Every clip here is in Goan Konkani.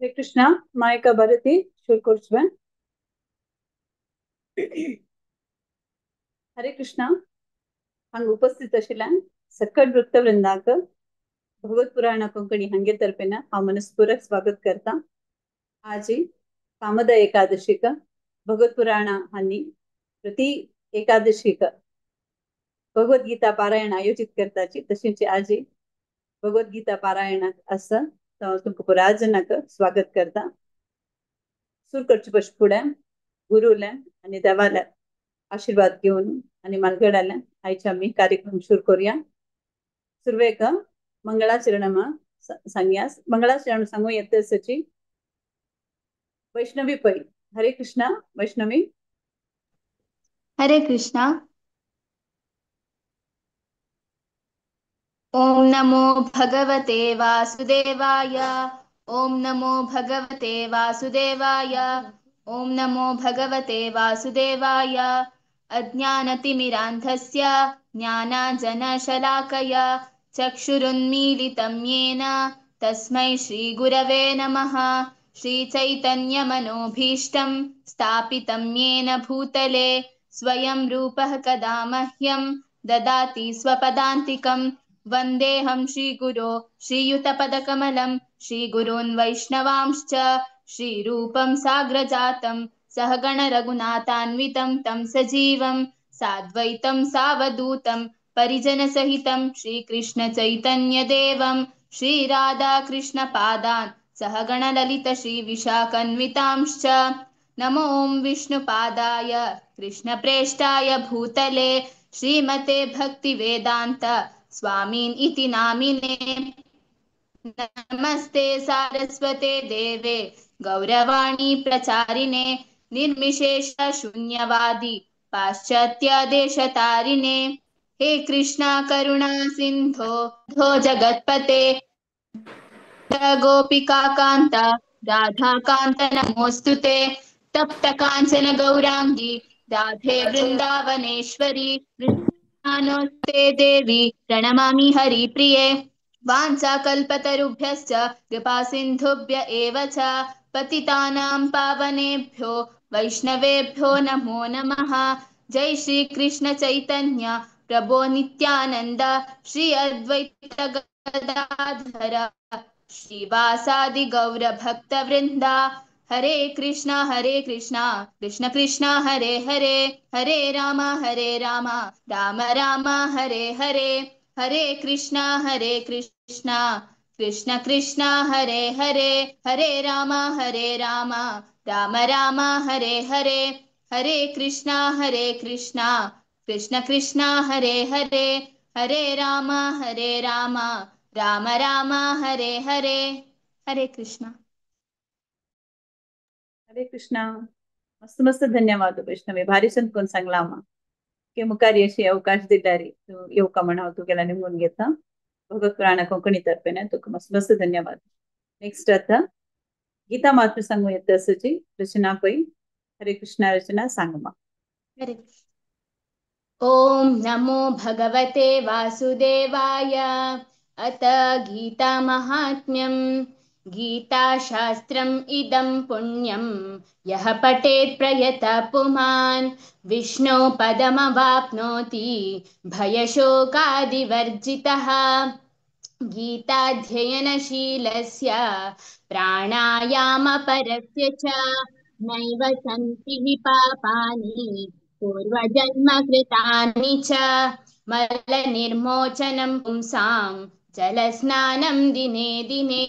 हरे कृष्णा। मायका भारती शुरू करचुवें। हरे कृष्णा। हांगा उपस्थित आशिल्ल्यान सकट वृत्तवृंदाक भगवत पुराण कोंकणी हांगे तर्फेन हांव मनस्पूर्वक स्वागत करता। आजी कामदा एकादशीक भगवत पुराण हांणी प्रति एकादशीक भगवद्गीता पारायण आयोजित करताची, तशीच आजी भगवद्गीता पारायणाक आसा। तुमकां पुराजनाक स्वागत करता। सुर करचे पश फुडें गुरुल्या आनी देवाल्या आशीर्वाद घेवन आनी मालगडाल्या आयचे आमी कार्यक्रम सुरू करूया। सुरवेक मंगळाचरण सांगया। मंगळाचरण सांगू येता सची वैष्णवी पै। हरे कृष्णा वैष्णवी। हरे कृष्णा। ओम नमो भगवते वासुदेवाय। ओम नमो भगवते वासुदेवाय। ओम नमो भगवते वासुदेवाय। अज्ञानतिमिरान्धस्य ज्ञानाञ्जनशलाकया चक्षुरुन्मीलितं येन तस्मै श्रीगुरवे नमः। श्रीचैतन्यमनोभीष्टं स्थापितं येन भूतले स्वयं रूपः कदा मह्यं ददाति स्वपदान्तिकं। वन्देऽहं श्रीगुरो श्रीयुतपदकमलं श्रीगुरून् वैष्णवांश्च श्रीरूपं साग्रजातं सहगण रघुनाथान्वितं तं सजीवं साद्वैतं सावधूतं परिजनसहितं श्रीकृष्णचैतन्यदेवं श्रीराधाकृष्णपादान् सहगण ललित श्रीविशाखन्वितांश्च। नमो ॐ विष्णुपादाय कृष्णप्रेष्ठाय भूतले श्रीमते भक्तिवेदान्त स्वामीन् इति नामिने। नमस्ते सारस्वते देवे गौरवाणी प्रचारिणे निर्विशेष शून्यवादी पाश्चात्य देशतारिणे। हे कृष्णा करुणा सिंधो धो जगत्पते गोपिका कांत राधा कांत नमोस्तुते। तप्त कांचन गौरांगी राधे वृंदावनेश्वरी वृंदावनोस्ते देवी प्रणमामि हरिप्रिये। वाञ्छाकल्पतरुभ्यश्च कृपा सिन्धुभ्य एव च पतितानां पावनेभ्यो वैष्णवेभ्यो नमो नमः। जय श्री कृष्ण चैतन्य प्रभो नित्यानंद श्री अद्वैत गदाधर श्रीवासादि गौर भक्त वृंदा। हरे कृष्णा कृष्ण कृष्ण हरे हरे, हरे राम राम राम हरे हरे। हरे कृष्णा कृष्ण कृष्ण हरे हरे, हरे राम राम राम हरे हरे। हरे कृष्णा कृष्ण कृष्ण हरे हरे, हरे राम राम राम हरे हरे। हरे कृष्णा। हरे कृष्णा। मस्त मस्त धन्यवाद वैष्णवी। भारी संत कोण सांगला आम्हा की मुखार अशी अवकाश दिल्यारी तू येवका म्हण हांव तुगेला निमून घेता। भगवत पुराण कोंकणी तर्फे तुका मस्त मस्त धन्यवाद। नेक्स्ट आता गीता मात्र सांगू येता असची रचना पै। हरे कृष्णा रचना सांग मा। हरे ओम नमो भगवते वासुदेवाय। अत गीता महात्म्यं गीताशास्त्रम् इदं पुण्यं यः पठेत् प्रयतः पुमान् विष्णो पदमवाप्नोति भयशोकादिवर्जितः। गीताध्ययनशीलस्य प्राणायामपरस्य च नैव सन्ति हि पापानि पूर्वजन्मकृतानि च। मलनिर्मोचनं पुंसां जलस्नानं दिने दिने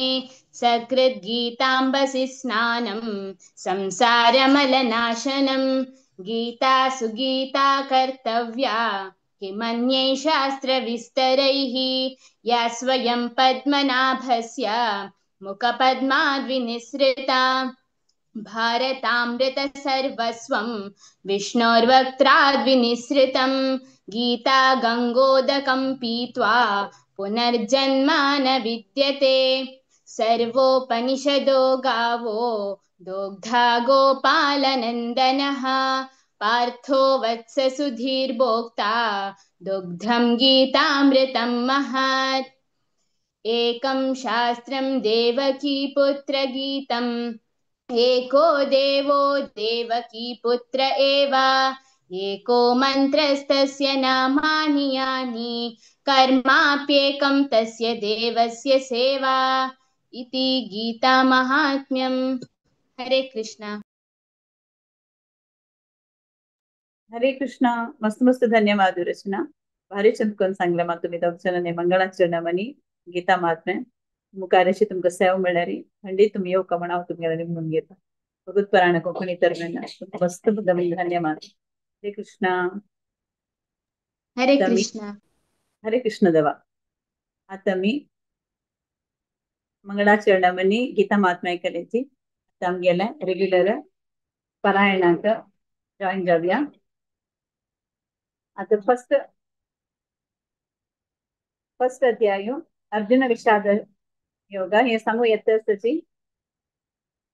सकृद्गीताम्बसि स्नानं संसारमलनाशनं। गीता सुगीता कर्तव्या किमन्यै शास्त्रविस्तरैः या स्वयं पद्मनाभस्य मुखपद्माद्विनिसृता। भारतामृत सर्वस्वं विष्णोर्वक्त्राद्विनिसृतं। गीता गङ्गोदकं पीत्वा पुनर्जन्म न विद्यते। सर्वोपनिषदो गावो दोग्धा गोपालनन्दनः। पार्थो वत्ससुधीर्भोक्ता दुग्धं गीतामृतं महत्। एकं शास्त्रं देवकी पुत्रगीतम् एको देवो देवकी पुत्र एव एको मन्त्रस्तस्य नामानि यानि कर्माप्येकं तस्य देवस्य सेवा इति गीतामाहात्म्यम्। हरे कृष्ण। हरे कृष्ण। मस्त मस्त धन्यवाद रचना, भारी चंद करून सांगले म्हाका तुमी दोग जाणांनी मंगळाचरणामनी गीता महात्म्य मुखारशी तुमकां सेव मेळ्ळ्यारी खंडीत तुमी येवका म्हण हांव तुमगेले म्हणून घेता. भगवत परायण कोंकणी तरमेन मस्त धन्यवाद. हरे कृष्ण. हरे कृष्ण. हरे कृष्ण देवा. आता मी मंगळाचरणामनी गीता महात्म्य कलेची आता आमगेले रेग्युलर पारायणाक जॉईन जावया. आता फर्स्ट फर्स्ट अध्याय अर्जुन विषाद योग हे सांगू येत आसची.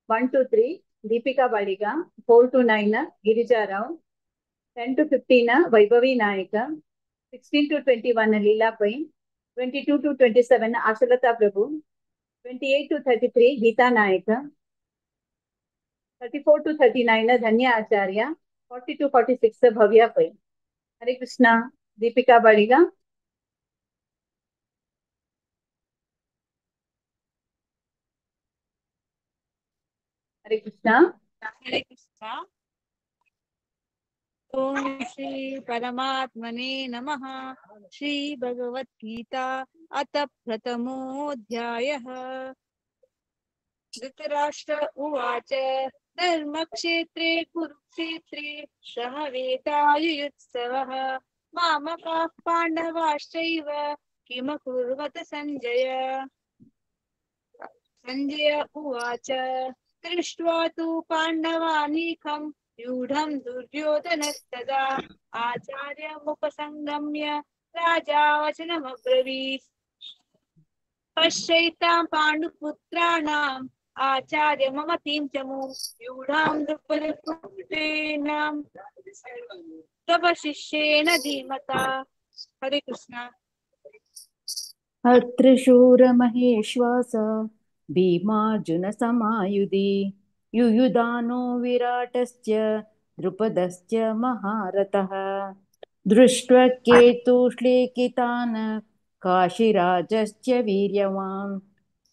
1 to 3 Deepika Baliga, 4 to 9 Girija Rao, 10 to 15 Vaibhavi Naik, 16 to 21 Leela Pai, 22 to 27 Ashalatha Prabhu, 28 to 33 Geetha Naik, 34 to 39 Dhanya Acharya, 40 to 46 Bhavya Pai. Hare Krishna. Deepika Baliga. Hare Krishna. Hare Krishna. Om Shri परमात्मने नमः। श्री भगवत गीता अथ प्रथमोऽध्यायः। धृतराष्ट्र उवाच धर्मक्षेत्रे कुरुक्षेत्रे समवेतायुयुत्सवः मामकाः पाण्डवाश्चैव किमकुर्वत संजय। संजय उवाच दृष्ट्वा तु पाण्डवानीकं व्यूढं दुर्योधनस्तदा आचार्यमुपसंगम्य राजा वचनमब्रवीत्। पश्यैतां पाण्डुपुत्राणाम् आचार्य मम तीं च मुं व्यूढां द्रुपदपुत्रेणां तव शिष्येन धीमता। हरे कृष्ण। अत्र शूरमहेश्वास भीमार्जुनसमायुधि युयुधानो विराटश्च द्रुपदश्च महारथः। दृष्ट्वा केतुश्लेखितान् काशीराजश्च वीर्यवान्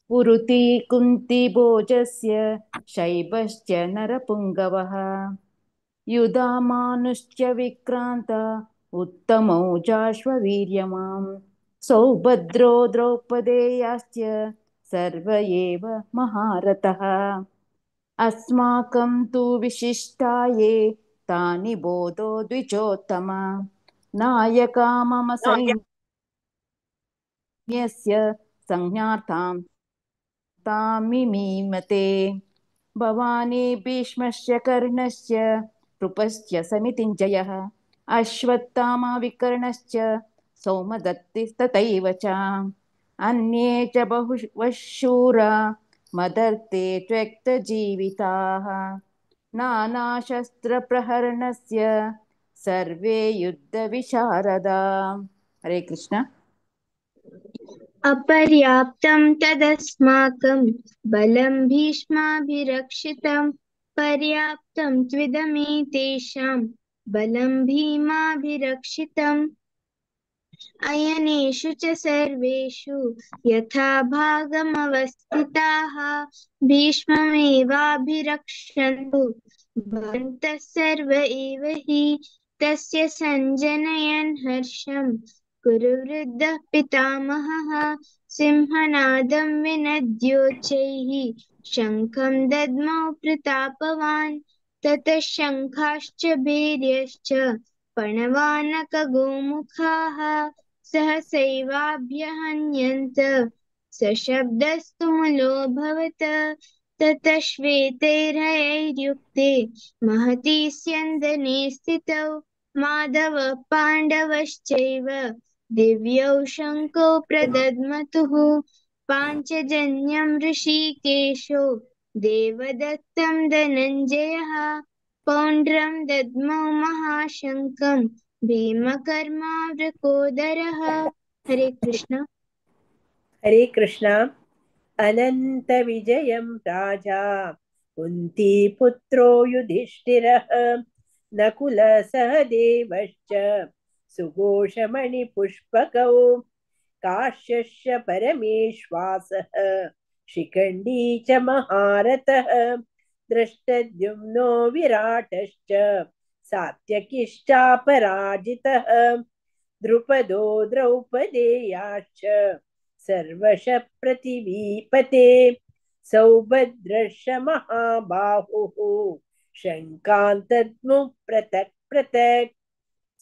पुरुति कुन्तिभोजस्य शैबश्च नरपुङ्गवः। युधामानुश्च विक्रान्त उत्तमौजाश्ववीर्यवान् सौभद्रो द्रौपदेयाश्च सर्व एव महारथः। अस्माकं तु विशिष्टाये तानि बोधो द्विजोत्तम नायका मम सैन्यस्य संज्ञार्थां तामिमीमते। भवानी भीष्मस्य कर्णस्य कृपश्च समितिञ्जयः अश्वत्थामा विकर्णश्च सौमदत्तिस्तथैव च अन्ये च बहुवः शूरा मदर्थे त्यक्तजीविताः। नानाशस्त्रप्रहरणस्य सर्वे युद्धविशारदा। हरे कृष्ण। अपर्याप्तं तदस्माकं बलं भीष्माभिरक्षितं पर्याप्तं त्विदमेतेषां बलं भीमाभिरक्षितम्। अयनेषु च सर्वेषु यथा भागमवस्थिताः भीष्ममेवाभिरक्षन्तु भवन्तः सर्व एव हि तस्य सञ्जनयन् हर्षं कुरु वृद्धः पितामहः सिंहनादं विनद्योच्चैः शङ्खं दद्मौ प्रतापवान्। ततः शङ्खाश्च भैर्यश्च पणवानकगोमुखाः सहसैवाभ्यहन्यन्त सशब्दस्तु मुलोऽभवत्। ततः श्वेतैर्हयैर्युक्ते महती स्यन्दने स्थितौ माधव पाण्डवश्चैव दिव्यौ शङ्खौ प्रदद्मतुः। पाञ्चजन्यं ऋषिकेशो देवदत्तं धनञ्जयः पौण्ड्रं दद्मौ महाशङ्खं भीमकर्मावृकोदरः। हरे कृष्ण। हरे कृष्ण। अनंत विजयं राजा कुंती पुत्रो युधिष्ठिरः नकुल सहदेवश्च सुघोषमणिपुष्पकौ काश्यस्य परमेश्वासः शिखण्डी च महारथः दृष्टद्युम्नो विराटश्च सात्यकिश्चापराजितः द्रुपदो द्रौपदेयाश्च सर्वश पृथिवीपते सौभद्रश्च महाबाहुः शङ्कान्तद्मु पृथक् पृथक्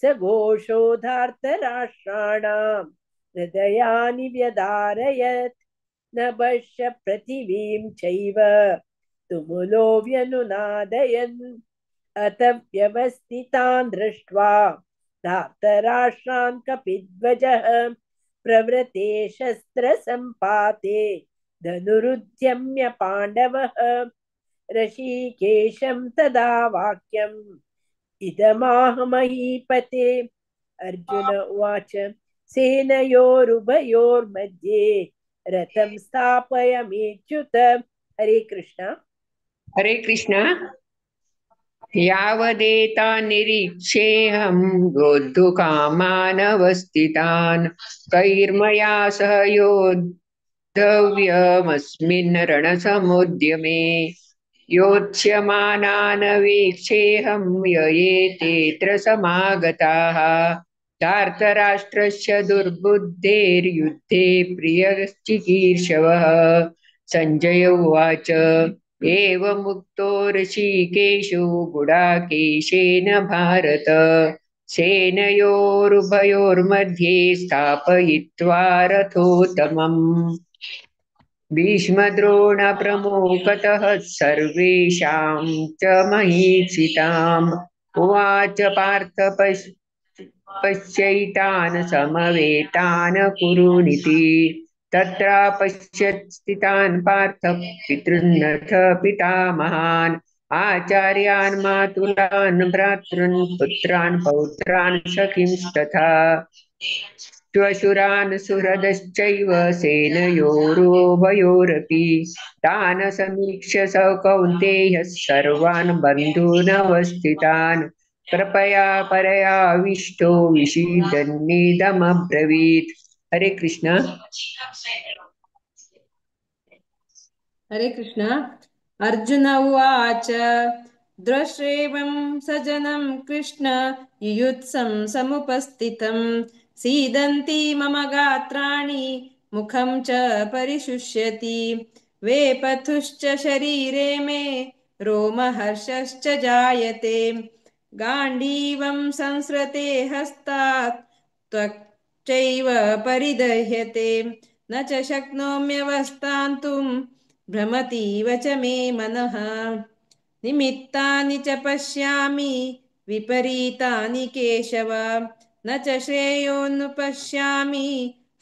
स घोषो धार्तराष्ट्राणां हृदयानि व्यदारयत् नभश्च पृथिवीं चैव तुमुलो व्यनुनादयन् अथ व्यवस्थितान् दृष्ट्वा धार्तराष्ट्रान् कपिध्वजः प्रवृते शस्त्रसम्पाते धनुरुद्यम्य पाण्डवः ऋषिकेशं तदा वाक्यम् इदमाह महीपते। अर्जुन उवाच सेनयोरुभयोर्मध्ये रथं स्थापयमेच्युत। हरे कृष्ण। हरे कृष्ण। यावदेतान् निरीक्षेऽहं योद्धुकामानवस्थितान् कैर्मया सह योद्धव्यमस्मिन् रणसमुद्यमे योत्स्यमानान् वीक्षेऽहं ययेतेऽत्र समागताः धार्तराष्ट्रस्य दुर्बुद्धेर्युद्धे प्रियश्चिकीर्षवः। सञ्जय उवाच एवमुक्तो ऋषिकेशो गुडाकेशेन भारत सेनयोरुभयोर्मध्ये स्थापयित्वा रथोत्तमम्। भीष्मद्रोणप्रमुखतः सर्वेषां च महीक्षिताम् उवाच पार्थ पश्यैतान् समवेतान् कुरुनिति। तत्र पश्यत् स्थितान् पार्थ पितृन्नथ पितामहान् आचार्यान् मातुलान् भ्रातॄन् पुत्रान् पौत्रान् सखींस्तथा श्वशुरान् सुहृदश्चैव सेनयोरुभयोरपि तान् समीक्ष्य स कौन्तेयः सर्वान् बन्धूनवस्थितान् कृपया परयाविष्टो विषीदन्निदमब्रवीत्। हरे कृष्ण। हरे कृष्ण। अर्जुन उवाच दृष्ट्वेवं सजनं कृष्ण युयुत्सं समुपस्थितं सीदन्ति मम गात्राणि मुखं च परिशुष्यति वेपथुश्च शरीरे मे रोमहर्षश्च जायते गाण्डीवं संसृते हस्तात् त्वक्चैव परिदह्यते न च शक्नोम्यवस्थान्तुं भ्रमतीव च मे मनः। निमित्तानि च पश्यामि विपरीतानि केशव न च श्रेयोऽनुपश्यामि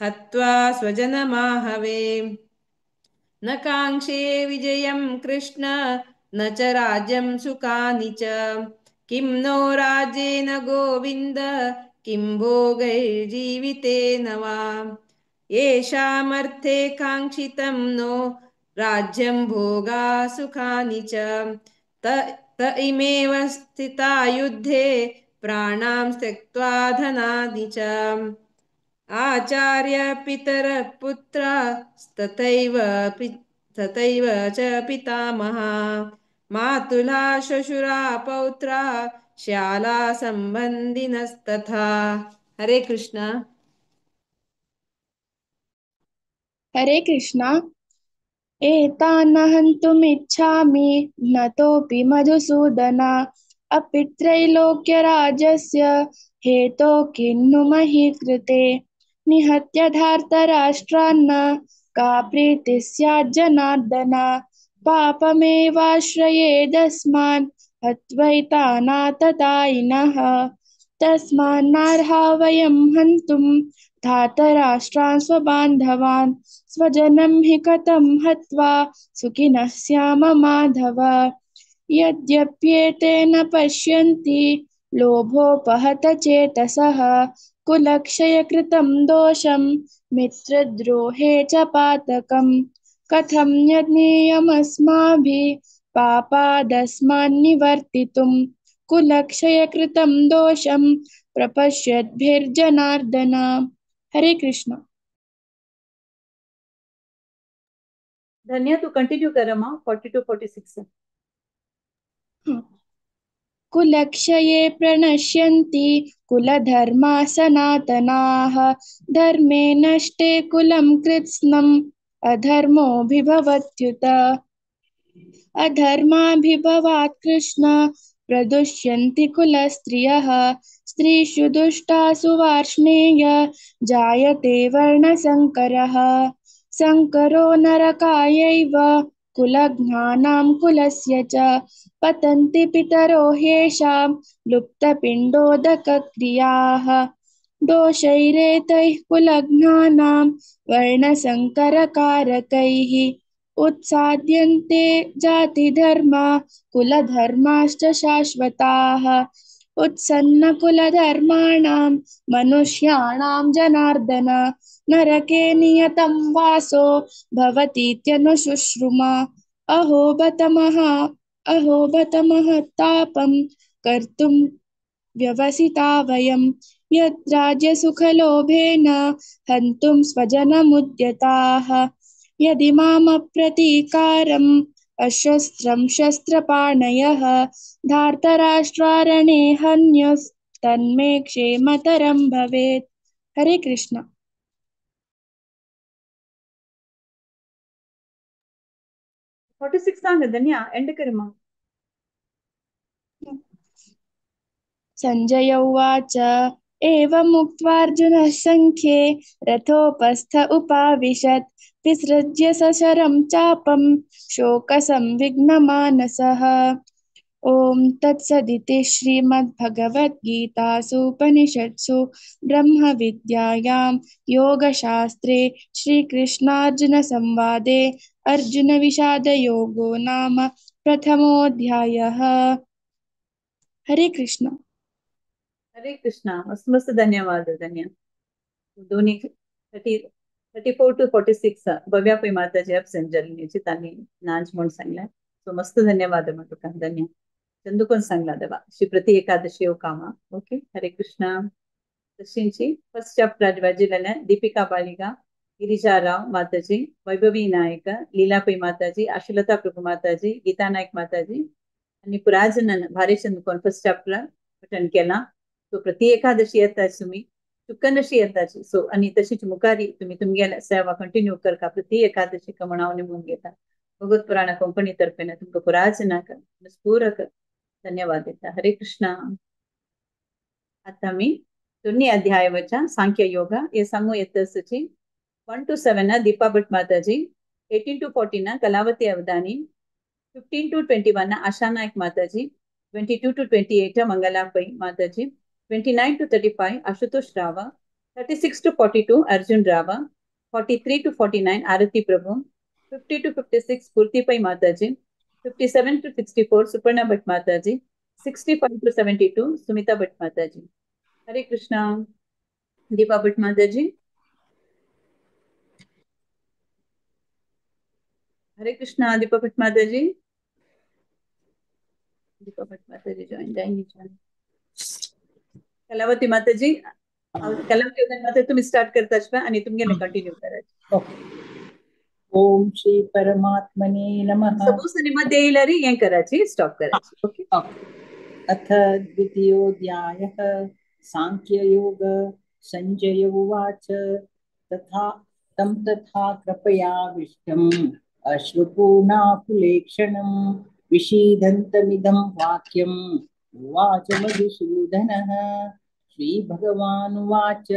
हत्वा स्वजनमाहवे। न काङ्क्षे विजयं कृष्ण न च राज्यं सुखानि च किं नो राज्येन गोविन्द किं भोगैर्जीवितेन वा। येषामर्थे काङ्क्षितं नो राज्यं भोगा सुखानि च त इमेव स्थिता युद्धे प्राणां त्यक्त्वा धनानि च। आचार्य पितरः पुत्रास्तथैव तथैव च पितामहा मातुला श्वशुरा पौत्रा श्याला सम्बन्धिनस्तथा। हरे कृष्ण। हरे कृष्ण। एतान् हन्तुमिच्छामि नतोऽपि मधुसूदन अपि त्रैलोक्यराजस्य हेतो किन्नु मही कृते निहत्य धार्तराष्ट्रान्न का प्रीतिः स्यात् जनार्दन पापमेवाश्रयेदस्मान् हत्वैतानाततायिनः तस्मान्नार्हा वयं हन्तुं धातराष्ट्रान् स्वबान्धवान् स्वजनं हि कथं हत्वा सुखिनः स्याम माधव। यद्यप्येते न पश्यन्ति लोभोपहत चेतसः कुलक्षयकृतं दोषं मित्रद्रोहे च पातकम् कथं यज्ञेयमस्माभिः पापादस्मान्निवर्तितुं कुलक्षयकृतं दोषं प्रपश्यद्भिर्जनार्दन। हरे कृष्ण। धन्य तू कंटिन्यू कर मा 42 46। कुलक्षये प्रणश्यन्ति कुलधर्मा सनातनाः धर्मे नष्टे कुलं कृत्स्नम् अधर्मोऽभिभवत्युत अधर्माभिभवात् कृष्ण प्रदुष्यन्ति कुलस्त्रियः स्त्रीषु दुष्टासु वार्ष्णेय जायते वर्णसंकरः संकरो नरकायैव कुलघ्नानां कुलस्य च पतन्ति पितरो ह्येषां लुप्तपिण्डोदकक्रियाः दोषैरेतैः कुलघ्नानां वर्णसंकरकारकैः उत्साद्यन्ते जातिधर्मा कुलधर्माश्च शाश्वताः उत्सन्नकुलधर्माणां मनुष्याणां जनार्दन नरके नियतं वासो भवतीत्यनुशुश्रुमा। अहो बत महत्तापं कर्तुं व्यवसिता वयं यद्राज्यसुखलोभेन हन्तुं स्वजनमुद्यताः। यदि मामप्रतीकारम् अशस्त्रं शस्त्रपाणयः धार्तराष्ट्रारणे हन्युस्तन्मे क्षेमतरं भवेत्। हरे कृष्ण। 46 सांग धन्या एंड कर मा। संजय उवाच एवमुक्त्वार्जुनः सङ्ख्ये रथोपस्थ उपाविशत् विसृज्य सशरं चापं शोकसंविघ्नमानसः। ॐ तत्सदिति श्रीमद्भगवद्गीतासूपनिषत्सु ब्रह्मविद्यायां योगशास्त्रे श्रीकृष्णार्जुनसंवादे अर्जुनविषादयोगो नाम प्रथमोऽध्यायः। हरे कृष्ण। हरे कृष्णा। मस्त मस्त धन्यवाद धन्य। दोन्ही 34 टू 46 भव्या पै माताजी अब्सेंट जाल्ली तांणी नाच म्हूण सांगलें। सो मस्त धन्यवाद म्हण तुका धन्य। चंदू कोण सांगला देवा श्री प्रति एकादशी हो कामा। Okay Hare Krishna. तशींची first chapter वाजिलेलें Deepika बालिका, गिरिजा राव माताजी, वैभवी नायक, लीला पै माताजी, आशुलता प्रभु माताजी, गीता नायक माताजी आनी पुराजनन भारी चंदू फर्स्ट चॅप्टर पठण केलां। सो प्रति एकादशी येताच तुमी चुकनशी येताची। सो आनी तशीच मुखारी तुमी तुमगेल्या सेवा कंटिन्यू करका प्रति एकादशी म्हण हांव निमून घेता। भगवत पुराण कोंकणी तर्फेन तुमकां पुराजनाक पूरक धन्यवाद दिता। हरे कृष्णा। आतां आमी दोन्ही अध्याय वचा सांख्य योगा हे सांगू येतसची 1 to 7 Deepa Bhat Mataji, 18 to 14 Kalavati Avadhani, 15 to 21 Asha Naik Mataji, 22 to 28 Mangala Pai Mataji, 29 to 35 Ashutosh Rava, 36 to 42 Arjun Rava, 43 to 49 Arati Prabhu, 50 to 56 Purti Pai Mataji, 57 to 64 Suparna Bhatt Mataji, 65 to 72 Sumita Bhatt Mataji. Hare Krishna. Deepa Bhatt Mataji. Hare Krishna Deepa Bhatt Mataji. Deepa Bhatt Mataji join join. Kalavati Mataji, Kalavati माता तुम्ही स्टार्ट करताच आणि तुमगेले कंटिन्यू करायचे। ओके। ओम श्री परमात्मने नमः। सपोज आणि मध्ये येईल हे करायची स्टॉप करायची। ओके। अथ द्वितीयोऽध्यायः सांख्ययोग। संजय उवाच तथा तं तथा कृपयाविष्टम् अश्रुपूर्णाकुलेक्षणं विषीदन्तमिदं वाक्यम् उवाच मधुसूदनः। श्रीभगवानुवाच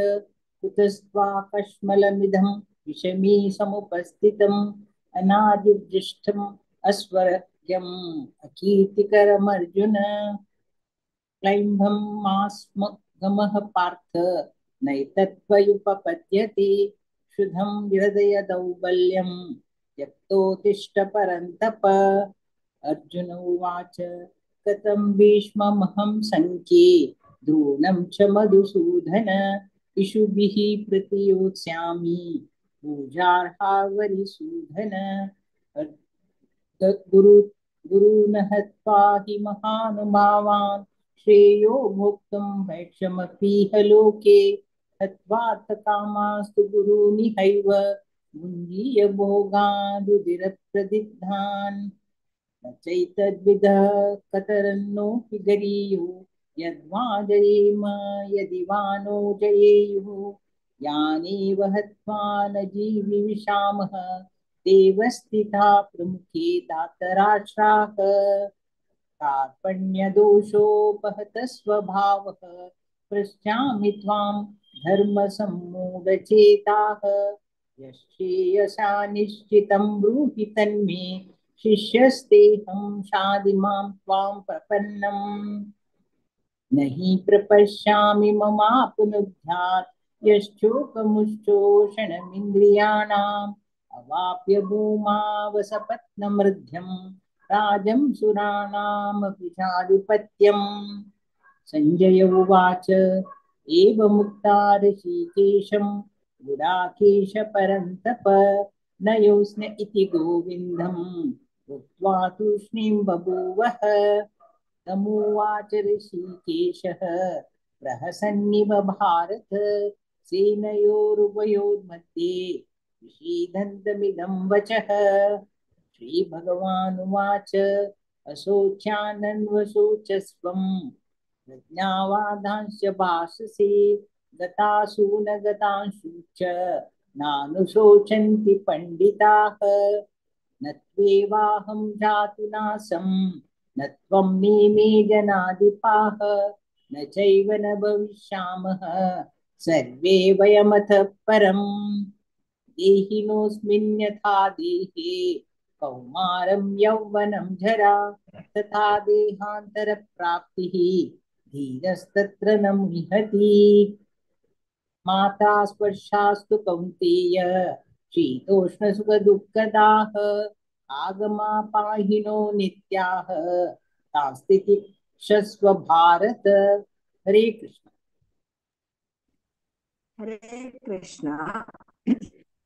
कुतस्त्वाकश्मलमिदं विषमी समुपस्थितम् अनादिदृष्टम् अस्वर्ग्यम् अकीर्तिकरमर्जुन। क्लैम्भं मास्म गमः पार्थ नैतत्त्वयुपपद्यते शुद्धं हृदय दौर्बल्यं त्यक्तोत्तिष्ठ परन्तप। अर्जुन उवाच कथं भीष्ममहं सङ्ख्ये द्रोणं च मधुसूदन इषुभिः प्रतियोत्स्यामि पूजार्हावरिसूदन। गुरून् हत्वा हि महानुभावान् श्रेयो भोक्तुं भैक्षमपीह लोके हत्वार्थकामास्तु गुरूनिहैव भुञ्जीय भोगान् रुधिरप्रदिग्धान्। न चैतद्विधः कतरन्नोऽपि गरीयो यद्वा जयेम यदि वा नो जयेयुः। यानेव हत्वा न जीविषामः देवस्थिता प्रमुखे दातराष्ट्राः। कार्पण्यदोषोपहतस्वभावः पृच्छामि त्वां धर्मसम्मूढचेताः। यश्रेयसा निश्चितं ब्रूहि तन्मे शिष्यस्तेऽहं शाधि मां त्वां प्रपन्नम्। न हि प्रपश्यामि ममापनुद्यात् यश्चोकमुश्चोषणमिन्द्रियाणाम् अवाप्य भूमावसपत्नमृद्ध्यं राजं सुराणामपि चाधिपत्यम्। सञ्जय उवाच एवमुक्ता ऋषिकेशं गुडाकेश परन्तप न योऽस्न इति गोविन्दम् उक्त्वा तूष्णीं बभूवः। तमुवाच ऋषिकेशः प्रहसन्निव भारत सेनयोरुभयोर्मध्ये विषीदन्तमिदं वचः। श्रीभगवानुवाच अशोच्यानन्वशोचस्वं प्रज्ञावादांश्च भाषसे गतासु न गतांसु च नानुशोचन्ति पण्डिताः। न त्वेवाहं जातु नासं न त्वं नेमे जनाधिपाः न चैव न भविष्यामः सर्वे वयमथ परम्। देहिनोऽस्मिन् यथा देहे कौमारं यौवनं जरा तथा देहान्तरप्राप्तिः धीरस्तत्र न मुह्यति। माता स्पर्शास्तु कौन्तेय शीतोष्णसुखदुःखदाः आगमापायिनो नित्याः तास्तितिक्षस्व भारत। हरे कृष्ण। हरे कृष्ण।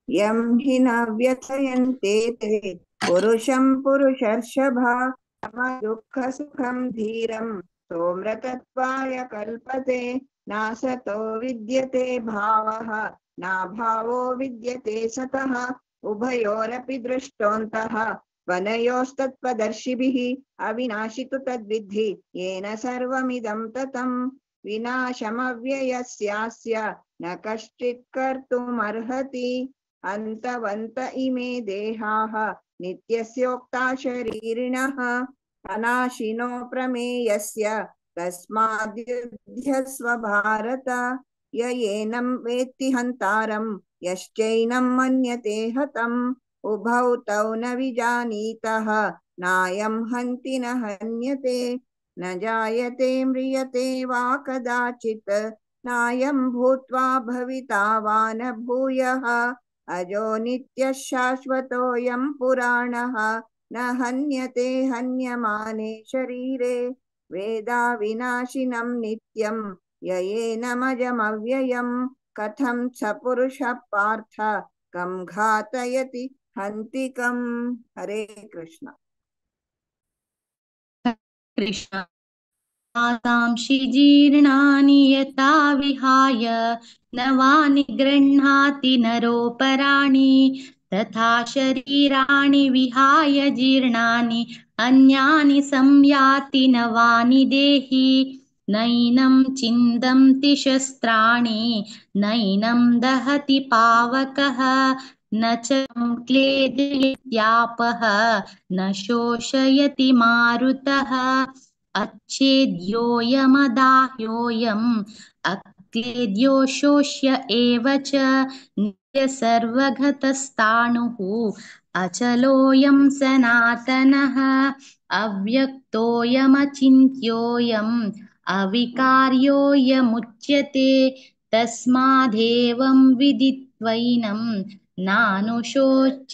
यं हि न व्यथयन्ते ते पुरुषं पुरुषर्षभ दुःखसुखं धीरं सोमृतत्वाय कल्पते। नासतो विद्यते भावः नाभावो विद्यते सतः उभयोरपि दृष्टोऽन्तः वनयोस्तत्त्वदर्शिभिः अविनाशि तु तद्विद्धि येन सर्वमिदं ततं। विनाशमव्ययस्यास्य न कश्चित् कर्तुमर्हति। अन्तवन्त इमे देहाः नित्यस्योक्ता शरीरिणः अनाशिनो प्रमेयस्य तस्माद्युध्यस्व भारत। य एनं वेत्ति हन्तारं यश्चैनं मन्यते हतम्। उभौ तौ न विजानीतः नायं हन्ति न हन्यते। न जायते म्रियते वा कदाचित् नायं भूत्वा भविता वा न भूयः। अजो नित्यः शाश्वतोऽयं पुराणः न हन्यते हन्यमाने शरीरे। वेदा विनाशिनं नित्यं ययेनमजमव्ययं कथं स पुरुषः पार्थ कं घातयति हन्ति कम्। हरे कृष्ण। कृष्ण। वासांसि जीर्णानि यथा विहाय नवानि गृह्णाति नरोपराणि तथा शरीराणि विहाय जीर्णानि अन्यानि संयाति नवानि देहि। नैनं छिन्दन्ति शस्त्राणि नैनं दहति पावकः न च क्लेदयत्यापः न शोषयति मारुतः। अच्छेद्योऽयमदाह्योऽयम् अक्लेद्यो शोष्य एव च नित्यसर्वगतस्ताणुः अचलोऽयं सनातनः। अव्यक्तोऽयमचिन्त्योऽयम् अविकार्योऽयमुच्यते तस्मादेवं विदित्वैनं नानुशोचितुमर्हसि।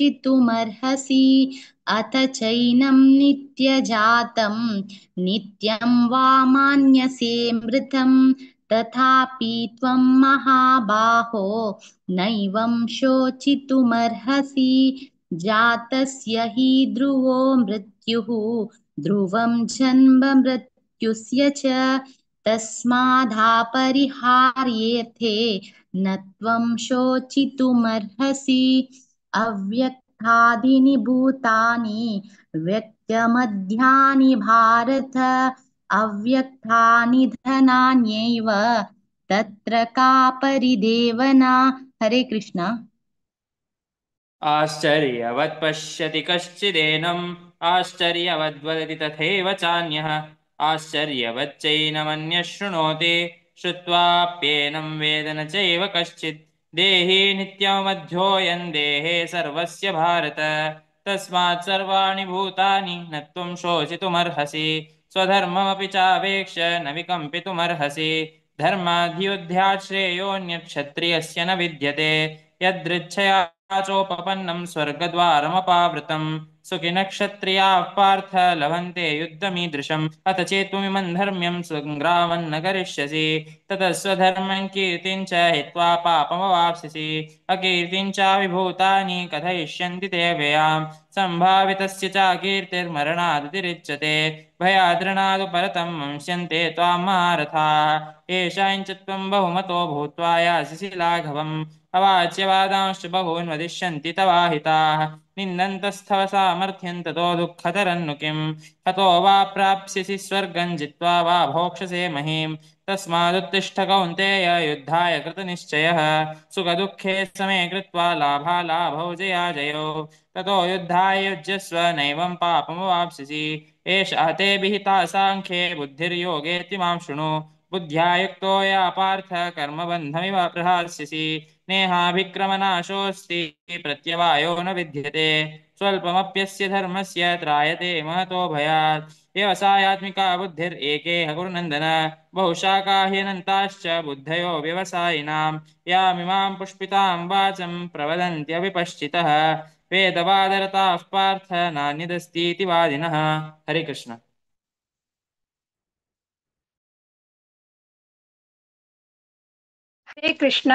अथ चैनं नित्यजातं नित्यं वा मान्यसे मृतं तथापि त्वं महाबाहो नैवं शोचितुमर्हसि। जातस्य हि ध्रुवो मृत्युः ध्रुवं जन्म मृत्युस्य च तस्मादापरिहार्येऽर्थे न त्वं शोचितुमर्हसि। अव्यक्तादीनि भूतानि व्यक्तमध्यानि भारत अव्यक्तानि धनान्यैव तत्र का परिदेवना। हरे कृष्णा। आश्चर्यवत् पश्यति कश्चिदेनम् आश्चर्यवद्वदति तथैव चान्यः आश्चर्यवच्चैनमन्यः शृणोति श्रुत्वाप्येनं वेद न चैव कश्चित्। देहि नित्यमध्योऽयं देहे सर्वस्य भारत तस्मात् सर्वाणि भूतानि न त्वं शोचितुमर्हसि। स्वधर्ममपि चावेक्ष्य न विकम्पितुमर्हसि। धर्माद्युद्ध्यात् श्रेयोऽन्यक्षत्रियस्य न विद्यते। यदृच्छया चोपपन्नं स्वर्गद्वारमपावृतं सुखिनः क्षत्रियाः पार्थ लभन्ते युद्धमीदृशम्। अथ चेत्त्वमिमं धर्म्यं सङ्ग्रामं न करिष्यसि ततः स्वधर्मं कीर्तिं च हित्वा पापमवाप्स्यसि। अकीर्तिं च विभूतानि कथयिष्यन्ति ते व्ययां सम्भावितस्य च कीर्तिर्मरणादतिरिच्यते। भयाद्रणादुपरतं वंश्यन्ते त्वां महारथाः। एषां च त्वं बहुमतो भूत्वा यास्यसि लाघवम्। अवाच्यवादांश्च बहून् वदिष्यन्ति तवाहिताः। निन्दन्तस्थव सामर्थ्यं ततो दुःखतरन्नु किम्। हतो वा प्राप्स्यसि स्वर्गं जित्वा वा भोक्ष्यसे महीम्। तस्मादुत्तिष्ठ कौन्तेय युद्धाय कृतनिश्चयः। सुखदुःखे समे कृत्वा लाभालाभौ जयाजयौ। ततो युद्धाय युज्यस्व नैवं पापमवाप्स्यसि। एषा ते विहिता साङ्ख्ये बुद्धिर्योगेति मां शृणु। बुद्ध्या युक्तो या पार्थ कर्मबन्धमिव प्रहास्यसि। नेहाभिक्रमनाशोऽस्ति प्रत्यवायो न विद्यते। स्वल्पमप्यस्य धर्मस्य त्रायते महतो भयात्। व्यवसायात्मिका बुद्धिरेकेह गुरुनन्दन बहुशाकाह्यनन्ताश्च बुद्धयो व्यवसायिनां। यामिमां पुष्पितां वाचं प्रवदन्त्यविपश्चितः। वेदवादरताः पार्थ नान्यदस्तीति वादिनः। हरे कृष्ण। हरे कृष्ण।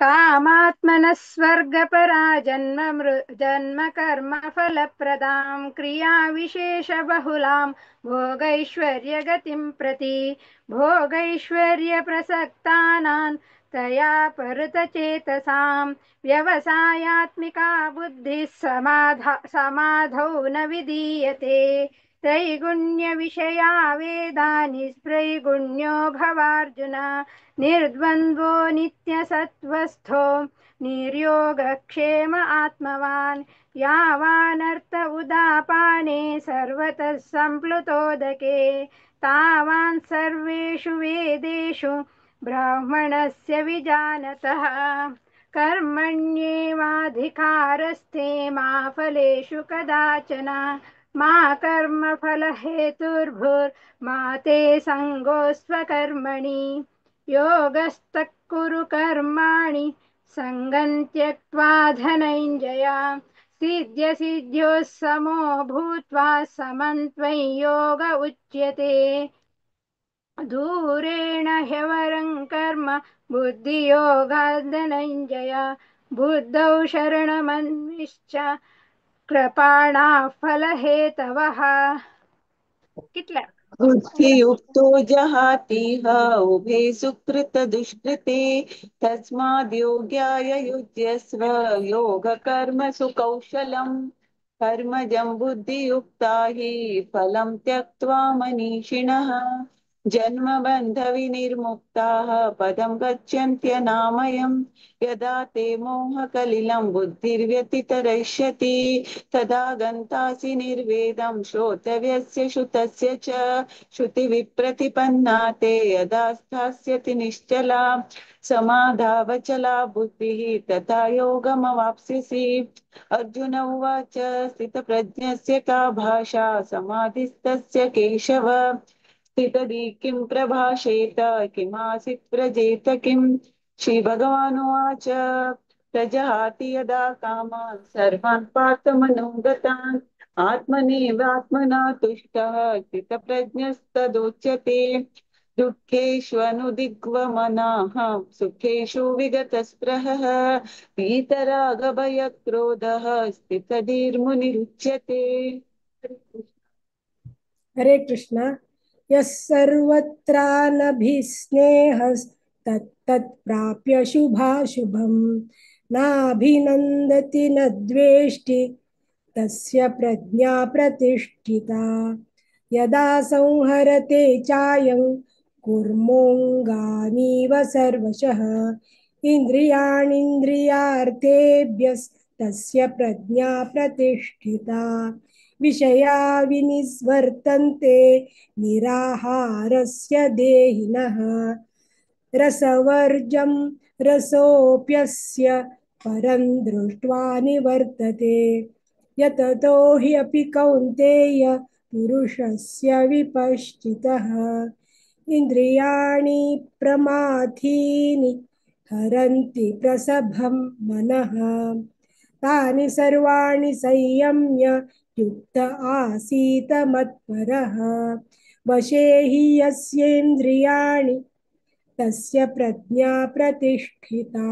कामात्मनः स्वर्गपरा जन्म कर्म फलप्रदां क्रियाविशेषबहुलां भोगैश्वर्यगतिं प्रति भोगैश्वर्यप्रसक्तानां तया परतचेतसां व्यवसायात्मिका बुद्धिः समाधौ न विधीयते। त्रैगुण्यविषया वेदा निस्त्रैगुण्यो भवार्जुन निर्द्वन्द्वो नित्यसत्त्वस्थो निर्योगक्षेम आत्मवान् यावानर्थ उदापाने सर्वतः सम्प्लुतोदके तावान् सर्वेषु वेदेषु ब्राह्मणस्य विजानतः। कर्मण्येवाधिकारस्ते मा फलेषु कदाचन मा कर्मफलहेतुर्भुर्मा ते सङ्गोऽस्त्वकर्मणि। योगस्तः कुरु कर्माणि सङ्गं त्यक्त्वा धनञ्जय सिद्ध्यसिद्ध्योः समो भूत्वा समं त्वयि योग उच्यते। दूरेण ह्यवरं कर्म बुद्धियोगात् धनञ्जय बुद्धौ शरणमन्विश्च कृपाणाः फलहेतवः। कितला बुद्धियुक्तो जहातीह उभे सुकृत दुष्कृते तस्माद्योग्याय युज्यस्व योगकर्मसु कौशलम्। कर्मजं बुद्धियुक्ता हि फलं त्यक्त्वा मनीषिणः जन्मबन्धविनिर्मुक्ताः पदं गच्छन्त्यनामयम्। यदा ते मोहकलिलं बुद्धिर्व्यतितरिष्यति तदा गन्तासि निर्वेदं श्रोतव्यस्य श्रुतस्य च श्रुतिविप्रतिपन्ना ते यदा स्थास्यति निश्चला समाधावचला बुद्धिः तथा योगमवाप्स्यसि। अर्जुन उवाच स्थितप्रज्ञस्य का भाषा समाधिस्थस्य केशव स्थितधि किं प्रभाषेत किमासीत् व्रजेत किम्। श्रीभगवानुवाच प्रजहाति यदा कामान् सर्वान् पार्थमनोगतान् आत्मनेवात्मना तुष्टः स्थितप्रज्ञस्तदुच्यते। दुःखेष्वनुदिग्वमनाः सुखेषु विगतस्पृहः वीतरागभयक्रोधः स्थितधीर्मुनिरुच्यते। हरे कृष्ण। यः सर्वत्रानभिस्नेहस्तत्तत् प्राप्य शुभाशुभं नाभिनन्दति न द्वेष्टि तस्य प्रज्ञा प्रतिष्ठिता। यदा संहरते चायं कूर्मोऽङ्गानीव सर्वशः इन्द्रियाणीन्द्रियार्थेभ्यस्तस्य प्रज्ञा प्रतिष्ठिता। विषया विनिस्वर्तन्ते निराहारस्य देहिनः रसवर्जं रसोऽप्यस्य परं दृष्ट्वा निवर्तते। यततो हि अपि कौन्तेय पुरुषस्य विपश्चितः इन्द्रियाणि प्रमाथीनि हरन्ति प्रसभं मनः। तानि सर्वाणि संयम्य युक्त आसीत मत्परः। वशे हि यस्येन्द्रियाणि तस्य प्रज्ञा प्रतिष्ठिता।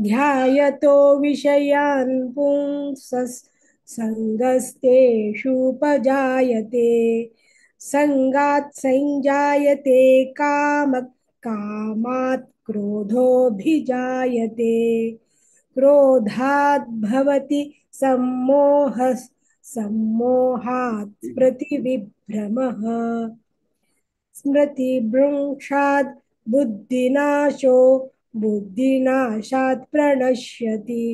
ध्यायतो विषयान् पुंसस्सङ्गस्तेषुपजायते। संगात् संजायते काम कामात् क्रोधोऽभिजायते। क्रोधात् भवति सम्मोहः सम्मोहात् स्मृतिविभ्रमः। स्मृतिभ्रंशात् बुद्धिनाशो बुद्धिनाशात् प्रणश्यति।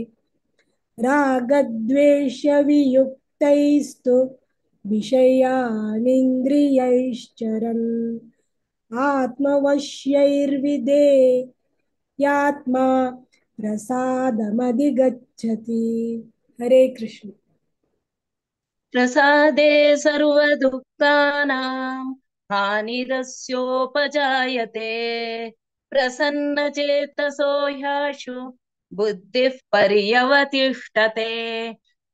रागद्वेषवियुक्तैस्तु विषयानिन्द्रियैश्चरन् आत्मवश्यैर्विधेयात्मा प्रसादमधिगच्छति। हरे कृष्ण। प्रसादे सर्वदुःखानां हानिरस्योपजायते। प्रसन्नचेतसो ह्याशु बुद्धिः पर्यवतिष्ठते।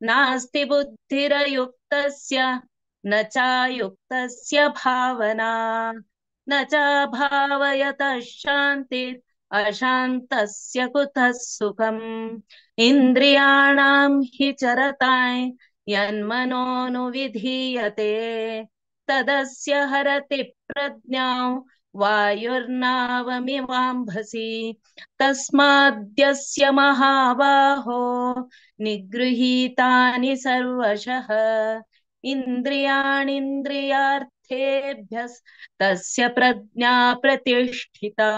नास्ति बुद्धिरयुक्तस्य न चायुक्तस्य भावना। न च भावयतः शान्तिर् अशान्तस्य कुतः सुखम्। इन्द्रियाणां हि चरतां यन्मनोनुविधीयते तदस्य हरति प्रज्ञां वायुर्नावमिवाम्भसि। तस्माद्यस्य महाबाहो निगृहीतानि सर्वशः इन्द्रियाणीन्द्रियार्थेभ्यस्तस्य प्रज्ञा प्रतिष्ठिता।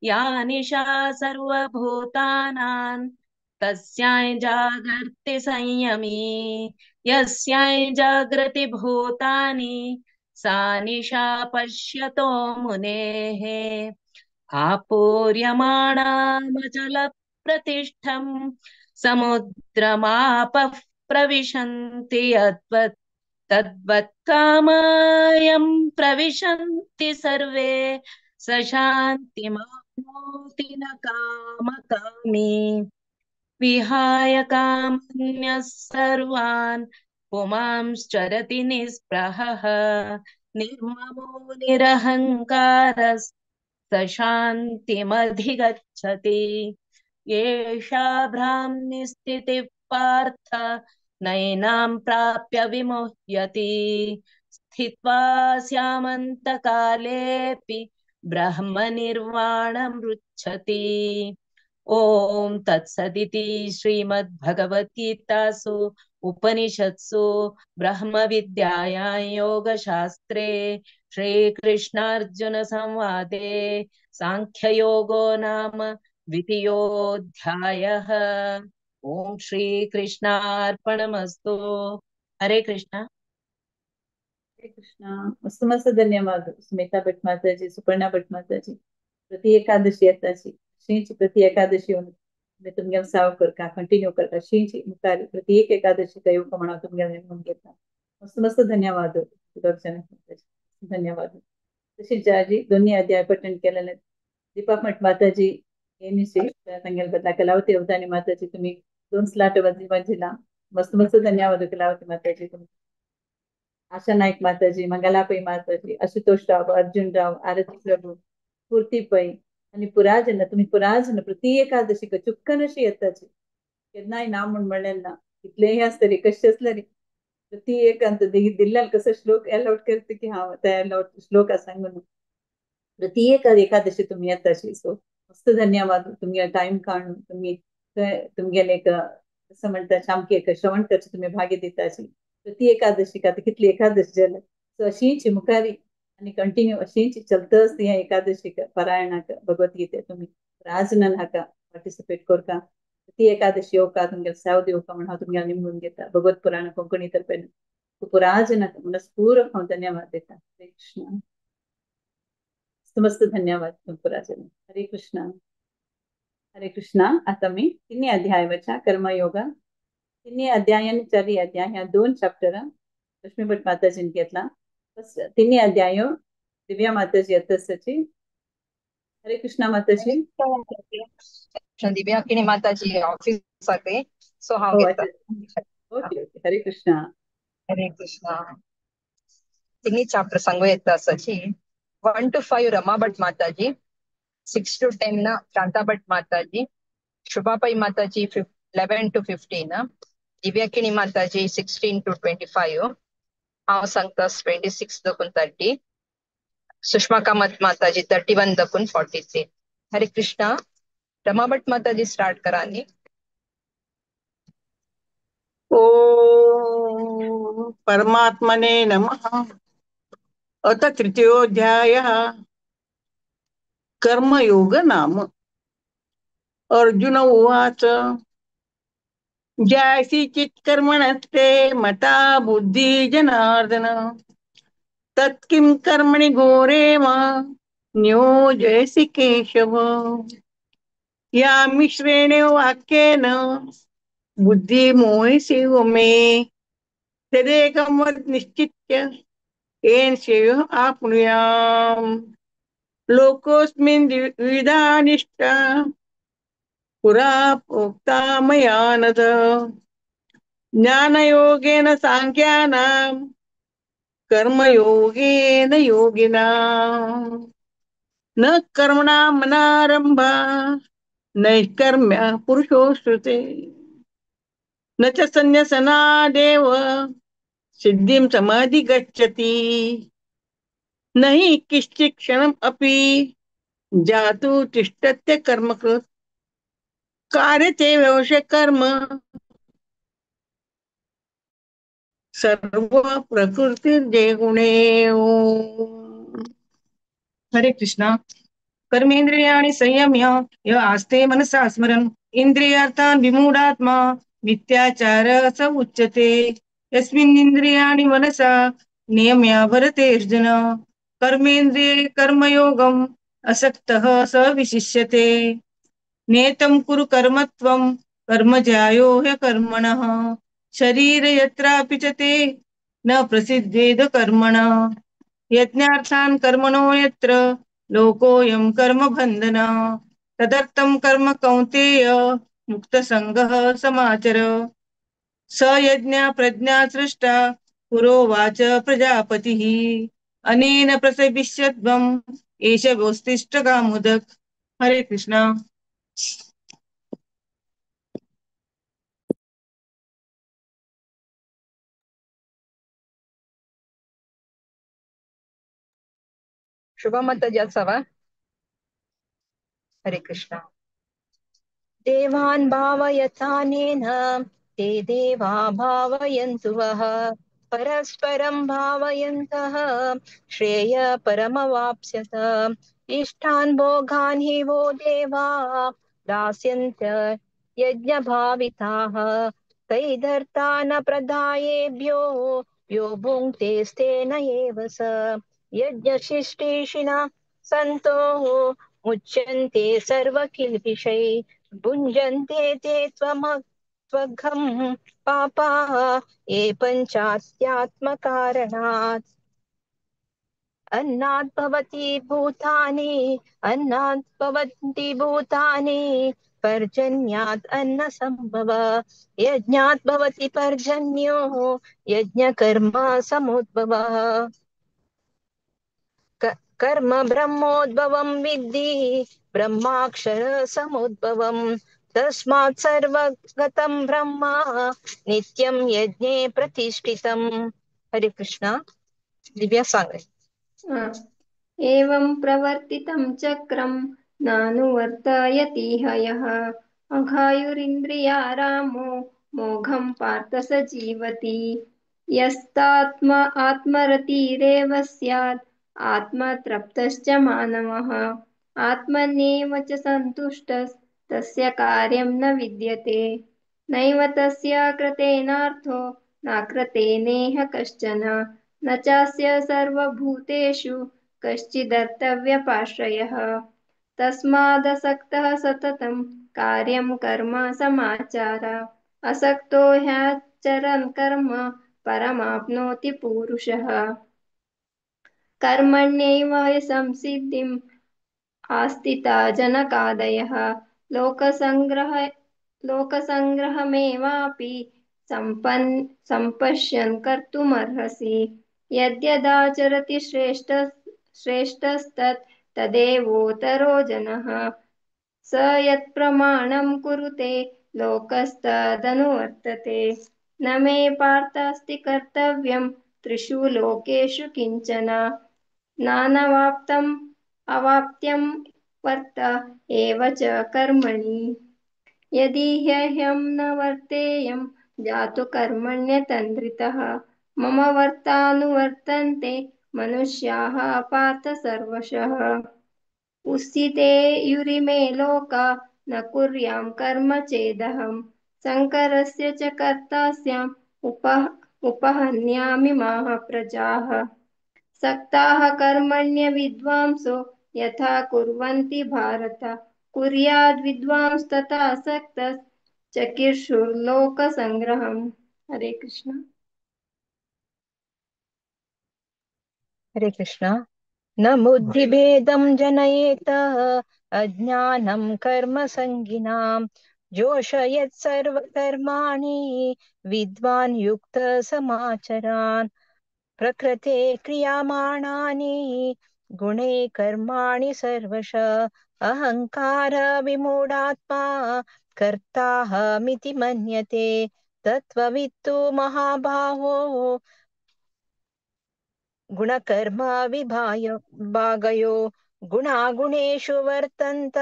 या निशा सर्वभूतानां तस्यां जागर्ति संयमी। यस्यां जागृति भूतानि सा निशा पश्यतो मुनेः। आपूर्यमाणामचलप्रतिष्ठं समुद्रमापः प्रविशन्ति यद्वत् तद्वत् कामायं प्रविशन्ति सर्वे। स शान्तिमाप्नोति न कामकामी। विहाय कामन्यः सर्वान् पुमांश्चरति निःस्पृहः। निर्ममो निरहङ्कारः स शान्तिमधिगच्छति। एषा ब्राह्मी स्थितिः पार्थ नैनां प्राप्य विमुह्यति। स्थित्वा स्यामन्तकालेऽपि ब्रह्मनिर्वाणमृच्छति। ॐ तत्सदिति श्रीमद्भगवद्गीतासु उपनिषत्सु ब्रह्मविद्यायां योगशास्त्रे श्रीकृष्णार्जुनसंवादे सांख्ययोगो नाम द्वितीयोऽध्यायः। ॐ श्रीकृष्णार्पणमस्तु। हरे कृष्णा। हरे कृष्णा। मस्त मस्त धन्यवाद स्मिता भट माताजी, सुपर्णा भट माताजी। प्रति एकादशी येताची शींची प्रति एकादशी मी तुमगे साव करका कंटिन्यू करका शींची मुखार प्रति एक एकादशी येवंक म्हणून तुमगे म्हणून घेता। मस्त मस्त धन्यवाद धन्यवाद। तशीच जाजी दोन्ही अध्याय पठण केलेले दीपा भट माताजी हे निश्चित तांगेले बदला कलावती अवधानी माताजी तुम्ही 2 स्लाट वाजिला मस्त मस्त धन्यवाद कलावती माताजी तुम्ही. आशा नाईक माताजी, मंगलापै माताजी, आशुतोष राव, अर्जुन राव, आरती प्रभू, पूर्ती पै आनी पुराजन तुम्ही पुराजन प्रति एकादशी चुक्कन अशी येताची केन्नाय ना म्हूण म्हणलें ना कितलेंय आसतरी कशें आसलें प्रति एकांत दिल्ल्यान कसो श्लोक अलाउड करता की हांव ते अलाउड श्लोक आसा म्हणून प्रति एकादशी तुम्ही येताची. सो मस्त धन्यवाद तुमगे टायम काडून तुमी तुमगेले एक कसं म्हणटा सामकी एक श्रवण करचे तुमी भाग्य दिताची प्रति एकादशी का कितली एकादशी जाल्या. सो अशीच मुखारी आणि कंटिन्यू अशीच चलतच ह्या एकादशी पारायणाक भगवद्गीते तुम्ही राजनन हाका पार्टिसिपेट करता ती एकादशी येवका तुमगेले सेव दिवका म्हण हांव तुमगेले निमगून घेता भगवत पुराण कोंकणी तर्फेन पुराजनाक मनस्पूर्वक हांव धन्यवाद दिता. हरे कृष्ण. मस्त मस्त धन्यवाद पुराजन. हरे कृष्ण. हरे कृष्ण. आता मी 3 अध्याय वचा कर्मयोगा 3 अध्याय आणि 4 अध्याय ह्या 2 चॅप्टर लक्ष्मीभट माताजीन घेतला. 3 अध्याय दिव्या माताजी येतची. हरे कृष्णा माताजी. दिव्या किणी माताजी ऑफिस आके सो हांव घेता. Okay okay. Hare Krishna. Hare Krishna. 3 chapter सांगू येता आसाची. 1 to 5 Rama Bhat Mataji, 6 to 10 Shanta Bhat Mataji, Shubhapai Mataji 11 to 15, Divyakini Mataji 16 to 25, हांव सांगता 26 दखून 30, सुषमा कामत माताजी 31 दखून 43. हरे कृष्णा. रमा भट माताजी स्टार्ट करा न्ही. ओम परमात्मने नमः. अथ तृतीयोऽध्यायः कर्मयोग नाम. अर्जुन उवाच ज्यायसी चित्कर्मणस्ते मता बुद्धि जनार्दन तत्किं कर्मणि घोरे मा नियोजयसि केशव. या मिश्रेण वाक्येन बुद्धि मोहयसि मे तदेकं वद निश्चित्य येन श्रेयः आप्नुयाम्. लोकोऽस्मिन् द्विविधा निष्ठा पुरा प्रोक्ता मया नघ ज्ञानयोगेन सांख्यानां कर्मयोगेन योगिनां. न कर्मणामनारंभा नैष्कर्म्य पुरुषोऽश्नुते न च संन्यसनादेव सिद्धिं समाधिगच्छति. न हि किश्चित् क्षणम् अपि जातु तिष्ठत्य कर्मकृत् कार्यते व्यवसाय कर्म सर्व प्रकृतिर्जे गुणे. हरे कृष्णा. कर्मेंद्रियाणि संयम्य य आस्ते मनसा स्मरन् इंद्रियार्थान् विमूढात्मा मिथ्याचार स उच्यते. यस्मिन्निन्द्रियाणि मनसा नियम्य भरते अर्जुन कर्मेन्द्रिये कर्मयोगम् असक्तः स विशिष्यते. नेतं कुरु कर्म त्वं कर्म ज्यायो ह्यकर्मणः शरीर यत्रापि च ते न प्रसिद्धेद कर्मण. यज्ञार्थान् कर्मणो यत्र लोकोऽयं कर्म बन्धन तदर्थं कर्म कौन्तेय मुक्तसङ्गः समाचर. स यज्ञ प्रज्ञा सृष्टा पुरोवाच प्रजापतिः अनेन प्रसविष्यध्वम् एष गोस्तिष्ठ कामुदक. हरे कृष्णा. शुभा माताजी असावा. हरे कृष्णा. देवान् भावयतानेन ते देवा भावयन्तु वः परस्परं भावयन्तः श्रेय परमवाप्स्यत. इष्टान् भोगान् हि वो देवा दास्यन्त यज्ञभाविताः तैदर्ता न प्रदायेभ्यो यो भुङ्क्तेस्तेन एव स. यज्ञशिष्टेशिना सन्तो मुच्यन्ते सर्वकिल्बिषै भुञ्जन्ते ते त्वघं पापाः ये पञ्चास्यात्मकारणात्. अन्नात् भवति भूतानि, अन्नात् भवन्ति भूतानि, पर्जन्यात् अन्नसम्भव। यज्ञात् भवति पर्जन्यो, यज्ञकर्म समुद्भवः। कर्म ब्रह्मोद्भवं विद्धि, ब्रह्माक्षर समुद्भवम्। तस्मात् सर्वगतं ब्रह्म नित्यं यज्ञे प्रतिष्ठितम्। हरे कृष्णा। दिव्या सांगे। एवं प्रवर्तितं चक्रं नानुवर्तयति हयः। अघायुरिन्द्रियारामो मोघं पार्थ स जीवति। यस्तात्मा आत्मरतिरेव स्यात्, आत्मतृप्तश्च मानवः। आत्मन्येव च सन्तुष्टस्तस्य कार्यं न विद्यते। नैव तस्य कृतेनार्थो नाकृते नेह कश्चन। न चास्य सर्वभूतेषु कश्चिदर्थव्यपाश्रयः। तस्मादसक्तः सततं कार्यं कर्म समाचार। असक्तो ह्याचरन् कर्म परमाप्नोति पुरुषः। कर्मण्यैव हि संसिद्धिम् आस्थिता जनकादयः। लोकसङ्ग्रह लोकसङ्ग्रहमेवापि सम्पश्यन् कर्तुमर्हसि। यद्यदाचरति श्रेष्ठस्तत् तदेवोतरो जनः। स यत्प्रमाणं कुरुते लोकस्तदनुवर्तते। न मे पार्थास्ति कर्तव्यं त्रिषु लोकेषु किञ्चन। नानवाप्तम् अवाप्त्यं वर्त एव च कर्मणि। यदि ह्यहं न वर्तेयं जातु कर्मण्यतन्द्रितः। मम वर्तानुवर्तन्ते मनुष्याः पार्थ सर्वशः। उस्थिते युरिमे लोका न कुर्यां कर्म चेदहं। शङ्करस्य च कर्तास्याम् उपहन्यामि माः प्रजाः। सक्ताः कर्मण्य विद्वांसो यथा कुर्वन्ति भारत। कुर्याद् विद्वांस्तथा सक्तश्चकीर्षुर्लोकसङ्ग्रहम्। हरे कृष्ण। हरे कृष्ण। न बुद्धिभेदं जनयेत अज्ञानं कर्म सङ्गिनां। जोषयत् सर्वकर्माणि विद्वान् युक्त समाचरान्। प्रकृते क्रियमाणानि गुणे कर्माणि सर्वश। अहंकार विमूढात्मा कर्ताहमिति मन्यते। तत्त्ववित्तु महाबाहो गुणकर्म विभाय भागयो गुणागुणेषु वर्तन्त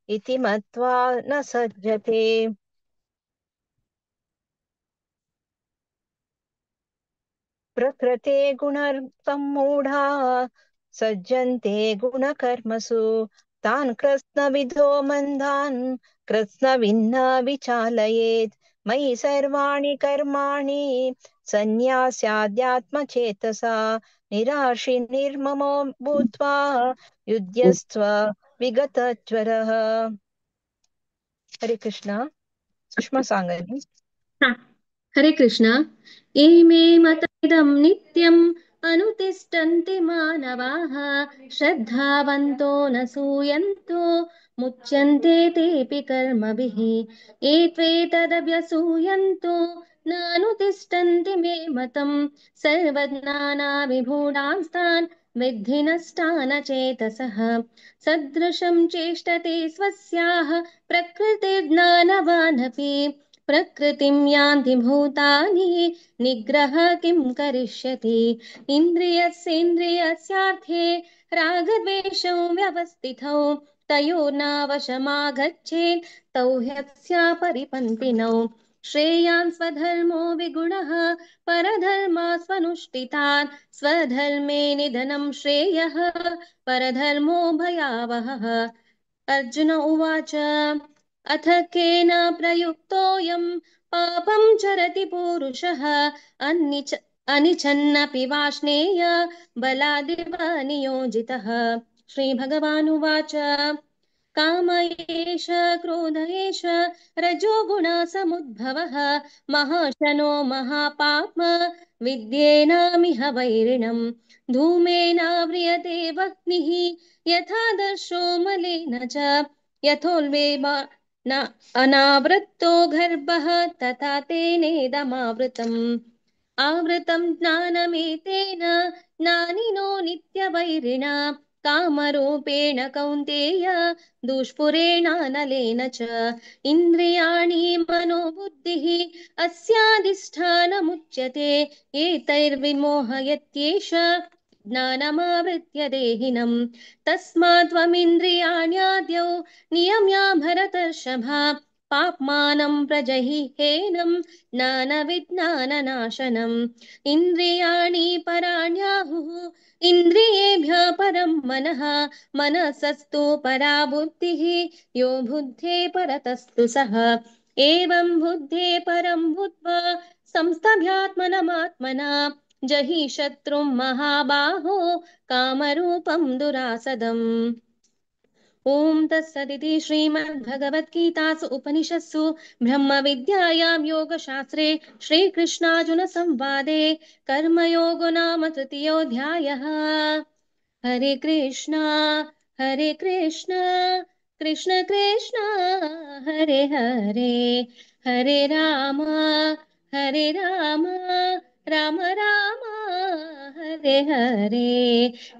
इति मत्वा न सज्जते। प्रकृते गुणर्थं मूढा सज्जन्ते गुणकर्मसु। तान् कृत्स्नविदो मन्दान् कृत्स्नविन्न विचालयेत्। मयि सर्वाणि कर्माणि सन्न्यास्याध्यात्मचेतसा। निराशि निर्ममो भूत्वा युध्यस्व विगतज्वरः। हरे कृष्णा। सुषमा सांगली। हरे कृष्णा। इमे मतमिदं नित्यम् अनुतिष्ठन्ति मानवाः। श्रद्धावन्तो न सूयन्तो मुच्यन्ते तेऽपि कर्मभिः। एत्वेतदभ्यसूयन्तो नानुतिष्ठन्ति मे मतम्। सर्वज्ञानाविभूढांस्तान् विद्धि नष्टान चेतसः। सदृशं चेष्टते स्वस्याः प्रकृतिर्ज्ञानवानपि। प्रकृतिं यान्ति भूतानि निग्रह किं करिष्यति। इन्द्रियस्येन्द्रियस्यार्थे रागद्वेषौ व्यवस्थितौ। तयोर्नावशमागच्छेत् तौ ह्यस्या परिपन्थिनौ। श्रेयान् स्वधर्मो विगुणः परधर्मा स्वनुष्ठितान्। स्वधर्मे निधनं श्रेयः परधर्मो भयावहः। अर्जुन उवाच। अथ केन प्रयुक्तोऽयं पापं चरति पुरुषः। अनिच्छन्नपि वाष्णेय बलादिव नियोजितः। श्रीभगवानुवाच। काम एष क्रोध एष रजोगुणसमुद्भवः महाशनो महापाप्म विद्येनामिह वैरिणम् धूमेनाव्रियते वह्निः यथा दर्शो मलेन च यथोल्बे न अनावृत्तो गर्भः तथा तेनेदमावृतम् आवृतं ज्ञानमेतेन ज्ञानिनो नित्यवैरिणा कामरूपेण कौन्तेय दुष्पुरेणानलेन च इन्द्रियाणि मनोबुद्धिः अस्याधिष्ठानमुच्यते एतैर्विमोहयत्येष ज्ञानमावृत्य देहिनम् तस्मात् त्वमिन्द्रियाण्याद्यौ नियम्य भरतर्षभा पाप्मानं प्रजहि हेनं ज्ञानविज्ञाननाशनम् इन्द्रियाणि पराण्याहुः इन्द्रियेभ्यः परं मनः मनसस्तु परा बुद्धिः यो बुद्धे परतस्तु सः एवं बुद्धे परं बुद्ध्वा संस्तभ्यात्मनमात्मना जहि शत्रुं महाबाहो कामरूपं दुरासदम्। ॐ तत्सदिति श्रीमद्भगवद्गीतासु उपनिषत्सु ब्रह्मविद्यायां योगशास्त्रे श्रीकृष्णार्जुनसंवादे कर्मयोगो नाम तृतीयोऽध्यायः। हरे कृष्णा कृष्ण कृष्ण हरे हरे हरे राम राम राम हरे हरे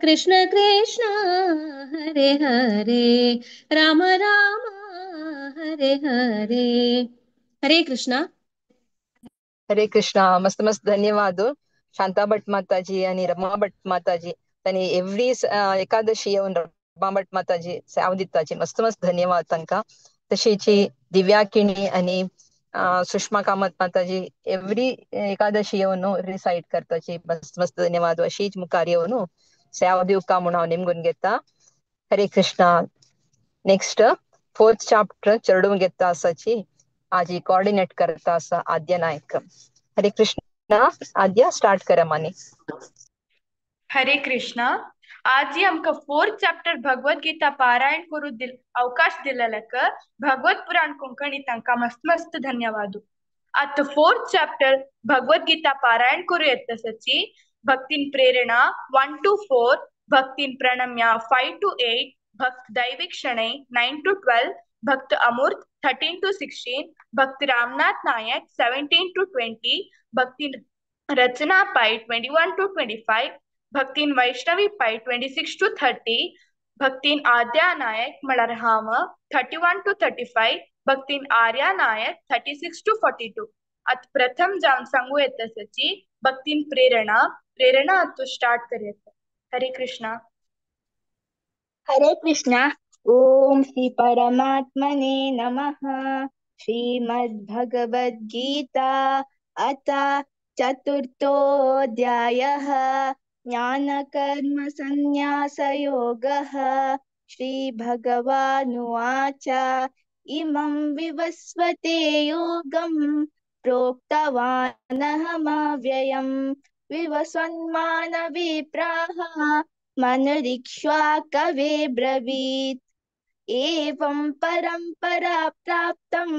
कृष्ण कृष्ण हरे हरे राम राम हरे हरे। हरे कृष्णा। हरे कृष्णा। मस्त मस्त धन्यवाद शांता भट माताजी आणि रमा भट माताजी तांणी एवरी एकादशी येवन रमा भट माताजी सेवा दिताची मस्त मस्त धन्यवाद तांकां। तशीच दिव्या किणी आणि सुषमा कामत माताजी एवरी एकादशी येवन रिसाइट करताची मस्त मस्त धन्यवाद। अशीच मुखार येवन सेवा दिवका म्हणून हांव निमगून घेता। हरे कृष्णा। नेक्स्ट फोर्थ चॅप्टर चेडूं घेता आसाची आजी कोऑर्डिनेट करता आसा आद्या नायक। हरे कृष्णा। आद्या स्टार्ट करा मानी। हरे कृष्णा। आज ही आमकां फोर्थ चॅप्टर भगवत गीता पारायण करू दिल अवकाश दिलेल्याक भगवत पुराण कोंकणी तांकां मस्त मस्त धन्यवाद। आतां फोर्थ चॅप्टर भगवत गीता पारायण करू येत तसची भक्तीन प्रेरणा 1 to 4, भक्तीन प्रणम्या 5 to 8, भक्त दैविक शणै 9 to 12, भक्त अमूर्त 13 to 16, भक्त रामनाथ नायक 17 to 20, भक्तीन रचना पाय 21 to 25, भक्तीन वैष्णवी पाय 26 to 30, भक्तीन आद्या नायक म्हळ्यार हांव 31 to 35, भक्तीन आर्या नायक 36 to 42। आतां प्रथम जावन सांगू येता तसची भक्तीन प्रेरणा प्रेरणा आतां स्टार्ट करया। हरे कृष्णा। हरे कृष्णा। ओम श्री परमात्मने नमः। श्रीमद्भगवद्गीता अथ चतुर्थोऽध्यायः ज्ञानकर्मसन्न्यासयोगः। श्रीभगवानुवाच इमं विवस्वते योगं प्रोक्तवानहमव्ययम् विवस्वन्मानविप्राह मनुरिक्ष्वा कवे ब्रवीत्। एवं परम्परा प्राप्तम्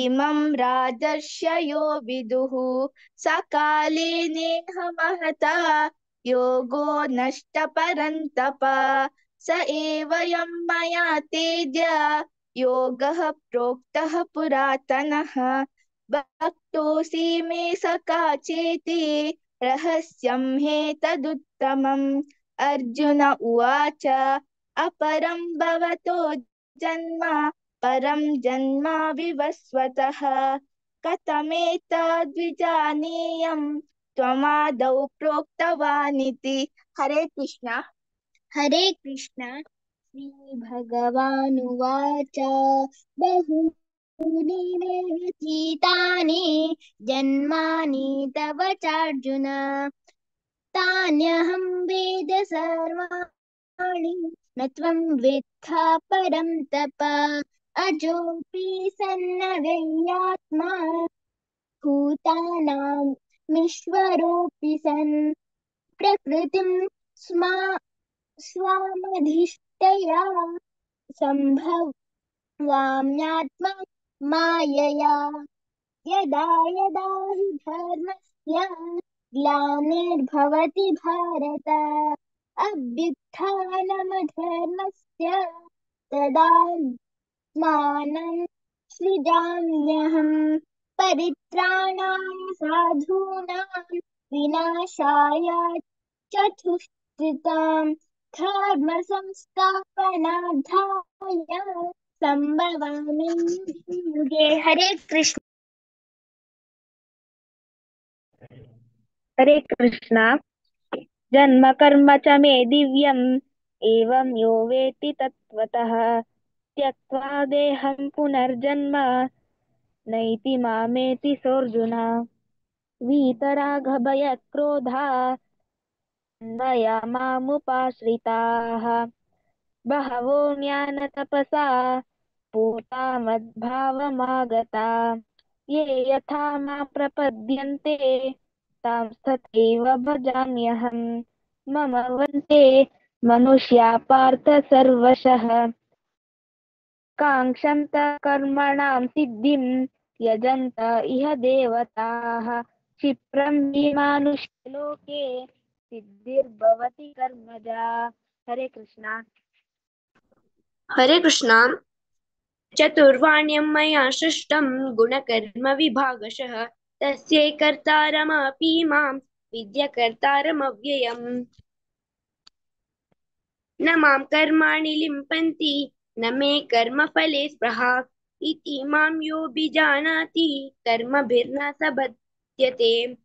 इमं राजर्षयो विदुः सकाले नेह महता योगो नष्ट परन्तप स एव यं मया तेद्य योगः प्रोक्तः पुरातनः। भक्तोऽसि मे सखा चेति रहस्यं हेतदुत्तमम्। अर्जुन उवाच अपरं भवतो जन्म परं जन्म विवस्वतः कथमेतद्विजानीयं त्वमादौ प्रोक्तवानिति। हरे कृष्णा। हरे कृष्णा। श्री भगवानुवाच बहूनि मे व्यतीतानि जन्मानि तव चार्जुन तान्यहं वेद सर्वाणि न त्वं वेत्था परं तप। अजोऽपि सन्नव्ययात्मा भूतानामीश्वरोऽपि सन् प्रकृतिं स्मा स्वामधिष्ठया सम्भवाम्यात्मा मायया। यदा यदा हि धर्मस्य ग्लानिर्भवति भारत, अभ्युत्थानमधर्मस्य तदात्मानं सृजाम्यहम्। परित्राणाय साधूनां विनाशाय च दुष्कृतां, धर्म संस्थापनार्थाय संभवामि युगे। हरे कृष्ण। हरे कृष्णा। जन्म कर्म च मे दिव्यम् एवं यो वेत्ति तत्त्वतः, त्यक्त्वा देहं पुनर्जन्म नैति मामेति सोऽर्जुन। वीतरागभयक्रोधा मया मामुपाश्रिताः, बहवो ज्ञानतपसा पूता मद्भावमागता, ये यथा मां प्रपद्यन्ते तां तथैव भजाम्यहम्। मम वन्ते मनुष्या पार्थ सर्वशः, काङ्क्षन्त कर्मणां सिद्धिं यजन्त इह देवताः, क्षिप्रं हि मानुष्यलोके सिद्धिर्भवति कर्मजा। हरे कृष्णा। हरे कृष्णा। चतुर्वाण्यं मया सृष्टं गुणकर्म विभागशः, तस्यै कर्तारमपि मां विद्यकर्तारमव्ययम्। न मां कर्माणि लिम्पन्ति न मे कर्मफले स्पृहा, इति मां योऽभिजानाति कर्मभिर्न स बध्यते।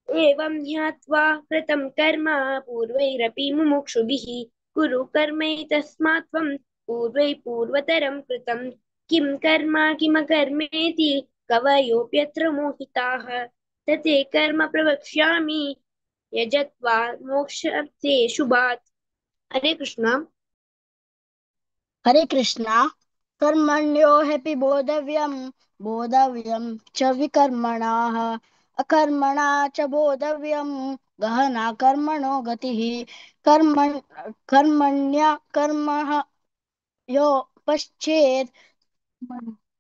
एवं ज्ञात्वा कृतं कर्म पूर्वैरपि मुमुक्षुभिः, कुरु कर्मैतस्मात् त्वं पूर्वैः पूर्वतरं कृतं। किं कर्म किमकर्मेति कवयोऽप्यत्र मोहिताः, तते कर्म प्रवक्ष्यामि यजत्वा मोक्षते शुभात्। हरे कृष्णा। हरे कृष्णा। कर्मण्यो ह्यपि बोधव्यं, बोधव्यं च विकर्मणाः, अकर्मणा च बोधव्यं गहना कर्मणो गतिः। कर्मण्य कर्मः यो पश्चेत्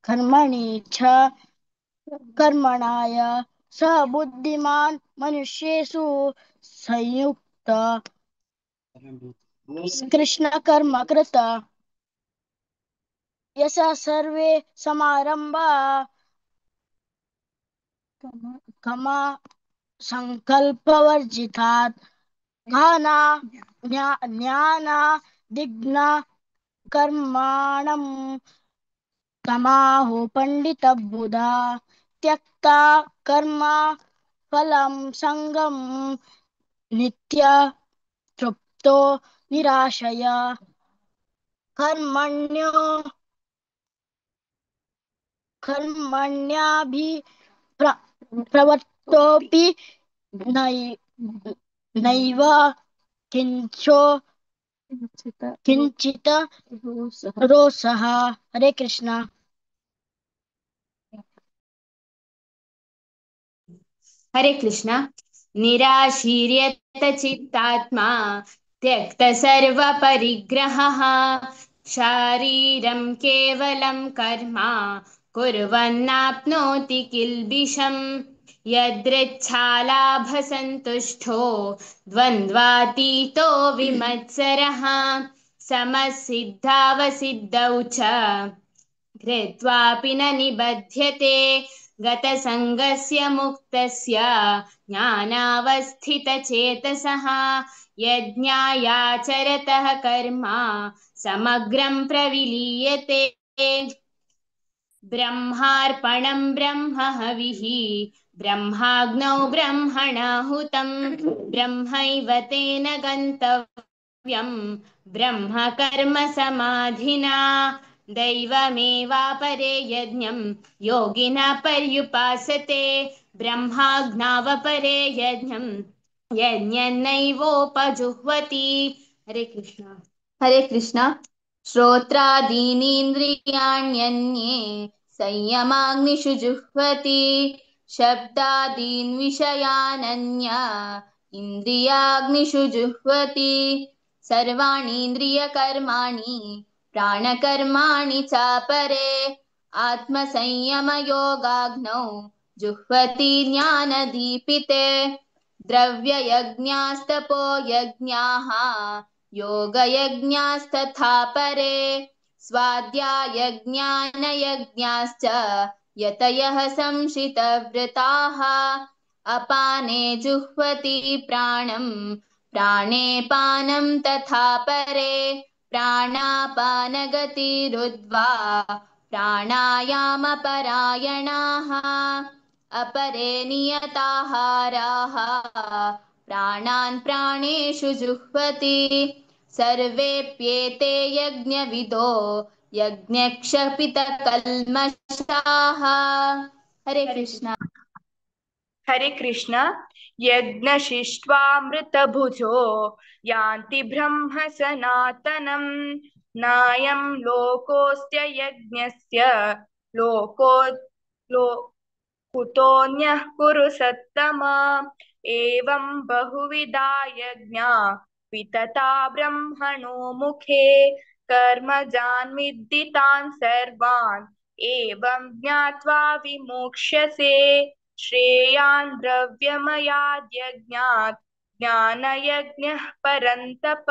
कर्मणि च कर्मणाय स बुद्धिमान् मनुष्येषु संयुक्त कृष्ण कर्म कृत। यसा सर्वे समारंभा कमा संकल्पवर्जितात्, घाना ज्ञाना दिग्ना कर्माणं तमाहु पंडितबुधा। त्यक्ता कर्म फलं संगम नित्य तृप्तो निराशय। कर्मण्यो कर्मण्याभि प्रवृत्तोऽपि नैव किंचो किंचित रोसः। हरे कृष्णा। हरे कृष्णा। निराशीर्यत चित्तात्मा त्यक्त सर्व परिग्रहः, शारीरं केवलं कर्म कुर्वन्नाप्नोति किल्बिषम्। यदृच्छालाभसन्तुष्टो द्वन्द्वातीतो विमत्सरः, समसिद्धावसिद्धौ च कृत्वापि न निबध्यते। गतसङ्गस्य मुक्तस्य ज्ञानावस्थितचेतसः, यज्ञायाचरतः कर्म समग्रं प्रविलीयते। ब्रह्मार्पणं ब्रह्म हविः ब्रह्माग्नौ ब्रह्मणाहुतं, ब्रह्मैव तेन गन्तव्यं ब्रह्म कर्म समाधिना। दैवमेवापरे यज्ञं योगिनः पर्युपासते, ब्रह्माग्नावपरे यज्ञं यज्ञन्नैवोपजुह्वति। हरे कृष्णा। हरे कृष्णा। श्रोत्रादीनीन्द्रियाण्यन्ये संयमाग्निषु जुह्वति, शब्दादीन् विषयानन्या इन्द्रियाग्निषु जुह्वति। सर्वाणीन्द्रियकर्माणि प्राणकर्माणि चापरे आत्मसंयमयोगाग्नौ जुह्वति ज्ञानदीपिते द्रव्ययज्ञास्तपो यज्ञाः योगयज्ञास्तथा परे स्वाध्यायज्ञानयज्ञाश्च यतयः संशितव्रताः अपाने जुह्वति प्राणं प्राणे पानं तथा परे प्राणापानगतिरुद्ध्वा प्राणायामपरायणाः अपरे नियताहाराः प्राणान् प्राणेषु जुह्वति सर्वेऽप्येते यज्ञविदो यज्ञक्षपितकल्मषाः। हरे कृष्ण। हरे कृष्ण। यज्ञशिष्ट्वामृतभुजो यान्ति ब्रह्म सनातनं नायं लोकोऽस्य यज्ञस्य लोको लो कुतोऽन्यः कुरु सत्तमा। एवं बहुविधा यज्ञा वितता ब्रह्मणो मुखे कर्मजान् विद्धितान् सर्वान् एवं ज्ञात्वा विमोक्ष्यसे। श्रेयान् द्रव्यमयाद्यज्ञात् ज्ञानयज्ञः परन्तप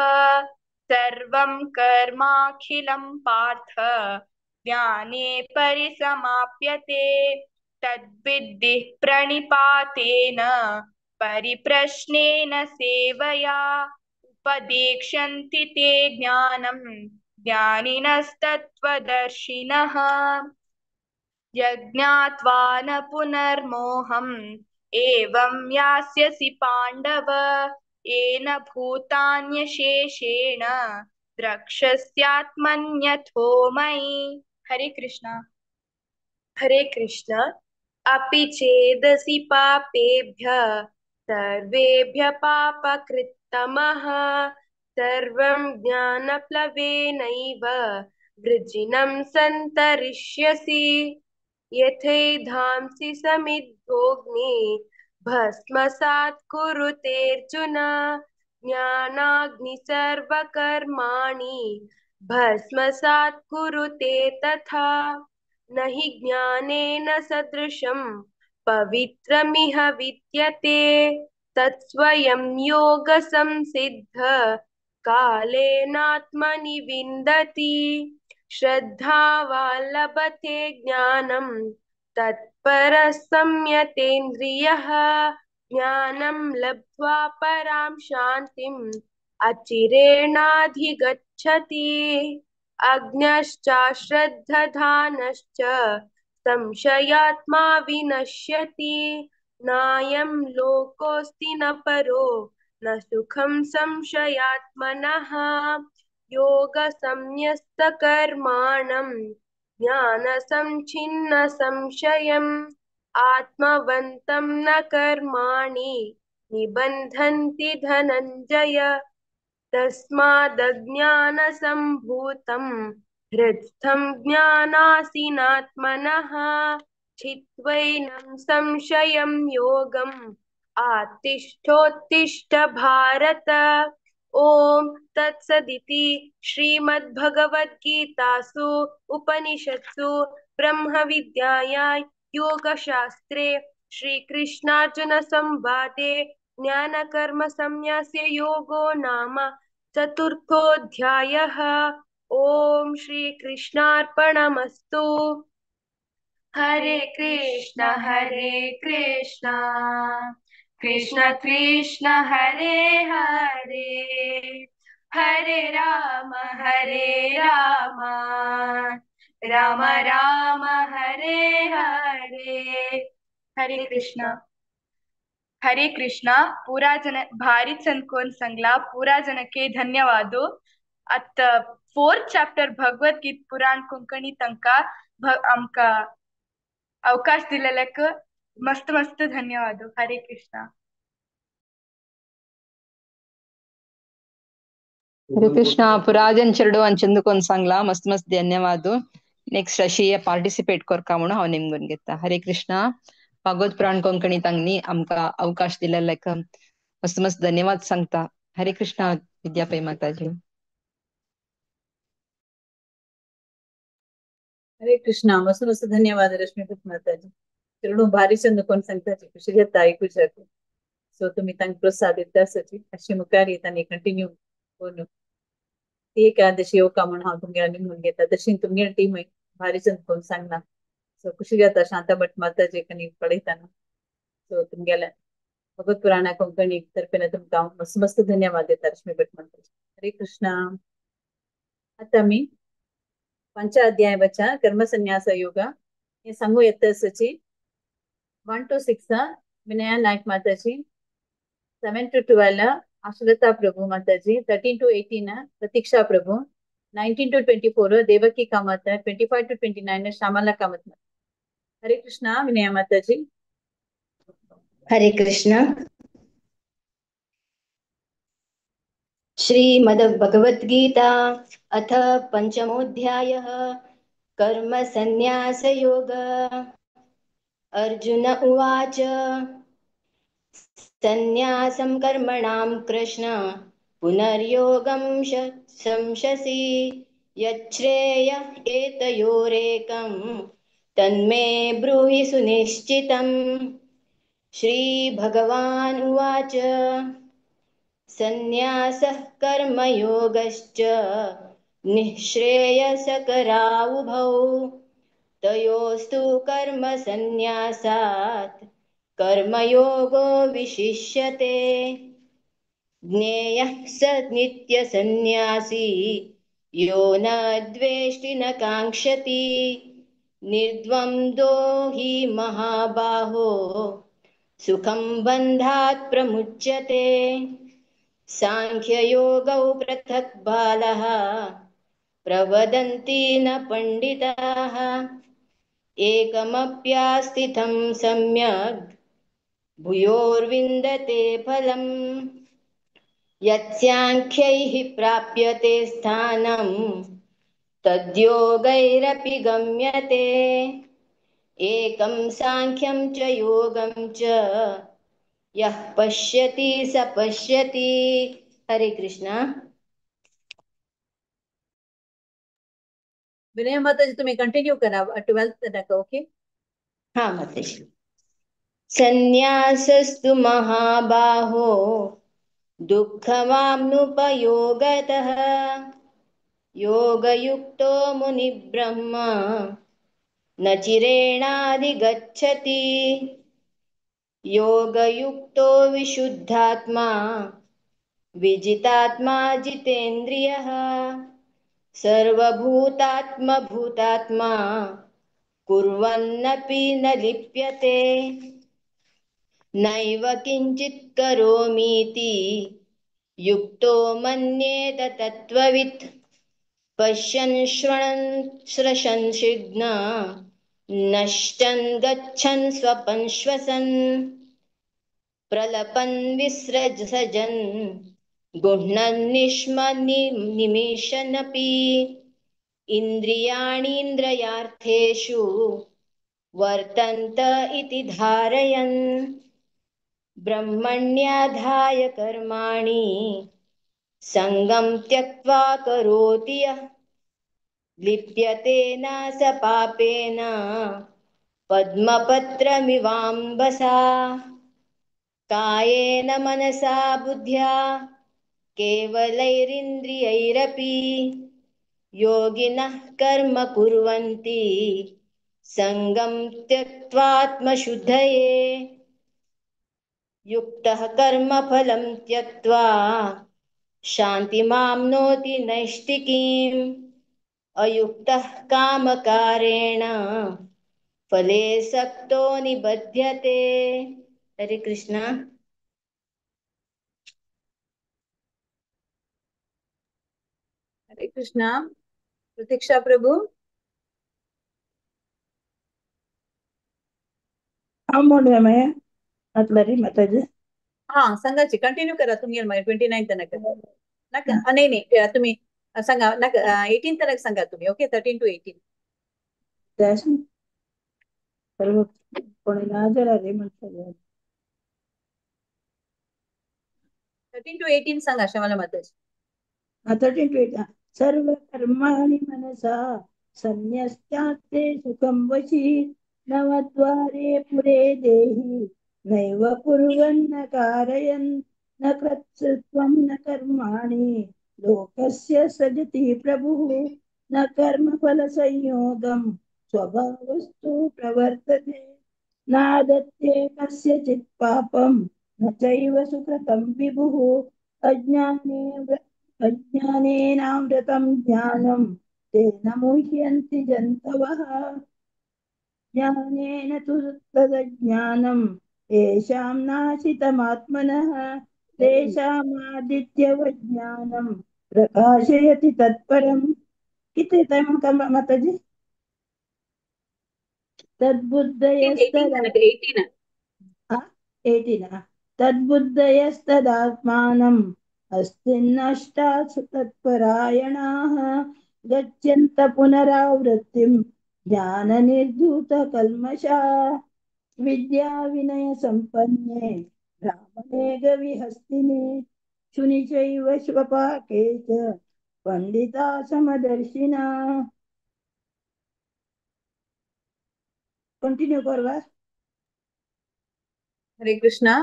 सर्वं कर्माखिलं पार्थ ज्ञाने परिसमाप्यते। तद्विद्धि प्रणिपातेन परिप्रश्नेन सेवया उपदेक्ष्यन्ति ते ज्ञानं ज्ञानिनस्तत्त्वदर्शिनः। यज्ञात्वा न पुनर्मोहम् एवं यास्यसि पाण्डव येन भूतान्यशेषेण द्रक्ष्यस्यात्मन्यथो मयि। हरे कृष्णा। हरे कृष्ण। अपि चेदसि पापेभ्य सर्वेभ्य पापकृत्तमः सर्वं ज्ञानप्लवेनैव वृजिनं सन्तरिष्यसि। यथैधांसि समिद्धोऽग्नि भस्मसात् कुरुतेऽर्जुन ज्ञानाग्नि सर्वकर्माणि भस्मसात् कुरुते तथा। न हि ज्ञानेन सदृशं पवित्रमिह विद्यते तत्स्वयं योगसंसिद्ध कालेनात्मनि विन्दति। श्रद्धावान् लभते ज्ञानं तत्परः संयतेन्द्रियः ज्ञानं लब्ध्वा परां शान्तिम् अचिरेणाधिगच्छति। अज्ञश्चाश्रद्धधानश्च संशयात्मा विनश्यति। नायं लोकोऽस्ति न परो न सुखं संशयात्मनः। योगसंन्यस्तकर्माणं ज्ञानसंच्छिन्नसंशयम् आत्मवन्तं न कर्माणि निबन्धन्ति धनञ्जय। तस्मादज्ञानसम्भूतं हृत्स्थं ज्ञानासीनात्मनः छित्त्वैनं संशयं योगम् आतिष्ठोत्तिष्ठ भारत। ॐ तत्सदिति श्रीमद्भगवद्गीतासु उपनिषत्सु ब्रह्मविद्यायां योगशास्त्रे श्रीकृष्णार्जुनसंवादे ज्ञानकर्मसंन्यासे योगो नाम चतुर्थोऽध्यायः। ॐ श्रीकृष्णार्पणमस्तु। हरे कृष्ण कृष्ण कृष्ण हरे हरे हरे राम राम राम हरे हरे। हरे कृष्ण। हरे कृष्ण। पूरा जन भारी चंदकोन संगला पूरा जनके धन्यवाद। अत फोर्थ चैप्टर भगवत गीत पुराण कोंकणी तंका आमका अवकाश दिलेल्याक मस्त मस्त धन्यवाद। हरे कृष्णा। हरे कृष्ण। पुराजन चेरडू अंचंदकोन सांगला मस्त मस्त धन्यवाद। नेक्स्ट अशी पार्टिसिपेट करका म्हणून हांव निमगून घेता। हरे कृष्ण। भागवत पुराण कोंकणी तांणी आमकां अवकाश दिलेल्याक मस्त मस्त धन्यवाद सांगता। हरे कृष्ण विद्या पै माताजी। हरे कृष्णा. मस्त मस्त धन्यवाद रश्मी भट माताजी. चेडूं भारी चंद कोण सांगताची खुशी घेता आयकू शकू. सो तुमी तांकां प्रोत्साह दिता आसाची अशी मुखार येता आनी कंटिन्यू करून ती एकादशी येवका म्हूण हांव तुमगेल्या निमून घेता. तशी तुमगेली टीमूय भारी चंद कोण सांगना. सो खुशी जाता शांता भट माताजी आनी पळयतना. सो तुमगेल्या भगवत पुराणा कोंकणी तर्फेन तुमकां हांव मस्त मस्त धन्यवाद दिता रश्मी भट माताजी. हरे कृष्णा. आतां आमी पंचाध्याय बच्चा कर्मसन्यास योग हे सांगू येता आसाची. 1 to 6 Vinaya Naik Mataji, 7 to 12 Ashalata Prabhu Mataji, 13 to 18 Pratiksha Prabhu, 19 to 24 Devaki Kamath, 25 to 29 Shyamala Kamath. Hare Krishna Vinaya Mataji. Hare Krishna. Shrimad Bhagavad Gita अथ पंचमोऽध्यायः कर्मसन्न्यासयोग. अर्जुन उवाच, सन्न्यासं कर्मणां कृष्ण पुनर्योगं शंससि यच्छ्रेय एतयोरेकं तन्मे ब्रूहि सुनिश्चितम्. श्रीभगवान् उवाच, सन्न्यासः कर्मयोगश्च निःश्रेयसकरावुभौ तयोस्तु कर्मसन्न्यासात् कर्मयोगो विशिष्यते. ज्ञेयः स नित्यसन्न्यासी यो न द्वेष्टि न काङ्क्षति निर्द्वन्द्वो हि महाबाहो सुखं बन्धात् प्रमुच्यते. सांख्ययोगौ पृथक् बालः प्रवदन्ति न पण्डिताः एकमप्यास्थितं सम्यग् भूयोर्विन्दते फलम्. यत्साङ्ख्यैः प्राप्यते स्थानं तद्योगैरपि गम्यते. एकं सांख्यं च योगं च यः पश्यति स पश्यति. हरे कृष्णा. विनय माताजी तुम्ही कंटिन्यू करा 12th तनक. ओके. हाँ माताजी. संन्यासस्तु महाबाहो दुःखमाप्नुपयोगतः योगयुक्तो मुनिब्रह्म न चिरेणाधिगच्छति. योगयुक्तो विशुद्धात्मा विजितात्मा जितेन्द्रियः सर्वभूतात्मभूतात्मा कुर्वन्नपि न लिप्यते. नैव किञ्चित् करोमीति युक्तो मन्येत तत्त्ववित्. पश्यन् शृण्वन् स्रशन् शीघ्न नश्चन् गच्छन् स्वपन् श्वसन् प्रलपन् विसृजन् गुह्नन् निष्मनि निमिषन्नपि इन्द्रियाणीन्द्रियार्थेषु वर्तन्त इति धारयन्. ब्रह्मण्याधाय कर्माणि सङ्गं त्यक्त्वा करोति यः लिप्यते न स पापेन पद्मपत्रमिवाम्बसा. कायेन मनसा बुद्ध्या केवलैरिन्द्रियैरपि योगिनः कर्म कुर्वन्ति सङ्गं त्यक्त्वात्मशुद्धये. युक्तः कर्मफलं त्यक्त्वा शान्तिमाप्नोति नैष्ठिकीम्. अयुक्तः कामकारेण फले सक्तो निबध्यते. हरे कृष्णा. हरे कृष्णा. प्रतीक्षा प्रभु. हा म्हणूया मागीर जातलें रे माताजी. हा सांगाची कंटिन्यू करा तुम्ही मागीर 29 तनक नाका. नाही नाही तुम्ही सांगा नाका 18 तनक सांगा तुम्ही. Okay 13 to 18. सर्व कोणी ना जाल्यार रे म्हणटा. 13 to 18 सांगा श्यामला माताजी. 13 to 18. सर्व कर्माणि मनसा सन्न्यस्यास्ते सुखं वशी। नवद्वारे पुरे देहि नैव कुर्वन् न कारयन् न कर्तृत्वं न कर्माणि लोकस्य सजति प्रभुः। न कर्मफलसंयोगं स्वभावस्तु प्रवर्तते। नादत्ते कस्यचित् पापं न चैव सुकृतं विभुः। अज्ञानेनावृतं ज्ञानं तेन मुह्यन्ति जन्तवः। ज्ञानेन तु तदज्ञानं येषां नाशितमात्मनः। तेषामादित्यवज्ञानं प्रकाशयति तत्परम्। किती टाइम माताजी? तद्बुद्धयस्तदा तद्बुद्धयस्तदात्मानम् अस्तिन्नष्टासु तत्परायणाः। गच्छन्त पुनरावृत्तिं ज्ञाननिर्धूतकल्मषा। विद्याविनयसम्पन्ने ब्राह्मणे गविहस्तिने शुनि चैव श्वपाके च पंडिता समदर्शिना। कंटिन्यू करवा। हरे कृष्णा।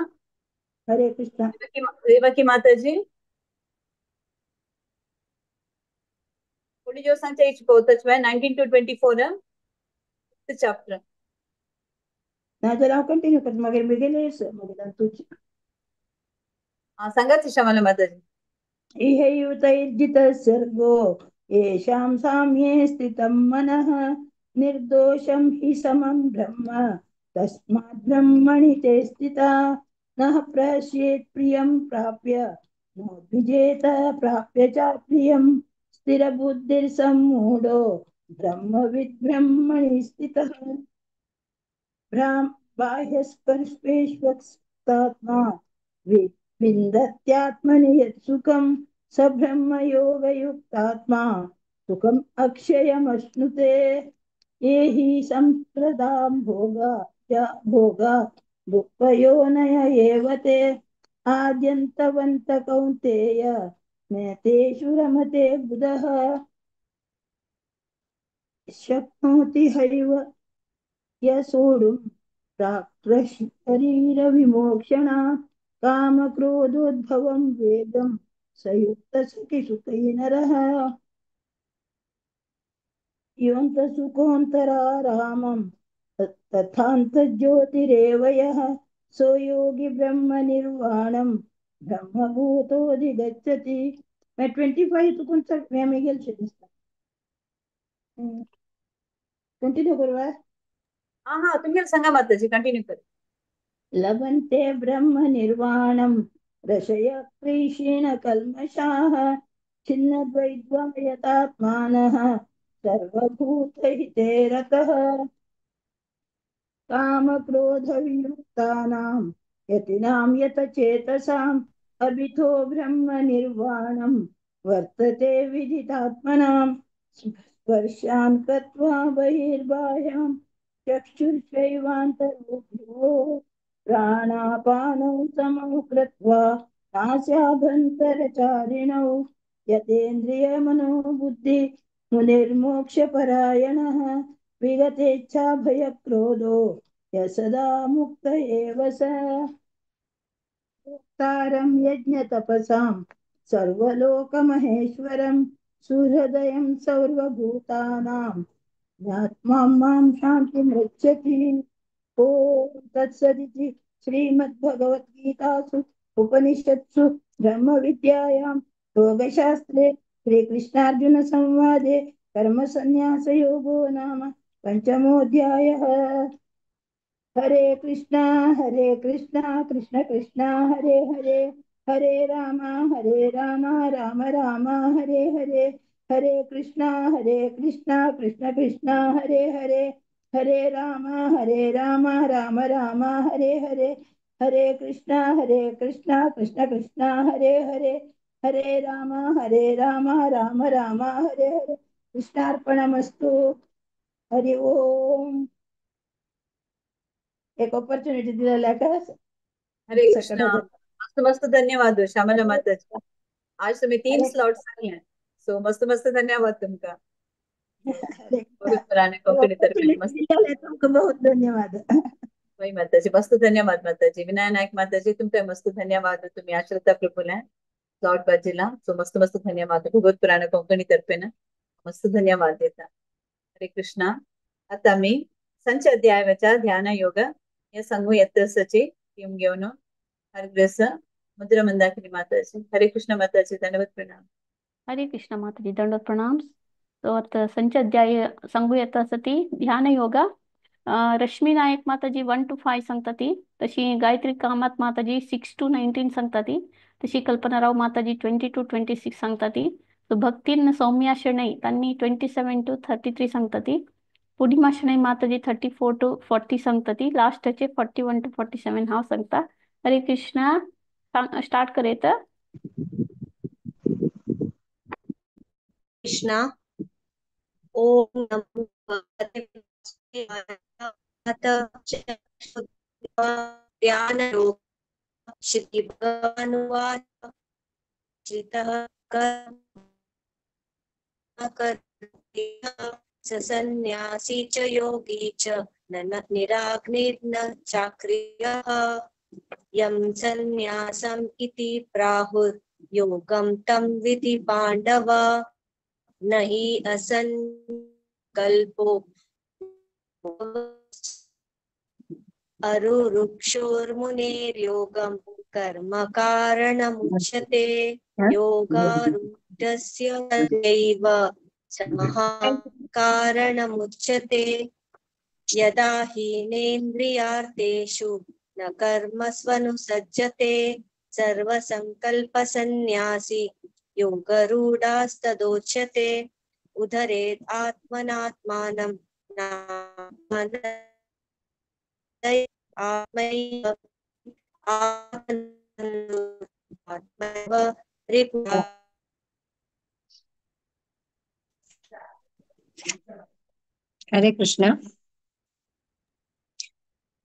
हरे कृष्णा। देवकी माताजी कोणी जो सांगचे शिकवतच 19 to 24 chapter. नाजाल्यार हांव कंटिन्यू करता, मागीर मेगेले मागीर तुजी. सांगात श्यामला माताजी. इहैव तैर्जितः सर्गो येषां साम्ये स्थितं मनः। निर्दोषं हि समं ब्रह्म तस्मात् ब्रह्मणि ते स्थिता। न प्रश्येत् प्रियं प्राप्य नोद्विजेत प्राप्य च प्रियं। स्थिरबुद्धिर्सम्मूढो ब्रह्मविद् ब्रह्मणि स्थितः। बाह्यस्पर्शेष्वक्तात्मा विन्दत्यात्मनि यत् सुखं स ब्रह्मयोगयुक्तात्मा सुखम् अक्षयमश्नुते। ये हि सम्प्रदां भोगा भोगा दुःखयोनय एव ते। आद्यन्तवन्त कौन्तेय न तेषु रमते बुधः। शक्नोति हैव यसोढुं प्राक्शरीरविमोक्षणात्। कामक्रोधोद्भवं वेगं सयुक्तसुखिसुखै नरः। योऽन्तसुखोऽन्तरारामं तथान्तज्योतिरेव यः। सो योगी ब्रह्मनिर्वाणं ब्रह्मभूतोऽधिगच्छति। मैं 25 तुकून मेगेल दिसता. कंटिन्यू करूया? हा हा तुम्ही सांगा माताजी, कंटिन्यू कर. लभन्ते ब्रह्मनिर्वाणं रशय क्रीशिण कल्मषाः। छिन्नद्वैद्वायतात्मानः सर्वभूतहिते रतः। कामक्रोधवियुक्तानां यतीनां यतचेतसाम् अभितो ब्रह्मनिर्वाणं वर्तते विदितात्मनां। स्पर्शान् कृत्वा बहिर्बाह्यां चक्षुर्षैवान्तर्भुवो। प्राणापानौ समौ कृत्वा नास्याभ्यन्तरचारिणौ। यतेन्द्रियमनोबुद्धि मुनिर्मोक्षपरायणः। विगतेच्छाभयक्रोधो यः सदा मुक्त एव स। भोक्तारं यज्ञतपसां सर्वलोकमहेश्वरं सुहृदयं सर्वभूतानां ज्ञात्वा मां शान्तिमृच्छति। ॐ तत्सदिति श्रीमद्भगवद्गीतासु उपनिषत्सु ब्रह्मविद्यायां योगशास्त्रे श्रीकृष्णार्जुनसंवादे कर्मसन्न्यासयोगो नाम पंचमोऽध्यायः। हरे कृष्णा कृष्ण कृष्ण हरे हरे, हरे राम राम राम हरे हरे, हरे कृष्णा कृष्ण कृष्ण हरे हरे, हरे राम राम राम हरे हरे, हरे कृष्णा कृष्ण कृष्ण हरे हरे, हरे राम राम राम हरे हरे। कृष्णार्पणमस्तु। हरि ओम। एक ऑपॉर्च्युनिटी दिलेला का? हरे कृष्णा। मस्त मस्त धन्यवाद श्यामला माताजी। आज तुम्ही 3 स्लॉट सांगले, सो मस्त मस्त धन्यवाद तुमका। भगवत पुराण कोंकणी तर्फे मस्त तुमकां बहुत धन्यवाद. वय माताजी, मस्त धन्यवाद माताजी. विनय नायक माताजी, तुमकां मस्त धन्यवाद. तुम्ही आश्रता प्रभूला स्लॉट बाजीला, सो मस्त मस्त धन्यवाद. भगवत पुराण कोंकणी तर्फे ना मस्त धन्यवाद देता. हरे कृष्णा. आता आमी संच अध्यायाच्या ध्यान योग हे सांगू येतसची टीम घेऊन हरग्रस मुद्रा मंदाकिनी माताजी. हरे कृष्ण माताजी, धन्यवाद प्रणाम. हरे कृष्ण माताजी, दंडवत प्रणाम. सो आता संच अध्याय सांगू येता आसा ती ध्यान योगा. रश्मी नायक माताजी 1 to 5 सांगता ती, तशी गायत्री कामत माताजी 6 to 19 सांगता ती, तशी कल्पना राव माताजी 20 to 26 सांगता ती, सो भक्तीन सौम्या शणै तांणी 27 to 33 सांगता ती, पूर्णिमा शणै माताजी 34 to 40 सांगता ती, लास्टाचे 41 to 47 हांव सांगता. हरे कृष्णा. स्टार्ट करयत. कृष्णा. ओम नमो भगवते ध्यान योग. श्री भगवानुवाच चितः कर्म सन्यासी च योगी च न निराग्निर्न चाक्रियः. यं सन्न्यासम् इति प्राहुर्योगं तं विधि पाण्डव. न हि असङ्कल्पो अरुरुक्षोर्मुनेर्योगं कर्म कारणमुच्यते. योगारूढस्य तदैव कारणमुच्यते. यदा हीनेन्द्रियार्थेषु न कर्मस्वनुसज्जते. सर्वसङ्कल्पसन्न्यासी योगरूढास्तदोच्यते. उधरेत् आत्मनात्मानं आत्मैव आत्मैव रिपुः. हरे कृष्ण.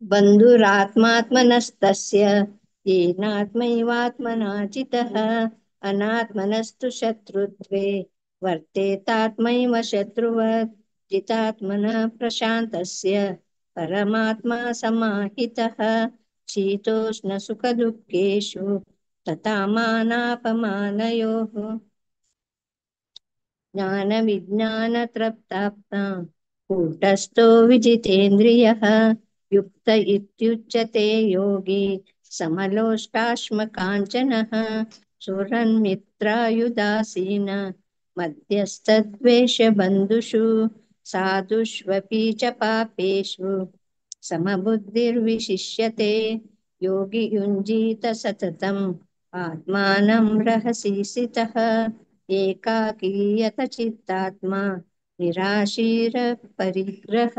बन्धुरात्मात्मनस्तस्य येनात्मैवात्मना जितः. अनात्मनस्तु शत्रुत्वे वर्तेतात्मैव शत्रुवत्. जितात्मनः प्रशान्तस्य परमात्मा समाहितः. शीतोष्णसुखदुःखेषु तथा मानापमानयोः. ज्ञानविज्ञानतृप्तात्मा कूटस्थो विजितेन्द्रियः. युक्त इत्युच्यते योगी समलोष्टाश्मकाञ्चनः. सुरन्मित्रायुदासीन मध्यस्थद्वेषबन्धुषु. साधुष्वपि च पापेषु समबुद्धिर्विशिष्यते. योगी युञ्जीत सततम् आत्मानं रहसि स्थितः. एकाकीयत चित्तात्मा निराशीरपरिग्रह.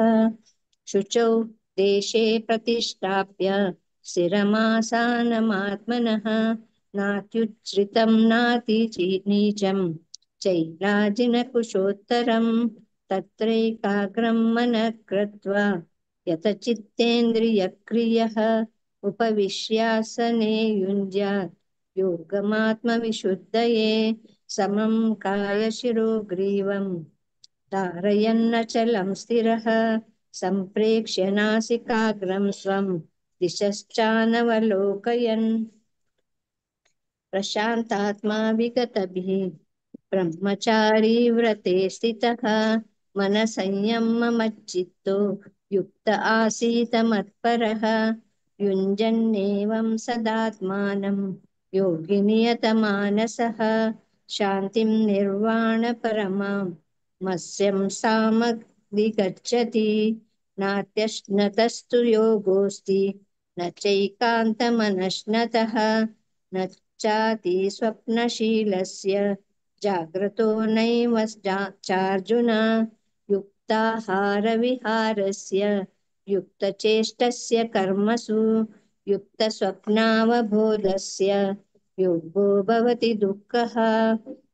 शुचौ देशे प्रतिष्ठाप्य स्थिरमासानमात्मनः. नात्युच्छ्रितं नातिनीचं चैलाजिनकुशोत्तरं. तत्रैकाग्रं मनः कृत्वा यतचित्तेन्द्रियक्रियः. उपविश्यासने युञ्ज्यात् योगमात्मविशुद्धये. समं कायशिरोग्रीवं धारयन्नचलं स्थिरः. सम्प्रेक्ष्य नासिकाग्रं स्वं दिशश्चानवलोकयन्. प्रशान्तात्मा विगतभिः ब्रह्मचारी व्रते स्थितः. मनसंयममच्चित्तो युक्त आसीत मत्परः. युञ्जन्नेवं सदात्मानं योगिनियतमानसः. शान्तिं निर्वाणपरमां मत्स्यं सामधिगच्छति. नात्यश्नतस्तु योगोऽस्ति न चैकान्तमनश्नतः. न चाति स्वप्नशीलस्य जाग्रतो नैव चार्जुन. युक्ताहारविहारस्य युक्तचेष्टस्य कर्मसु. युक्तस्वप्नावबोधस्य योगो भवति दुःखः.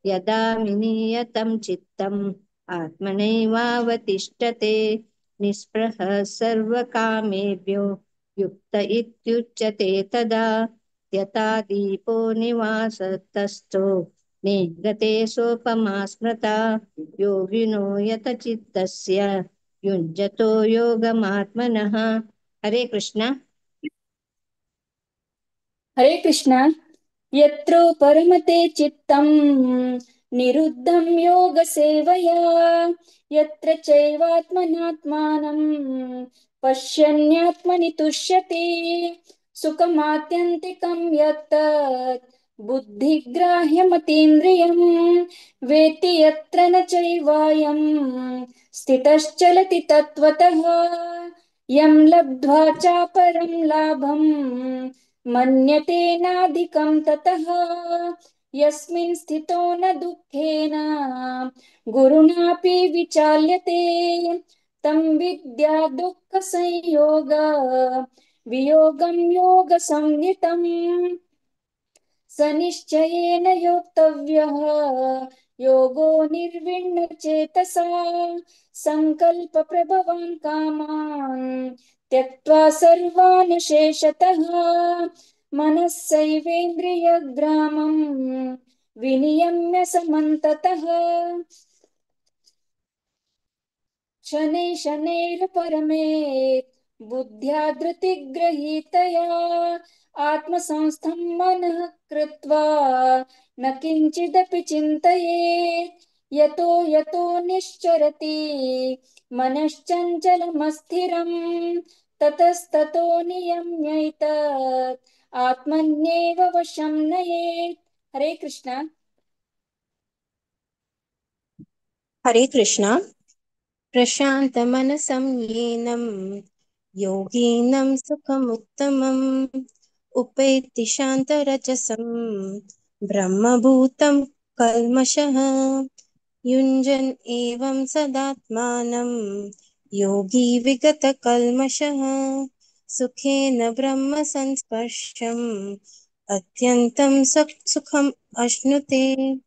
यदा विनियतं चित्तम् आत्मनैवावतिष्ठते. निःस्पृहः सर्वकामेभ्यो युक्त इत्युच्यते तदा. यथा दीपो निवासतस्थो नेङ्गते सोपमा स्मृता। योगिनो यतचित्तस्य युञ्जतो योगमात्मनः। हरे कृष्ण। हरे कृष्ण। यत्रो परमते चित्तं निरुद्धं योगसेवया, यत्र चैवात्मनात्मानं पश्यन्यात्मनि तुष्यति। सुखमात्यन्तिकं यत्तत् बुद्धिग्राह्यमतीन्द्रियं वेत्ति यत्र न चैवायं स्थितश्चलति तत्त्वतः। यं लब्ध्वा चापरं लाभं मन्यते नाधिकं ततः। यस्मिन् स्थितो न दुःखेन गुरुणापि विचाल्यते। तं विद्या दुःखसंयोग वियोगं योगसंज्ञितम्। स निश्चयेन योक्तव्यः योगो निर्विण्ण चेतसा। संकल्प प्रभवान् कामान् त्यक्त्वा सर्वान् शेषतः। मनस्सैवेन्द्रियग्रामं विनियम्य समन्ततः। शनैः शनैर्परमेत् बुद्ध्या धृतिगृहीतया। आत्मसंस्थं मनः कृत्वा न किञ्चिदपि चिन्तयेत्। यतो यतो निश्चरति मनश्चञ्चलमस्थिरं ततस्ततो नियम्यैतत् आत्मन्येव वशं नयेत्। हरे कृष्ण। हरे कृष्ण। प्रशान्तमनसं येनं योगिनं सुखमुत्तमम् उपेति शान्तरजसं ब्रह्मभूतं कल्मषः। युञ्जन् एवं सदात्मानं योगी विगतकल्मषः। सुखेन ब्रह्म संस्पर्शम् अत्यन्तं सुखम् अश्नुते।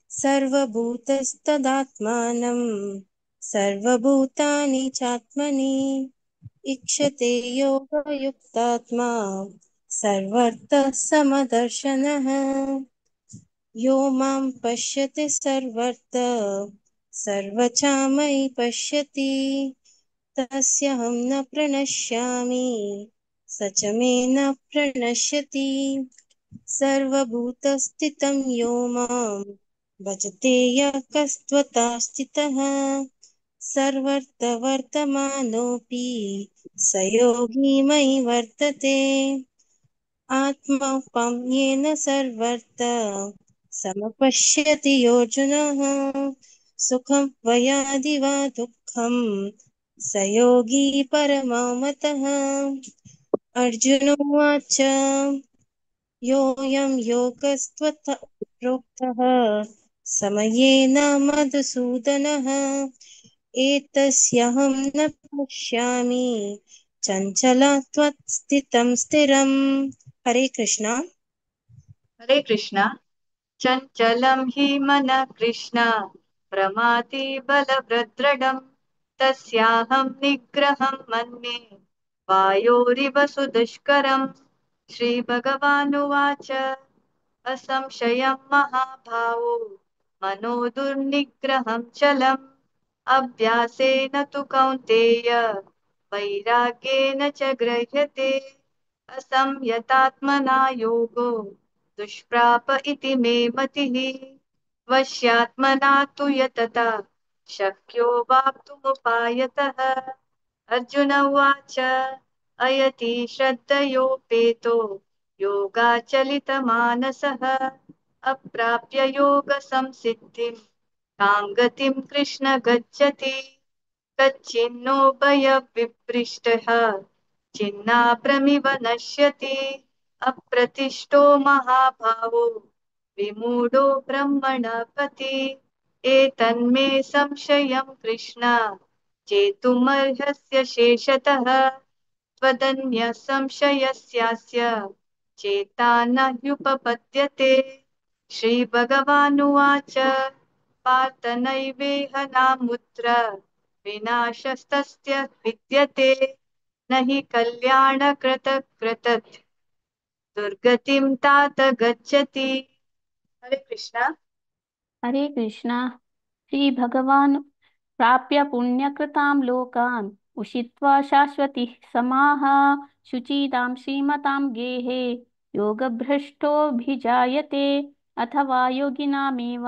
सर्वभूतस्तदात्मानं सर्वभूतानि चात्मनि ईक्षते योगयुक्तात्मा सर्वर्थः समदर्शनः। यो मां पश्यति सर्वत्र सर्वचामयि पश्यति तस्यहं न प्रणश्यामि स च मे न प्रणश्यति। सर्वभूतस्थितं यो मां भजते यः कस्त्वता स्थितः सर्वर्थवर्तमानोऽपि स योगी मयि वर्तते। आत्मापाम्येन सर्वर्थ समपश्यति योऽर्जुनः। सुखं वयादि वा दुःखं स योगी परमो मतः। अर्जुन उवाच योऽयं योगस्त्वत् प्रोक्तः समयेन मधुसूदनः। एतस्यहं न पश्यामि चञ्चला त्वत् स्थितं स्थिरम्। हरे कृष्णा। हरे कृष्णा। चञ्चलं हि मनः कृष्ण प्रमाति बलभद्रढं तस्याहं निग्रहं मन्ये वायोरिव सुदुष्करम्। श्रीभगवानुवाच असंशयं महाभावो मनो दुर्निग्रहं चलम्। अभ्यासेन तु कौन्तेय वैराग्येन च गृह्यते। असंयतात्मना योगो दुष्प्राप इति मे मतिः। वश्यात्मना तु यतता शक्यो वाप्तुमुपायतः। अर्जुन उवाच अयति श्रद्धयोपेतो योगाचलितमानसः। अप्राप्य योगसंसिद्धिं कां गतिं कृष्ण गच्छति। कच्चिन्नो भयविपृष्टः छिन्नाभ्रमिव नश्यति। अप्रतिष्ठो महाभावो विमूढो ब्रह्मणपति। एतन्मे संशयं कृष्ण चेतुमर्हस्य शेषतः। त्वदन्य संशयस्यास्य चेता न ह्युपपद्यते। श्रीभगवानुवाच पार्थ नैवेह नामुत्र विनाशस्तस्य विद्यते। न हि कल्याणकृतकृतत् दुर्गतिं तात गच्छति। हरे कृष्णा। हरे कृष्णा। श्री भगवान प्राप्य पुण्यकृतां लोकान् उषित्वा शाश्वतीः समाः शुचीतां श्रीमतां गेहे योगभ्रष्टोऽभिजायते अथवा योगिनामेव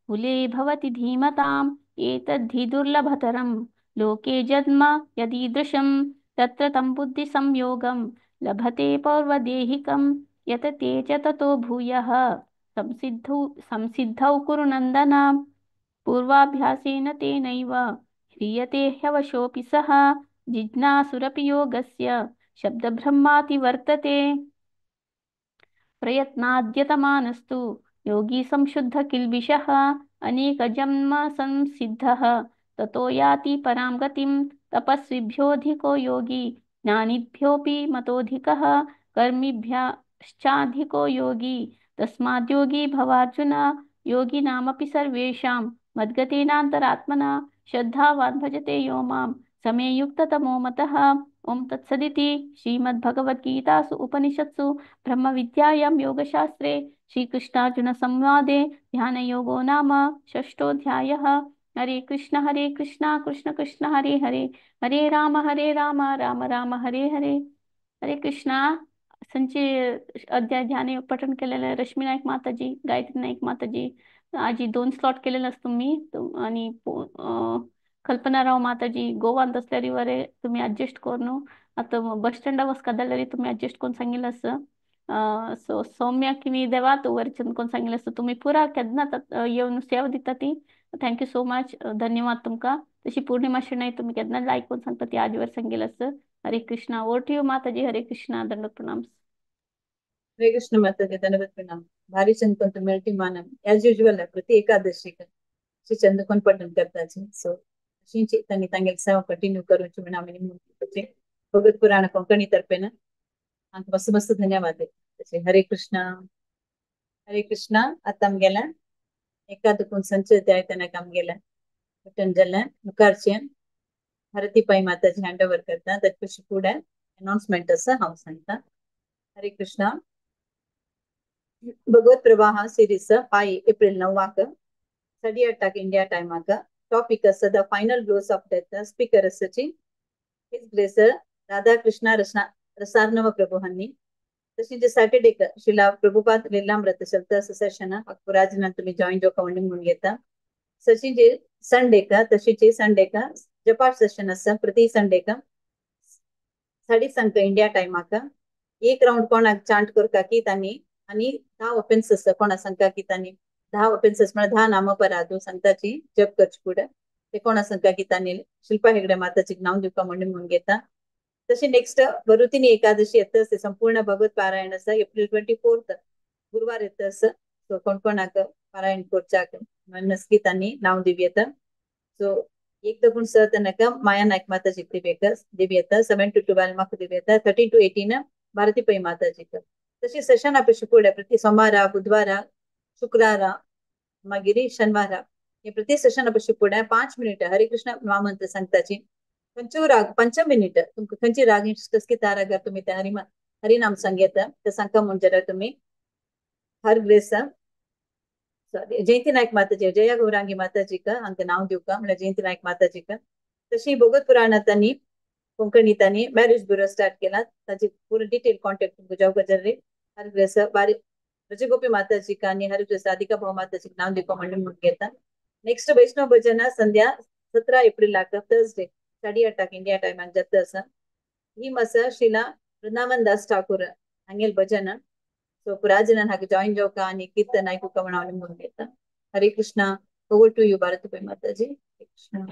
कुले भवति धीमताम् एतद्धि दुर्लभतरं लोके जन्म यदीदृशं तत्र तं बुद्धिसंयोगं लभते पौर्वदेहिकं यतते च ततो भूयः संसिद्धौ संसिद्धौ कुरु नन्दन। पूर्वाभ्यासेन तेनैव ह्रियते ह्यवशोऽपि सः जिज्ञासुरपि योगस्य शब्दब्रह्माति वर्तते। प्रयत्नाद्यतमानस्तु योगी संशुद्ध किल्बिषः अनेकजन्म संसिद्धः ततो याति परां गतिं। तपस्विभ्योऽधिको योगी ज्ञानिभ्योऽपि मतोऽधिकः कर्मिभ्यश्चाधिको योगी तस्माद्योगी भवार्जुन। योगिनामपि सर्वेषां मद्गतेनान्तरात्मना श्रद्धावान् भजते यो मां समे युक्ततमो मतः। ओम तत्सदिति श्रीमद्भगवद्गीतासु उपनिषत्सु ब्रह्मविद्यायां योगशास्त्रे श्रीकृष्णार्जुन संवादे ध्यानयोगो नाम षष्ठोऽध्यायः। हरे कृष्ण कृष्ण कृष्ण हरे हरे, हरे राम राम राम हरे हरे। हरे कृष्णा। संचे अध्याय ध्यान पठन केलेलं आहे रश्मी नाईक माताजी, गायत्री नाईक माताजी, आजी 2 स्लॉट केलेलं असतं तुम्ही आणि कल्पनाराव माताजी गोवांत असल्यावर तुम्ही ॲडजस्ट करून आता बस स्टँडा बस कदलरी तुम्ही ॲडजस्ट करून सांगितलं असं. सो सौम्या किनी देवा तू वरचंद कोण सांगितलं असं तुम्ही पुरा केन्ना येवन सेवा दिता ती. Thank you so much, धन्यवाद तुमका. तशी पौर्णिमा शणै तुम्ही केन्ना लायक कोण सांगता ती आजवर सांगितलं असं. हरे कृष्णा. ओवर टू you माताजी. हरे कृष्णा, दंडवत प्रणाम. हरे कृष्ण माताजी, दंडवत प्रणाम. भारी चंदकोन तुम्ही मानम ॲज युज्युअल प्रति एकादशी श्री चंदकोन पठन करताची. सो अशींची तांणी तांगेली सेवा कंटिन्यू करूची म्हणून आमी भगवत पुराण कोंकणी तर्फेन आमकां मस्त मस्त धन्यवाद. हरे कृष्णा. हरे कृष्णा. आतां आमगेल्या एकादकून संच अध्याय तेन्ना आमगेल्या पठन जालें. मुखारचें भारती पाई माताजी हँड ओवर करता. ताचे पयलीं फुडें अनाउन्समेंट आसा हांव सांगता. हरे कृष्णा. भगवत प्रवाह सिरीज 5 एप्रिल 9 8:30 इंडिया टायमाक. टॉपिक आसा the final blows of death. Speaker आसाची his grace Radha Krishna Rasarnava Prabhu हांणी. तशेंच सॅटर्डेक शिला प्रभुपाद लीलामृत चलता सेशन राजनाथ तुम्ही जॉईन जावका म्हणून घेता. तशीच संडेक तशीच संडेक जपा सेशन आसा प्रति संडेक 7:30 इंडिया टायमाक. एक राउंड कोणाक चांट करता की तांणी आनी 10 ऑफेन्सेस कोणा सांगता की तांणी 10 ऑफेन्सेस म्हळ्यार 10 नामपराधू सांगताची जप करचे फुडें ते कोणा सांगता की तांणी शिल्पा हेगडे माताची नांव दिवपा म्हणून घेता. तशें नेक्स्ट वरुथिनी एकादशी येता आसा संपूर्ण भगवत पारायण आसा एप्रिल 24 गुरुवार येता आसा. सो कोण कोणाक पारायण करच्याक नसकी तांणी नांव दिवं येता. सो 1 to 6 तनक माया नायक माताजी दिवं येता. 7 to 12 म्हाका दिवं येता. 13 to 18 Bharati Pai माताजीक. तशी सेशन अपेक्षा फुडें प्रति सोमारा बुधवारा शुक्रारा मागीर शनिवारा हे प्रति सेशन अपेक्षा फुडें 5 मिनिट हरे कृष्ण महामंत्र सांगताची. खंयचो राग 5 मिनिट तुमकां खंयची राग इश्ट त्या रागार तुमी ते हरिनाम सांगता ते सांगता म्हूण जाल्यार तुमी हर ग्रेस सॉरी जयंती नायक माताजी जया गौरांगी माताजीक हांकां नांव दिवका म्हळ्यार जयंती नायक माताजीक. तशी भगवत पुराणांत कोंकणी तांणी मॅरेज ब्युरो स्टार्ट केला. ताची पूर्ण डिटेल कॉन्टॅक्ट तुमकां जावपा जाल्यार हर ग्रेस बारी रजगोपी माताजीक आनी हर ग्रेस राधिका भाऊ माताजीक नांव दिवपा म्हणून घेता. नेक्स्ट वैष्णव भजन संध्या 17 एप्रिलाक थर्सडे 8:30 इंडिया टायमाक जाता आसा. ही मासा श्रीला वृंदावन दास ठाकूर हांगेल भजन. सो पुराजनान हाका जॉईन जावका आनी कीर्तन आयकुका म्हणून हांव म्हणून घेता. Hare Krishna. Over to you Bharati Pai Mataji. Hare Krishna.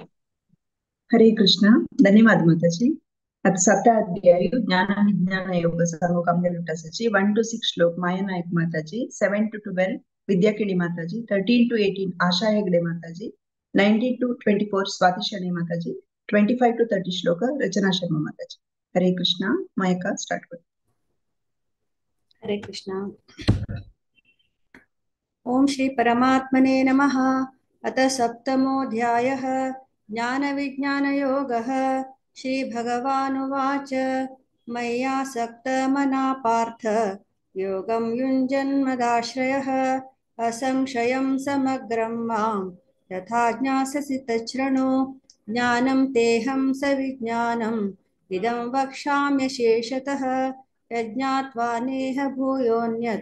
Hare Krishna. धन्यवाद माताजी. आता 7 अध्याय ज्ञान विज्ञान योग सांगू कामगेल आसाची. 1 to 6 श्लोक माया नायक माताजी, 7 to 12 Vidyakini Mataji, 13 to 18 Asha Hegde Mataji, 19 to 24 Swati Shenoy Mataji, 25 to 30 श्लोक रचना शर्मा माताजी. हरे कृष्णा. मायका स्टार्ट कर. हरे कृष्णा. ओम श्री परमात्मने नमः. अथ सप्तमोऽध्यायः ज्ञानविज्ञानयोगः. श्री भगवानुवाच मय्यासक्तमना पार्थ योगं युञ्जन्मदाश्रयः असंशयं समग्रं मां यथा ज्ञास्यसि तच्छृणु। ज्ञानं तेऽहं सविज्ञानम् इदं वक्ष्याम्यशेषतः। यज्ञात्वा नेह भूयोऽन्यत्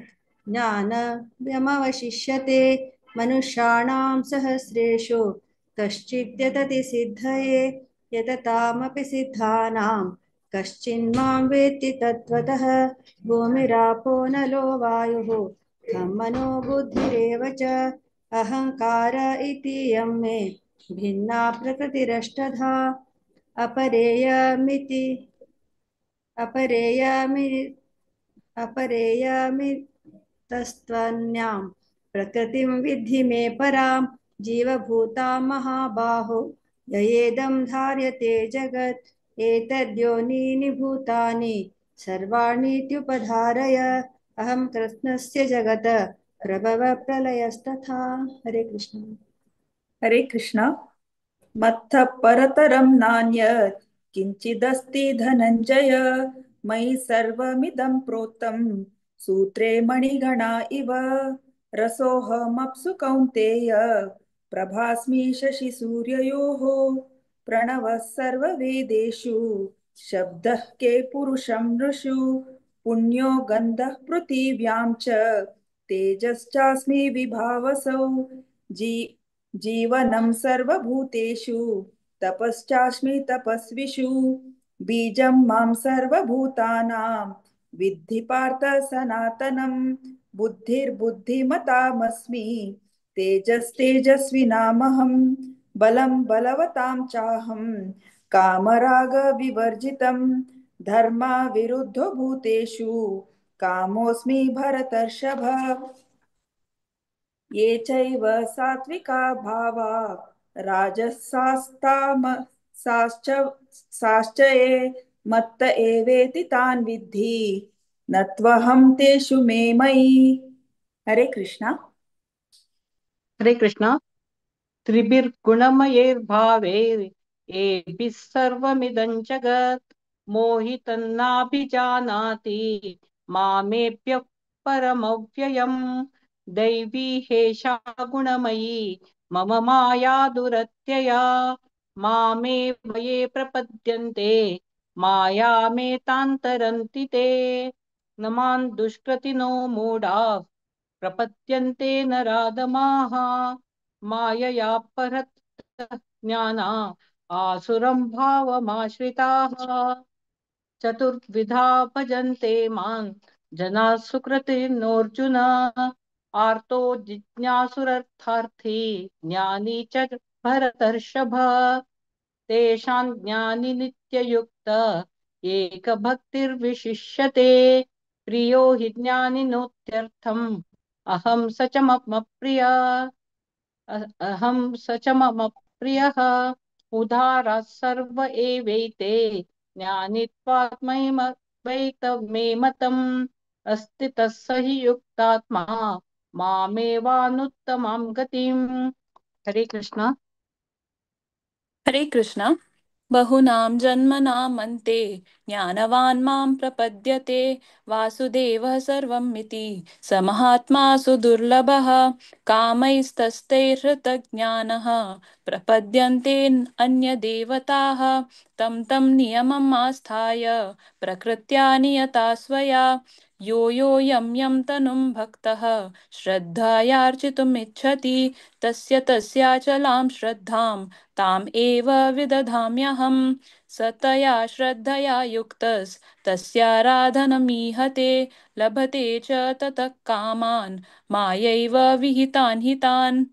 ज्ञानमवशिष्यते। मनुष्याणां सहस्रेषु कश्चिद्यतति सिद्धये, यततामपि सिद्धानां कश्चिन्मां वेत्ति तत्त्वतः। भूमिरापो नलो वायुः खं मनो बुद्धिरेव च अहङ्कार इति यं मे भिन्ना प्रकृतिरष्टधा। अपरेयमिति अपरेयमि अपरेयमितस्त्वन्यां प्रकृतिं विद्धि मे परां। जीवभूतां महाबाहो ययेदं धार्यते जगत्। एतद्योनीनि भूतानि सर्वाणीत्युपधारय। अहं कृत्स्नस्य जगत प्रभव प्रलयस्तथा। हरे कृष्ण। हरे कृष्ण। मत्तः परतरं नान्यत् किञ्चिदस्ति धनञ्जय, मयि सर्वमिदं प्रोतं सूत्रे मणिगणा इव। रसोऽहमप्सु कौन्तेय प्रभास्मि शशिसूर्ययोः। प्रणवः सर्ववेदेषु शब्दः के पुरुषं नृषु। पुण्यो गन्धः पृथिव्यां च तेजश्चास्मि विभावसौ। जीवनं सर्वभूतेषु तपश्चास्मि तपस्विषु। बीजं मां सर्वभूतानां विद्धि पार्थ सनातनं। बुद्धिर्बुद्धिमतामस्मि तेजस्तेजस्विनामहं। बलं बलवतां चाहं कामरागविवर्जितं। धर्माविरुद्धो भूतेषु कामोऽस्मि भरतर्षभ। ये चैव सात्विका भावा राजसास्तामसाश्च साश्च ये मत्त एवेति तान् विद्धि न त्वहं तेषु मे मयि। हरे कृष्णा। हरे कृष्ण। त्रिभिर्गुणमयैर्भावैर्एभिः सर्वमिदं जगत् मोहितन्नाभिजानाति मामेभ्यः परमव्ययम्। दैवी हेषा गुणमयी मम माया दुरत्यया। मामेव ये प्रपद्यन्ते मायामेतान्तरन्ति ते। न मां दुष्कृतिनो मूढाः प्रपद्यन्ते नराधमाः। मायया परत ज्ञाना आसुरं भावमाश्रिताः। चतुर्विधा भजन्ते मां जनाः सुकृतिनोऽर्जुन। आर्तो जिज्ञासुरर्थार्थी ज्ञानी च भरतर्षभ। तेषां ज्ञानी नित्ययुक्त एकभक्तिर्विशिष्यते। प्रियो हि ज्ञानिनोत्यर्थम् अहं स च मम प्रिय अहं स च मम प्रियः। उदाराः सर्व एवैते ज्ञानित्वात्मैव मे मतम्। अस्ति तस्य हि युक्तात्मा मामेवानुत्तमां गतिम्। हरे कृष्ण। हरे कृष्ण। बहूनां जन्मनामन्ते ज्ञानवान् मां प्रपद्यते। वासुदेवः सर्वमिति स महात्मा सुदुर्लभः। कामैस्तस्तैर्हृतज्ञानः प्रपद्यन्ते अन्यदेवताः। तं तं नियमम् आस्थाय प्रकृत्या नियता स्वया। यो यो यं यं तनुं भक्तः श्रद्धयार्चितुमिच्छति तस्य तस्याचलां श्रद्धां ताम् एव विदधाम्यहम्। स तया श्रद्धया युक्तस्तस्याराधनमीहते लभते च ततः कामान् मायैव विहितान् हितान्।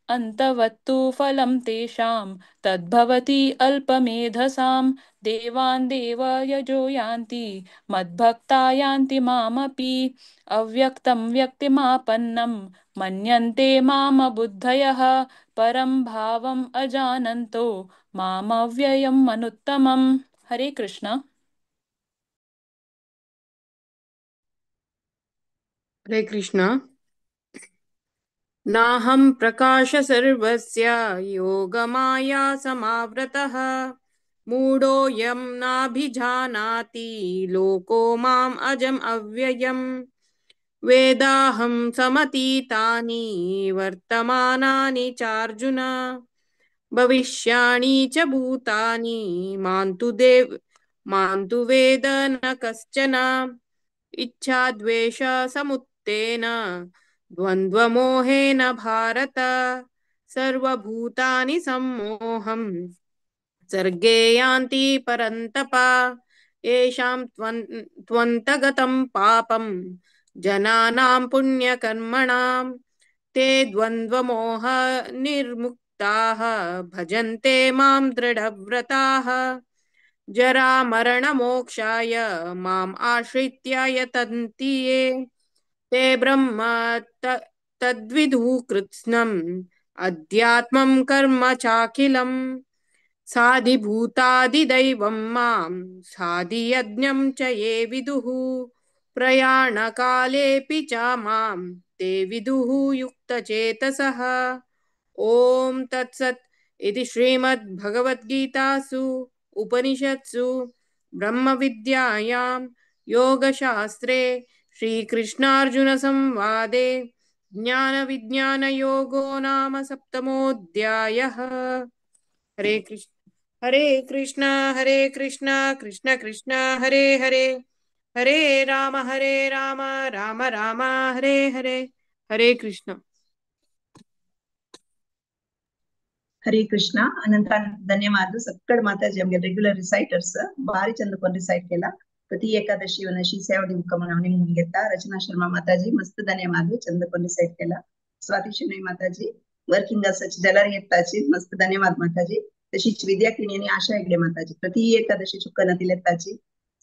अन्तवत्तु फलं तेषां तद्भवति अल्पमेधसां। देवान् देव यजो यान्ति मद्भक्ता यान्ति मामपि। अव्यक्तं व्यक्तिमापन्नं मन्यन्ते मामबुद्धयः। परं भावम् अजानन्तो मामव्ययम् अनुत्तमम्। हरे कृष्ण। हरे कृष्ण। नाहं प्रकाश सर्वस्य योगमाया समावृतः। मूढोऽयं नाभिजानाति लोको माम् अजम् अव्ययम्। वेदाहं समतीतानि वर्तमानानि चार्जुन भविष्याणि च भूतानि मां तु वेद न कश्चन। इच्छाद्वेष समुत्तेन द्वन्द्वमोहेन भारत सर्वभूतानि सम्मोहं सर्गे यान्ति परन्तप। येषां त्वन्तगतं पापं जनानां पुण्यकर्मणां ते द्वन्द्वमोह निर्मुक्ताः भजन्ते मां दृढव्रताः। जरामरणमोक्षाय माम् आश्रित्य यतन्ति ये ते ब्रह्म तद्विदुः कृत्स्नम् अध्यात्मं कर्म चाखिलम्। साधिभूतादिदैवं मां साधियज्ञं च ये विदुः प्रयाणकालेऽपि च मां ते विदुः युक्तचेतसः। ॐ तत्सत् इति श्रीमद्भगवद्गीतासु उपनिषत्सु ब्रह्मविद्यायां योगशास्त्रे श्रीकृष्णार्जुनसंवादे ज्ञानविज्ञानयोगो नाम सप्तमोऽध्यायः। हरे कृष्ण हरे कृष्ण हरे कृष्ण कृष्ण कृष्ण हरे हरे हरे राम राम राम हरे हरे। हरे कृष्ण हरे कृष्ण। अनंत धन्यवाद सक्कड माताजी आमगे रेग्युलर रिसाइटर्स भारी चंद कोन रिसाइट केला। प्रति एकादशी वनशी सेवा दिवका म्हणून निमून घेता। रचना शर्मा माताजी मस्त धन्यवाद चंद कोन रिसाइट केला। स्वाती शनई माताजी वर्किंग असाची जाल्यार येताची मस्त धन्यवाद माताजी। तशीच विद्या किणी आणि आशा हेगडे माताजी प्रति एकादशी चुक्कन दिलेताची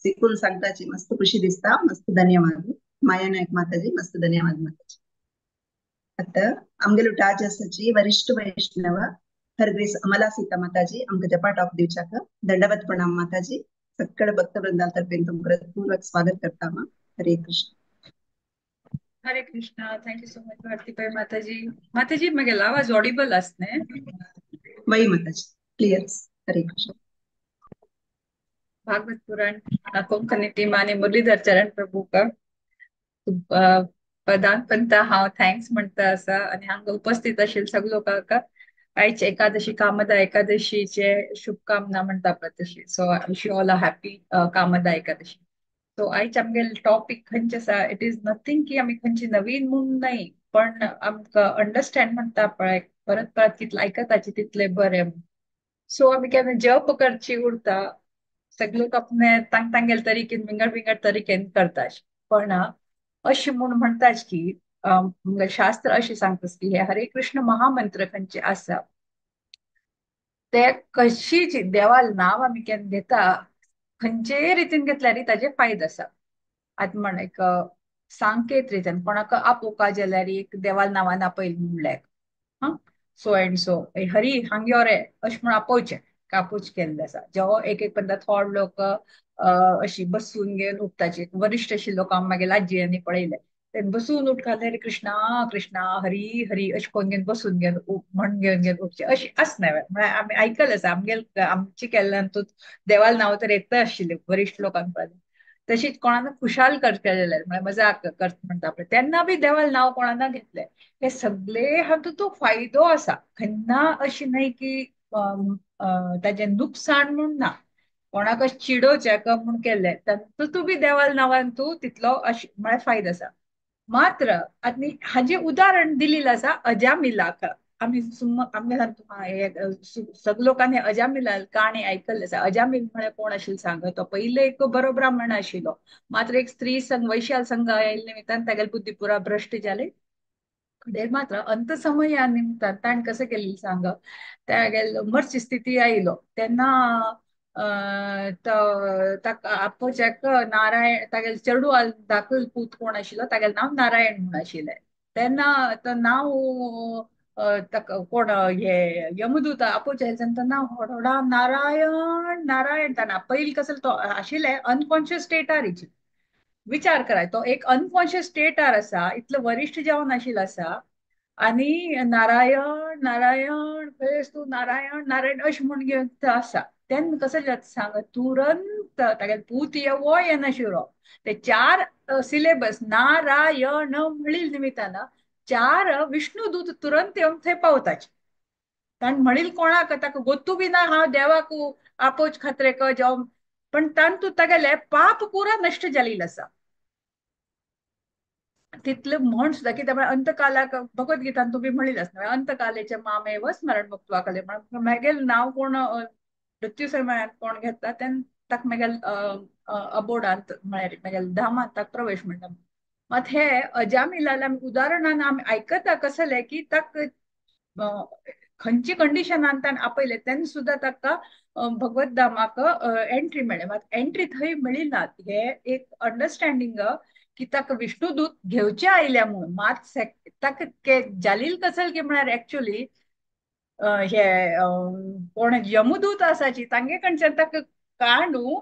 शिकून सांगताची मस्त खुशी दिसता मस्त धन्यवाद। माया नायक माताजी मस्त धन्यवाद माताजी। आता आमगेलो टाच आसाची वरिष्ठ वैष्णव हरग्रेस अमला सीता माताजी आमकां जपा टॉप दिवच्याक दंडवत प्रणाम माताजी। सक्कड भक्तवृंदातर्फे तुमकां पूर्वक स्वागत करता मा। Hare Krishna. Hare Krishna. Thank you so much Bharati pai Mataji. Mataji म्हगेलो आवाज ऑडिबल आस न्ही? वय माताजी क्लियर। हरे कृष्ण। भागवत पुराण कोंकणी टीम आणि मुरलीधर चरण प्रभू का पदान पंता हांव thanks म्हणटा आसा आनी हांगा उपस्थित आशिल्ले सगळे लोकांक आयज एकादशी कामदा एकादशीचे शुभकामना म्हणटा पळय तशी. So I wish you all a happy Kamada Ekadashi. So आयज आमगेले टॉपीक खंयचे आसा it is nothing की आमी खंयची नवीन म्हूण न्हय पण आमकां अंडरस्टँड म्हणटा पळय परत परत कितले आयकताचे तितले बरें. सो आमी केन्ना जप करची उरता सगळे लोक आपणे तांग तांगेले तरीकेन विंगड विंगड तरीकेन करता पण अशें म्हूण म्हणटाच की शास्त्र अशें सांगता की हे हरे कृष्ण महामंत्र खंयचे आसा ते कशी देवाल नांव आमी केन्ना घेता खंयचेय रितीन घेतल्यार ताजे फायदो आसा. आतां म्हण एक सांकेत रितीन कोणाक आपोवपा जाल्यार एक देवाल नांवान आपयल म्हणल्यार हा सो एंड सो हरी हांग यो रे अशें म्हूण आपोवचें कापूच केल्ले आसा. जेव्हा एक एक पंदा थोड लोक अशी बसून घेवन उठताची वरिश्ठ अशी लोकांक मागीर आजयांनी पळयले ते बसून उठकाले हरे कृष्णा कृष्णा हरी हरी अशें करून घेवन बसून घेवन म्हण घेवन घेवन उठचे अशी आसना. म्हळ्यार आमी आयकलें आसा आमगेल आमचे केल्ल्यान तूं देवाल नांव तर येता आशिल्लें वरिश्ठ लोकांक पळयलें. तशीच कोणाक खुशाल करचे जाल्यार म्हळ्यार मजाक करत म्हणटा पळय तेन्ना बी देवाल नांव कोणाक घेतलें हे सगळे हातूंत तो फायदो आसा. केन्ना अशी न्हय की ताजें नुकसाण म्हूण ना कोणाक चिडोवचें म्हूण केल्लें तातूंत तूं बी देवाल नांवान तूं तितलो अशें म्हळ्यार फायदो आसा. मात्र आनी हाजें उदाहरण दिलेलें आसा अजामिलाक. आमी आमगे सगळे लोकांनी अजामिला काणी आयकल्ली आसा. अजामिल म्हळ्यार कोण आशिल्लो सांग? तो पयले एक बरो ब्राह्मण आशिल्लो मात्र एक स्त्री संघ वैशाल संघ आयिल्ले निमित्तान तागेली बुद्धी पुरा भ्रश्ट जाली. मात्र अंतसमया निमित्तान ताणें कशें केल्लें सांग तागेलो मरची स्थिती आयलो तेन्ना ताका आपोवच्याक नारायण तागेले चेडू धाकल पूत कोण आशिल्लो तागेलें नांव नारायण म्हूण आशिल्लें. तेन्ना तो नांव ताका कोण हे यमदूत आपोवचें तेन्ना नांव होडा नारायण नारायण ताणें आपयलें कसो तो आशिल्लें अनकॉन्शियस स्टेटार विचार कराय तो एक अनकॉन्शियस स्टेटार आसा इतलो वरिश्ठ जावन आशिल्लो आसा आनी नारायण नारायण खंय तूं नारायण नारायण अशें म्हूण घेवन आसा. तेन्ना कसं जाता सांग, तुरंत तागेले पूत येवो येनाशिल्लो. ते 4 सिलेबस नारायण म्हणील निमित्तान 4 विष्णुदूत तुरंत येवन थंय पावताचे. ताण म्हणील कोणाक ताका गोतू बी ना हांव देवाक आपोच खात्रे क जावं, पण तांतू तागेले पाप पुरा नश्ट जालेले आसा. तितले म्हण सुद्दां कित्याक म्हळ्यार अंतकालाक भगवद्गीतान तुमी म्हणिल्लें आसता अंतकालेचे मामेव स्मरण मुक्त्वा कले, म्हण मेगेल नांव कोण मृत्यू समयान कोण घेता तेन्ना ताका मेगेल अबोडांत म्हळ्यार मेगेल धामांत ताका प्रवेश म्हणटा. मात हे अजामिलाल आमी उदाहरणान आमी आयकता कसलें की ताका खंयची कंडिशनान ताणें आपयलें तेन्ना सुद्दां ताका भगवत धामाक एंट्री मेळ्ळें. मात एंट्री थंय मेळ्ळी ना. हे एक अंडरस्टँडींग की ताका विष्णुदूत घेवचे आयल्या म्हणून. मात ताका जालील कसल की म्हळ्यार एक्चुअली हे कोण यमदूत आसाची तांगे कडच्यान ताका काडून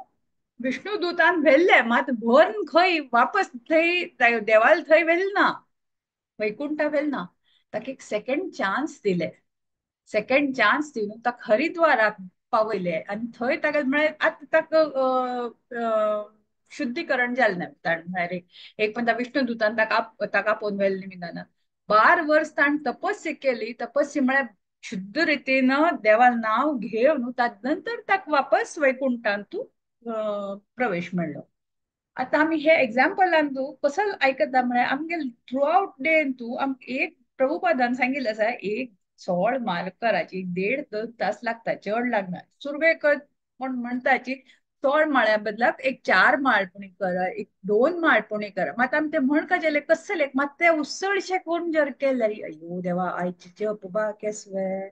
विष्णुदूतान व्हेल्ले. मात भरून खंय वापस थंय देवाल थंय व्हेल ना, वैकुंठा व्हेल ना. ताका एक सेकंड चान्स दिले. सेकंड चान्स दिवन ताका हरिद्वाराक पावयले आनी थंय ताका म्हळ्यार आतां ताका शुद्धीकरण जालें ना. ताणें म्हळ्यार एक पण विष्णुदूतान ताका ताका आपोवन व्हेलें निमित्तान 12 वर्स ताणें तपस्या केली. तपस्या म्हळ्यार शुद्ध रितीन देवा नांव घेवन ताजे नंतर ताका वापस वैकुंठांतू प्रवेश मेळ्ळो. आतां आमी हे एग्जाम्पलान तूं कसो आयकता म्हळ्यार आमगे थ्रू आउट डे तूं आमकां एक प्रभुपादान सांगिल्लें आसा एक 16 माल कराची 1.5 2 तास लागता, चड लागना. सुरवेक कोण म्हणटाची 16 माळ्या बदलाक एक 4 माळ पुणी करा, एक 2 माळ पुणी करा. मात आमी ते म्हणका जाले कसले मात ते उसळशे कोण जर केले जाल्यार अयो देवा आयचे जप बा केसवे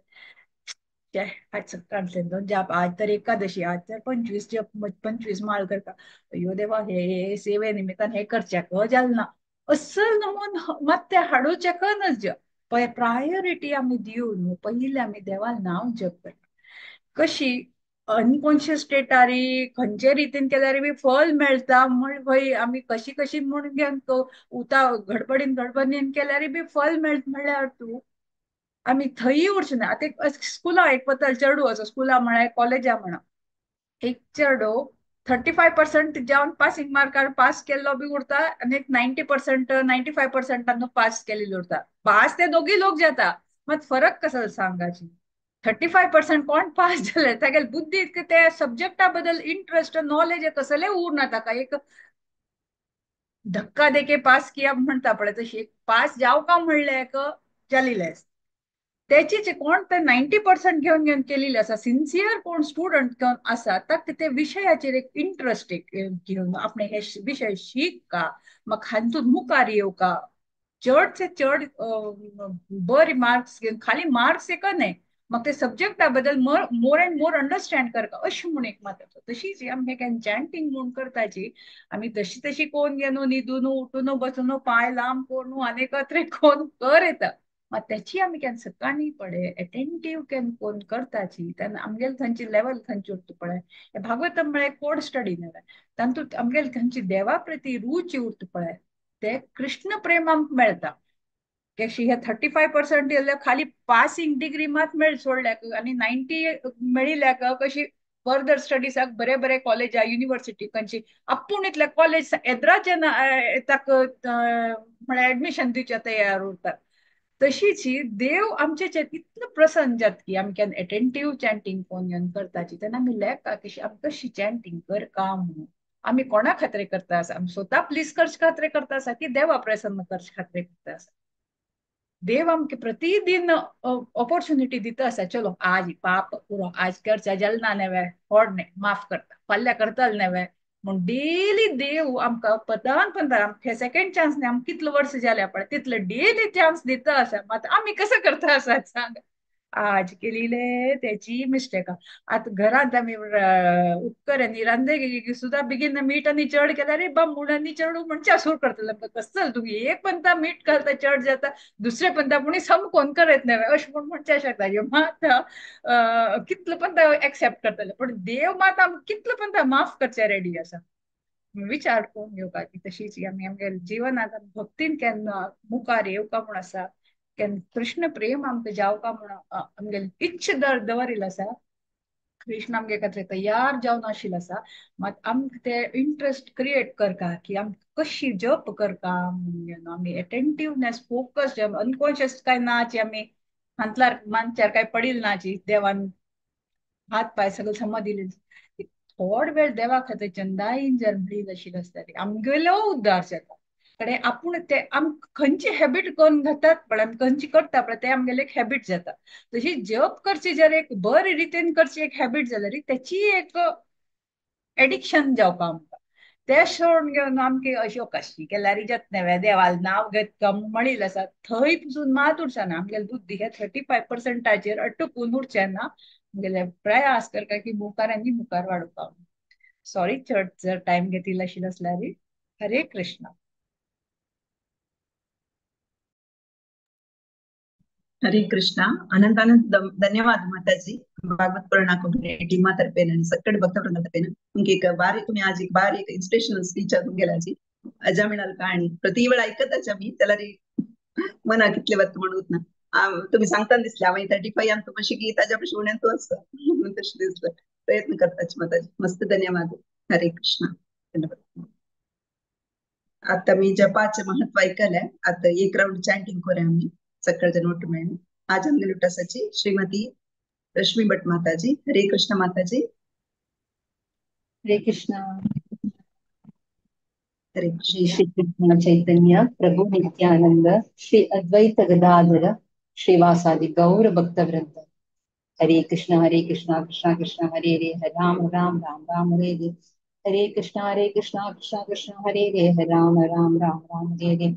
आज सकाळचे 2 जाप, आज तर एकादशी, आज तर 25 जप 25 माळ करता, अयो देवा हे सेवे निमित्तान हे करच्याक जालें ना असल नमून मात ते हाडूचेक नज जप. पळय प्रायोरिटी आमी दिवन पयलीं आमी देवा नांव जप करता. कशी अनकॉन्शियस स्टेटारी खंयचे रितीन केल्यार बी फल मेळटा म्हण भंय आमी कशी कशी म्हूण घेवन उता घडबडीन घडबडीन केल्यार बी फल मेळटा म्हणल्यार तूं आमी थंय उरचे ना. आतां एक स्कुला एक वताले चेडू आसा स्कुला म्हळ्यार कॉलेजा म्हणा एक चेडो 35% जावन पासिंग मार्कार पास केल्लो बी उरता आनी एक 90% 95% पास केलेलो उरता. पास ते दोगी लोक जाता, मात फरक कसो सांगाची 35% कोण पास जाले तागेले बुद्धी त्या सब्जेक्टा बद्दल इंट्रस्ट नॉलेज कसले उरना ताका. एक धक्का देके पास किया म्हणटा पळय तशी एक पास जावं का म्हणलें एक जालेलें आसता. त्याची कोण ते 90% घेवन घेवन केलेले आसा सिन्सियर कोण स्टुडंट घेवन आसा ताका ते विशयाचेर एक इंट्रस्ट एक घेवन आपणे हे विशय शीक का म्हाका हातूंत मुखार येवका चड से चड बरे मार्क्स घेवन खाली मार्क्स एक न्हय म्हाका ते सब्जेक्टा बद्दल मोर एंड मोर अंडरस्टँड करता अशें म्हूण एक मात. तशीच आमी हे चॅन्टींग म्हूण करताची आमी तशी तशी कोण घेवन न्हिदून उठून बसून पांय लांब करून आनी एकत्रे कोण कर येता. मात त्याची आमी केन्ना सकाळी पळय एटेंटीव केन्ना कोण करताची तेन्ना आमगेले थंयची लेवल खंयची उरता पळय. हे भागवतम म्हळ्यार कोड स्टडी न्हय तातूंत आमगेले थंयची देवा प्रती रुची उरता पळय ते कृष्ण प्रेम आमकां मेळटा. कशी हे 35% येयल्ले खाली पासिंग डिग्री मात मेळ सोडल्याक आनी 90 मेळिल्ल्याक कशी फर्दर स्टडीसाक बरे बरे कॉलेजा युनिवर्सिटी खंयची आपूण इतले कॉलेज येद्राचे ताका म्हळ्यार एडमिशन दिवचे तयार उरतात. तशीच ही देव आमचे इतलो प्रसन्न जाता की आमी केन्ना एटेंटीव चॅन्टींग कोण घेवन करताची तेन्ना आमी लेखा कशी आमी कशी चॅन्टींग कर का म्हणून आमी कोणा खातीर करता आसा, आमी स्वता प्लीज करचे खातीर करता आसा की देवा प्रसन्न करचे खातीर करता आसा. देव आमकां प्रतिदिन ऑपॉर्च्युनिटी दिता आसा, चलो आज पाप पुरो आज करच्या जालें ना न्हय होड न्हय माफ करता फाल्यां करतले न्हय म्हूण डेली देव आमकां पदान पदान आमकां सेकंड चान्स न्हय आमकां कितले वर्स जाले पळय तितले डेली चान्स दिता आसा. मात आमी कसो करता आसा सांग, आज केलेले त्याची मिस्टेक. आतां घरांत आमी उपकर आनी रांदे सुद्दां बेगीन मीठ आनी चड केल्यार रे बा मुणांनी चेडू म्हणचे असूर करतले कसं तुमी एक पंता मीठ घालता चड जाता दुसरे पंता पुणी समकोन करत न्हय अशें म्हूण म्हणचे शकता. मात कितले पंता एक्सेप्ट करतले पण देव मात आमकां कितले पंता माफ करचे रेडी आसा. विचार करून घेवपाची तशीच आमी आमगे जिवनांत भक्तीन केन्ना मुखार येवका म्हूण आसा केन्ना कृष्ण प्रेम आमकां जावका म्हूण आमगे इच्छा दवरिल्लो आसा. कृष्ण आमगे खातीर तयार जावन आशिल्लो आसा. मात आमकां ते इंट्रस्ट क्रिएट करता की आम कशी जप करता, आमी एटेंटिवनेस फोकस अनकॉन्शियस काय नाची आमी हांतलार मानच्यार काय पडील नाची देवान हात पाय सगळे सम दिले थोड वेळ देवा खातीर चंदाईन जर म्हणील आशिल्लो आसता आमगेलो उद्धार जाता. कारण आपूण ते आम खंयची हॅबिट करून घेतात पण आमी खंयची करता पण ते आमगेले एक हॅबिट जाता. तशी जप करची जर एक बरे रितीन करची एक हॅबिट जाल्यार त्याची एक एडिक्शन जावपा आमकां. ते सोडून घेवन आमकां अश्यो कशी केल्यार जात न्हय देवाल नांव घेत म्हणील आसा थंय पसून मात उरचना. आमगेले बुद्धी हे 35% अटकून उरचें ना. आमगेले प्रयास करता की मुखार आनी मुखार वाडोवपाक. सॉरी चड जर टायम घेतिल्लो आशिल्लो आसल्यार. हरे कृष्णा. हरे कृष्णा. अनंत अनंत धन्यवाद माताजी. भागवत पुराणा कोंकणी टीमा तर्फेन आणि सकट भक्तवृंदा तर्फेन तुमकी एक बारी तुम्ही आज एक बारी एक इन्स्पिरेशनल स्पीच तुमगेलाची अजामिळाल कहाणी प्रति वेळ ऐकतच आम्ही त्याला रे मना कितले वत म्हणून ना तुम्ही सांगताना दिसले आम्ही 35 आमचं मातशें की ताज्या पशी उण्यान तूं आसा म्हणून तशें दिसलं. प्रयत्न करताच माताजी. मस्त धन्यवाद. हरे कृष्णा. धन्यवाद. आता मी जपाचे महत्व ऐकलंय. आता एक राऊंड चॅन्टिंग करूया आम्ही सकाळच्या नोट मिळून. आज आमगे लुटासाची श्रीमती रश्मी भट माताजी. हरे कृष्ण माताजी. हरे कृष्ण. हरे श्री श्री कृष्ण चैतन्य प्रभु नित्यानंद श्री अद्वैत गदाधर श्रीवासादि गौर भक्तवृंद. हरे कृष्ण कृष्ण कृष्ण हरे हरे हरे राम राम राम राम हरे हरे. हरे कृष्ण कृष्ण कृष्ण हरे हरे हरे राम राम राम राम हरे हरे.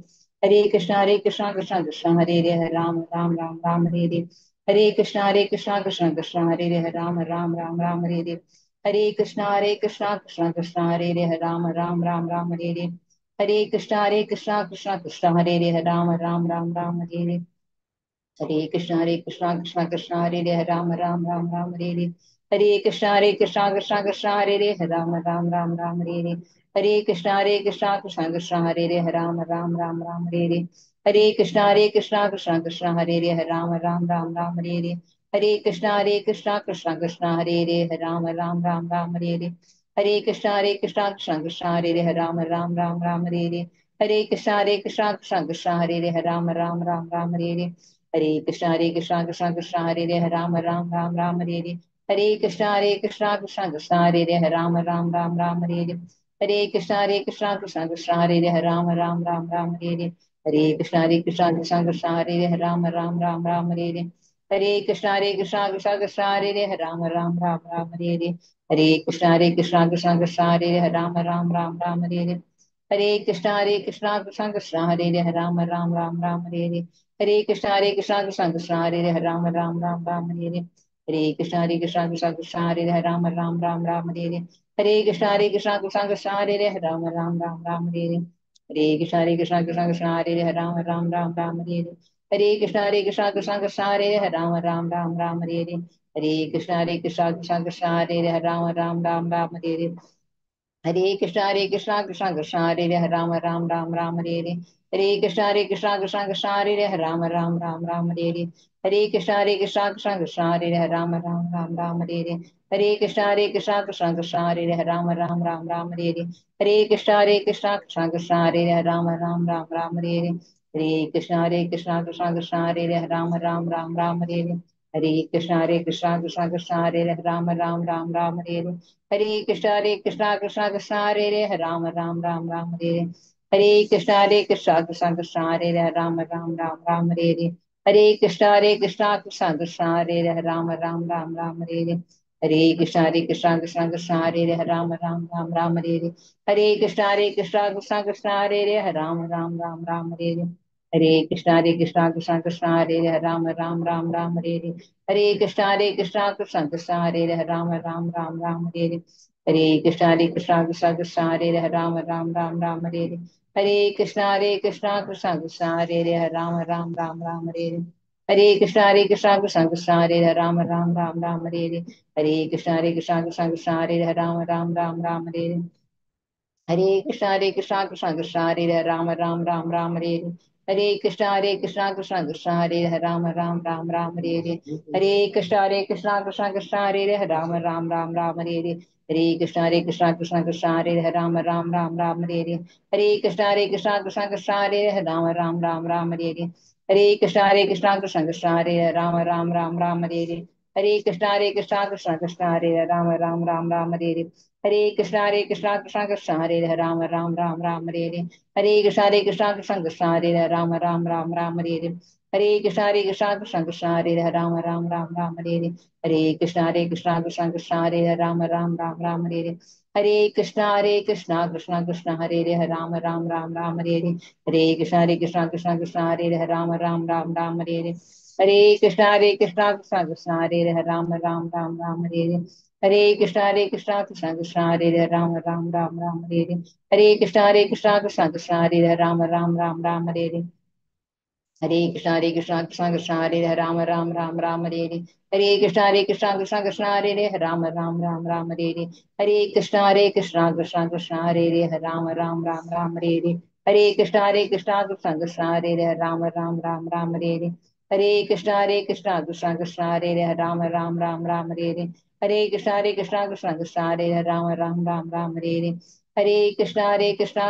हरे कृष्ण कृष्ण कृष्ण हरे हरे हरे राम राम राम राम हरे हरे. हरे कृष्ण कृष्ण कृष्ण हरे हरे हरे राम राम राम राम हरे हरे. हरे कृष्ण कृष्ण कृष्ण हरे हरे हरे राम राम राम राम हरे हरे. हरे कृष्ण कृष्ण कृष्ण हरे हरे हरे राम राम राम राम हरे हरे. हरे कृष्ण कृष्ण कृष्ण हरे हरे हरे राम राम राम राम हरे हरे. हरे कृष्ण कृष्ण कृष्ण हरे हरे हरे राम राम राम राम हरे हरे. हरे कृष्ण कृष्ण कृष्ण हरे हरे हरे राम राम राम राम हरे हरे. हरे कृष्ण कृष्ण कृष्ण हरे हरे हरे राम राम राम राम हरे हरे. हरे कृष्ण कृष्ण कृष्ण हरे हरे हरे राम राम राम राम हरे हरे. हरे कृष्ण कृष्ण कृष्ण हरे हरे हरे राम राम राम राम हरे हरे. हरे कृष्ण कृष्ण कृष्ण हरे हरे हरे राम राम राम राम हरे हरे. हरे कृष्ण कृष्ण कृष्ण हरे हरे हरे राम राम राम राम हरे हरे. हरे कृष्ण कृष्ण कृष्ण हरे हरे हरे राम राम राम राम हरे हरे. हरे कृष्ण कृष्ण कृष्ण हरे हरे हरे राम राम राम राम हरे हरे. हरे कृष्ण कृष्ण कृष्ण हरे हरे हरे राम राम राम राम हरे हरे. हरे कृष्ण कृष्ण कृष्ण हरे हरे हरे राम राम राम राम हरे हरे. हरे कृष्ण कृष्ण कृष्ण हरे हरे हरे राम राम राम राम हरे हरे. हरे कृष्ण कृष्ण कृष्ण हरे हरे हरे राम राम राम राम हरे हरे. हरे कृष्ण कृष्ण कृष्ण हरे हरे हरे राम राम राम राम हरे हरे. हरे कृष्ण कृष्ण कृष्ण हरे हरे राम राम राम राम हरे हरे. हरे कृष्ण कृष्ण कृष्ण हरे हरे राम राम राम राम हरे हरे. हरे कृष्ण कृष्ण कृष्ण हरे हरे राम राम राम राम हरे हरे. हरे कृष्ण कृष्ण कृष्ण हरे हरे राम राम राम राम हरे हरे. हरे कृष्ण कृष्ण कृष्ण हरे हरे राम राम राम राम हरे हरे. हरे कृष्ण कृष्ण कृष्ण हरे हरे राम राम राम राम हरे हरे. हरे कृष्ण कृष्ण कृष्ण हरे हरे राम राम राम राम हरे हरे. हरे कृष्ण कृष्ण कृष्ण हरे हरे राम राम राम राम हरे हरे. हरे कृष्ण कृष्ण कृष्ण हरे हरे राम राम राम राम हरे हरे. हरे कृष्ण कृष्ण कृष्ण हरे हरे राम राम राम राम हरे हरे. हरे कृष्ण कृष्ण कृष्ण हरे हरे राम राम राम राम हरे हरे. हरे कृष्ण कृष्ण कृष्ण हरे हरे राम राम राम राम हरे हरे. हरे कृष्ण कृष्ण कृष्ण हरे हरे राम राम राम राम हरे हरे. हरे कृष्ण कृष्ण कृष्ण हरे हरे राम राम राम राम हरे हरे. हरे कृष्ण कृष्ण कृष्ण हरे हरे राम राम राम राम हरे हरे. हरे कृष्ण कृष्ण कृष्ण हरे हरे राम राम राम राम हरे हरे. हरे कृष्ण कृष्ण कृष्ण हरे हरे राम राम राम राम हरे हरे. हरे कृष्ण कृष्ण कृष्ण हरे हरे राम राम राम राम हरे हरे. हरे कृष्ण कृष्ण कृष्ण हरे हरे राम राम राम राम हरे हरे. हरे कृष्ण कृष्ण कृष्ण हरे हरे राम राम राम राम हरे हरे. हरे कृष्ण कृष्ण कृष्ण हरे हरे राम राम राम राम हरे हरे. हरे कृष्ण कृष्ण कृष्ण हरे हरे राम राम राम राम हरे हरे. हरे कृष्ण कृष्ण कृष्ण हरे हरे राम राम राम राम हरे हरे. हरे कृष्ण कृष्ण कृष्ण हरे हरे राम राम राम राम हरे हरे. हरे कृष्णा कृष्णा कृष्णा हरे हरे राम राम राम राम हरे हरे। हरे कृष्णा कृष्णा कृष्णा हरे हरे राम राम राम राम हरे हरे। हरे कृष्णा कृष्णा कृष्णा हरे हरे राम राम राम राम हरे हरे। हरे कृष्णा कृष्णा कृष्णा हरे हरे राम राम राम राम हरे हरे। हरे कृष्णा कृष्णा कृष्णा हरे हरे राम राम राम राम हरे हरे। हरे कृष्णा कृष्णा कृष्णा हरे हरे राम राम राम राम हरे हरे। हरे कृष्णा कृष्णा कृष्णा हरे हरे राम राम राम राम हरे हरे। हरे कृष्णा कृष्णा कृष्णा हरे हरे राम राम राम राम हरे हरे। हरे कृष्णा कृष्णा कृष्णा हरे हरे राम राम राम राम हरे हरे। हरे कृष्णा कृष्णा कृष्णा हरे हरे राम राम राम राम हरे हरे। हरे कृष्णा कृष्णा कृष्णा हरे हरे राम राम राम राम हरे हरे। हरे कृष्णा कृष्णा कृष्णा हरे हरे राम राम राम राम हरे हरे। हरे कृष्णा कृष्णा कृष्णा हरे हरे राम राम राम राम हरे हरे। हरे कृष्णा कृष्णा कृष्णा हरे हरे राम राम राम राम हरे हरे। हरे कृष्णा कृष्णा कृष्णा हरे हरे राम राम राम राम हरे हरे। हरे कृष्णा कृष्णा कृष्णा हरे हरे राम राम राम राम हरे हरे। हरे कृष्णा कृष्णा कृष्णा हरे हरे राम राम राम राम हरे हरे। हरे कृष्णा कृष्णा कृष्णा हरे हरे राम राम राम राम हरे हरे। हरे कृष्णा कृष्णा कृष्णा हरे हरे राम राम राम राम हरे हरे। हरे कृष्णा कृष्णा कृष्णा हरे हरे राम राम राम राम हरे हरे। हरे कृष्णा कृष्णा कृष्णा हरे हरे राम राम राम राम हरे हरे। हरे कृष्णा कृष्णा कृष्णा हरे हरे राम राम राम राम हरे हरे। हरे कृष्णा कृष्णा कृष्णा हरे हरे राम राम राम राम हरे हरे। हरे कृष्णा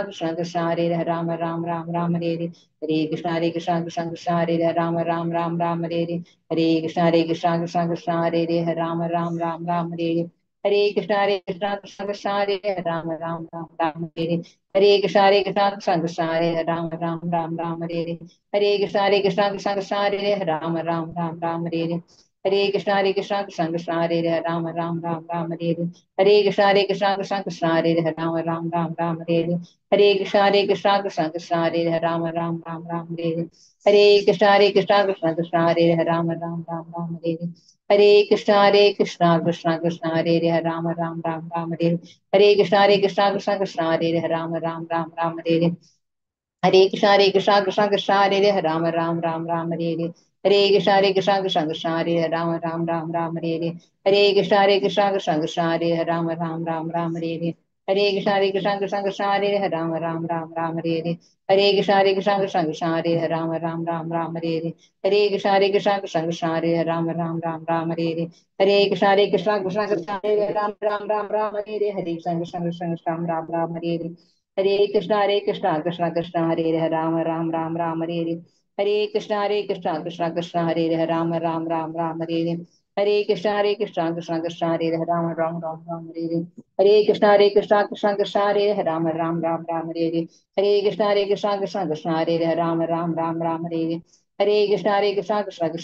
कृष्णा कृष्णा हरे हरे राम राम राम राम हरे हरे। हरे कृष्णा कृष्णा कृष्णा हरे हरे राम राम राम राम हरे हरे। हरे कृष्णा कृष्णा कृष्णा हरे हरे राम राम राम राम हरे हरे। हरे कृष्णा कृष्णा कृष्णा हरे हरे राम राम राम राम हरे हरे। हरे कृष्णा कृष्णा कृष्णा हरे हरे राम राम राम राम हरे हरे। हरे कृष्णा कृष्णा कृष्णा हरे हरे राम राम राम राम हरे हरे। हरे कृष्णा कृष्णा कृष्णा हरे हरे राम राम राम राम हरे हरे। हरे कृष्णा कृष्णा कृष्णा हरे हरे राम राम राम राम हरे हरे। हरे कृष्णा कृष्णा कृष्णा हरे हरे राम राम राम राम हरे हरे। हरे कृष्णा कृष्णा कृष्णा हरे हरे राम राम राम राम हरे हरे। हरे कृष्णा कृष्णा कृष्णा हरे हरे राम राम राम राम हरे हरे। हरे कृष्णा कृष्णा कृष्णा हरे हरे राम राम राम राम हरे हरे। हरे कृष्णा कृष्णा कृष्णा हरे हरे राम राम राम राम हरे हरे। हरे कृष्णा कृष्णा कृष्णा हरे हरे राम राम राम राम हरे हरे। हरे कृष्णा कृष्णा कृष्णा हरे हरे राम राम राम राम हरे हरे। हरे कृष्णा कृष्णा कृष्णा हरे हरे राम राम राम राम हरे हरे। हरे कृष्णा कृष्णा कृष्णा हरे हरे राम राम राम राम हरे हरे। हरे कृष्णा कृष्णा कृष्णा राम राम हरे हरे। हरे कृष्णा कृष्णा कृष्णा हरे हरे राम राम राम राम हरे हरे। हरे कृष्णा कृष्णा कृष्णा हरे हरे राम राम राम राम हरे हरे। हरे कृष्णा कृष्णा कृष्णा हरे हरे राम राम राम राम हरे हरे। हरे कृष्णा कृष्णा कृष्णा हरे हरे राम राम राम राम हरे हरे। हरे कृष्णा कृष्णा कृष्णा हरे हरे राम राम राम राम हरे हरे। हरे कृष्णा कृष्णा कृष्णा हरे हरे राम राम राम राम हरे हरे। हरे कृष्णा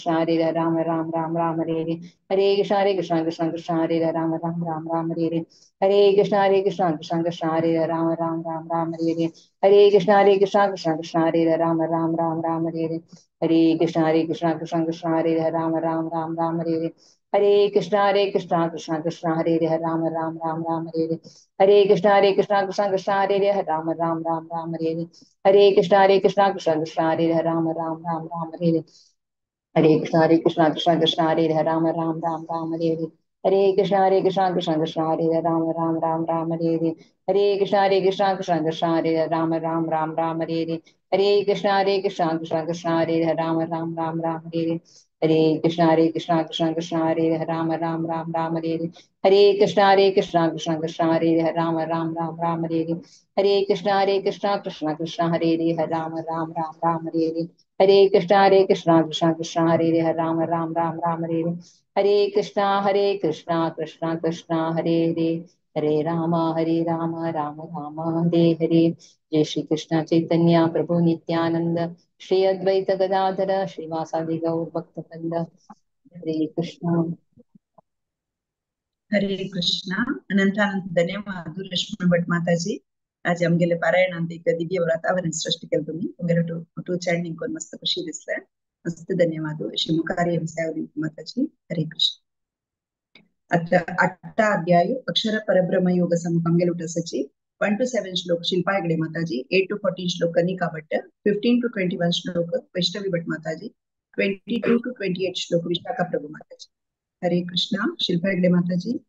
कृष्णा कृष्णा हरे हरे राम राम राम राम हरे हरे। हरे कृष्णा कृष्णा कृष्णा हरे हरे राम राम राम राम हरे हरे। हरे कृष्णा कृष्णा कृष्णा हरे हरे राम राम राम राम हरे हरे। हरे कृष्णा कृष्णा कृष्णा हरे हरे राम राम राम राम हरे हरे। हरे कृष्णा कृष्णा कृष्णा हरे हरे राम राम राम राम हरे हरे। हरे कृष्णा कृष्णा कृष्णा हरे हरे राम राम राम राम हरे हरे। हरे कृष्णा कृष्णा कृष्णा हरे हरे राम राम राम राम हरे हरे। हरे कृष्णा कृष्णा कृष्णा हरे हरे राम राम राम राम हरे हरे। हरे कृष्णा कृष्णा कृष्णा हरे हरे राम राम राम राम हरे हरे। हरे कृष्णा कृष्णा कृष्णा हरे हरे राम राम राम राम हरे हरे। हरे कृष्णा कृष्णा कृष्णा हरे हरे राम राम राम राम हरे हरे। हरे कृष्णा कृष्णा कृष्णा हरे हरे राम राम राम राम हरे हरे। हरे कृष्णा कृष्णा कृष्णा हरे हरे राम राम राम राम हरे हरे। हरे कृष्णा कृष्णा कृष्णा हरे हरे राम राम राम राम हरे हरे। हरे कृष्णा कृष्णा कृष्णा हरे हरे राम राम राम राम हरे हरे। हरे कृष्णा कृष्णा कृष्णा हरे हरे। हरे राम राम राम हरे हरे। जय श्री कृष्ण चैतन्य प्रभु नित्यानंद श्री अद्वैत गदाधर श्रीवासादि गौर भक्तवृंद। हरे कृष्ण हरे कृष्ण। अनंत अनंत धन्यवाद रश्मि भट माताजी। आज आमगेले पारायण ಅಂತ एक दिव्य वातावरण सृष्टी केलं तुम्ही। तुमगेले टू चॅनिंग करून मस्त खुशी दिसले। मस्त धन्यवाद। शिवकार्य माताजी। हरे कृष्ण। आता 8 अध्याय अक्षर परब्रह्म योग आमगेले उठासाची 1 to 7 श्लोक शिल्पा हेगडे माताजी, 8 to 14 श्लोक कनिका भट्ट, 15 to 21 श्लोक वैष्णवी भट्ट माताजी, 22 to 28 श्लोक विशाखा प्रभु माताजी। हरे कृष्णा। शिल्पा हेगडे माताजी।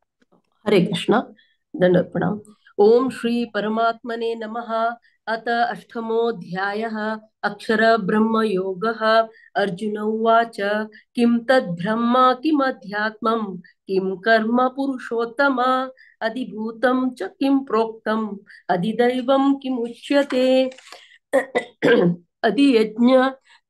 हरे कृष्णा। दंडवत प्रणाम। ओम श्री परमात्मने नमः। अत अष्टमोऽध्यायः अक्षरब्रह्मयोगः। अर्जुन उवाच, किं तद्ब्रह्म किमध्यात्मं किं कर्म पुरुषोत्तम अधिभूतं च किं प्रोक्तम् अधिदैवं किमुच्यते। अधियज्ञ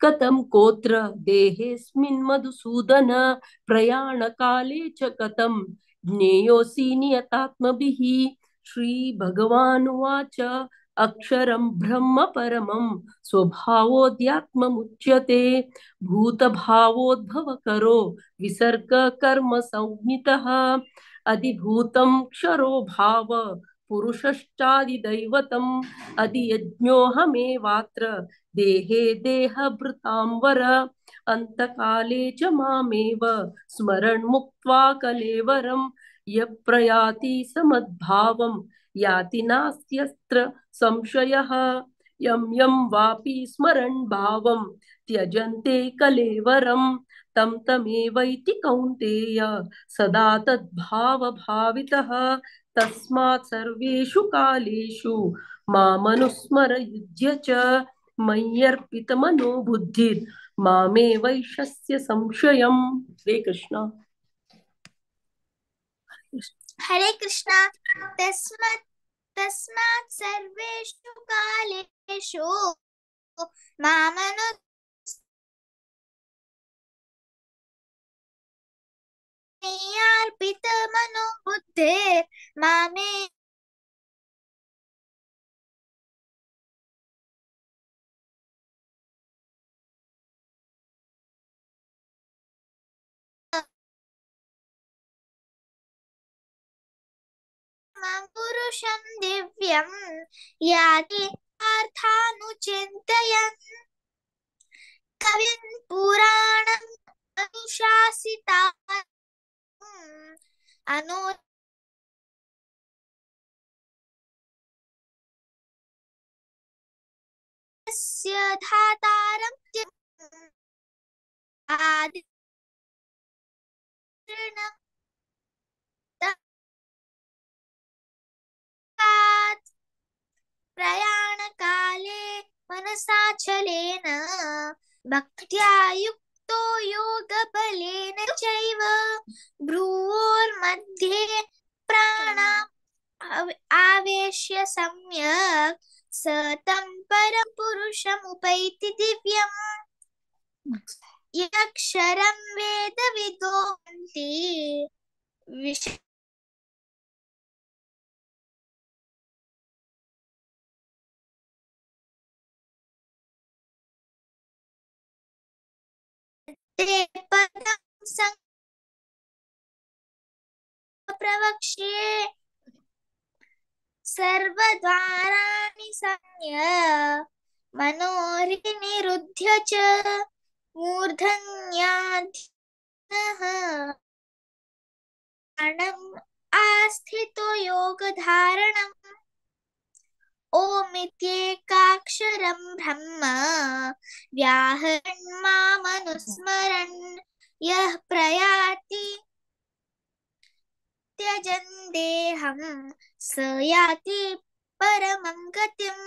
कथं कोत्र देहेऽस्मिन् मधुसूदन प्रयाणकाले च कथं ज्ञेयोऽसि नियतात्मभिः। श्रीभगवानुवाच, अक्षरं ब्रह्म परमं स्वभावोऽध्यात्ममुच्यते। भूतभावोद्भवकरो विसर्ग कर्म संज्ञितः। अधिभूतं क्षरो भाव पुरुषश्चादिदैवतम्। अधियज्ञोऽहमेवात्र देहे देहभृतां वर। अन्तकाले च मामेव स्मरन् मुक्त्वा कलेवरं। यः प्रयाति समद्भावं याति नास्त्यत्र संशयः। यं यं वापि स्मरन् भावं त्यजन्ते कलेवरं तं तमेवैति कौन्तेय सदा तद्भावभावितः। तस्मात् सर्वेषु कालेषु मामनुस्मर युज्य च मय्यर्पितमनो बुद्धिर्मामे वैशस्य संशयम्। हरे कृष्ण। हरे कृष्णा। तस्मात् तस्मात् सर्वेषु कालेषु मामनुर्पितमनोबुद्धिर् मामे पुरुषं दिव्यं याति अर्थानुचिन्तयन्। कविं पुराणम् अनुशासितारम् अनुस्य धातारं आदितृणं प्रयाणकाले मनसाचलेन भक्त्या युक्तो योगबलेन चैव भ्रुवोर्मध्ये प्राणाम् आवेश्य सम्यक् स तं परं पुरुषमुपैति दिव्यम्। यक्षरं वेदविदो वन्ति विश ते पदं प्रवक्ष्ये सर्वद्वाराणि संय मनोरिनिरुध्य च मूर्धन्याधिनः आस्थितो योगधारणम्। ओमित्येकाक्षरं ब्रह्म व्याहरन् मामनुस्मरन् यः प्रयाति त्यजन् देहं स याति परमं गतिम्।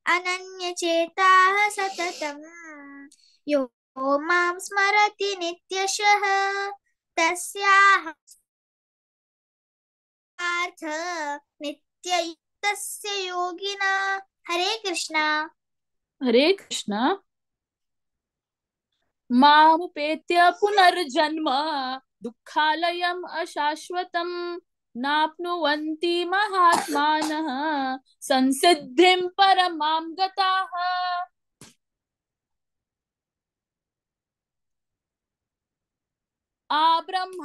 अनन्यचेताः सततं यो मां स्मरति नित्यशः तस्याहं पार्थ नित्ययुक्तस्य योगिना। हरे कृष्णा। हरे कृष्णा। मामुपेत्य पुनर्जन्म दुःखालयम् अशाश्वतं नाप्नुवन्ति महात्मानः संसिद्धिं परमां गताः। आब्रह्म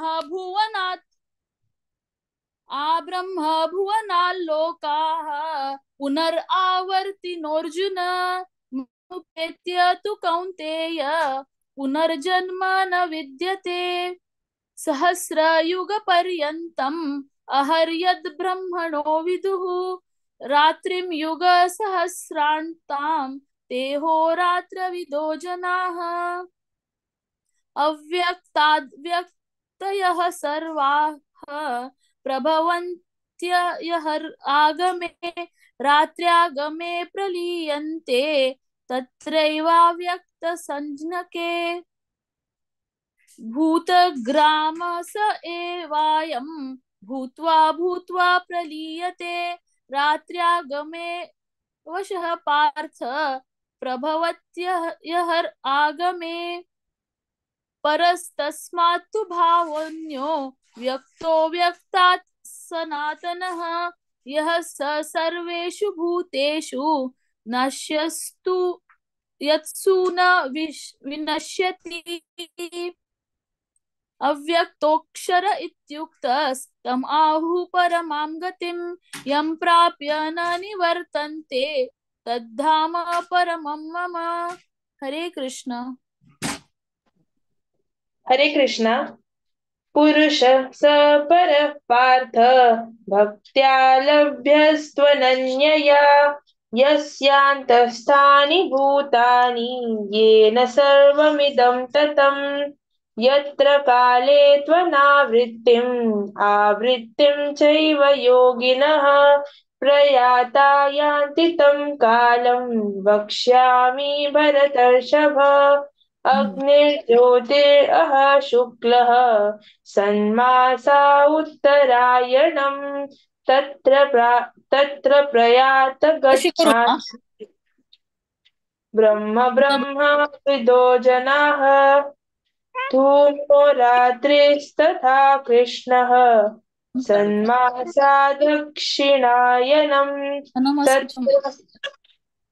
भुवनाल्लोकाः पुनरावर्तिनोऽर्जुन उपेत्य तु कौन्तेय पुनर्जन्म न विद्यते। सहस्रयुगपर्यन्तम् अहर्यद् ब्रह्मणो विदुः रात्रिं युगसहस्रान्तां तेहोरात्रविदो जनाः। अव्यक्ताद्व्यक्तयः सर्वाः प्रभवन्त्ययहर् आगमे रात्र्यागमे प्रलीयन्ते तत्रैवाव्यक्तसंज्ञके। भूतग्राम स एवायं भूत्वा भूत्वा प्रलीयते रात्र्यागमे वशः पार्थ प्रभवत्यहर आगमे। परस्तस्मात् तु भावोऽन्यो व्यक्तो व्यक्तात् सनातनः यः स सर्वेषु भूतेषु नश्यस्तु यत्सु न विनश्यति। अव्यक्तोक्षर इत्युक्तस्तम् आहुः परमां गतिं यं प्राप्य न निवर्तन्ते तद्धाम परमं मम। हरे कृष्ण। हरे कृष्ण। पुरुष स परः पार्थ भक्त्या लभ्यस्त्वनन्यया यस्यान्तस्थानि भूतानि येन सर्वमिदं ततम् यत्र काले त्वनावृत्तिम् आवृत्तिं चैव योगिनः प्रयाता यान्ति तं कालं वक्ष्यामि भरतर्षभ। अग्निर्ज्योतिरह शुक्लः सन्मासा उत्तरायणं तत्र प्रयात गच्छामि ब्रह्म ब्रह्म विदो जनाः। धूमो रात्रिस्तथा कृष्णः सन्मासा दक्षिणायनं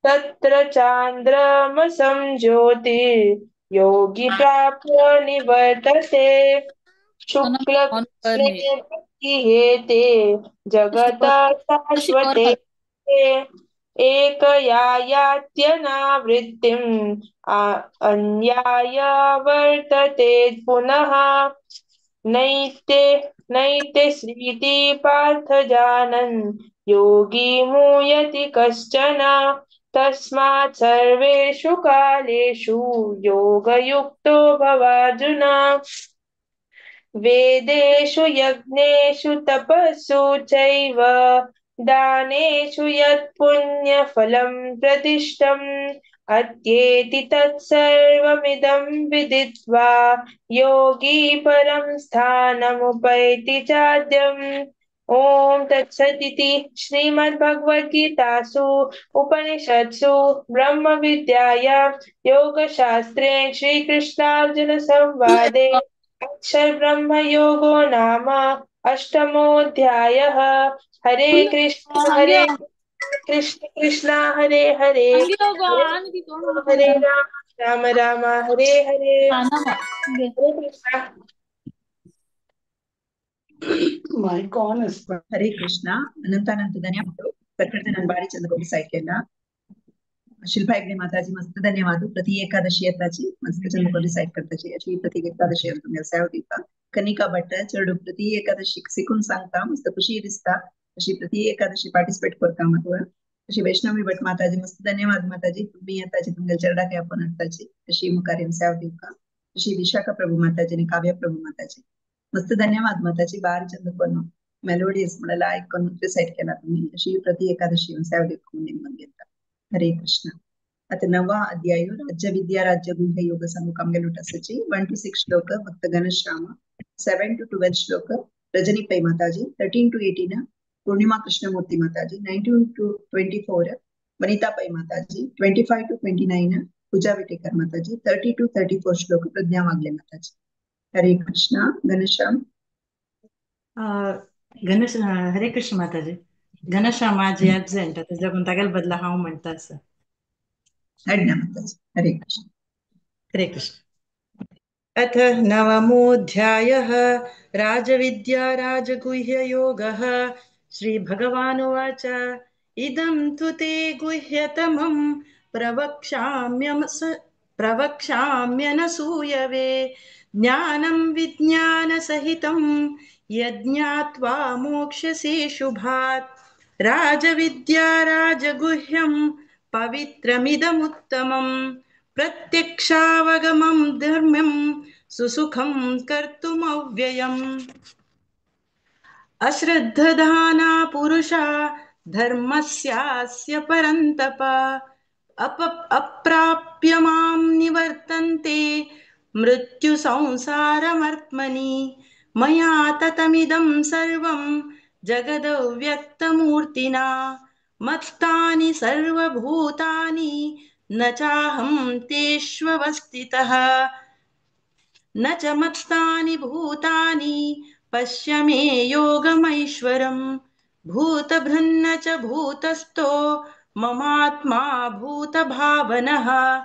तत्र चान्द्रमसं ज्योतिर्योगी प्राप्य निवर्तते। शुक्लकृष्णे भक्तिहेते जगतः शाश्वते एकया यात्यनावृत्तिम् अन्याय वर्तते पुनः। नैते नैते श्रीति पार्थ जानन् योगी मुयति कश्चन। तस्मात् सर्वेषु कालेषु योगयुक्तो भवार्जुन। वेदेषु यज्ञेषु तपस्सु चैव दानेषु यत्पुण्यफलं प्रतिष्ठम् अत्येति तत्सर्वमिदं विदित्वा योगी परं स्थानमुपैति चाद्यम्। ॐ तत्सदिति श्रीमद्भगवद्गीतासु उपनिषत्सु ब्रह्मविद्यायां योगशास्त्रे श्रीकृष्णार्जुनसंवादे अक्षरब्रह्मयोगो नाम अष्टमोऽध्यायः। हरे कृष्ण हरे कृष्ण कृष्ण हरे हरे हरे राम राम राम हरे हरे। हरे कृष्ण। हरे कृष्ण। अनंत अनंत धन्यवाद। प्रकृति ನಾನು ಬಾರಿ ಚಂದ ಕೊಡಿಸಾಯ್ಕೆಲ್ಲ ಶಿಲ್ಪಾ ಹೆಗ್ಡೆ ಮಾತಾಜಿ ಮಸ್ತ್ ಧನ್ಯವಾದ. ಪ್ರತಿ ಏಕಾದಶಿ ಅತ್ತಾಜಿ ಮಸ್ತ್ ಚಂದ ಕೊಡಿಸಾಯ್ಕೆ करताची अशी प्रति एकादशी सेव दिता. कनिका भट्ट चेडू प्रति एकादशी शिकून सांगता मस्त खुशी दिसता अशी प्रति एकादशी पार्टिसिपेट करता मातवा. अशी वैष्णवी भट माताजी मस्त धन्यवाद माताजी. तुम्ही येताची तुमगे चेरडाक आपण हाडताची अशी मुखार सेव दिवका. अशी विशाखा प्रभू माताजी आणि काव्य प्रभू माताजी मस्त धन्यवाद माताजी. बार चंद कोण मेलोडियस म्हणाला ऐकून रिसाइट केला तुम्ही. अशी प्रति एकादशी सेव दिवका म्हणून घेता. हरे कृष्ण. आता नवा अध्याय राज्य विद्या राज्य गुह्य योग सांगू कामगेलुट असाची 1 to 6 श्लोक भक्त घनश्याम, 7 to 12 श्लोक रजनी पै माताजी, 13 to 18 Purnima Krishnamurthy Mataji, 19 to 24 Vanita Pai Mataji, 25 to 29 Pooja Vitekar Mataji, 30 to 34 श्लोक प्रज्ञा वागले माताजी. हरे कृष्ण. घनश्याम गणेश. हरे कृष्ण माताजी. घनश्याम आज एबसेंट ताका लागून तागेले बदला हांव म्हणटा आसा. माताजी. हरे कृष्ण. हरे कृष्ण. अथ नवमोऽध्यायः राजविद्या राजगुह्ययोगः. श्रीभगवानुवाच इदं तु ते गुह्यतमं प्रवक्ष्याम्यनसूयवे ज्ञानं विज्ञानसहितं यज्ञात्वा मोक्ष्यसे शुभात्. राजविद्या राजगुह्यं पवित्रमिदमुत्तमं प्रत्यक्षावगमं धर्म्यं सुसुखं कर्तुमव्ययम्. अश्रद्धधाना पुरुषा धर्मस्यास्य परन्तप। अप्राप्य मां निवर्तन्ते मृत्युसंसारमर्त्मनि। मया ततमिदं सर्वं जगदव्यक्तमूर्तिना मत्तानि सर्वभूतानि न चाहं तेष्वस्थितः न च मत्तानि भूतानि पश्य मे योगमैश्वरम्। भूतभृन्न च भूतस्थो ममात्मा भूतभावनः।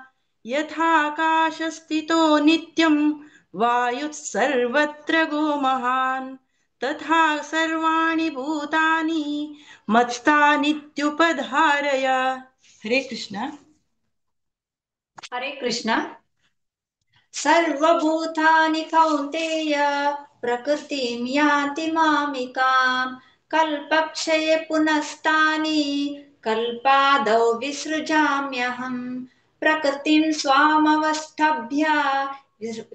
यथाकाशस्थितो नित्यं वायुः सर्वत्र गो महान् तथा सर्वाणि भूतानि मत्तानित्युपधारय। हरे कृष्ण। हरे कृष्ण। सर्वभूतानि कौन्तेय प्रकृतिं यान्ति मामिकां कल्पक्षये पुनस्तानि कल्पादौ विसृजाम्यहम्। प्रकृतिं स्वामवस्थभ्य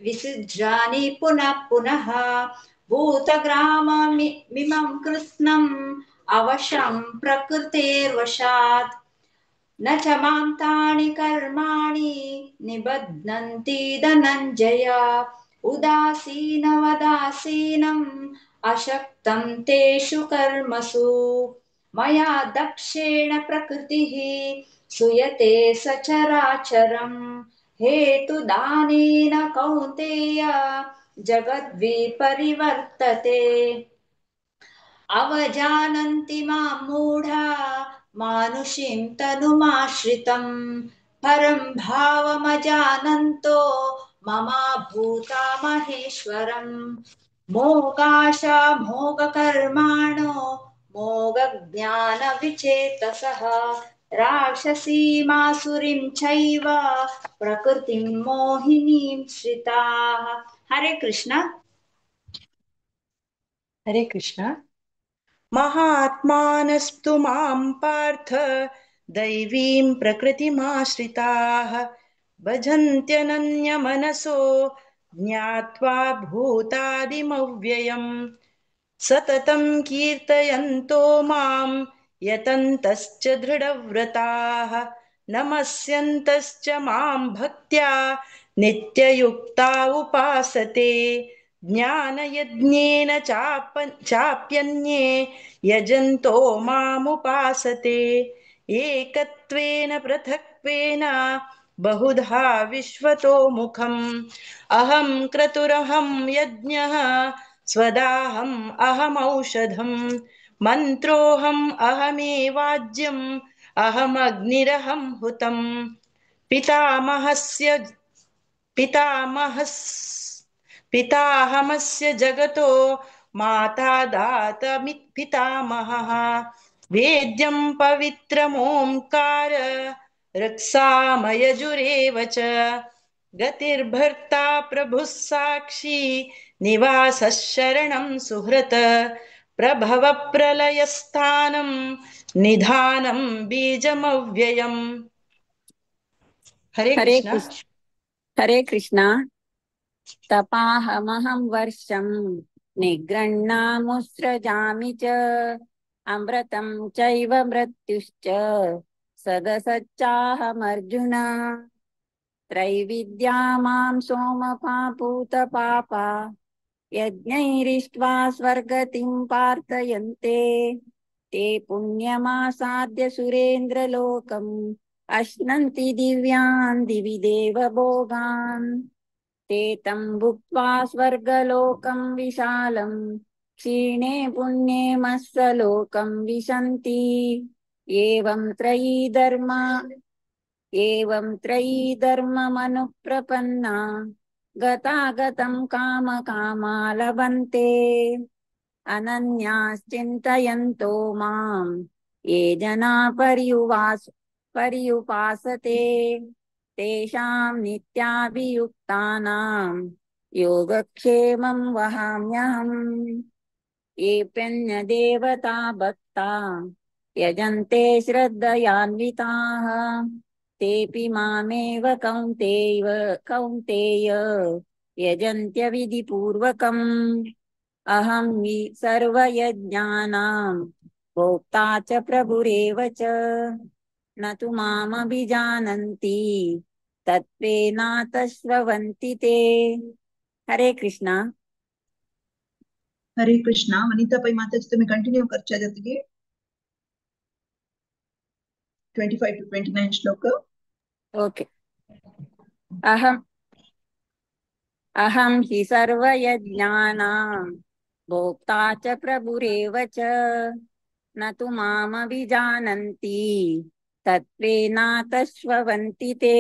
विसृजानि पुनः पुनः। भूतग्राममिमं कृत्स्नम् अवशं प्रकृतेर्वशात्। न च मां तानि कर्माणि निबध्नन्ति धनञ्जय। उदासीनवदासीनम् अशक्तं तेषु कर्मसु। मया दक्षेण प्रकृतिः सुयते सचराचरम्। हेतुदानेन कौन्तेय जगद्विपरिवर्तते। अवजानन्ति मां मूढा मानुषीं तनुमाश्रितं परं भावमजानन्तो ममाभूता महेश्वरम्। मोगाशा मोगकर्माणो मोगज्ञानविचेतसः राक्षसीमासुरीं चैव प्रकृतिं मोहिनीं श्रिताः। हरे कृष्ण। हरे कृष्ण। महात्मानस्तु मां पार्थ दैवीं प्रकृतिमाश्रिताः भजन्त्यनन्यमनसो ज्ञात्वा भूतादिमव्ययम्। सततं कीर्तयन्तो मां यतन्तश्च दृढव्रताः नमस्यन्तश्च मां भक्त्या नित्ययुक्ता उपासते। ज्ञानयज्ञेन चाप्यन्ये यजन्तो मामुपासते। एकत्वेन पृथक्त्वेन बहुधा विश्वतो मुखम्। अहं क्रतुरहं यज्ञः स्वदाहम् अहमौषधम् मन्त्रोऽहम् अहमेवाज्यम् अहमग्निरहं हुतम्। पितामहस्य जगतो माता दाता पितामहः। वेद्यं पवित्रमोंकार ऋक्सामयजुरेव च। गतिर्भर्ता प्रभुः साक्षी निवासः शरणं सुहृत्। प्रभवप्रलयस्थानं निधानं बीजमव्ययम्। हरे हरे कृष्ण। कृष्ण। हरे कृष्ण। तपाहमहं वर्षं निगृह्णामुत्सृजामि च अमृतं चैव मृत्युश्च सदसच्चाहमर्जुन। त्रैविद्या मां सोमपापूतपापा यज्ञैरिष्ट्वा स्वर्गतिं प्रार्थयन्ते। ते पुण्यमासाद्य सुरेन्द्रलोकम् अश्नन्ति दिव्यान् दिवि देवभोगान्। ते तं भुक्त्वा स्वर्गलोकं विशालं क्षीणे पुण्ये मत्सलोकं विशन्ति। एवं त्रयी धर्ममनुप्रपन्ना गतागतं कामकामा लभन्ते। अनन्याश्चिन्तयन्तो मां ये जना पर्युपासते तेषां नित्याभियुक्तानां योगक्षेमं वहाम्यहम्। येऽप्यन्यदेवता भक्ता यजन्ते श्रद्धयान्विताः तेऽपि मामेव कौन्तेय यजन्त्यविधिपूर्वकम्। अहं हि सर्वयज्ञानां भोक्ता च प्रभुरेव च। न तु मामभिजानन्ति तत्त्वेनातश्रवन्ति ते। हरे कृष्णा। हरे कृष्णा। वनिता पै माताजी तुम्ही कंटिन्यू करच्या जातगे 25 to 29 श्लोक। ओके। अहम अहं हि सर्वयज्ञानां भोक्ता च प्रभुरेव च। न तु मामभिजानन्ति तत्त्वेनातश्रवन्ति ते।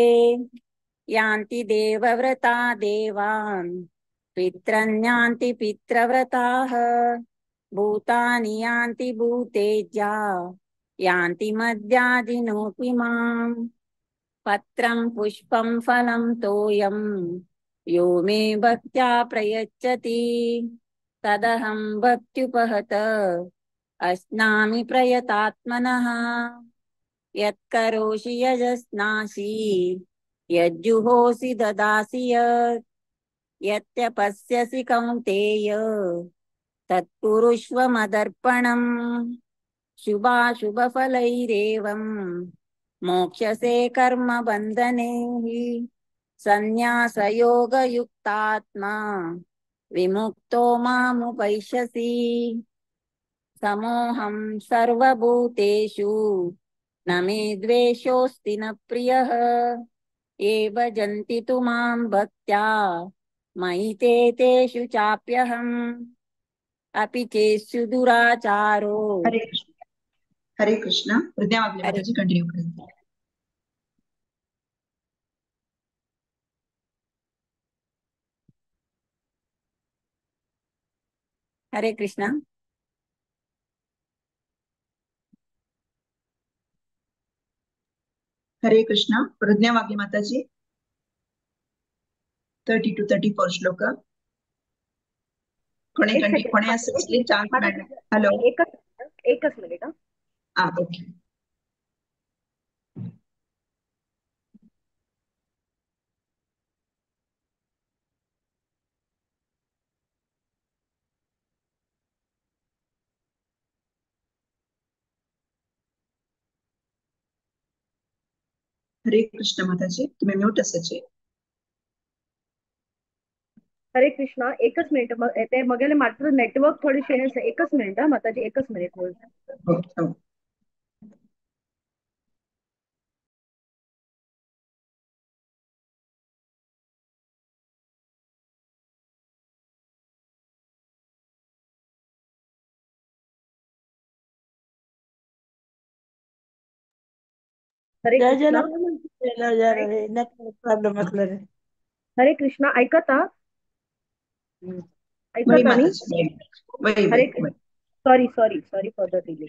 यान्ति देवव्रता देवान् पितृन्यान्ति पितृव्रताः। भूतानि यान्ति भूतेज्या यान्ति मद्याजिनोऽपि माम्। पत्रं पुष्पं फलं तोयं यो मे भक्त्या प्रयच्छति तदहं भक्त्युपहत अश्नामि प्रयतात्मनः। यत्करोषि यजस्नासि यज्जुहोसि ददासि यत् यत्यपस्यसि कौन्तेय तत्कुरुष्व मदर्पणम्। शुभाशुभफलैरेवं मोक्षसे कर्मबन्धनैः। सन्न्यासयोगयुक्तात्मा विमुक्तो मामुपैष्यसि। समोऽहं सर्वभूतेषु न मे द्वेषोऽस्ति न प्रियः। ये भजन्ति तु मां भक्त्या मयि ते तेषु चाप्यहम्। अपि चेत्सु दुराचारो। हरे कृष्ण। हरे कृष्ण। प्रज्ञा वागले माताजी कंटिन्यू करें। हरे कृष्णा। हरे कृष्णा। प्रज्ञा वागले माताजी 30 to 34 श्लोक। कोणी एक सेकंड कोणी असले चान्स माताजी, हॅलो एकच एकच मिनिट हा। हा ओके। हरे कृष्ण माताजी तुम्ही म्यूट असायचे। हरे कृष्णा। एकच मिनिट ते मगेले मात्र नेटवर्क थोडेशे आसा। एकच मिनिट हा माताजी, एकच minute hold. Okay okay. Hare जय कृष्णा। जय नेटवर्क प्रॉब्लेम असलो रे। हरे कृष्णा। ऐकता वही ऐकता न्ही? माताजी वही हरे वही वही। Sorry sorry sorry for the delay.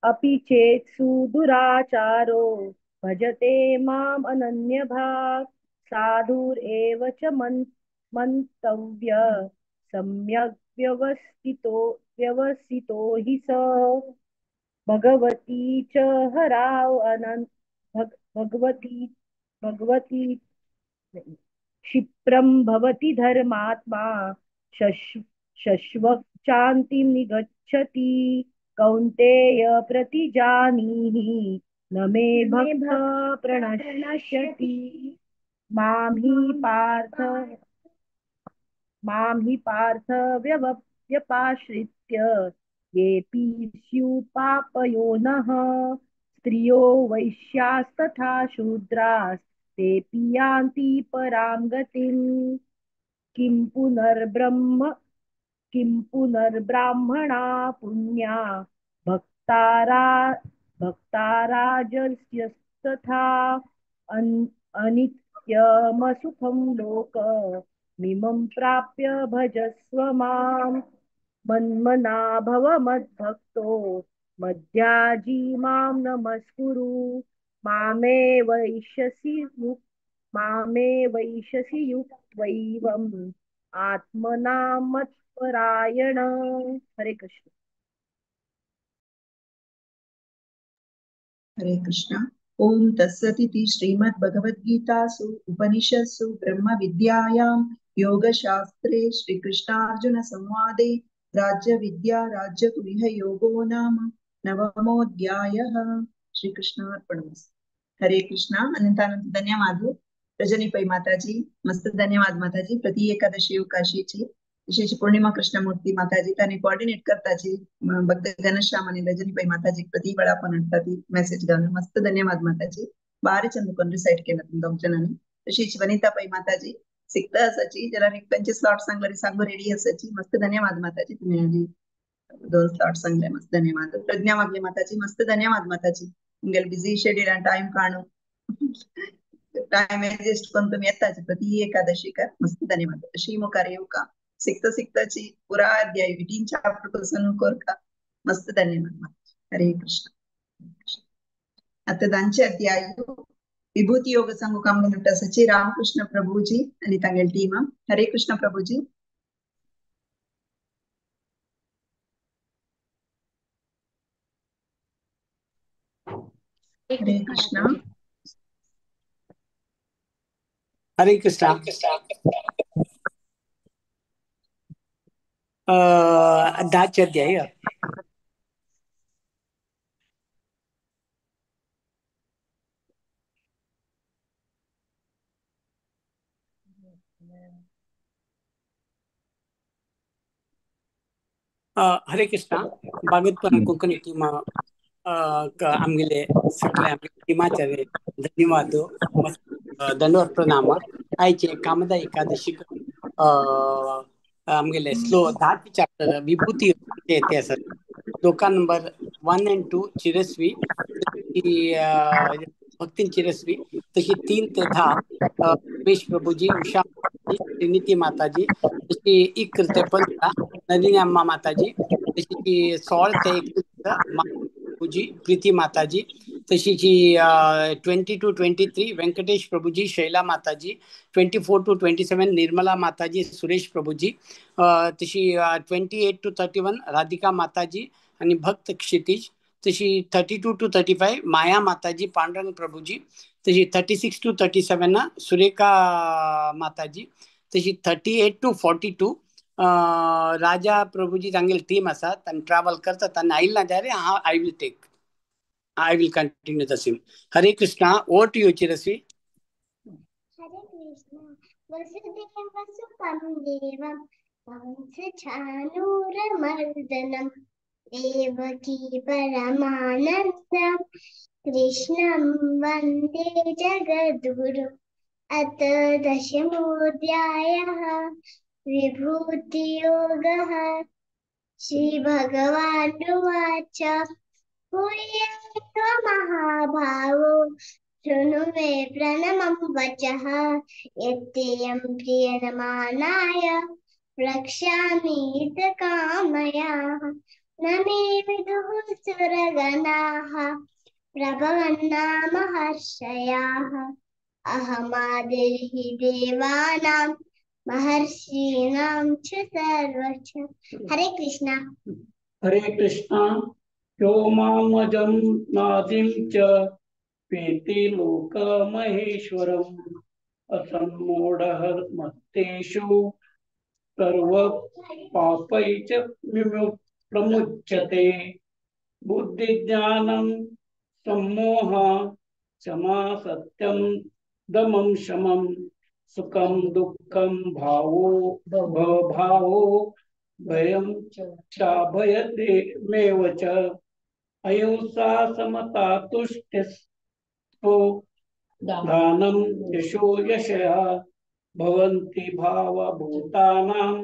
अपि चेत् सुदुराचारो भजते माम् अनन्यभाक् साधुरेव च मन्तव्य सम्यग् व्यवस्थितो व्यवसितो हि स। भगवती च हराव अनंत भगवती भगवती क्षिप्रं भवति धर्मात्मा शश्वचान्तिं निगच्छति। कौन्तेय प्रतिजानीहि न मे भक्त प्रणश्यति। मां हि पार्थ मां हि पार्थ व्यपाश्रित्य येऽपि स्युः पापयोनः स्त्रियो वैश्यास्तथा शूद्रास्तेऽपि यान्ति परां गतिम्। किं पुनर्ब्रह्म किं पुनर्ब्राह्मणा पुण्या भक्तारा भक्ताराजस्यस्तथा अनित्यमसुखं लोकमिमं प्राप्य भजस्व माम्। मन्मना भव मद्भक्तो मद्याजी मां नमस्कुरु। मामे वैश्यसि मामे वैश्यसि युक्त्वैवम् आत्मना मत्परायण। हरे कृष्ण। हरे कृष्ण। ओम तत्सदिति श्रीमद्भगवद्गीतासु उपनिषत्सु ब्रह्म विद्यायां योगशास्त्रे श्रीकृष्णार्जुन संवादे राज्य विद्या राज्य गुह्य योगो नाम नवमोऽध्यायः. श्रीकृष्णार्पणमस्तु. हरे कृष्णा. अनंतानंत धन्यवाद रजनी पै माताजी. मस्त धन्यवाद माताजी. प्रति एकादशी काशीची विशेष पूर्णिमा कृष्णमूर्ती माताजी ताने कोऑर्डिनेट करताची भक्त घनश्याम आणि रजनी पै माताजी प्रति वेळा पण ती मेसेज घालून मस्त धन्यवाद माताजी. बारी चंद कोण रिसाइट केला तुम दोग जणांनी. तशीच वनिता पै माताजी सिक्त असायची ज्याला त्यांचे स्लॉट सांगले सांगू रेडी असायची. मस्त धन्यवाद माताजी, तुम्ही आधी 2 स्लॉट सांगले. मस्त धन्यवाद. प्रज्ञा वागले माताजी, मस्त धन्यवाद माताजी. तुमगेले बिझी शेड्यूल आणि टाइम काढू टाइम ऍडजस्ट करून तुम्ही येताच प्रति एकादशी का. मस्त धन्यवाद. अशी मुखार येऊ का सिकता सिकताची पुरा अध्याय 18 चॅप्टर पासून कर का. मस्त धन्यवाद माताजी. हरे कृष्ण. आता दांचे अध्याय विभूती योग सांगू कामगेल असाची रामकृष्ण प्रभूजी आणि तांगेल टीम. हरे कृष्ण प्रभूजी. हरे कृष्ण. हरे कृष्णा. 10 अध्याय. हरे कृष्णा. भागवत कोंकणी टीमा आमगेले सगळे आमगे टिमाचे धन्यवाद, दंडवत प्रणाम. आयचे कामदा एकादशी आमगेले स्लो 10 चॅप्टर विभूती ते आसा. Shloka number 1 and 2 चिरस्वी भक्तीन चिरस्वी. तशी 3 ते 10 रमेश प्रभूजी, उषा श्रीनीती माताजी. तशी 11 ते 15 नलिनी अम्मा माताजी. तशी 16 ते 21 प्रभूजी प्रीती माताजी. तशी 20 to 23 Venkatesh Prabhuji, Shaila Mataji. 24 to 27 Nirmala Mataji, Suresh Prabhuji. तशी 28 to 31 Radhika Mataji आणि भक्त क्षितिज. तशी 32 to 35 Maya Mataji, Pandurang Prabhuji. तशी 36 to 37 Surekha Mataji. तशी 38 to 42 Raja Prabhuji तांगेले टीम आसा तांणी ट्रॅव्हल करतात आनी आयिल्ले ना जाल्यार हांव I will take, I will continue the same. Hare Krishna. Over to you Chirasvi. Hare Krishna. Vasudeva सुतं देवं कंसचाणूरमर्दनं देवकी परमानन्दं कृष्णं वन्दे जगद्गुरु. अथ दशमोऽध्यायः विभूतियोगः. श्रीभगवानुवाच भूयैव महाभावो शृणु मे प्रणमं वचः यत्तेऽहं प्रियनमानाय प्रक्ष्यामि कामयाः. न मे विदुः सुरगणाः प्रभवन्नामहर्षयाः अहमादिर्हि देवानां महर्षीणां च सर्वश. हरे कृष्णा. हरे कृष्णा. यो मामजं नादिं च वेति लोकमहेश्वरम् असम्मूढः मत्तेषु सर्वपापैः च प्रमुच्यते. बुद्धिज्ञानं सम्मोह क्षमा सत्यं दमं शमं सुखं दुःखं भावो भावो भयं चाभयमेव च. अहिंसा समता तुष्टिस्तो दानं यशो यशः भवन्ति भावभूतानां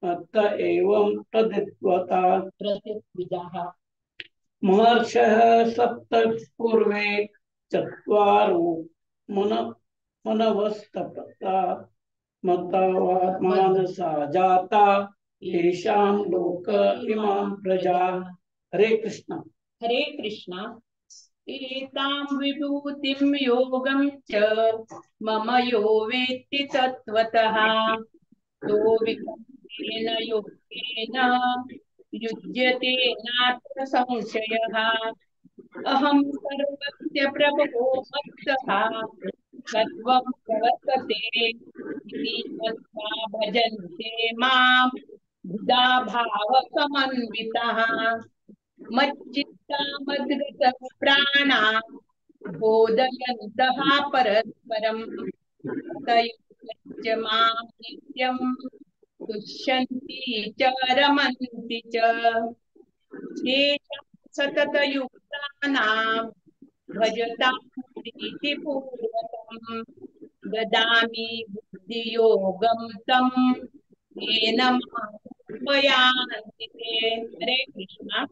अत एवं तदित्वता. महर्षयः सप्त पूर्वे चत्वारो मनवस्तपता मता मानसा जाता येषां लोक इमां प्रजा. हरे कृष्णा. हरे कृष्णा. एतां विभूतिं योगं च मम यो वेत्ति तत्त्वतः तो विकल्पेन योगेन युज्यते नात्र संशयः. अहं सर्वस्य प्रभवो मत्तः सत्त्वं प्रवर्तते इति मत्वा भजन्ते मां बुधा भाव समन्वितः मच्चित्ता मद्गतः प्राणा बोधयन्तः परस्परम् तयोश्च मां नित्यं तुष्यन्ति च रमन्ति च। तेषां सततयुक्तानां भजतां प्रीतिपूर्वकं ददामि बुद्धियोगं तं येन मामुपयान्ति ते। हरे कृष्णा।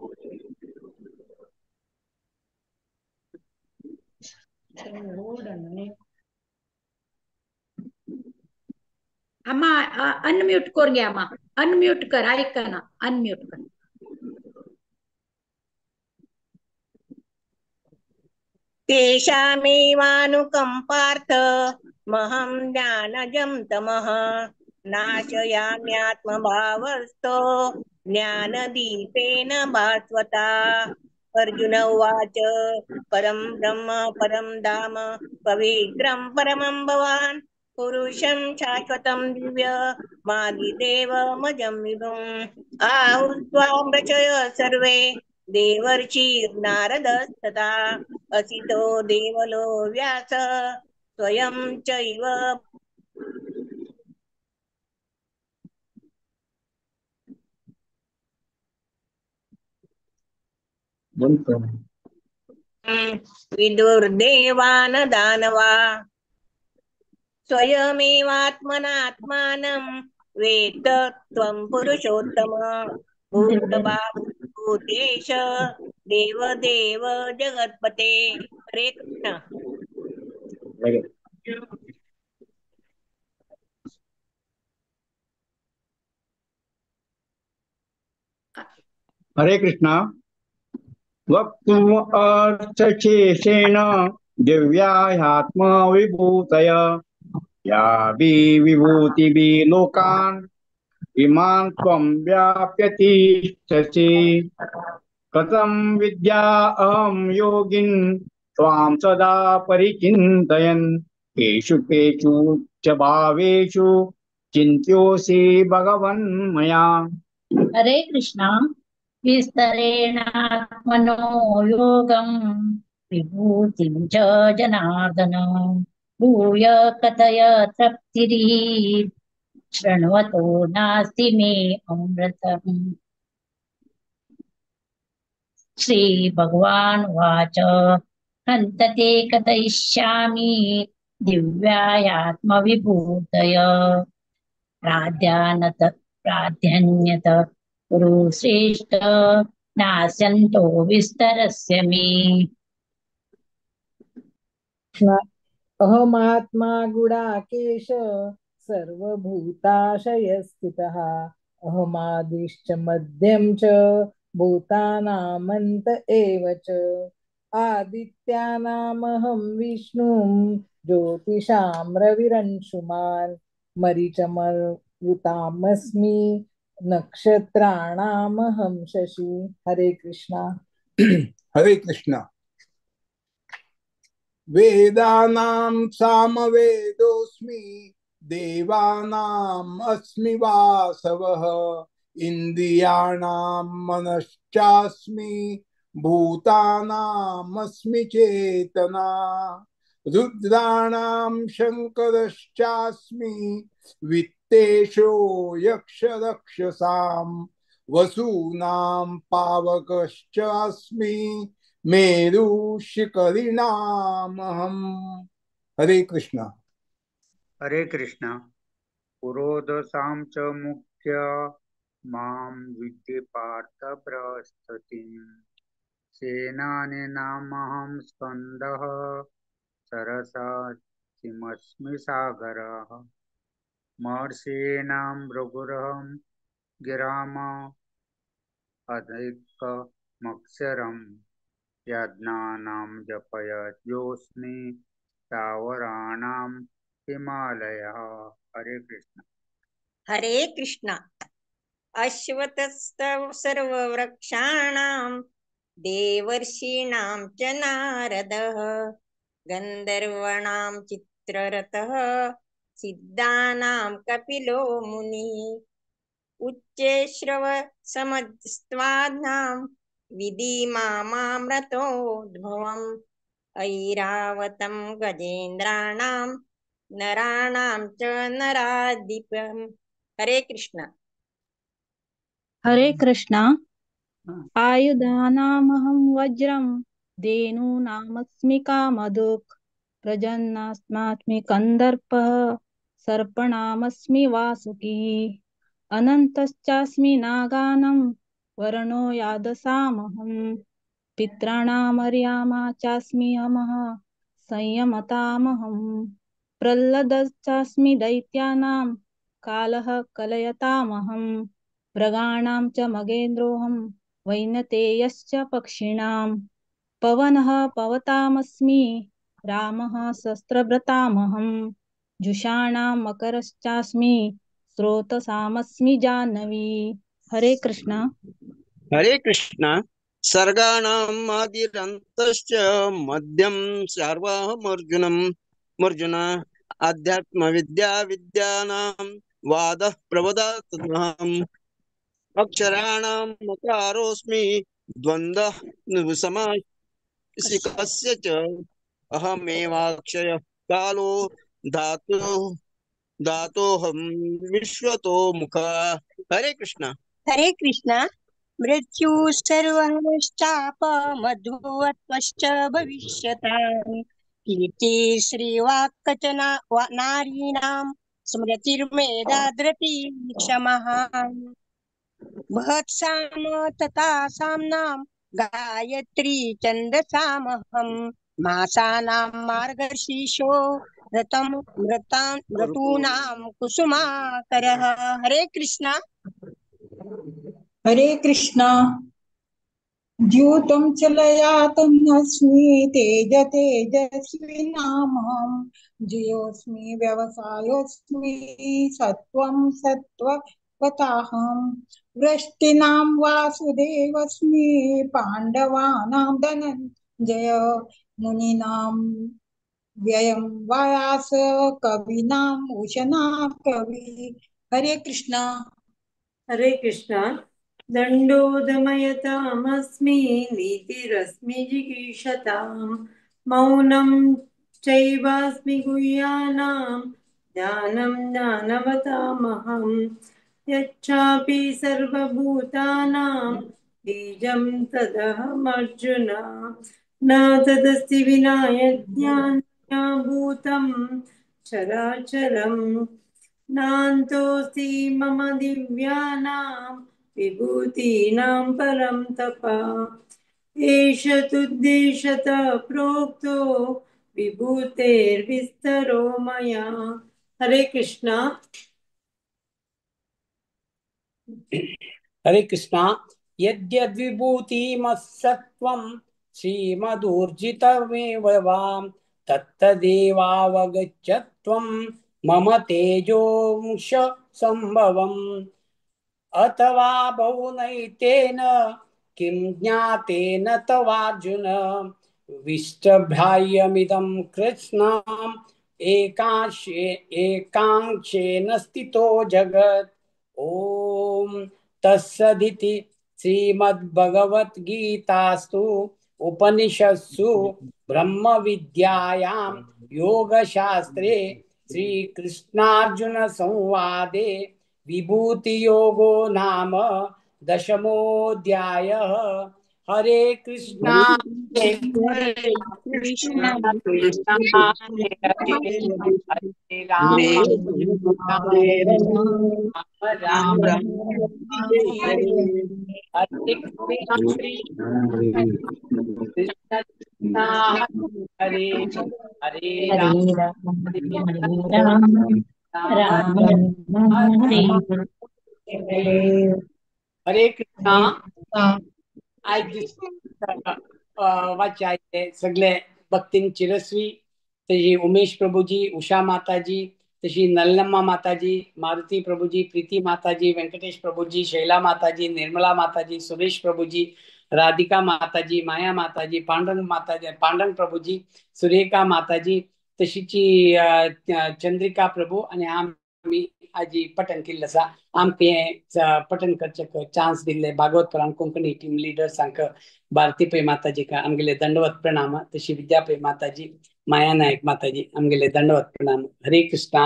आम्मा अनम्यूट कर गे आम्मा, अनम्यूट कर, आयकना अनम्यूट कर। तेषामेवानुकम्पार्थ महं ज्ञानजं तमः नाशयाम्यात्मभावस्तो ज्ञानदीपेन भास्वता। अर्जुन उवाच परं ब्रह्म परं धाम पवित्रं परमं भवान् पुरुषं शाश्वतं दिव्यमादिदेवमजं विभुम्। आहुस्त्वां रचय सर्वे देवर्षिर्नारदस्तथा असितो देवलो व्यास स्वयं चैव विदुर्देवान दानवा। स्वयमेवात्मनात्मानं वेत्त त्वं पुरुषोत्तम भूतभावभूतेश देवदेव जगत्पते। हरे कृष्ण। हरे कृष्णा। वक्तुम अर्थशेषेण दिव्याह्यात्म विभूतय या विभूतिभिः लोकान् इमान् त्वं व्याप्य तिष्ठसि। कथं विद्या अहं योगिन् त्वां सदा परिचिन्तयन् केषु केषु च भावेषु चिन्त्योऽसि भगवन् मया। हरे कृष्णा। विस्तरेणात्मनो योगं विभूतिं च जनार्दन भूय कथय तृप्तिरिः शृण्वतो नास्ति मे अमृतम्। श्री भगवान् उवाच हन्त ते कथयिष्यामि दिव्यायात्मविभूतय प्राध्यानत प्राधान्यत कुरुश्रेष्ठ नास्यन्तो विस्तरस्य मे। अहमात्मा गुडाकेश सर्वभूताशयस्थितः अहमादिश्च मध्यं च भूतानामन्त एव च। आदित्यानामहं विष्णुं ज्योतिषां रविरंशुमान् मरीचमरुतामस्मि नक्षत्राणामहं शशि। हरे कृष्णा। हरे कृष्णा। वेदानां सामवेदोऽस्मि देवानाम् अस्मि वासवः इन्द्रियाणां मनश्चास्मि भूतानामस्मि चेतना रुद्राणां शङ्करश्चास्मि वित्तेशो यक्षरक्षसां वसूनां पावकश्चास्मि मेरुशिखरिणामहम्। हरे कृष्णा। हरे कृष्णा। पुरोधसां च मुख्य मां विद्धि पार्थ बृहस्पतिं सेनानीनामहं स्कन्दः सरसासिमस्मि सागरः महर्षीणां भृगुरहं गिराम अधिकमक्षरं यज्ञानां जपयज्ञोऽस्मि स्थावराणां हिमालयः। हरे कृष्ण। हरे कृष्ण। अश्वतस्तव सर्ववृक्षाणां देवर्षीणां च नारदः गन्धर्वाणां चित्ररथः सिद्धानां कपिलो मुनिः। उच्चैश्रव समस्त्वानां विधि मामामृतोद्भवम् ऐरावतं गजेन्द्राणां नराणां च नराधिपम्। हरे कृष्ण। हरे कृष्णा। आयुधानामहं वज्रं धेनूनामस्मि कामधुक् प्रजन्नास्मास्मि कन्दर्पः सर्पणामस्मि वासुकी अनन्तश्चास्मि नागानं वरणो यादसामहं पितॄणामर्यामा चास्मि यमः संयमतामहं प्रह्लदश्चास्मि दैत्यानां कालः कलयतामहं मृगाणां च मगेन्द्रोऽहं वैनतेयश्च पक्षिणां पवनः पवतामस्मि रामः शस्त्रभृतामहं जुषाणां मकरश्चास्मि स्रोतसामस्मि जाह्नवी। हरे कृष्णा। हरे कृष्णा। सर्गाणाम् आदिरन्तश्च मध्यं सर्वमर्जुनम् अर्जुन आध्यात्मविद्या विद्यानां वादः प्रवदात्महम् अक्षराणां मकारोऽस्मि द्वन्द्वः समासिकस्य च अहमेवाक्षयः कालो धातु धातोऽहं विश्वतो मुखः। हरे कृष्णा। हरे कृष्णा। मृत्यु सर्वश्चापमध्वत्वश्च भविष्यताम् कीर्ति श्रीवाक्च नारीणां स्मृतिर्मेधाधृतिः क्षमः बृहत्साम तथा साम्नां गायत्री छन्दसामहं मासानां मार्गशीर्षो रतं मृतां ऋतूनां कुसुमाकरः। हरे कृष्णा। हरे कृष्णा। द्यूतं चलयातं अस्मि तेज तेजस्विनामहं जयोऽस्मि व्यवसायोऽस्मि सत्त्वं सत्त्ववताहं वृष्टिनां वासुदेवस्मि पाण्डवानां धनञ्जय मुनीनां व्ययं व्यास कवीनां उशना कवि। हरे कृष्णा। हरे कृष्णा। दण्डोदमयतामस्मि नीतिरस्मि जिगीषतां मौनं चैवास्मि गुह्यानां ज्ञानं ज्ञानवतामहं यच्चापि सर्वभूतानां बीजं तदहमर्जुन न तदस्ति विना यज्ञानभूतं चराचरं नान्तोऽस्ति मम दिव्यानां विभूतीनां परं तप एष तुद्देशतः प्रोक्तो विभूतेर्विस्तरो मया। हरे कृष्णा। हरे कृष्णा। यद्यद्विभूतिमत्सत्त्वं श्रीमदूर्जितमेव वां तत्तदेवावगच्छत्वं मम तेजोंश संभवम् अथवा बहुनैतेन किं ज्ञातेन तवार्जुन विष्टभ्राह्यमिदं कृत्स्नम् एकांशेन स्थितो जगत्। ॐ तत्सदिति श्रीमद्भगवद्गीतास्तु उपनिषत्सु ब्रह्मविद्यायां योगशास्त्रे श्रीकृष्णार्जुन संवादे विभूतियोगो नाम दशमोऽध्यायः। हरे कृष्णा हरे कृष्णा कृष्णा हरे हरे हरे राम राम राम हरे हरे कृष्ण कृष्ण हरे हरे राम राम राम हरे हरे कृष्णा। आयज वाचे सगळे भक्तीन चिरस्वी तशी उमेश प्रभुजी, उषा माताजी, तशी नल्लम्मा माताजी, मारुती प्रभुजी, प्रीती माताजी, वेंकटेश प्रभुजी, शैला माताजी, निर्मला माताजी, सुरेश प्रभुजी, राधिका माताजी, माया माताजी, पांडुरंग माताजी, पांडुरंग प्रभुजी, सुरेखा माताजी, तशीची चंद्रिका प्रभू आणि आम्ही आजी पठण केल्लें आसा. आमकां हें पठण करचें चान्स दिल्ले भागवत पुराण कोंकणी टीम लिडर्सांक भारती पै माताजीक आमगेले दंडवत प्रणाम. तशी विद्या पै माताजी, माया नायक माताजी आमगेले दंडवत प्रणाम. हरे कृष्णा.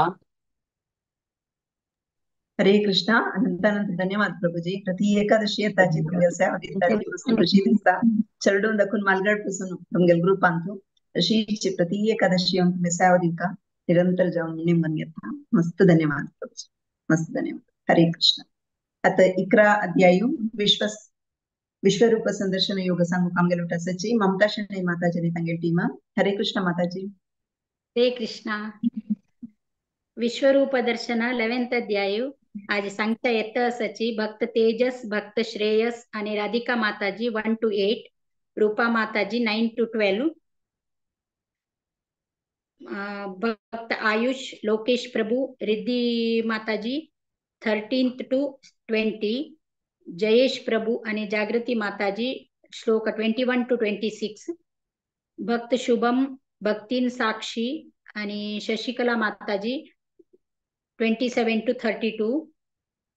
हरे कृष्णा. अनंत अनंत धन्यवाद प्रभुजी. प्रति एकादशी येताची तुमगे सेवा दिताची मस्त खुशी दिसता. चरडून दाखून मालगड पासून तुमगे ग्रुपांतू अशीच प्रति एकादशी येवन तुमी सेवा दिता निरंतर जावन निमन घेता. मस्त धन्यवाद प्रभुजी, मस्त धन्यवाद. हरे कृष्ण. आता 11 अध्यायू विश्वरूप संदर्शन योग सांगू आमगेलो आसाची ममता शणै माताजी तांगे टीमा. हरे कृष्ण माताजी. हरे कृष्णा. विश्वरूप दर्शन 11th अध्याय आज सांगता येत असाची भक्त तेजस, भक्त श्रेयस आणि राधिका माताजी 1 to 8, Rupa Mataji 9 to 12, भक्त आयुष, लोकेश प्रभु, रिद्धी माताजी 13 to 20, Jayesh प्रभु आणि जागृती माताजी श्लोक 21 to 26, भक्त शुभम, भक्तीन साक्षी आणि शशिकला माताजी 27 to 32,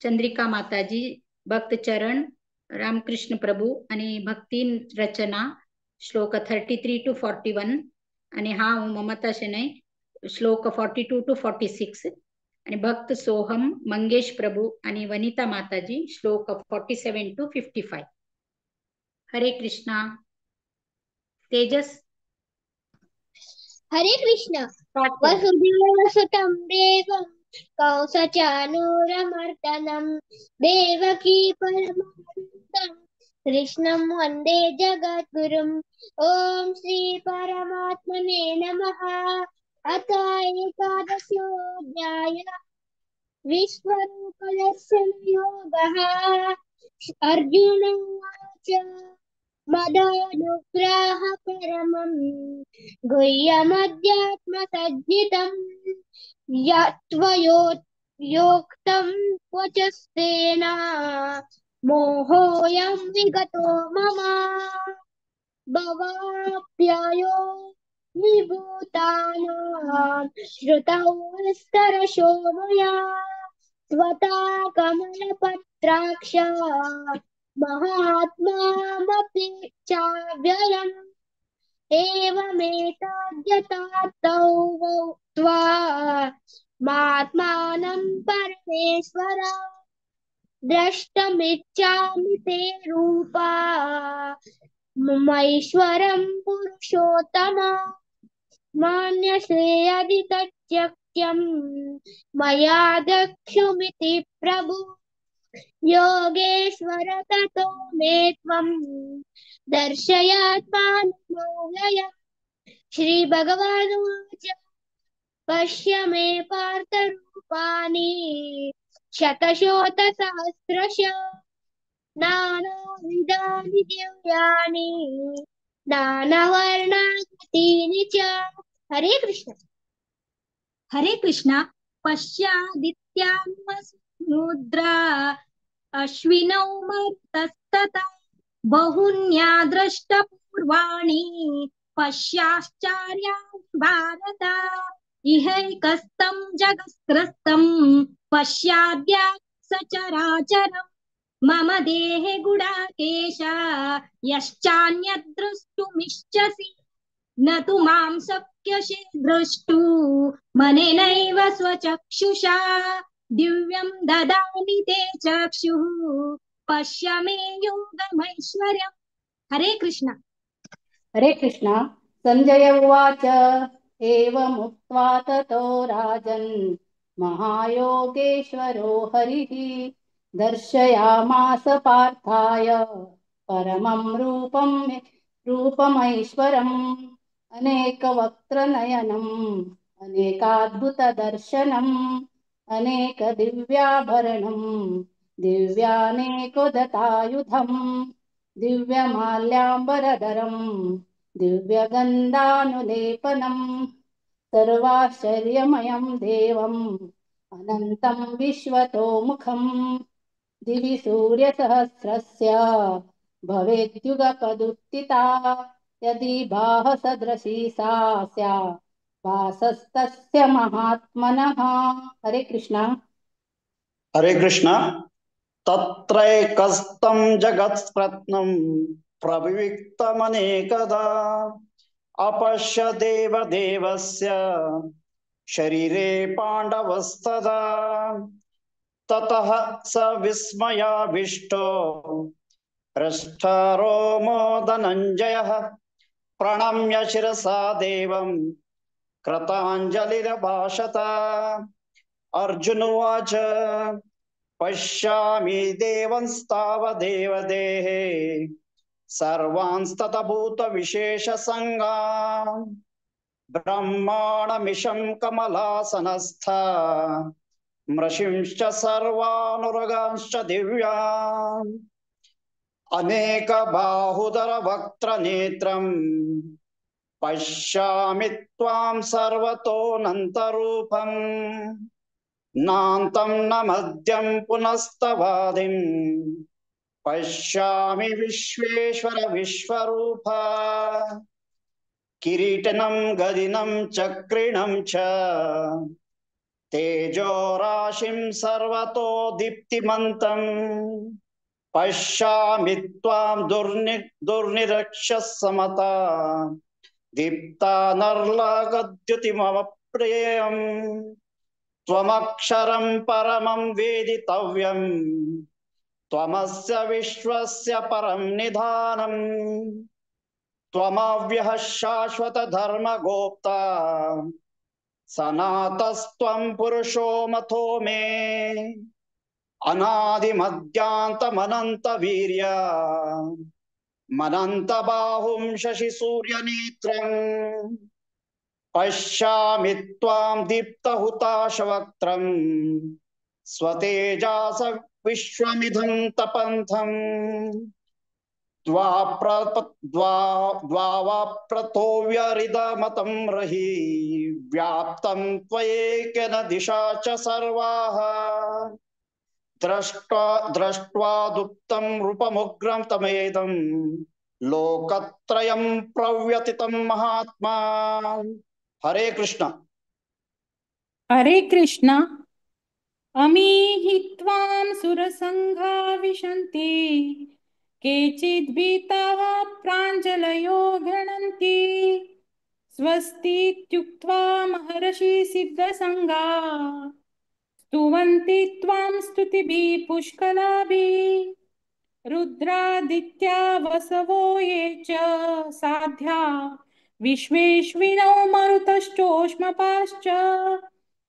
Chandrika Mataji, भक्त चरण, रामकृष्ण प्रभु आणि भक्तीन रचना श्लोक 33 to 41 आणि हा ममता शणै श्लोक 42 to 46 आणि भक्त सोहम, मंगेश प्रभु आणि वनिता माताजी श्लोक 47 to 55. हरे कृष्णा. तेजस. हरे कृष्ण. वसुदेव सुतं देवं कंसचाणूरमर्दनं देवकी परमानन्दं कृष्णं वन्दे जगद्गुरुम्. ॐ श्री परमात्मने नमः. अथ एकादशोऽध्यायः विश्वरूपदर्शनयोगः. अर्जुन उवाच मदानुग्रह परमं गुह्यमध्यात्मसज्जितं यत्त्वयोक्तं वचस्तेन मोहोऽयं विगतो मम. भवाप्ययो विभूतानां श्रुतौ विस्तरशो मया त्वता कमलपत्राक्ष महात्मामपि चाव्ययम्. एवमेतद्यथा तौ त्वा मात्मानं परमेश्वर द्रष्टुमिच्छामि ते रूपा ममैश्वरं पुरुषोत्तम. मान्यसे यदि तच्चक्यं मया द्रक्ष्यमिति प्रभु. योगेश्वर ततो मे त्वं दर्शयात्मानमव्ययम्. श्री भगवानुवाच पश्य मे पार्थरूपाणि शतशोतसहस्रश नानाविधानि दिव्यानि नानावर्णाकृतीनि च. हरे कृष्ण. हरे कृष्ण. पश्यादित्यान्वसुमुद्रा अश्विनौ मरुतस्तथा बहुन्या द्रष्टपूर्वाणि पश्याश्चार्याणि भारत. इहैकस्तं जगत्स्त्रस्तं पश्याद्या सचराचरम्. मम देहे गुडाकेश यश्चान्यद्द्रष्टुमिच्छसि न तु मां शक्यसे द्रष्टु मनेनैव स्वचक्षुषा. दिव्यं ददामि ते चक्षुः पश्य मे योगमैश्वर्यम्. हरे कृष्ण. हरे कृष्ण. संजय उवाच एवमुक्त्वा ततो राजन् महायोगेश्वरो हरिः दर्शयामास पार्थाय परमं रूपं रूपमैश्वरम् अनेकवक्त्रनयनम् अनेकाद्भुतदर्शनम् अनेकदिव्याभरणम् दिव्यानेकोदतायुधम् दिव्यमाल्याम्बरधरम् दिव्यगन्धानुलेपनम् सर्वाश्चर्यमयं देवम् अनन्तं विश्वतोमुखम् दिवि सूर्यसहस्रस्य भवेद्युगपदुत्थिता यदि बाहसदृशी सा स्यात् भासस्तस्य महात्मनः. हरे कृष्णा. हरे कृष्णा। तत्रैकस्तं जगत्प्रत्नं प्रविविक्तमनेकदा अपश्य देवदेवस्य शरीरे पाण्डवस्तदा। ततः स विस्मयाविष्टो पृष्ठरोमो धनञ्जयः प्रणम्य शिरसा देवं कृताञ्जलिरभाषत। अर्जुन उवाच पश्यामि देवंस्तावदेवदेहे सर्वांस्ततभूतविशेषसङ्गान् ब्रह्माणमिशं कमलासनस्था मृषिंश्च सर्वानुरगांश्च दिव्यान् अनेकबाहुधरवक्त्रनेत्रं पश्यामि त्वां सर्वतोऽनन्तरूपं नान्तं न मध्यं पुनस्तवादिं पश्यामि विश्वेश्वर विश्वरूप। किरीटनं गदिनं चक्रिणं च तेजोराशिं सर्वतो दीप्तिमन्तं पश्यामि त्वां दुर्निरक्षसमता दीप्तानर्लगद्युतिमप्रियम्। त्वमक्षरं परमं वेदितव्यं त्वमस्य विश्वस्य परं निधानं त्वमव्यः शाश्वतधर्मगोप्ता सनातस्त्वं पुरुषो मथो मे। अनादिमध्यान्तमनन्तवीर्य मनन्तबाहुं शशिसूर्यनेत्रं पश्यामि त्वां दीप्तहुताशवक्त्रं स्वतेजास विश्वमिदं तपन्थं। द्वावाप्रथोव्यरिदमतं रहि व्याप्तं त्वयेकेन दिशा च सर्वाः। दृष्ट्वा दुप्तं रूपमुग्रं तमेदं लोकत्रयं प्रव्यतितं महात्मा। हरे कृष्ण। हरे कृष्ण। अमीहि त्वां सुरसङ्घा विशन्ति केचिद्भीताः प्राञ्जलयो गृह्णन्ति। स्वस्तीत्युक्त्वा महर्षि सिद्धसङ्गा स्तुवन्ति त्वां स्तुतिभिः पुष्कलाभिः। रुद्रादित्या वसवो ये च साध्या विश्वेश्विनौ मरुतश्चोष्मपाश्च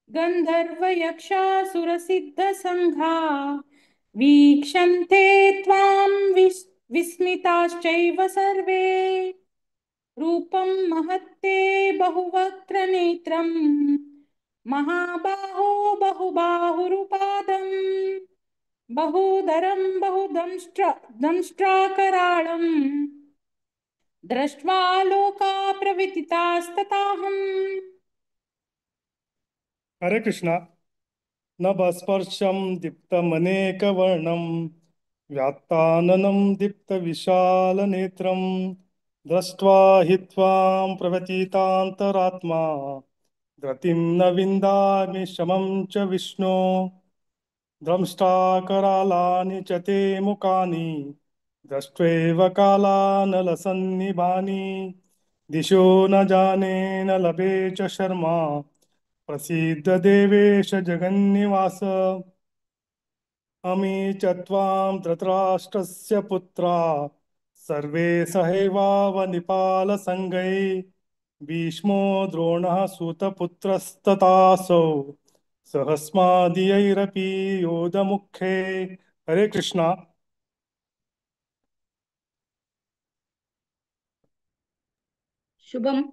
गन्धर्वयक्षासुरसिद्धसङ्घा वीक्षन्ते त्वां विस्मिताश्चैव सर्वे। रूपं महत्ते बहुवक्त्रनेत्रं महाबाहो बहुबाहुरुपादं बहुधरं बहुदंष्ट्राकराळं दृष्ट्वा लोका प्रविदितास्तथाहम्। हरे कृष्णा। नभस्पर्शं दीप्तमनेकवर्णं व्यात्ताननं दीप्तविशालनेत्रं दृष्ट्वा हि त्वां प्रव्यतीतान्तरात्मा धृतिं न विन्दामि शमं च विष्णो। द्रंष्टाकरालानि च ते मुखानि दृष्ट्वैव कालानलसन्निभानि। दिशो न जाने न लभे च शर्मा प्रसीद देवेश जगन्निवास। अमी च त्वां धृतराष्ट्रस्य पुत्रा सर्वे सहैवावनिपालसङ्गै। भीष्मो द्रोणः सूतपुत्रस्तथासौ सहस्मादीयैरपि योधमुखे। हरे कृष्णा। शुभम।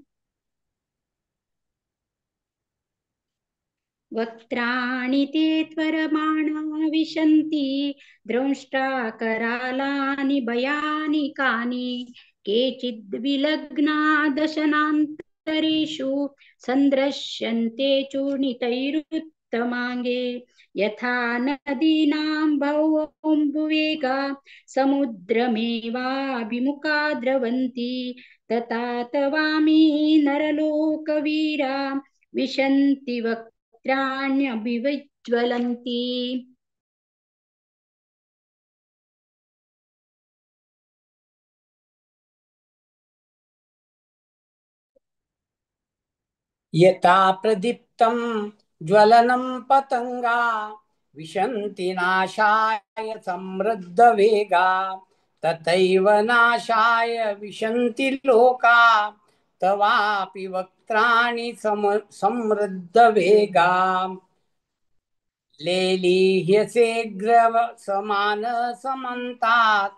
वक्त्राणि ते त्वरमाणा विशन्ति द्रंष्टाकरालानि भयानि कानि। केचिद्विलग्ना दशनान्तरेषु सन्दृश्यन्ते चूर्णितैरुत्तमाङ्गे। यथा नदीनां बहवोऽम्बुवेगा समुद्रमेवाभिमुखा द्रवन्ति तथा तवामि नरलोकवीरा विशन्ति वक्त्राण्यभिविज्वलन्ति। यथा प्रदीप्तं ज्वलनं पतंगा विशन्ति नाशाय समृद्धवेगा तथैव नाशाय विशन्ति लोका तवापि वक्त्राणि समृद्धवेगा। लेलीह्यसेऽग्रव समान समन्तात्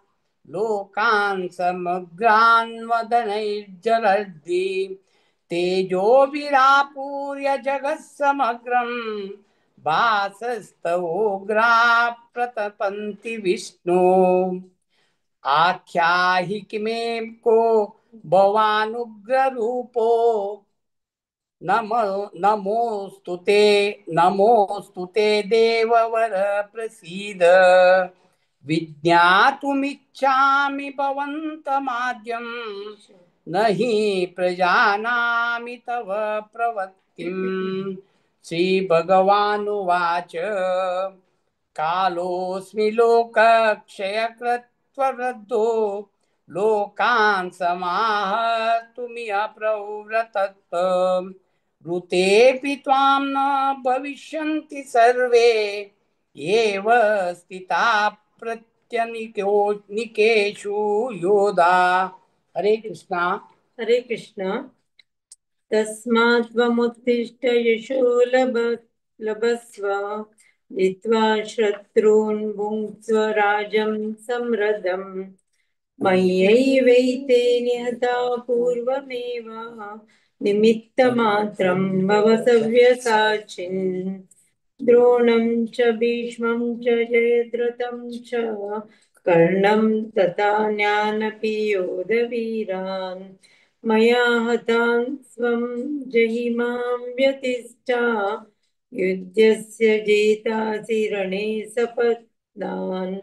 लोकान् समग्रान् वदनैर्जलद्धि तेजोभिरापूर्य जगत्समग्रं भासस्तवोग्रा प्रतपन्ति विष्णु। आख्याहि किमे को भवानुग्ररूपो नमो नमोऽस्तु ते देववर प्रसीद। विज्ञातुमिच्छामि भवन्तमाद्यं न हि प्रजानामि तव प्रवृत्तिम्। श्रीभगवानुवाच कालोऽस्मि लोकक्षयकृत्ववृद्धो लोकान् समाहर्तुमिह प्रवृतः। ऋतेऽपि त्वां न भविष्यन्ति सर्वे एव स्थिता प्रत्यनिकेषु योधा। हरे कृष्णा। हरे कृष्णा। तस्मात् त्वमुत्तिष्ठ यशो लभस्व जित्वा शत्रून् भुङ्क्ष्व राजं समृद्धम्। मय्यैवैते निहता पूर्वमेव निमित्तमात्रं भव सव्यसाचिन्। द्रोणं च भीष्मं च जयद्रथं च कर्णं तथा ज्ञानपि योधवीरान्। मया हतान् स्वं जहि मां व्यतिष्ठा युध्यस्य जेतासि रणे सपत्नान्।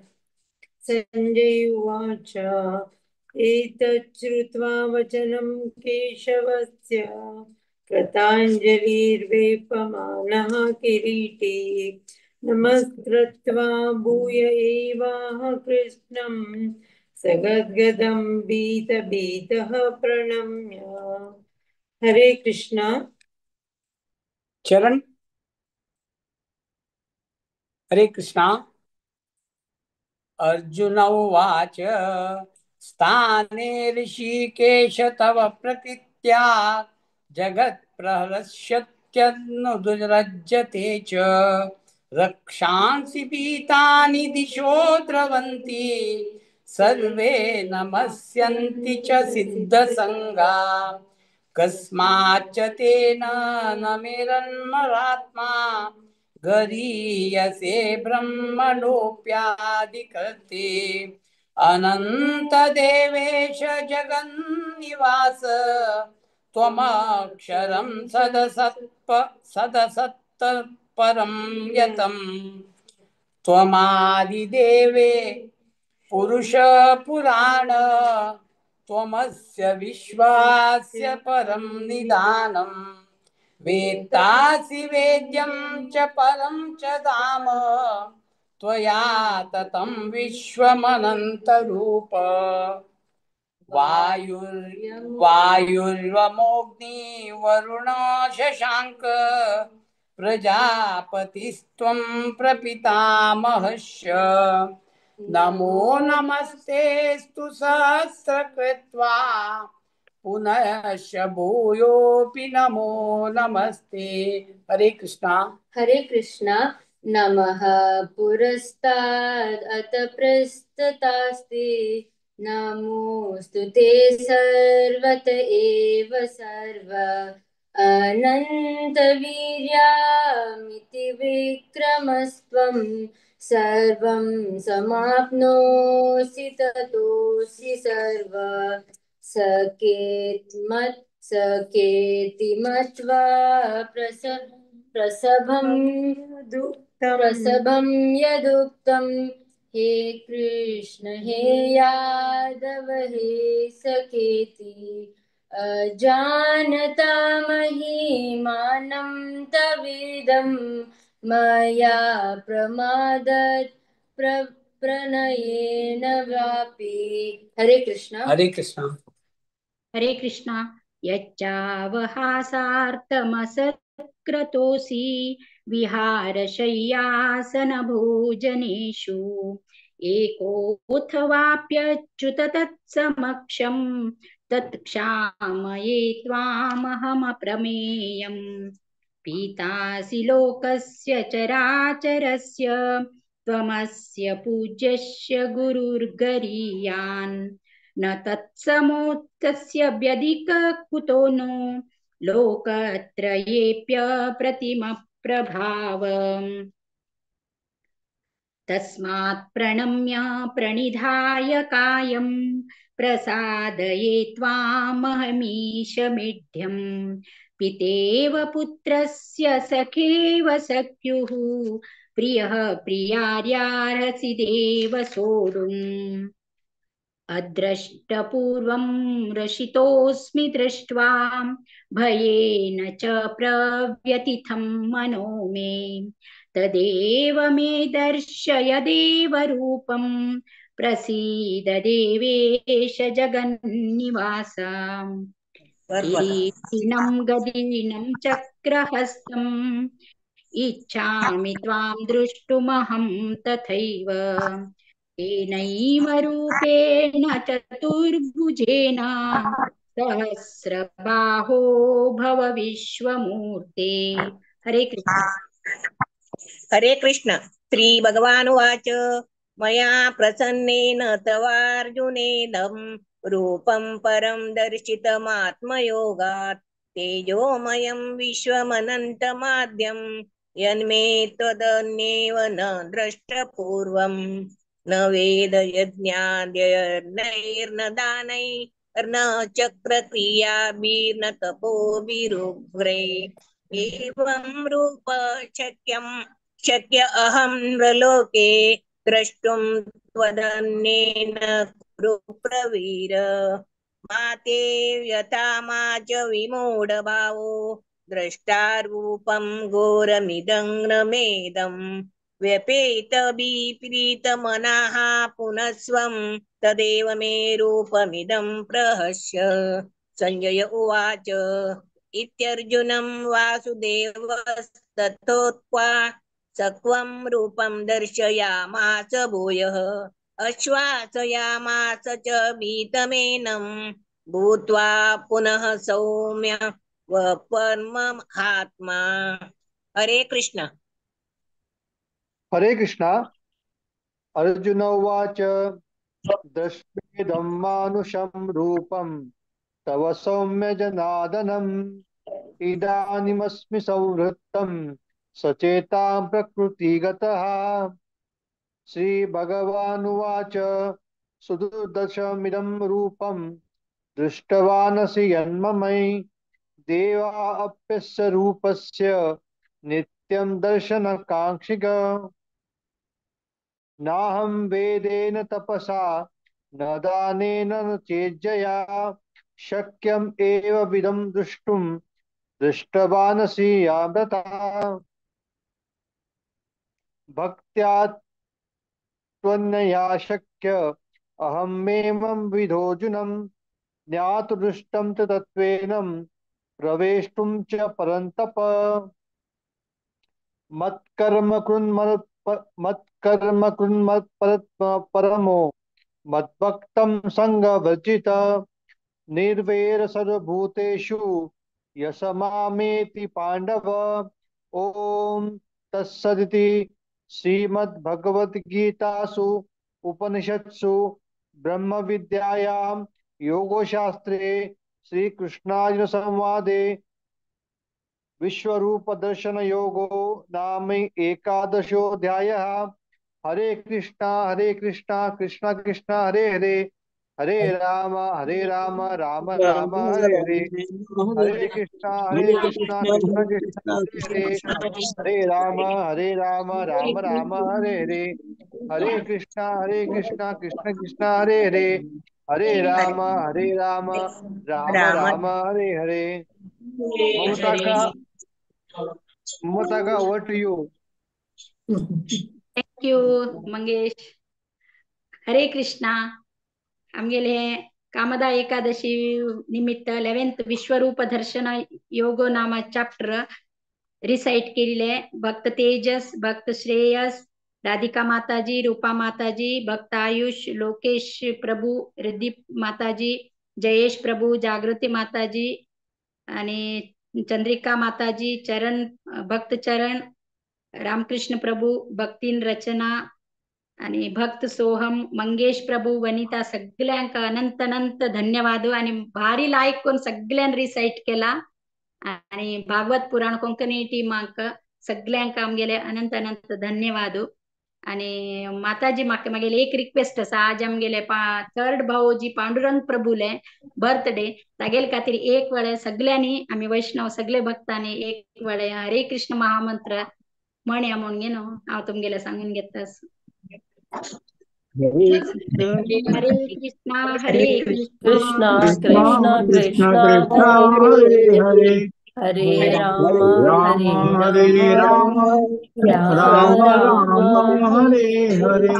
संजय उवाच एतच्छ्रुत्वा वचनं केशवस्य कृताञ्जलिर्वेपमानः किरीटी। नमस्कृत्वा भूय एवाह कृष्णं सगद्गदं भीतभीतः प्रणम्य। हरे कृष्णा। चरण। हरे कृष्णा। अर्जुन उवाच स्थाने ऋषिकेश तव प्रकृत्या जगत् प्रहर्ष्यत्यनुरज्यते च। रक्षांसि पीतानि दिशो द्रवन्ति सर्वे नमस्यन्ति च सिद्धसङ्गा। कस्माच्च तेन न मेरन्मरात्मा गरीयसे ब्रह्मणोऽप्यादिकर्ते। अनन्तदेवेश जगन्निवास त्वमक्षरं सदसत्परं यतम्। त्वमादिदेवे पुरुषपुराण त्वमस्य विश्वास्य परं निदानम्। वेत्तासि वेद्यं च परं च धाम त्वया ततं विश्वमनन्तरूप। वायुर्वमोऽग्नि वरुण शशाङ्क प्रजापतिस्त्वं प्रपितामहस्य। नमो नमस्तेऽस्तु सहस्रकृत्वा पुनश्च भूयोऽपि नमो नमस्ते। हरे कृष्णा। हरे कृष्णा। नमः पुरस्ताद् अत पृष्ठतास्ते नमोऽस्तु ते सर्वत एव सर्व। अनन्तवीर्यामिति विक्रमस्त्वं सर्वं समाप्नोषि ततोऽसि सर्व। सकेति मत्वा प्रसभं यदुक्तं हे कृष्ण हे यादव हे सखेति। अजानता महिमानं तवेदं मया प्रमादत् प्रणयेन वापि। हरे कृष्णा। हरे कृष्णा। हरे कृष्णा। यच्चावहासार्थमसत्क्रतोऽसि विहारशय्यासनभोजनेषु एकोऽथवाप्यच्युत तत्समक्षं तत्क्षामये त्वामहमप्रमेयम्। पीतासि लोकस्य चराचरस्य त्वमस्य पूज्यस्य गुरुर्गरीयान्। न तत्समोत्तस्य व्यधिक कुतो नो लोकत्रयेऽप्यप्रतिमप्रभावम्। तस्मात् प्रणम्य प्रणिधाय कायं प्रसादये त्वामहमीशमीढ्यम्। पितेव पुत्रस्य सखेव सख्युः प्रियः प्रियार्यार्हसि देव सोढुम्। अद्रष्टपूर्वं रसितोऽस्मि दृष्ट्वा भयेन च प्रव्यथितं मनो मे। तदेव मे दर्शय देवरूपं प्रसीद देवेश जगन्निवास। किरीटिनं गदिनं चक्रहस्तम् इच्छामि त्वां द्रष्टुमहं तथैव। तेनैव रूपेण चतुर्भुजेन सहस्रबाहो भव विश्वमूर्ते। हरे कृष्ण। हरे कृष्ण। श्री भगवानुवाच मया प्रसन्नेन तवार्जुनेदं रूपं परं दर्शितमात्मयोगात् तेजोमयं विश्वमनन्तमाद्यं यन्मे त्वदन्येव न द्रष्टपूर्वम्। न वेद यज्ञाद्यैर्न दानैर्न चक्रक्रियाभिर्न तपोभिरुग्रै। एवं रूप शक्यं शक्य अहं नृलोके द्रष्टुं त्वदन्येन कुरु प्रवीर। मा ते व्यथा मा च विमूढभावो द्रष्टा रूपं घोरमिदं न मेदम्। व्यपेत विपरीतमनाः पुनस्वं तदेव मे रूपमिदं प्रहस्य। संजय उवाच इत्यर्जुनं वासुदेवस्तथोक्त्वा सत्वं रूपं दर्शयामास भूयः। आश्वासयामास च भीतमेनं भूत्वा पुनः सौम्य वपर्महात्मा। हरे कृष्ण। हरे कृष्णा। अर्जुन उवाच दृष्ट्वेदं मानुषं रूपं तव सौम्य जनार्दनम् इदानीमस्मि संवृत्तं सचेतां प्रकृतिगतः। श्री भगवानुवाच सुदुर्दशमिदं रूपं दृष्टवानसि यन्ममयि देवा अप्यस्य रूपस्य नित्यं दर्शनकाङ्क्षिक। नाहं वेदेन तपसा न दानेन न चेज्जया शक्यम् एव विदं द्रष्टुं दृष्टवानसि याव्रता। भक्त्या त्वन्यया शक्य अहमेवं विधोऽर्जुनं ज्ञातुदृष्टं च तत्त्वेन प्रवेष्टुं च परन्तप। मत्कर्म कृन्मत्परमो मद्भक्तं सङ्गवर्जित निर्वैर सर्वभूतेषु यसमामेति पाण्डव। ॐ तत्सदिति श्रीमद्भगवद्गीतासु उपनिषत्सु ब्रह्मविद्यायां योगशास्त्रे श्रीकृष्णार्जुनसंवादे विश्वरूपदर्शन योगो नाम एकादशोऽध्यायः। हरे कृष्णा कृष्णा कृष्णा हरे हरे, हरे राम राम राम हरे हरे। हरे कृष्णा कृष्णा कृष्णा हरे हरे, हरे राम राम राम हरे हरे। हरे कृष्णा कृष्ण कृष्णा हरे हरे, हरे राम राम राम हरे हरे। ममता का over to you. Thank you Mangesh. Hare Krishna. आमगेले कामदा एकादशी निमित्त 11th विश्वरूप दर्शन योग नामा चॅप्टर रिसाइट केलेले आहे. भक्त तेजस, भक्त श्रेयस, राधिका माताजी, रूपा माताजी, भक्त आयुष, लोकेश प्रभू, रिदीप माताजी, जयेश प्रभू, जागृती माताजी आणि चंद्रिका माताजी, चरण भक्त चरण, रामकृष्ण प्रभू, भक्तीन रचना आणि भक्त सोहम, मंगेश प्रभू, वनिता सगळ्यांक अनंत अनंत धन्यवाद. आणि भारी लायक कोण सगळ्यां रिसाइट केला आणि भागवत पुराण कोंकणी टीमांक सगळ्यांक आमगेले अनंत अनंत धन्यवाद. आणि माताजी म्हाका मागेले एक रिक्वेस्ट आसा, आज आमगेले थर्ड भाऊजी पांडुरंग प्रभूले बर्थडे, तागेले खातीर एक वेळे सगळ्यांनी आमी वैष्णव सगळे भक्तांनी एक वेळे हरे कृष्ण महामंत्र म्हणया म्हणून न्हू हांव तुमगेले सांगून घेता. हरे कृष्णा हरे कृष्णा कृष्णा कृष्णा हरे हरे, हरे राम हरे राम राम राम हरे हरे,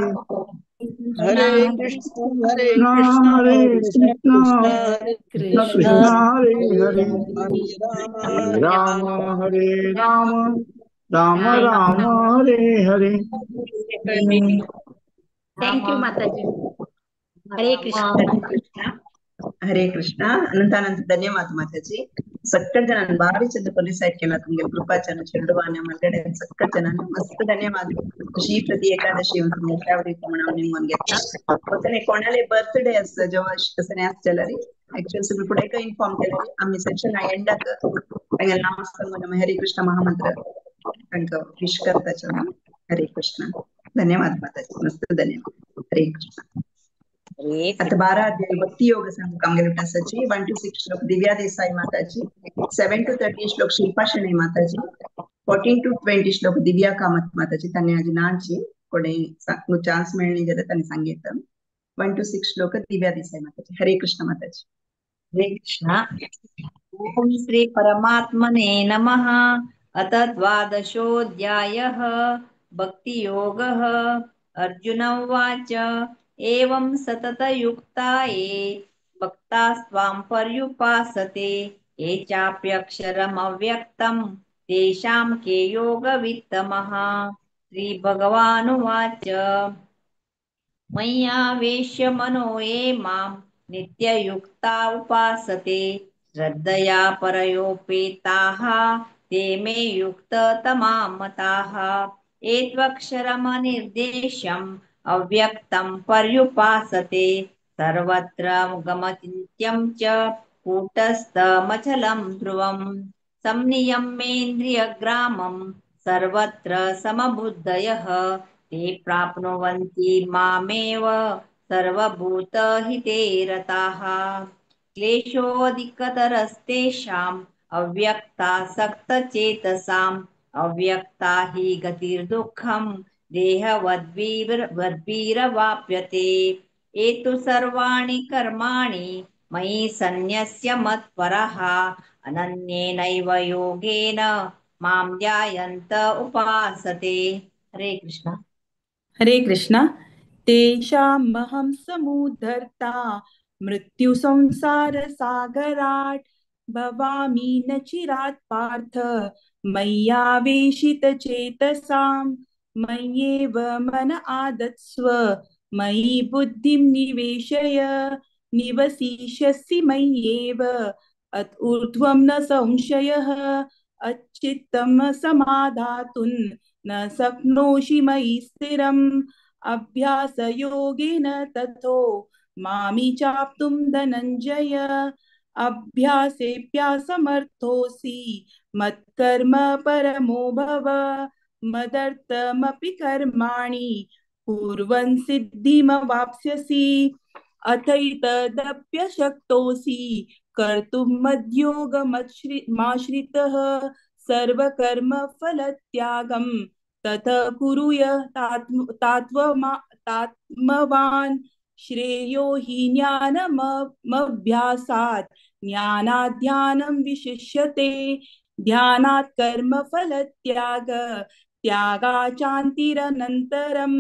हरे कृष्ण हरे कृष्ण हरे कृष्ण कृष्ण हरे हरे, राम हरे राम राम राम हरे हरे. Thank you माताजी. हरे कृष्ण हरे कृष्ण. अनंत अनंत धन्यवाद माताजी. सगळे जणांना भारी चंद रिसाइट केला तुमगे कृपाचन चेंडवान मलगडे सगळे जणांना मस्त धन्यवाद. श्रीप्रती एकादशी फेवरेट म्हणून निमून घेतला. वचने कोणाले बर्थडे असं जेव्हा असं असलेलं रे ऍक्च्युअली तुम्ही पुढे का इन्फॉर्म केलं आम्ही सेशन एंडाक तांगेले नाव सांगून हरे कृष्ण महामंत्र तांकां विश करताचे. हरे कृष्ण. धन्यवाद माताजी, मस्त धन्यवाद. हरे कृष्ण. आता 12 अध्याय भक्ती योग सांगू आमगेले तासाची. 1 to 6 श्लोक दिव्या देसाई माताजी, 7 to 13 श्लोक शिल्पा शणै माताजी, 14 to 20 श्लोक दिव्या कामत माताजी. त्यांनी आजी नाची कोणी चान्स मिळणे जाल्यार त्यांनी सांगितलं. 1 to 6 श्लोक दिव्या देसाई माताजी. हरे कृष्ण माताजी. हरे कृष्ण. ओम श्री परमात्मने नमः. अथ द्वादशोऽध्यायः भक्तियोगः. अर्जुन उवाच एवं सततयुक्ता ये भक्तास्त्वां पर्युपासते ये चाप्यक्षरमव्यक्तं तेषां के योगवित्तमः. श्रीभगवानुवाच मय्यावेश्य मनो ये मां नित्ययुक्ता उपासते श्रद्धया परयोपेताः ते मे युक्ततमा मताः. एत्वक्षरमनिर्देश्यम् अव्यक्तं पर्युपासते सर्वत्र गमचिन्त्यं च कूटस्थमचलं ध्रुवं संनियम्येन्द्रियग्रामं सर्वत्र समबुद्धयः ते प्राप्नुवन्ति मामेव सर्वभूतहिते रताः. क्लेशोऽधिकतरस्तेषाम् अव्यक्तासक्तचेतसाम् अव्यक्ता हि गतिर्दुःखं देहवद्भिरवाप्यते. एतु सर्वाणि कर्माणि मयि सन्न्यस्य मत्परः अनन्येनैव योगेन मां ध्यायन्त उपासते. हरे कृष्ण. हरे कृष्ण. तेषामहं समुद्धर्ता मृत्यु संसार सागरात् भवामि न चिरात् पार्थ मय्यावेशित चेतसां मय्येव मन आदत्स्व मयि बुद्धिं निवेशय निवसिष्यसि मय्येव अत ऊर्ध्वं न संशयः अच्चित्तं समाधातुं न शक्नोषि मयि स्थिरम् अभ्यासयोगेन ततो मामि चाप्तुं धनञ्जय अभ्यासेऽप्यासमर्थोऽसि मत्कर्म परमो भव मदर्थमपि कर्माणि कुर्वन् सिद्धिमवाप्स्यसि अथैतदप्यशक्तोऽसि कर्तुं मद्योगमाश्रितः सर्वकर्मफलत्यागं ततः कुरु तात्मवान् श्रेयो हि ज्ञानमभ्यासात् ज्ञानाध्यानं विशिष्यते ध्यानात् कर्मफलत्याग त्यागाचान्तिरनन्तरम्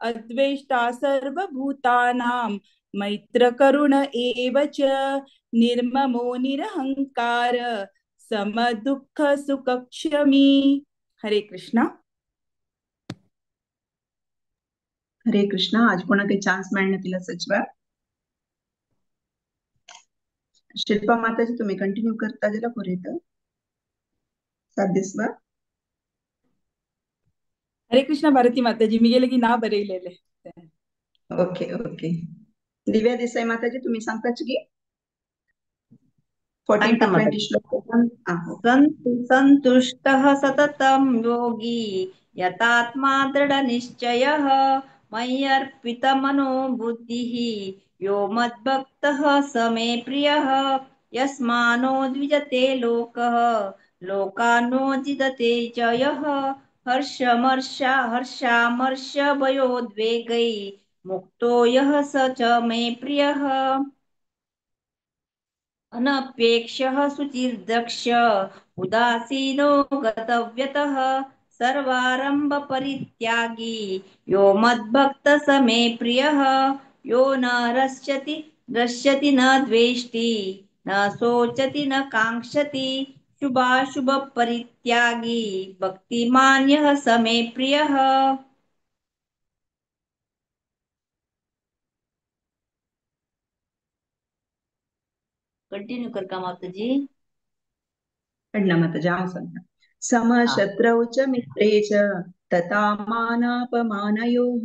अद्वेष्टा सर्वभूतानां मैत्रकरुण एव च निर्ममो निरहंकार समदुःख सुखक्षमी। हरे कृष्णा। हरे कृष्णा। आज कोणाक चान्स मेळना तिला सचवा। शिल्पा माताजी तुम्ही कंटिन्यू करता जाल्यार बरयता सात दिसवा। हरे कृष्णा भारती माताजी, मी गेले की ना बरयलेले। Okay okay. दिव्या देसाई माताजी तुम्ही सांगताच की 14 to 20 श्लोक। संतुष्टः सततं योगी यतात्मा दृढनिश्चयः मय्यर्पितमनो बुद्धिः यो मद्भक्तः स मे प्रियः यस्मानो द्विजते लोकः लोकानो जिदते च यः हर्षामर्ष भयोद्वेगै मुक्तो यः स च मे प्रियः। अनपेक्षः शुचिर्दक्ष उदासीनो गतव्यतः सर्वारंभ परित्यागी यो मद्भक्त स मे प्रियः। यो न रश्यति रश्यति न द्वेष्टि न शोचति न कांक्षति शुभाशुभ परित्यागी भक्तिमान यः स मे प्रियः। कंटिन्यू कर का माताजी। पडला माताजी हांव सांगता। समशत्रौ च मित्रे च तथा मानापमानयोः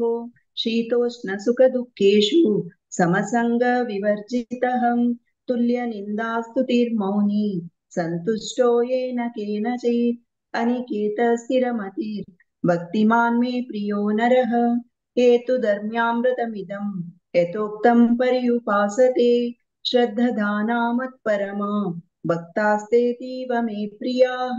शीतोष्ण सुखदुःखेषु समसंग विवर्जितः तुल्यनिन्दास्तुतिर्मौनी संतुष्टो येन केनचित् अनिकेत स्थिरमतिर् भक्तिमान् मे प्रियो नरः। हेतुधर्म्यामृतमिदं यथोक्तं पर्युपासते श्रद्धानामत्परमा भक्तास्तेतीव मे प्रियाः।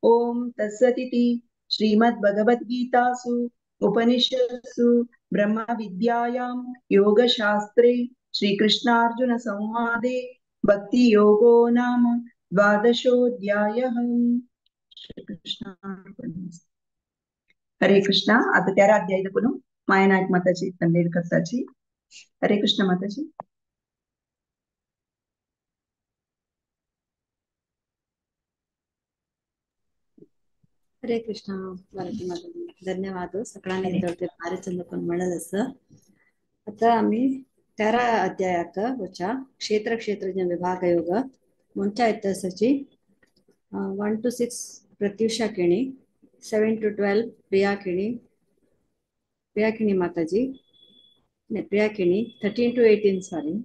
ओम तत्सदिति श्रीमद्भगवद्गीतासु उपनिषत्सु ब्रह्मविद्यायां योगशास्त्रे श्रीकृष्णार्जुन संवादे भक्तियोगो नाम द्वादशोऽध्यायः। श्रीकृष्णार्पणमस्तु। हरे कृष्णा। आता तेरा अध्याय दाखवून मायानायक माताजी लीड करताची। हरे कृष्ण माताजी। हरे कृष्णा भारती माताजी, धन्यवाद। सगळ्यांनी ते भारी चंद पण म्हणत असं। आता आम्ही 13 अध्यायाक वचा क्षेत्र क्षेत्रज्ञ विभाग योग ಮುಂಚೆ ಇತಿಹಾಸची 1 to 6 Pratyusha Keni, 7 to 12 Priya Keni, Priya Keni Mataji, Priya Keni, 13 to 18 sorry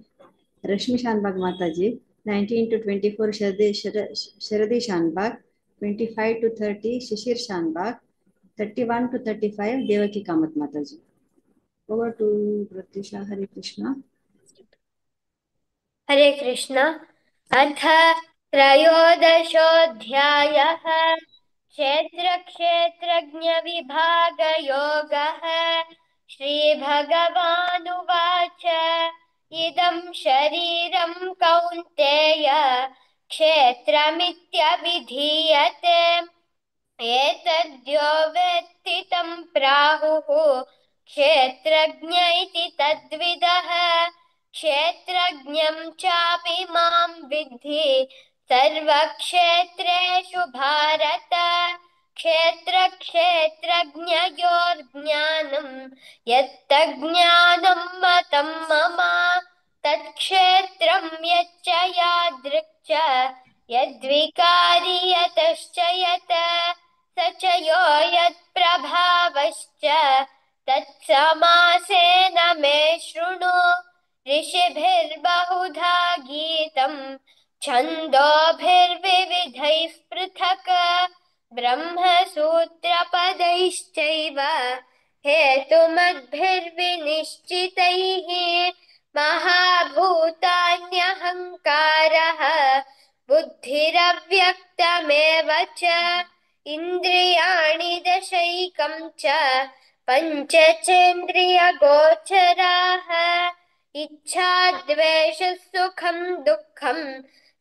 Rashmi Shanbhag Mataji, 19 to 24 Sharadi Shanbhag, 25 to 30 Shishir Shanbhag, 31 to 35 Devaki Kamath Mataji. Over to Pratyusha. Hare Krishna. Hare Krishna. अथ त्रयोदशोऽध्यायः क्षेत्रक्षेत्रज्ञविभागयोगः। श्रीभगवानुवाच इदं शरीरं कौन्तेय क्षेत्रमित्यभिधीयते एतद्यो वेत्ति तं प्राहुः क्षेत्रज्ञ इति तद्विदः। क्षेत्रज्ञं चापि मां विद्धि सर्वक्षेत्रेषु भारत। क्षेत्रक्षेत्रज्ञयोर्ज्ञानं यत्तज्ज्ञानं मतं मम तत्क्षेत्रं यच्च यादृक् च यद्विकारी यतश्च यत् स च यो यत्प्रभावश्च तत्समासेन मे शृणु। ऋषिभिर्बहुधा गीतं छन्दोभिर्विविधैः पृथक् ब्रह्मसूत्रपदैश्चैव हेतुमद्भिर्विनिश्चितैः महाभूतान्यहङ्कारः बुद्धिरव्यक्तमेव च इन्द्रियाणि दशैकं च पञ्चचेन्द्रियगोचराः इच्छा द्वेषः सुखं दुःखं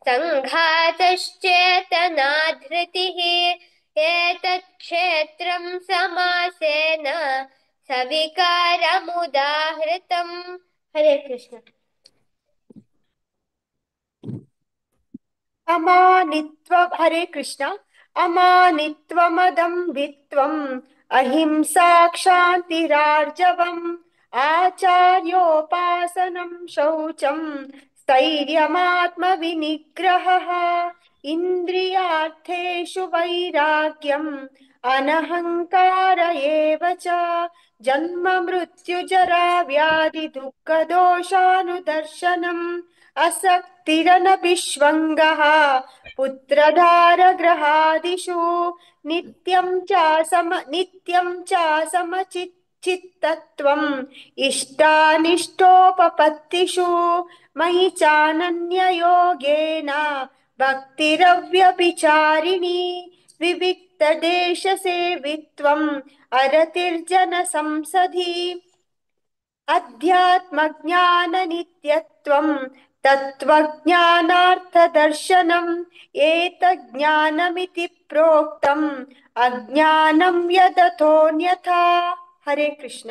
सङ्घातश्चेतना धृतिः एतत् क्षेत्रं समासेन सविकारमुदाहृतम्। हरे कृष्ण। अमानित्व हरे कृष्ण। अमानित्वमदम्भित्वम् अहिंसा क्षान्तिरार्जवम् आचार्योपासनं शौचं स्थैर्यमात्मविनिग्रहः इन्द्रियार्थेषु वैराग्यम् अनहङ्कार एव च जन्म मृत्युजरा व्याधि दुःखदोषानुदर्शनम् असक्तिरनभिष्वङ्गः पुत्रधारगृहादिषु नित्यं च समचित्तत्वम् इष्टानिष्टोपपत्तिषु मयि चानन्ययोगेन भक्तिरव्यभिचारिणी विविक्तदेशसेवित्वम् अरतिर्जनसंसदि अध्यात्मज्ञाननित्यत्वं तत्त्वज्ञानार्थदर्शनम् एतज्ज्ञानमिति प्रोक्तम् अज्ञानं यदतोऽन्यथा। हरे कृष्ण।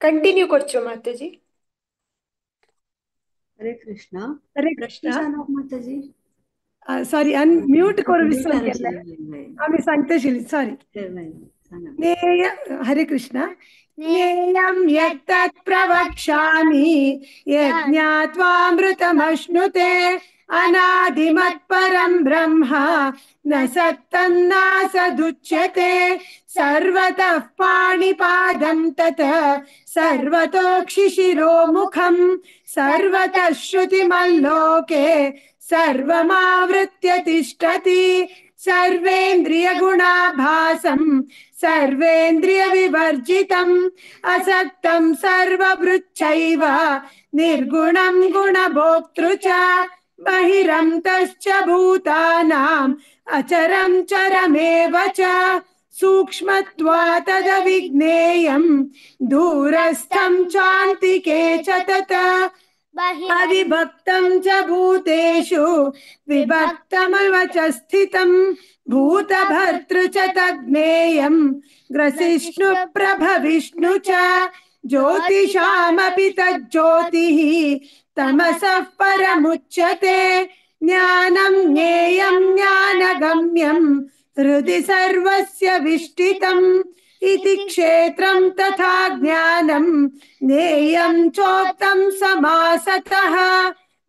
कंटिन्यू करचो माताजी। हरे कृष्ण। हरे कृष्ण। माताजी सॉरी अनम्यूट करून विसरून गेले आम्ही सांगते सॉरी। नेय हरे कृष्ण। ज्ञेयं यत्तत् प्रवक्ष्यामि यज्ञात्वामृतमश्नुते अनादिमत्परं ब्रह्म न सत्तन्नासदुच्यते सर्वतः पाणिपादं तत् सर्वतोक्षिशिरोमुखं सर्वतः श्रुतिमल्लोके सर्वमावृत्य तिष्ठति सर्वेन्द्रियगुणाभासं सर्वेन्द्रियविवर्जितम् असक्तं सर्वभृच्छैव निर्गुणं गुणभोक्तृ च बहिरं तश्च भूतानाम् अचरं चरमेव च सूक्ष्मत्वा तदविज्ञेयं दूरस्थं चान्तिके च तत् अविभक्तं च भूतेषु विभक्तमिव च स्थितं भूतभर्तृ च तज्ज्ञेयं ग्रसिष्णु प्रभविष्णु च ज्योतिषामपि तज्ज्योतिः तमसः परमुच्यते ज्ञानं ज्ञेयं ज्ञानगम्यं हृदि सर्वस्य विष्ठितम् इति क्षेत्रं तथा ज्ञानं ज्ञेयं चोक्तं समासतः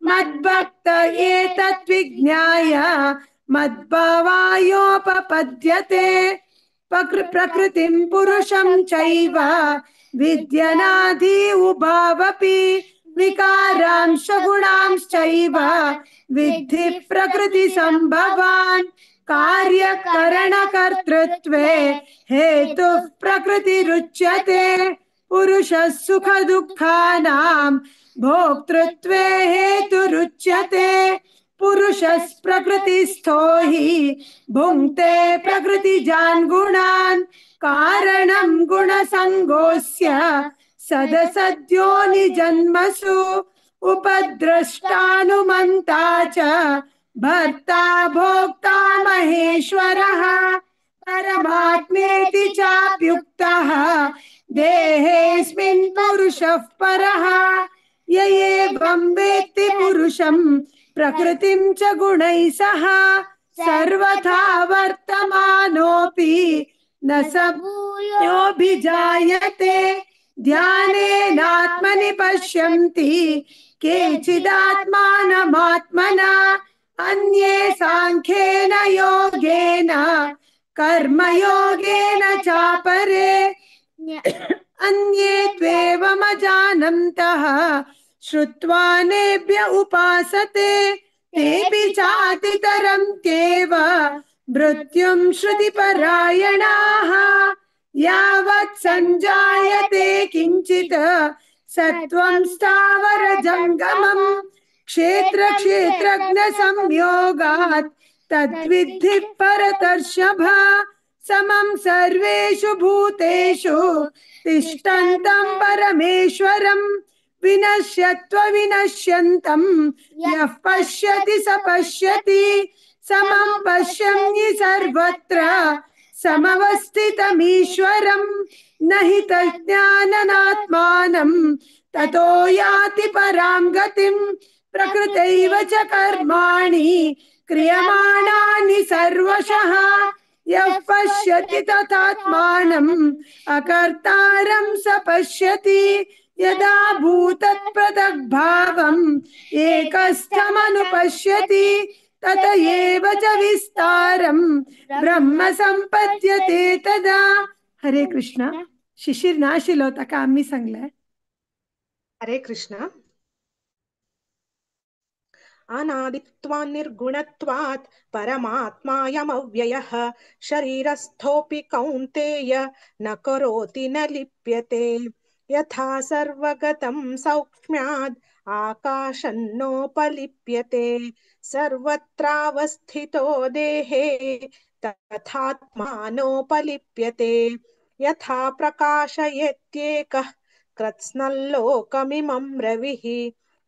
मद्भक्त एतद्विज्ञाय मद्भावायोपपद्यते प्रकृतिं पुरुषं चैव विद्यनादि उभावपि विकारांश गुणांश्चैव विद्धि प्रकृति संभवान् कार्यकरणकर्तृत्वे हेतुः प्रकृतिरुच्यते पुरुषः सुखदुःखानां भोक्तृत्वे हेतुरुच्यते पुरुषः प्रकृतिस्थो हि भुङ्क्ते प्रकृतिजान् गुणान् कारणं गुणसङ्गोऽस्य सदसद्यो निजन्मसु उपद्रष्टानुमन्ता च भर्ता भोक्ता महेश्वरः परमात्मेति चाप्युक्तः देहेऽस्मिन् पुरुषः परः य एवं वेत्ति पुरुषं प्रकृतिं च गुणैः सह सर्वथा वर्तमानोऽपि न स भूयोऽभिजायते ध्यानेनात्मनि पश्यन्ति केचिदात्मानमात्मना अन्ये सांख्येन योगेन कर्मयोगेन चापरे अन्ये त्वेवमजानन्तः श्रुत्वा नेभ्य उपासते तेऽपि चातितरन्त्येव मृत्युं श्रुतिपरायणाः यावत् सञ्जायते किञ्चित् सत्त्वं स्थावरजङ्गमम् क्षेत्र क्षेत्रज्ञ संयोगात् तद्विद्धि परतर्षभ समं सर्वेषु भूतेषु तिष्ठन्तं परमेश्वरं विनश्यत्व विनश्यन्तं यः पश्यति स पश्यति समं पश्यन्ति सर्वत्र समवस्थितमीश्वरं न हि तज्ज्ञाननात्मानं ततो याति परां गतिं प्रकृतैव च कर्माणि क्रियमाणानि सर्वशः यः पश्यति तथात्मानम् अकर्तारं स पश्यति यदा भूतत्पृथग्भावम् एकस्थमनुपश्यति तत एव च विस्तारं ब्रह्म संपद्यते तदा। हरे कृष्ण। शिशिर नाशिलो ताका आम्ही सांगलाय। हरे कृष्ण। अनादित्वान् निर्गुणत्वात् परमात्मायमव्ययः शरीरस्थोऽपि कौन्तेय न करोति न लिप्यते। यथा सर्वगतं सौक्ष्म्याद् आकाशन्नोपलिप्यते सर्वत्रावस्थितो देहे तथात्मानोपलिप्यते। यथा प्रकाशयत्येकः कृत्स्नल्लोकमिमं रविः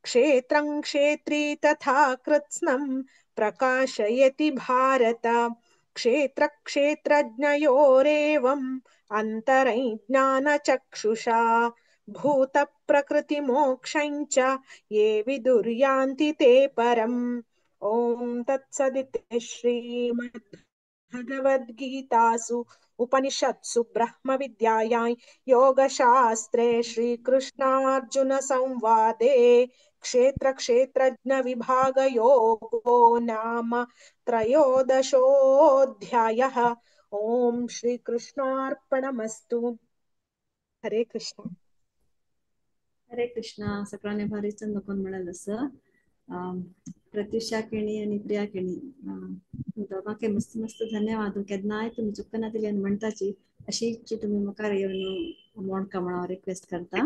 क्षेत्रं क्षेत्री तथा कृत्स्नं प्रकाशयति भारत। क्षेत्र क्षेत्रज्ञयोरेवम् अन्तरैज्ञानचक्षुषा भूतप्रकृतिमोक्षं च ये विदुर्यान्ति ते परम्। ॐ तत्सदिति श्रीमद्भगवद्गीतासु उपनिषत्सु ब्रह्मविद्यायां योगशास्त्रे श्रीकृष्णार्जुन संवादे क्षेत्र क्षेत्रज्ञ विभागयोगो नाम त्रयोदशोऽध्यायः। ॐ श्रीकृष्णार्पणमस्तु। हरे कृष्ण। हरे कृष्ण। सगळ्यांनी भारी चंद कोण म्हणाल असं प्रत्युषा केणी आणि प्रिया केणी दोगांक मस्त मस्त धन्यवाद। केन्नाय तुमी चुकना दिली आनी म्हणटाची अशीच तुमी मुखार येवन मोणका म्हणून रिक्वेस्ट करता।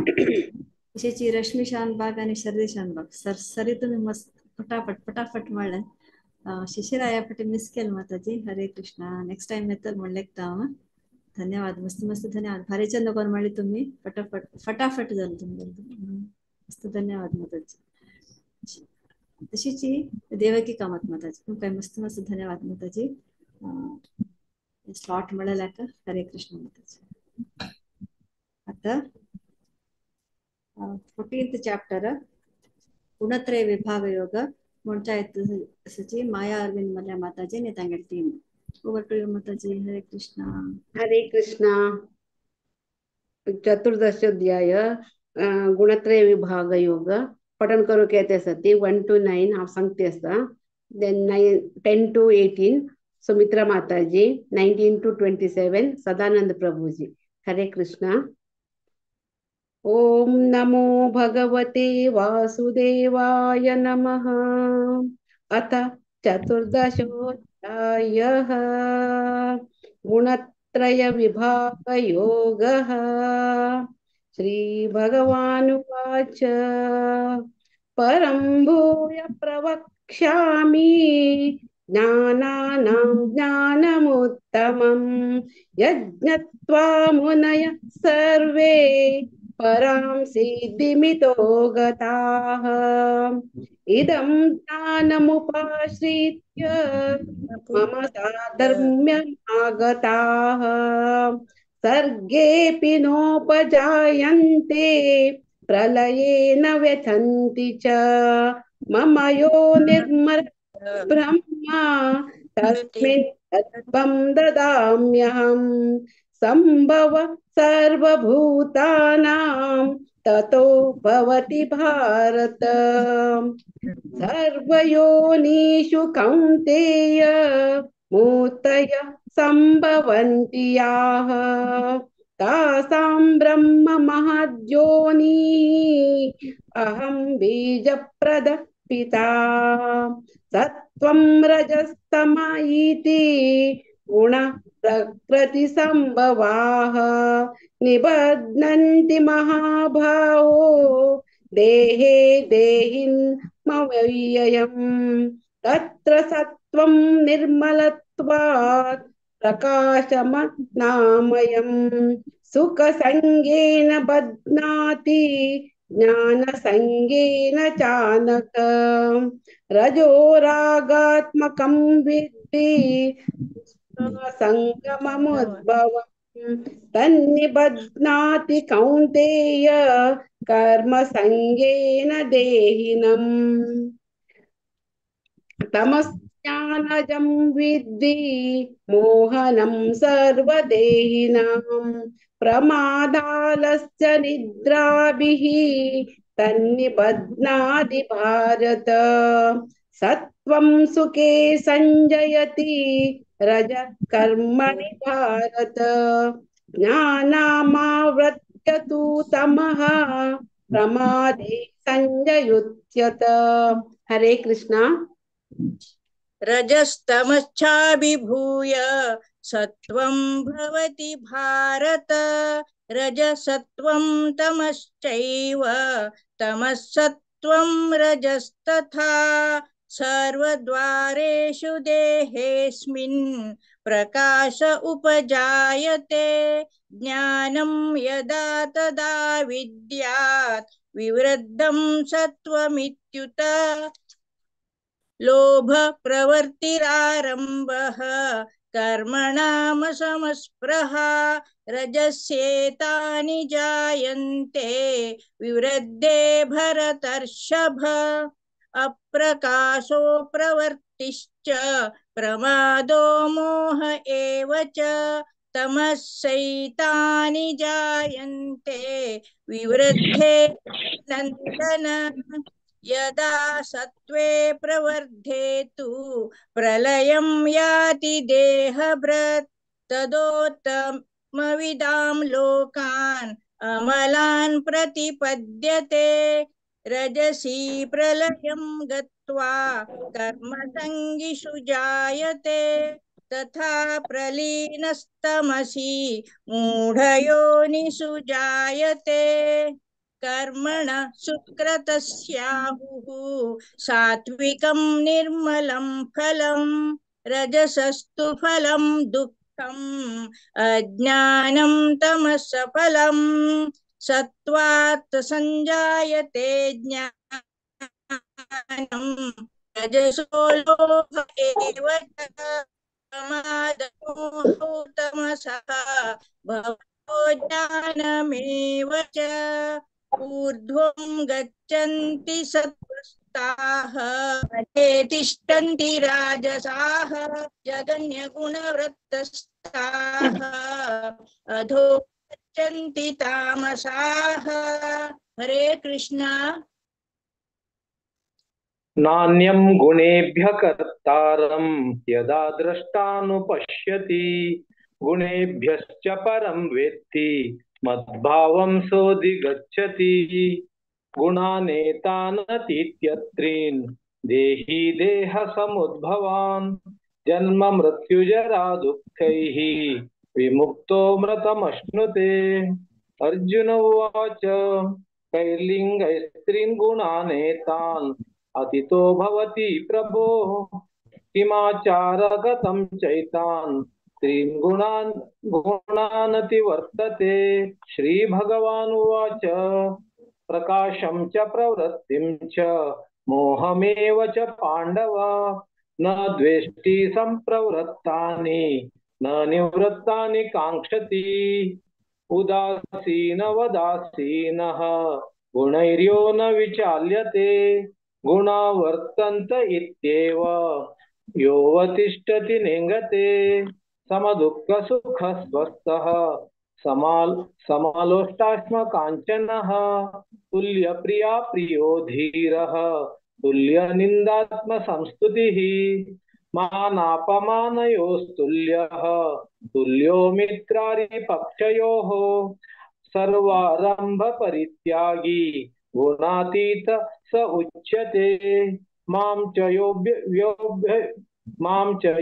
तशीच रश्मी शानबाग आणि शरदी शानबाग सरसरी तुम्ही मस्त फटाफट फटाफट म्हणलें। शिशिर आया पटी मिस केलं माताजी। हरे कृष्ण। नेक्स्ट टाइम येतल म्हणलें हांव। धन्यवाद, मस्त मस्त धन्यवाद। भारी चंद कोण म्हणले तुम्ही फटाफट फटाफट झालं तुमगेलें। मस्त धन्यवाद माताजी। तशीच देवकी कामत माताजी तुमकां मस्त मस्त धन्यवाद माताजी। स्लॉट मिळाल्याक हरे कृष्ण माताजी। आता 14th chapter गुणत्रय विभाग योग पंचायत सचिव माया अरविंद मल्ल्या माताजी ने तांगेली team. Over to you Mataji. Hare Krishna. Hare Krishna. चतुर्दशोध्याय गुणत्रय विभाग योग पठन करूंक येता आसा ती 1 to 9 हांव सांगती आसा। Then 10 to 18 Sumitra Mataji, 19 to 27 Sadanand Prabhuji. Hare Krishna. Om नमो भगवते वासुदेवाय नमः। अथ चतुर्दशोऽध्यायः गुणत्रय विभागयोगः। श्री भगवानुवाच परं भूय प्रवक्ष्यामि ज्ञानानां ज्ञानमुत्तमं यज्ञत्वा मुनयः सर्वे परां सिद्धिमितो गताः। इदं ज्ञानमुपाश्रित्य मम साधर्म्यमागताः। सर्गेऽपि नोपजायन्ते प्रलये न व्यथन्ति च मम यो निर्मल ब्रह्म तस्मिन् तत्त्वं ददाम्यहम्। संभव सर्वभूतानां ततो भवति भारत। सर्वयोनिषु कौन्तेय मूर्तयः संभवन्ति याः तासां ब्रह्म महद्योनिः अहं बीजप्रद पिता। सत्त्वं रजस्तम इति गुणः प्रकृति संभवाः निबध्नन्ति महाभावो देहे देहिन्मव्ययम्। तत्र सत्त्वं निर्मलत्वात् प्रकाशमनामयम् सुखसङ्गेन बध्नाति ज्ञानसङ्गेन चानक रजो रागात्मकं विद्धि सङ्गममुद्भवम् तन्निबध्नाति कौन्तेय कर्मसङ्गेन देहिनम् तमस्ज्ञानजं विद्धि मोहनं सर्वदेहिनां प्रमादालस्य निद्राभिः तन्निबध्नाति भारत सत्त्वं सुखे संजयति रजः कर्मणि भारत ज्ञानामावृत्य तु तमः प्रमादे संजयुच्यत। हरे कृष्णा। रजस्तमश्चाभिभूय सत्त्वं भवति भारत रजसत्त्वं तमश्चैव तमसत्त्वं रजस्तथा सर्वद्वारेषु देहेऽस्मिन् प्रकाश उपजायते ज्ञानं यदा तदा विद्यात् विवृद्धं सत्त्वमित्युत लोभ प्रवृत्तिरारम्भः कर्मणाम समस्पृहा रजस्येतानि जायन्ते विवृद्धे भरतर्षभ अप्रकाशो प्रवृत्तिश्च प्रमादो मोह एव च तमस्सैतानि जायन्ते विवृद्धे नन्दन यदा सत्त्वे प्रवर्धे तु प्रलयं याति देहभृत् तदोत्तमविदां लोकान् अमलान् प्रतिपद्यते रजसि प्रलयं गत्वा कर्मसङ्गिषु जायते तथा प्रलीनस्तमसि मूढयोनिषु जायते कर्मण सुकृतस्याहुः सात्विकं निर्मलं फलं रजसस्तु फलं दुःखम् अज्ञानं तमसफलं सत्त्वात् संजायते ज्ञानं रजसो लोभ एव च प्रमादो तमसः भवतो ज्ञानमेव च ऊर्ध्वं गच्छन्ति सत्त्वस्ताः मध्ये तिष्ठन्ति राजसाः जघन्यगुणवृत्तस्ताः अधो गच्छन्ति तामसाः। हरे कृष्णा। नान्यं गुणेभ्य कर्तारं यदा द्रष्टानुपश्यति गुणेभ्यश्च परं वेत्ति मद्भावं सोऽधिगच्छति। गुणानेतानतीत्यत्रीन् देहि देह समुद्भवान् जन्म मृत्युजरा दुःखैः विमुक्तो मृतमश्नुते। अर्जुन उवाच कैर्लिङ्गैस्त्रीन् गुणानेतान् अतीतो भवति प्रभो किमाचारगतं चैतान् त्रीन् गुणान् गुणानतिवर्तते। श्री भगवानुवाच प्रकाशं च प्रवृत्तिं च मोहमेव च पाण्डव न द्वेष्टि संप्रवृत्तानि न निवृत्तानि काङ्क्षति। उदासीनवदासीनः गुणैर्यो न विचाल्यते गुणा वर्तन्त इत्येव योऽवतिष्ठति नेङ्गते। समदुःखसुखस्वस्थः समालोष्टाश्मकाञ्चनः तुल्यप्रिया प्रियो धीरः तुल्यनिन्दात्मसंस्तुतिः मानापमानयोस्तुल्यः तुल्यो मित्रारिपक्षयोः सर्वारम्भपरित्यागी गुणातीत स उच्यते। मां च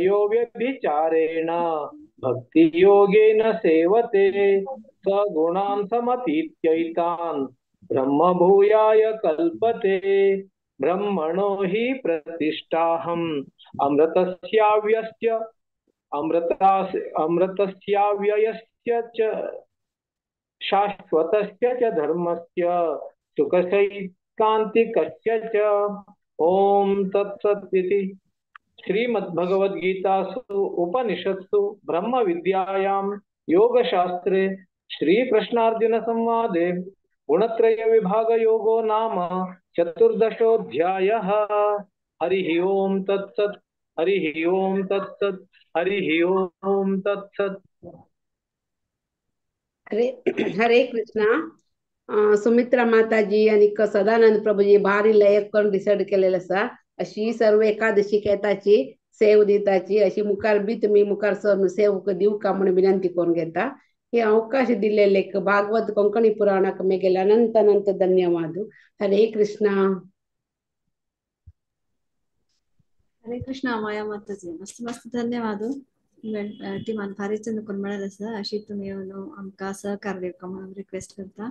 यो व्यभिचारेण भक्तियोगेन सेवते स गुणान् समतीत्यैतान् ब्रह्मभूयाय कल्पते। ब्रह्मणो हि प्रतिष्ठाहम् अमृतस्याव्यस्य अमृतस्याव्ययस्य च शाश्वतस्य च धर्मस्य सुखसैकान्तिकस्य च। ॐ तत्सदिति। श्रीमद्भगवद्गीतासु उपनिषत्सु ब्रह्मविद्यायां योगशास्त्रे श्रीकृष्णार्जुन संवादे गुणत्रय विभागयोगो नाम चतुर्दशोऽध्यायः। हरिः ओम तत्सत्। हरिः ओम तत्सत्। हरिः ओम तत्सत्। हरे हरे कृष्णा। सुमित्रा माताजी आणि सदानंद प्रभुजी भारी लयक करून डिसाइड केलेलं आसा। अशी सर्व एकादशी केताची सेव दिताची अशी मुखार बी तुमी मुखार सर सेव दिवका का म्हणून विनंती करून घेता। हे अवकाश दिलेले भागवत कोंकणी पुराणाक मेगेले अनंत अनंत धन्यवाद। हरे कृष्णा। हरे कृष्णा माया माताजी, मस्त मस्त धन्यवाद। टीमान भारी चंद करून मेळ्ळें आसा। अशी तुमी येवन आमकां सहकार दिवका म्हणून रिक्वेस्ट करता।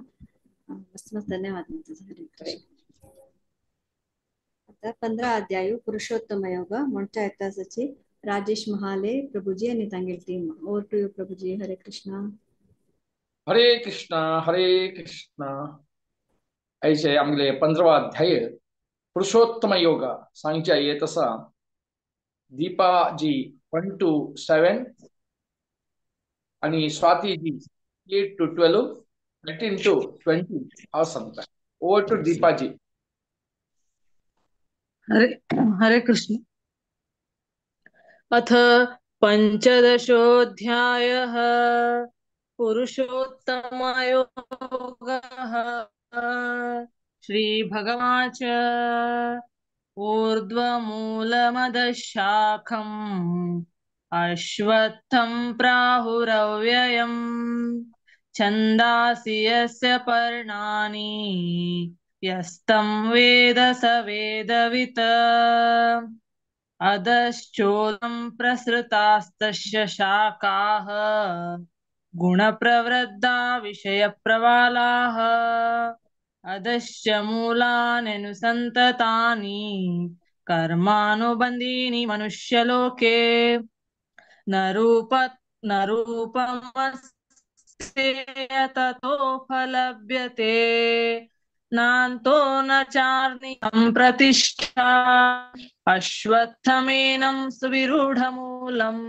मस्त मस्त धन्यवाद माताजी। हरे कृष्ण। आता 15 अध्याय पुरुषोत्तम योग म्हणच्या येताची राजेश महाले प्रभुजी आणि तांगेली team. Over to you Prabhuji. Hare Krishna. Hare Krishna Hare Krishna. ऐसे आमगेले 15 अध्याय पुरुषोत्तम योग सांगच्या येत आसा। दीपा जी 1 to 7 आणि स्वाती जी 8 to 12 13 to 20 हांव सांगता। Over to Deepa ji. Hare Hare Krishna. अथ पंचदशोऽध्यायः पुरुषोत्तमयोगः। श्रीभगवाच ऊर्ध्वमूलमदशाखम् अश्वत्थं प्राहुरव्ययम् छन्दांसि यस्य पर्णानि यस्तं वेद स वेदवित्। अधश्चोदं प्रसृतास्तस्य शाखाः गुणप्रवृद्धा विषयप्रवालाः अधश्च मूलान्यनुसन्ततानि कर्मानुबन्धीनि मनुष्यलोके। न रूपमस्ति ततो फलभ्यते नान्तो न चार्णिकं प्रतिष्ठा। अश्वत्थमेनं सुविरूढमूलम्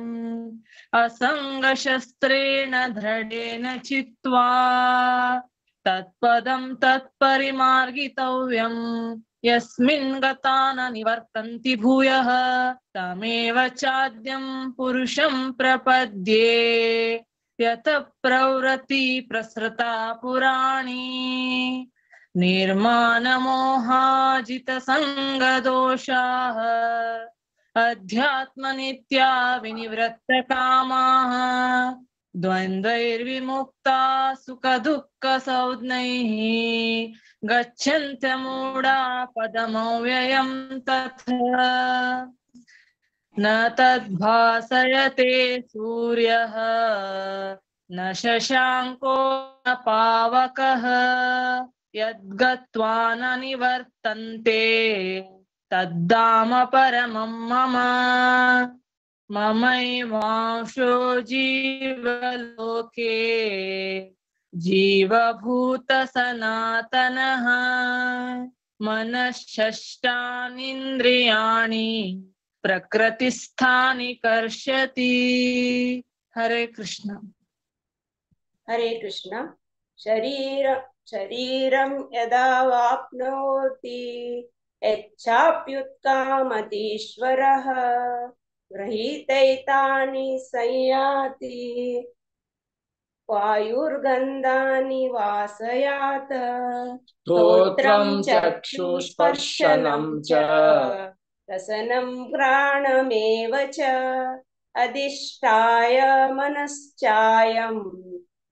असङ्गशस्त्रेण दृढेन चित्वा तत्पदं तत्परिमार्गितव्यं यस्मिन् गता न निवर्तन्ति भूयः तमेव चाद्यं पुरुषं प्रपद्ये। यत प्रवृत्ति प्रसृता पुराणी निर्माणमोहाजितसङ्गदोषाः अध्यात्मनित्या विनिवृत्तकामाः द्वन्द्वैर्विमुक्ता सुखदुःखसंज्ञैः गच्छन्त्यमूढा पदमव्ययं तथा। न तद्भासयते सूर्यः न शशाङ्को न पावकः यद्गत्वा न निवर्तन्ते तद्धाम परमं मम। ममैवांशो जीवलोके जीवभूत सनातनः। मनःषष्ठानीन्द्रियाणि प्रकृतिस्थानि कर्षति। हरे कृष्ण। हरे कृष्ण। शरीरं यदा वाप्नोति यच्छाप्युत्कामतीश्वरः गृहीतैतानि संयाति वायुर्गन्धानि वासयात्। श्रोत्रं चक्षुस्पर्शनं च रसनं घ्राणमेव च अधिष्ठाय मनश्चायं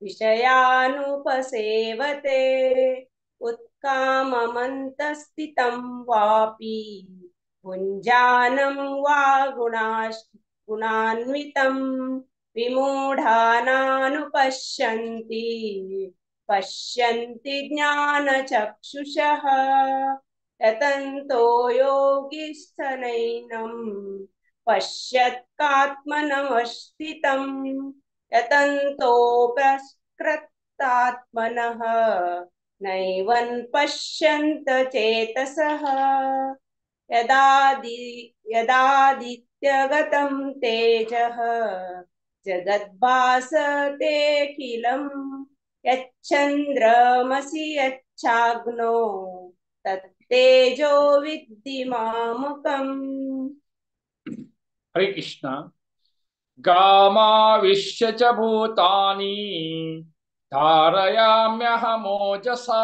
विषयानुपसेवते। उत्काममन्तस्थितं वापि भुञ्जानं वा गुणान्वितं विमूढानानुपश्यन्ति पश्यन्ति ज्ञानचक्षुषः। यतन्तो योगिस्थनैनं पश्यत्कात्मनमस्थितं यतन्तो प्रकृतात्मनः नैवं पश्यन्त चेतसः। यदादित्यगतं तेजः जगद्भासतेऽखिलं यच्चन्द्रमसि यच्चाग्नो तत्तेजो विद्धि मामकम्। हरे कृष्ण। गामाविश्य च भूतानि धारयाम्यहमोजसा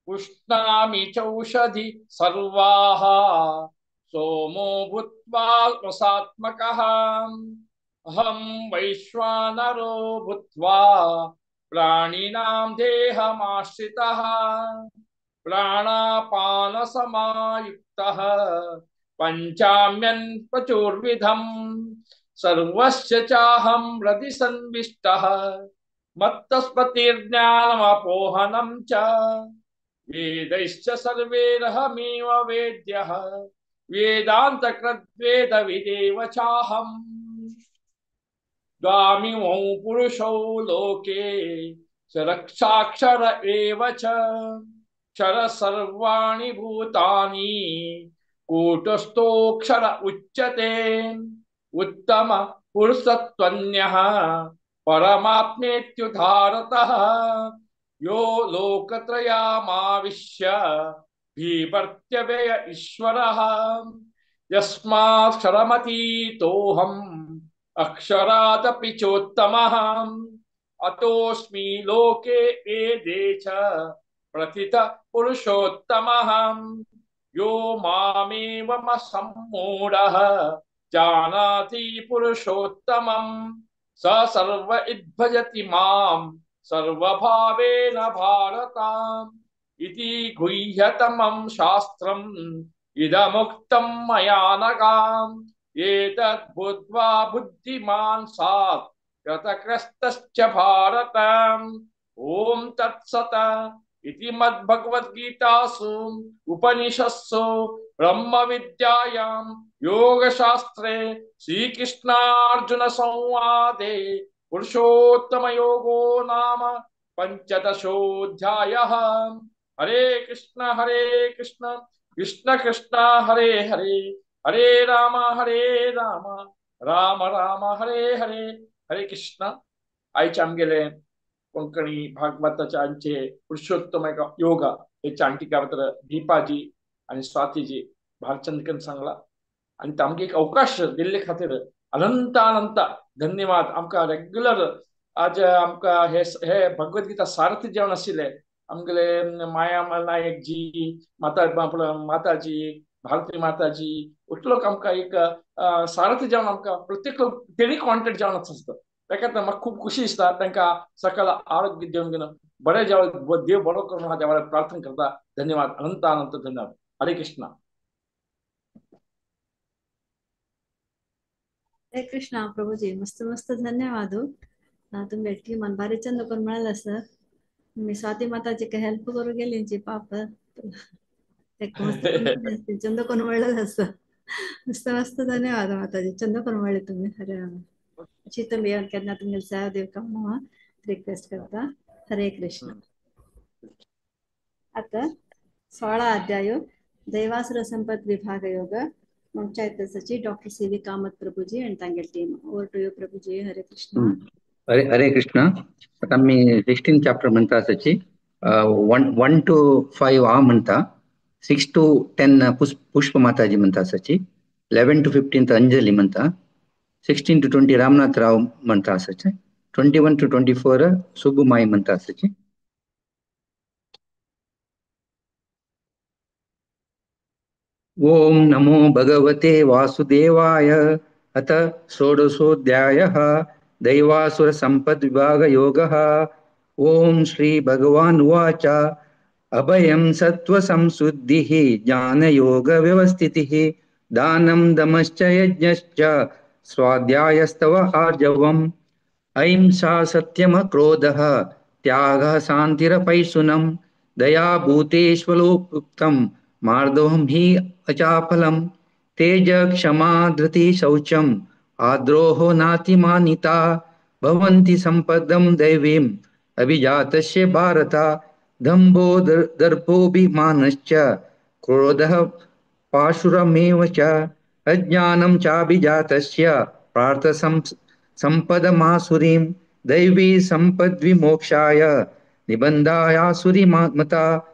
पुष्णामि चौषधि सर्वाः सोमो भूत्वा रसात्मकः। अहं वैश्वानरो भूत्वा प्राणिनां देहमाश्रितः प्राणापानसमायुक्तः पञ्चाम्यन् प्रचुर्विधं सर्वस्य चाहं हृदि सन्विष्टः मत्तस्पतिर्ज्ञानमपोहनं च वेदैश्च सर्वैरहमेव वेद्यः वेदान्तकृद्वेदविदेव चाहम्। द्वामिमौ पुरुषौ लोके रक्षाक्षर एव च क्षर सर्वाणि भूतानि कूटस्थोऽक्षर उच्यते। उत्तम पुरुषत्वन्यः परमात्मेत्युधारतः यो लोकत्रयामाविश्य भीवर्त्यव्यय ईश्वरः। यस्मात्क्षरमतीतोऽहम् अक्षरादपि चोत्तमः अतोऽस्मि लोके वेदे च प्रथितः पुरुषोत्तमः। यो मामेवमसम्मूढः जानाति पुरुषोत्तमं स सर्व इद्भजति मां सर्वभावेन भारत इति गुह्यतमं शास्त्रम् इदमुक्तं मया नगाम्। एतद् बुद्ध्वा बुद्धिमान् सात् कृतकृतश्च भारत। ॐ तत्सत् इति मद्भगवद्गीतासु उपनिषत्सु ब्रह्मविद्यायां योगशास्त्रे श्रीकृष्णार्जुन संवादे पुरुषोत्तमयोगो नाम पंचदशोऽध्यायः। हरे कृष्ण कृष्ण कृष्ण हरे हरे, हरे राम राम राम हरे हरे। हरे कृष्ण। आयज आमगेले कोंकणी भागवताचे आमचे पुरुषोत्तम योग हे चांटिका दीपाजी आणि स्वातीजी भालचंद्रकन सांगला आणि आमकां एक अवकाश दिल्ले खातीर अनंत अनंत धन्यवाद। आमकां रेग्युलर आज आमकां हे हे भगवद्गीता सारथी जेवण आशिल्ले आमगेले माया नायक जी, माता माताजी, भारती माताजी उठलो आमकां एक सारथी जेवण आमकां प्रत्येक तेणी कॉन्टेक्ट जेवण आसता ताका म्हाका खूब खुशी दिसता। तांकां सकल आरोग्य दिवन घेवन बरें जेवण देव बरो करून हांव देवाक प्रार्थना करता। धन्यवाद, अनंत अनंत धन्यवाद। हरे कृष्णा। हरे कृष्णा प्रभुजी, मस्त मस्त धन्यवाद। तुमगे टीमान भारी चंद करून मेळ्ळें सर। मी स्वाती माताजी हेल्प करू गेली पाप मस्त चंद करून मेळ्ळें सर। मस्त मस्त धन्यवाद माताजी, चंद करून मेळ्ळे तुम्ही। हरे राम। अशी तुम्ही केन्ना तुमगे सेवा दिवपाक म्हणून रिक्वेस्ट करता। हरे कृष्ण। आता 16 अध्याय दैवासुर संपत् विभाग योग पंचायत सचिव doctor C we Kamat Prabhuji and तांगेल team. Over to you Prabhuji. Hare Krishna. Hare Hare Krishna. आता मी 16 चॅप्टर म्हणता सची 1 to 5 आ म्हणता, 6 to 10 पुष्प माताजी म्हणता सची, 11 to 15 Anjali म्हणता, 16 to 20 Ramnath Rao म्हणता सची, 21 to 24 सुब्बुमाई म्हणता सची। ओम नमो भगवते वासुदेवाय। अथ षोडशोऽध्यायः दैवासुर संपद् विभाग योगः। ओम श्री भगवान् उवाच। अभयं सत्व संशुद्धिः ज्ञान योग व्यवस्थितिः दानं दमश्च यज्ञश्च स्वाध्यायस्तव आर्जवम्। अहिंसा सत्यमक्रोधः त्यागः शान्तिरपैशुनं दया भूतेष्वलोपुक्तं मार्दवं हि अचाफलं। तेज क्षमा धृति शौचम आद्रोहो नातिमानिता भवन्ति संपदं दैवीम् अभिजातस्य भारत। दम्भो दर्पोऽभिमानश्च क्रोधः पाशुरमेव च अज्ञानं चाभिजातस्य पार्थ संपदमासुरीं दैवी संपद्विमोक्षाय निबन्धायासुरीमता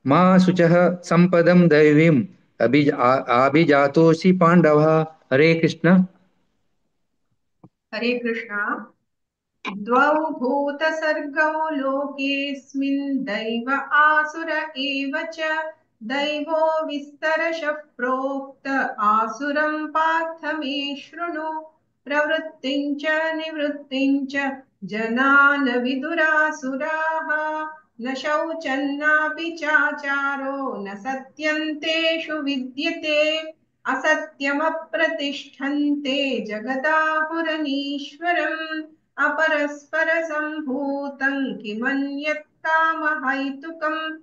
मा शुचः संपदं दैवीम् अभिजातोऽसि पाण्डवः। हरे कृष्ण। हरे कृष्ण। द्वौ भूतसर्गौ लोकेऽस्मिन् दैव आसुर एव च। दैवो विस्तरशः प्रोक्त आसुरं पार्थ मे शृणु। प्रवृत्तिं च निवृत्तिं च जनान विदुरासुराः। न शौचन्नापि चाचारो न सत्यं तेषु विद्यते। असत्यमप्रतिष्ठन्ते जगदाहुरनीश्वरम्। अपरस्परसम्भूतं किमन्यत् कामहैतुकम्।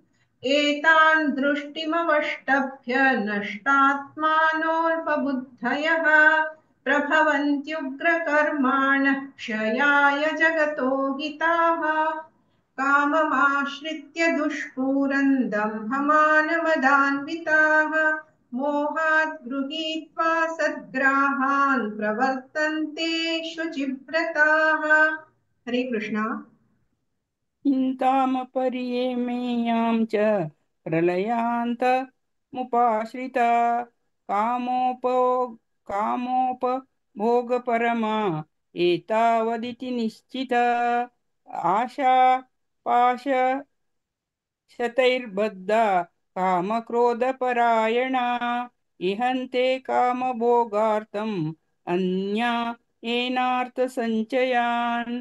एतान् दृष्टिमवष्टभ्य नष्टात्मानोऽल्पबुद्धयः प्रभवन्त्युग्रकर्माणः क्षयाय जगतो हिताः। काममाश्रित्य दुष्पूरं दम्भमानमदान्विताः मोहात् गृहीत्वा सद्ग्राहान् प्रवर्तन्ते शुचिव्रताः। हरे कृष्णा। चिन्तामपर्येमेयां च प्रलयान्तमुपाश्रिता कामोपभोगपरमा एतावदिति निश्चिता। आशा पाश शतैर्बद्धा कामक्रोधपरायणा इहन्ते कामभोगार्थम् अन्या येनार्थसञ्चयान्।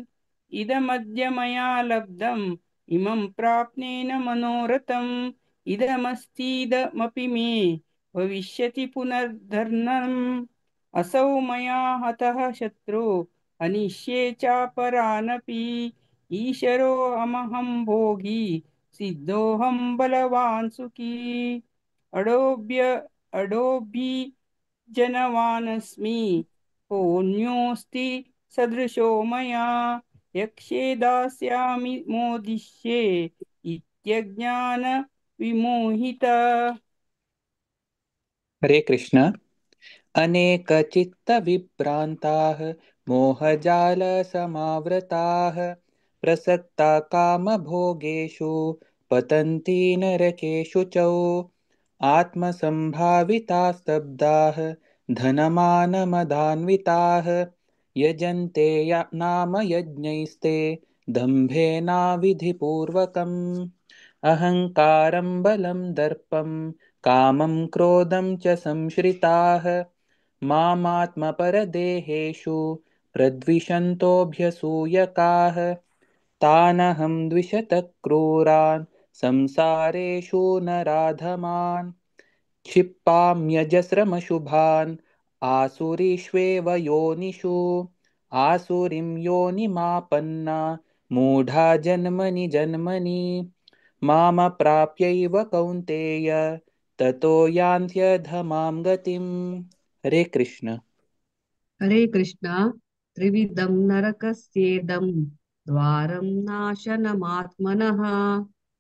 इदमद्य मया लब्धम् इमं प्राप्नेन मनोरथम् इदमस्तीदमपि मे भविष्यति पुनर्धर्नम्। असौ मया हतः शत्रु अनिष्ये चापरानपि। ईशरोऽहमहं भोगी सिद्धोऽहं बलवान् सुखी। अडोभ्यजनवानस्मि कोऽन्योऽस्ति सदृशो मया। यक्षे दास्यामि मोदिष्ये इत्यज्ञान विमोहिता। हरे कृष्ण। अनेकचित्तविभ्रान्ताः मोहजालसमावृताः प्रसक्ता कामभोगेषु पतन्ति नरकेषु च। आत्मसंभाविता स्तब्धाः धनमानमदान्विताः यजन्ते नाम यज्ञैस्ते दम्भेनाविधिपूर्वकम्। अहङ्कारं बलं दर्पं कामं क्रोधं च संश्रिताः मामात्मपरदेहेषु प्रद्विषन्तोऽभ्यसूयकाः। तानहं द्विषतः क्रूरान् संसारेषु नराधमान् क्षिपाम्यजस्रमशुभान् आसुरीष्वेव योनिषु। आसुरीं योनिमापन्ना मूढा जन्मनि जन्मनि मामप्राप्यैव कौन्तेय ततो यान्त्यधमां गतिम्। हरे कृष्ण। हरे कृष्ण। त्रिविधं नरकस्येदं द्वारं नाशनमात्मनः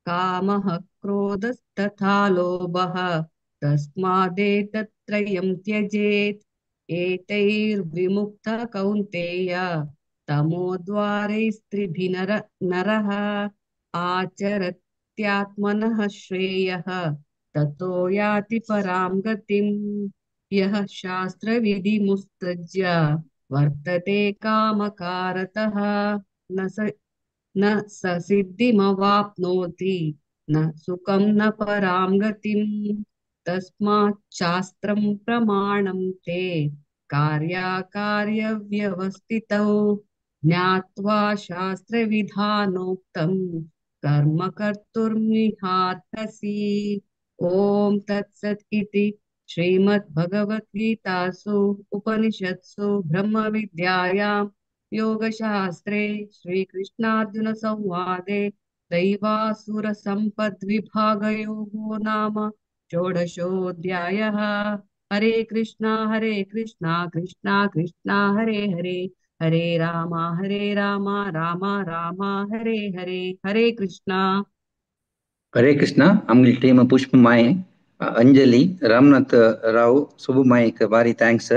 कामः क्रोधस्तथा लोभः तस्मादेतत्त्रयं त्यजेत्। एतैर्विमुक्तः कौन्तेय तमोद्वारैस्त्रिभिः नरः आचरत्यात्मनः श्रेयः ततो याति परां गतिम्। यः शास्त्रविधिमुत्सृज्य वर्तते कामकारतः न स सिद्धिमवाप्नोति न सुखं न परां गतिम्। तस्मात् शास्त्रं प्रमाणं ते कार्याकार्यव्यवस्थितौ ज्ञात्वा शास्त्रविधानोक्तं कर्म कर्तुर्मिहार्हसि। ॐ तत्सत् इति श्रीमद्भगवद्गीतासु उपनिषत्सु ब्रह्मविद्यायां योगशास्त्रे श्रीकृष्णार्जुनसंवादे दैवासुरसम्पद्विभागयोगो नाम षोडशोऽध्यायः। हरे कृष्णा कृष्णा कृष्णा हरे हरे, हरे रामा रामा रामा हरे हरे। हरे कृष्णा। हरे कृष्णा। आमगेली टीम पुष्प माये, अंजली, रामनाथ राव, सुबू माईक भारी thanks.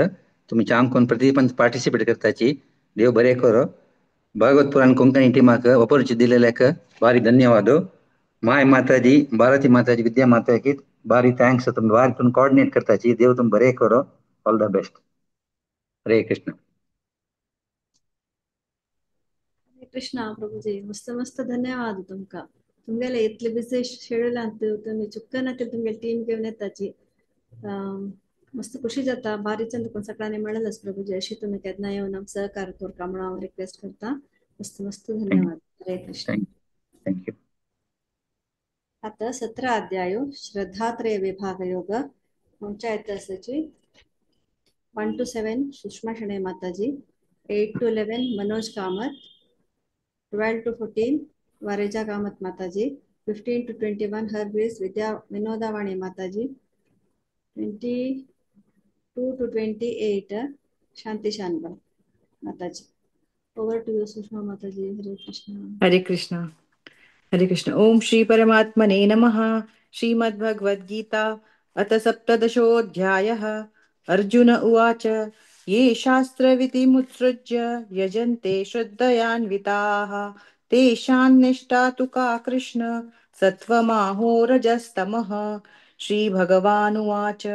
तुमी चांग प्रति पण पार्टिसिपेट करताची, देव बरे करो। भागवत पुराण कोंकणी टीमाक अपॉर्चुनिटी दिलेल्याक भारी धन्यवाद। My Mataji, Bharati Mataji, Vidya माताजी भारी thanks. तुम भारी तुम कोऑर्डिनेट करताची, देव तुम बरे करो। All the best. Hare Krishna. Hare Krishna Prabhuji, मस्त मस्त धन्यवाद तुमका। तुमगेले इतले बिझी शेड्यूल तुमी चुक्कन तुमगेले टीम घेवन येताची, मस्त खुशी जाता। भारी चंद कोण सगळ्यांनी मेळलच प्रभुजी, अशी तुमी केन्ना येवन आमकां सहकार करता म्हणून हांव रिक्वेस्ट करता। मस्त मस्त धन्यवाद। हरे कृष्ण। Thank you. आता 17 अध्याय श्रद्धात्रय विभाग योग पंचायत आसाची। 1 to 7 Sushma Shenoy Mataji, 8 to 11 Manoj Kamat, 12 to 14 Vareja Kamat Mataji, 15 to 21 her grace Vidya Vinodavani Mataji, 22 to 28 Shanti Shanba Mataji. Over to you Sushma Mataji. Hare Krishna. Hare Krishna. Hare Krishna. Om Shri परमात्मने नमः। श्रीमद्भगवद्गीता अथ 17 अध्यायः। अर्जुन उवाच, ये शास्त्रविधिमुत्सृज्य यजन्ते श्रद्धयान्विताः तेषां निष्ठा तु का कृष्ण सत्त्वमाहो रजस्तमः। श्रीभगवानुवाच,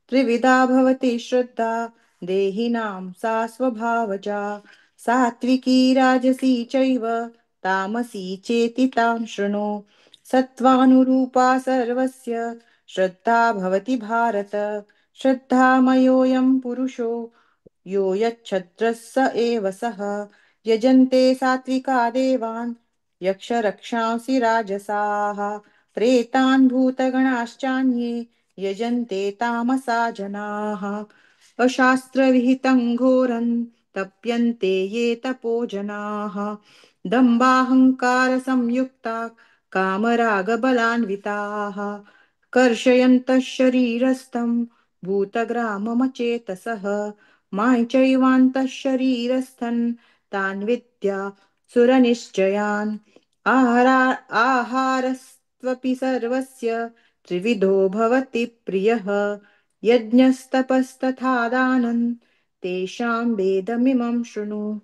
त्रिविधा भवति श्रद्धा देहिनां सा स्वभावजा, सात्विकी राजसी चैव तामसी चेति तां शृणु। सत्त्वानुरूपा सर्वस्य श्रद्धा भवति भारत, श्रद्धामयोऽयं पुरुषो यो यच्छद्रः स एव सः। यजन्ते सात्विका देवान् यक्षरक्षांसि राजसाः, प्रेतान् भूतगणाश्चान्ये यजन्ते तामसा जनाः। अशास्त्रविहितं घोरं तप्यन्ते ये तपो जनाः, दम्भाहङ्कारसंयुक्ता कामरागबलान्विताः, कर्षयन्तः शरीरस्थं भूतग्राममचेतसः, मां चैवान्तः शरीरस्थन् तान् विद्या सुरनिश्चयान्। आहारस्त्वपि सर्वस्य त्रिविधो भवति प्रियः, यज्ञस्तपस्तथा दानं तेषां वेदमिमं शृणु।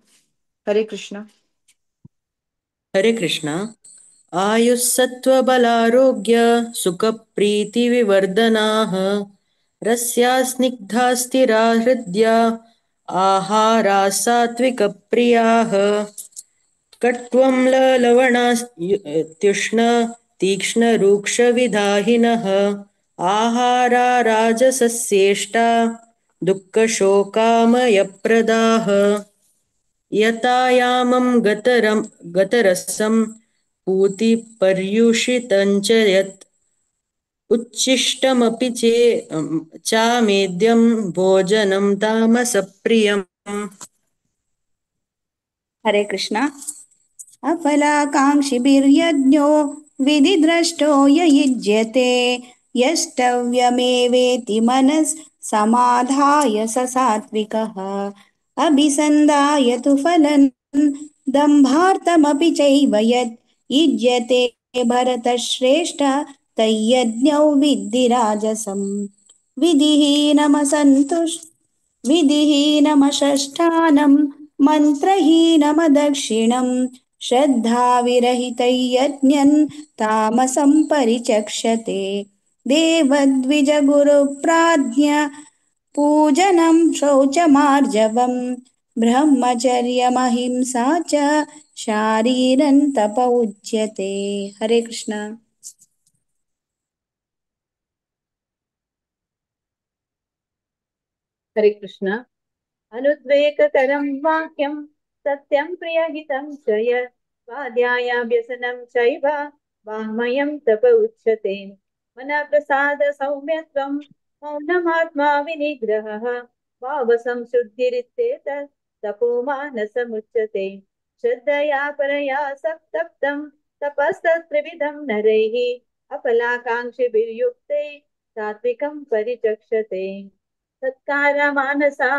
हरे कृष्ण। हरे कृष्ण। आयुस्सत्त्वबलारोग्य सुखप्रीतिविवर्धनाः रस्या स्निग्धा स्थिरा हृद्या आहारा सात्विकप्रियाः। कट्वं लवणात्युष्ण तीक्ष्णरूक्षविदाहिनः आहारा राजसस्येष्टा दुःखशोकामयप्रदाः। यतायामं गतरसं पूतिपर्युषितं च यत् उच्छिष्टमपि चामेद्यं भोजनं तामसप्रियम्। हरे कृष्ण। अफलाकाङ्क्षिभिर्यज्ञो विधिद्रष्टो य युज्यते, यष्टव्यमेवेति मनस् समाधाय स सात्विकः। अभिसन्धाय तु फलं दम्भार्थमपि चैव यत् युज्यते भरतश्रेष्ठ तय्यज्ञौ विद्धि राजसम्। विधिहीनमषष्ठानं मन्त्रहीनमदक्षिणं श्रद्धाविरहितैर्यज्ञन् तामसं परिचक्षते। देवद्विजगुरुप्राज्ञ पूजनं शौचमार्जवं ब्रह्मचर्यमहिंसा च शारीरं तप उच्यते। हरे कृष्ण। हरे कृष्ण। अनुद्वेगकरं वाक्यं सत्यं प्रियहितं च यत् स्वाध्यायाभ्यसनं चैव वाङ्मयं तप उच्यते। मनप्रसाद सौम्यत्वं मौनमात्मा विनिग्रहः भावसंशुद्धिरित्येतत् तपो मानसमुच्यते। श्रद्धया परया सप्तप्तं तपस्तत्त्रिविधं नरैः अफलाकाङ्क्षिभिर्युक्ते सात्विकं परिचक्षते। सत्कारमानसा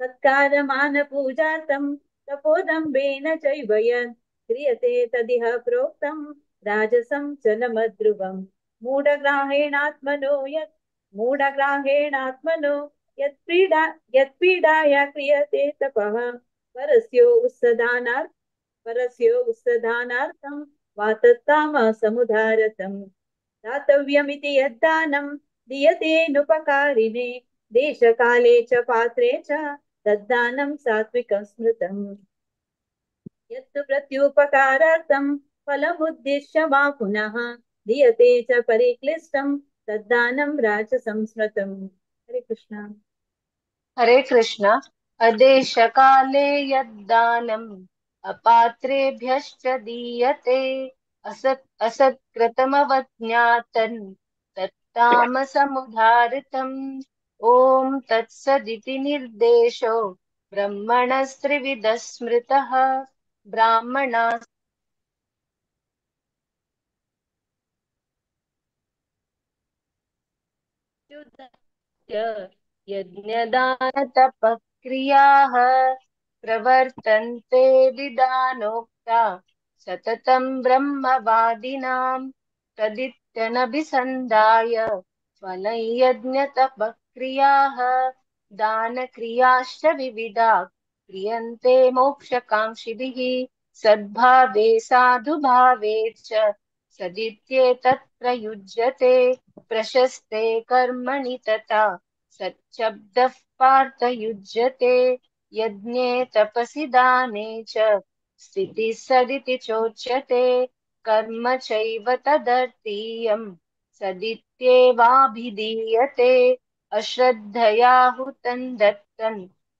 सत्कारमानपूजार्थं तपोदम्भेन चैव यत् क्रियते तदिह प्रोक्तं राजसं चलमध्रुवं। मूढग्राहेणात्मनो यत् मूढग्राहेणात्मनो यत्पीडा यत्पीडाया क्रियते तपः परस्यो उत्सदानार्थ परस्यो उत्सदानार्थं वा तत्तामसमुदारतम्। दातव्यमिति यद्दानं दीयतेऽनुपकारिणे देशकाले च पात्रे च तद्दानं सात्विकं स्मृतम्। यत्तु प्रत्युपकारार्थं फलमुद्दिश्य वा पुनः दीयते च परिक्लिष्टं तद्दानं राजसं स्मृतम्। हरे कृष्ण। हरे कृष्ण। अदेशकाले यद्दानम् अपात्रेभ्यश्च दीयते असत् असत्कृतमवज्ञातन् तत्तामसमुदारितम्। ॐ तत्सदिति निर्देशो ब्रह्मणस्त्रिविधः स्मृतः। ब्राह्मणा यज्ञदानतपक्रियाः प्रवर्तन्ते विधानोक्ता सततं ब्रह्मवादिनां तदित्यनभिसन्धाय फलं यज्ञतपक्रियाः दानक्रियाश्च विविधा क्रियन्ते मोक्षकाङ्क्षिभिः सद्भावे साधुभावे च सदित्येतत् प्रयुज्यते। प्रशस्ते कर्मणि तथा सच्छब्दः पार्थ युज्यते। यज्ञे तपसि दाने च स्थितिः सदिति चोच्यते। कर्म चैव तदर्थीयं सदित्येवाभिधीयते। अश्रद्धया हुतं दत्तं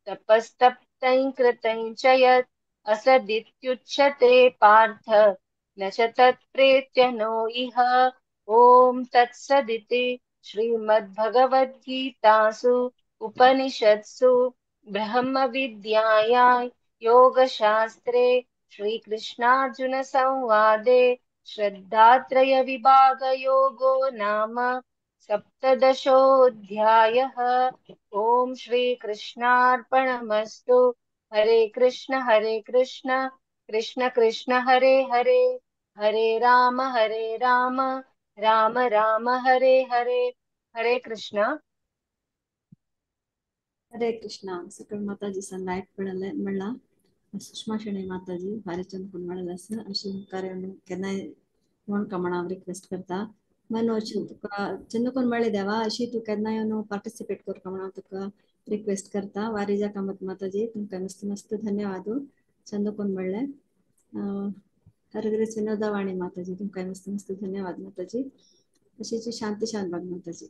तपस्तप्तं कृतं च यत् असदित्युच्यते पार्थ न च तत्प्रेत्य नो इह। ॐ तत्सदिति श्रीमद्भगवद्गीतासु उपनिषत्सु ब्रह्मविद्यायां योगशास्त्रे श्रीकृष्णार्जुनसंवादे श्रद्धात्रयविभागयोगो नाम सप्तदशोऽध्यायः। ॐ श्रीकृष्णार्पणमस्तु। हरे कृष्ण कृष्ण कृष्ण हरे हरे, हरे राम राम राम हरे हरे। हरे कृष्ण। हरे कृष्ण। सकळ माताजी नायक म्हणला सुषमा शेणै माताजी भारी चंद कोण म्हणला आसा अशी मुखार येवन केन्नाय कोण का म्हण हांव रिक्वेस्ट करता। मनोज तुका चंद कोण म्हळ्ळे देवा अशी तूं केन्ना येवन पार्टिसिपेट करता म्हण हांव तुका रिक्वेस्ट करता। वारिजा कामत माताजी तुमकां मस्त मस्त धन्यवाद। चंद कोण म्हणले हरग्रेस विनोदा वाणी माताजी तुमकां मस्त मस्त धन्यवाद माताजी। अशीच शांती शानबाग माताजी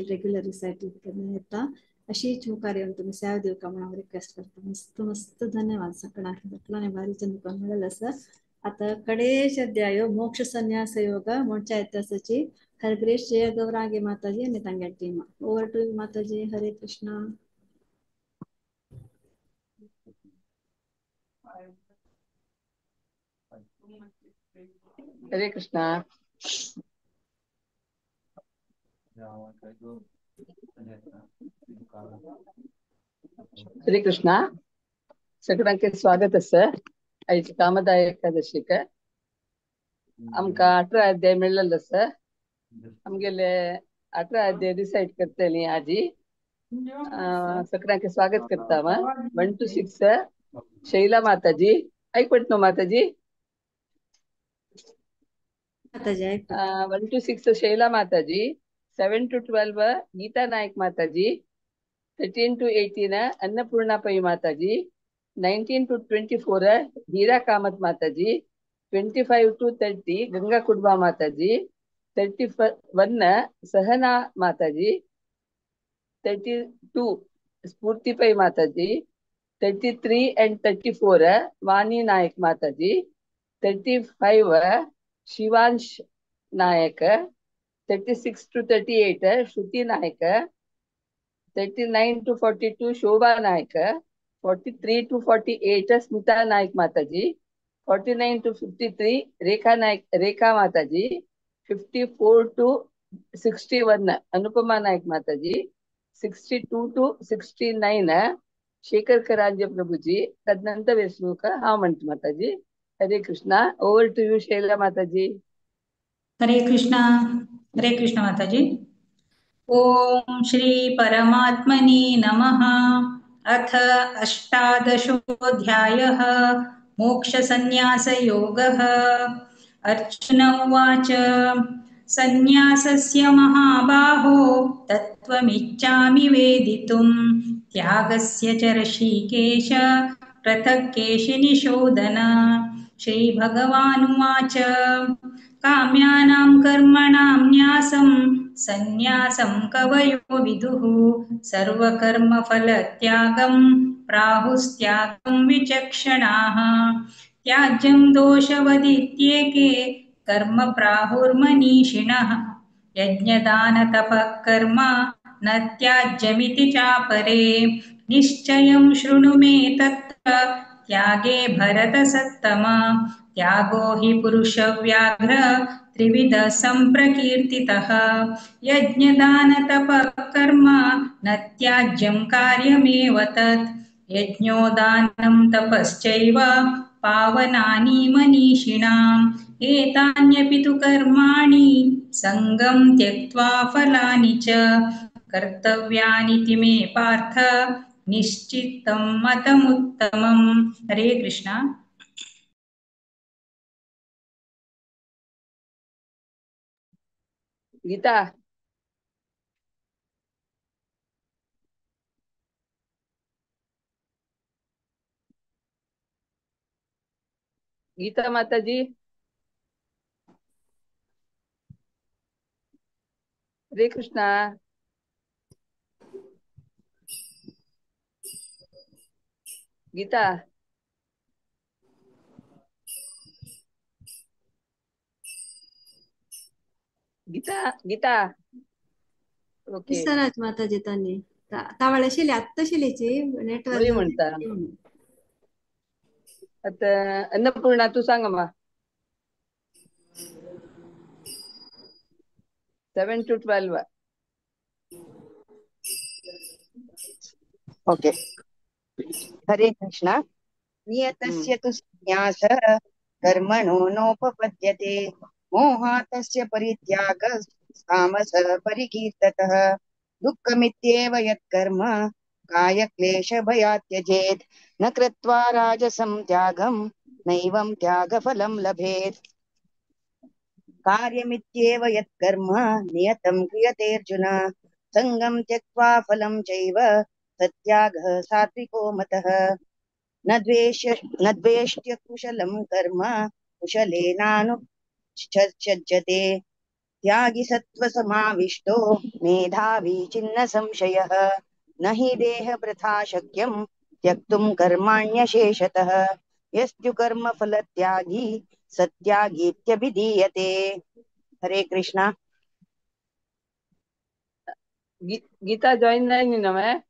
रेग्युलर रिसायटी केन्ना येता अशीच मुखार येवन तुमी सेवा दिवका म्हण हांव रिक्वेस्ट करता। मस्त मस्त धन्यवाद सगळ्यांक सगळ्यांनी भारी चंद कोण म्हणलें आसा। आता कडेच अध्याय मोक्ष संन्यास योग म्हणच्या येताची हरग्रेश जय गौरांगी माताजी आनी तांगे टीम। ओवर टू माताजी। हरे कृष्ण। हरे कृष्णा। हरे कृष्णा। सगळ्यांक स्वागत आसा आयज कामदा एकादशीक। आमकां 18 अध्याय मेळ्ळेलो आसा। आमगेले 18 अध्याय डिसायड करतली आजी। सगळ्यांक स्वागत करता। 1 to 6 Shaila Mataji. ऐकपट न्हू माताजी? माताजी 1 to 6 Shaila Mataji, 7 to 12 Geeta Naik Mataji, 13 to 18 Annapurna Pai Mataji, 19 to 24 Heera Kamath Mataji, 25 to 30 Ganga Kudba Mataji, 31 Sahana Mataji, 32 Spoorthi Pai Mataji, 33 and 34 Vani Naik Mataji, 35 Shivansh Naik, 36 to 38 Shruti Naik, 39 to 42 Shobha Naik, 43 to 48 Smita Naik Mataji, 49 to 53 Rekha Naik Rekha Mataji, 54 to 61 Anupama Naik Mataji, 62 to 69 Shekhar Karanje Prabhuji, तदनंतर श्लोक हांव म्हणटा माताजी. Hare Krishna. Over to you Shaila Mataji. Hare Krishna. Hare Krishna Mataji. Om Shri परमात्मने नमः. अथ अष्टादशोऽध्यायः मोक्षसंन्यासयोगः. अर्जुन उवाच, संन्यासस्य महाबाहो तत्त्वमिच्छामि वेदितुं, त्यागस्य च ऋषिकेश पृथक् केशिनिषोधन. श्रीभगवानुवाच, काम्यानां कर्मणां न्यासं संन्यासं कवयो विदुः, सर्वकर्मफलत्यागं प्राहुस्त्यागं विचक्षणाः. त्याज्यं दोषवदित्येके कर्म प्राहुर्मनीषिणः, यज्ञदानतपः कर्म न त्याज्यमिति चापरे. निश्चयं शृणु मे तत्र त्यागे भरतसत्तम, त्यागो हि पुरुषव्याघ्र त्रिविध सम्प्रकीर्तितः. यज्ञदानतपः कर्म न त्याज्यं कार्यमेव तत्, यज्ञोदानं तपश्चैव पावनानि मनीषिणाम्. एतान्यपि तु कर्माणि सङ्गं त्यक्त्वा फलानि च कर्तव्यानिति मे पार्थ निश्चितं मतमुत्तमम्. हरे कृष्णा. गीता. गीता माताजी. हरे कृष्णा. गीता. गीता गीता. ओके. दिसनात माताजी तांनी तावळ आशिल्ली आत्तां शिलेची बरी नेटवर्क. म्हणटा. आता अन्नपूर्णा तू सांग मा. 7 to 12. Okay. Hare Krishna. नियतस्य तु संन्यासः कर्मणो नोपपद्यते, मोहातस्य परित्यागः तामसः परिकीर्ततः. दुःखमित्येव यत्कर्म कायक्लेशभयात् त्यजेत्, न कृत्वा राजसं त्यागं नैवं त्यागफलं लभेत्. कार्यमित्येव यत्कर्म नियतं क्रियतेऽर्जुन, सङ्गं त्यक्त्वा फलं चैव सत्यागः सात्विको मतः. न द्वेष्ट्य कुशलं कर्म कुशलेनानुसज्जते, त्यागी सत्त्वसमाविष्टो मेधावी छिन्न संशयः. न हि देहभृथा शक्यं त्यक्तुं कर्माण्यशेषतः, यस्तु कर्मफलत्यागी सत्यागीत्यभिधीयते. हरे कृष्णा. गीता जॉईन नाही ना मैं.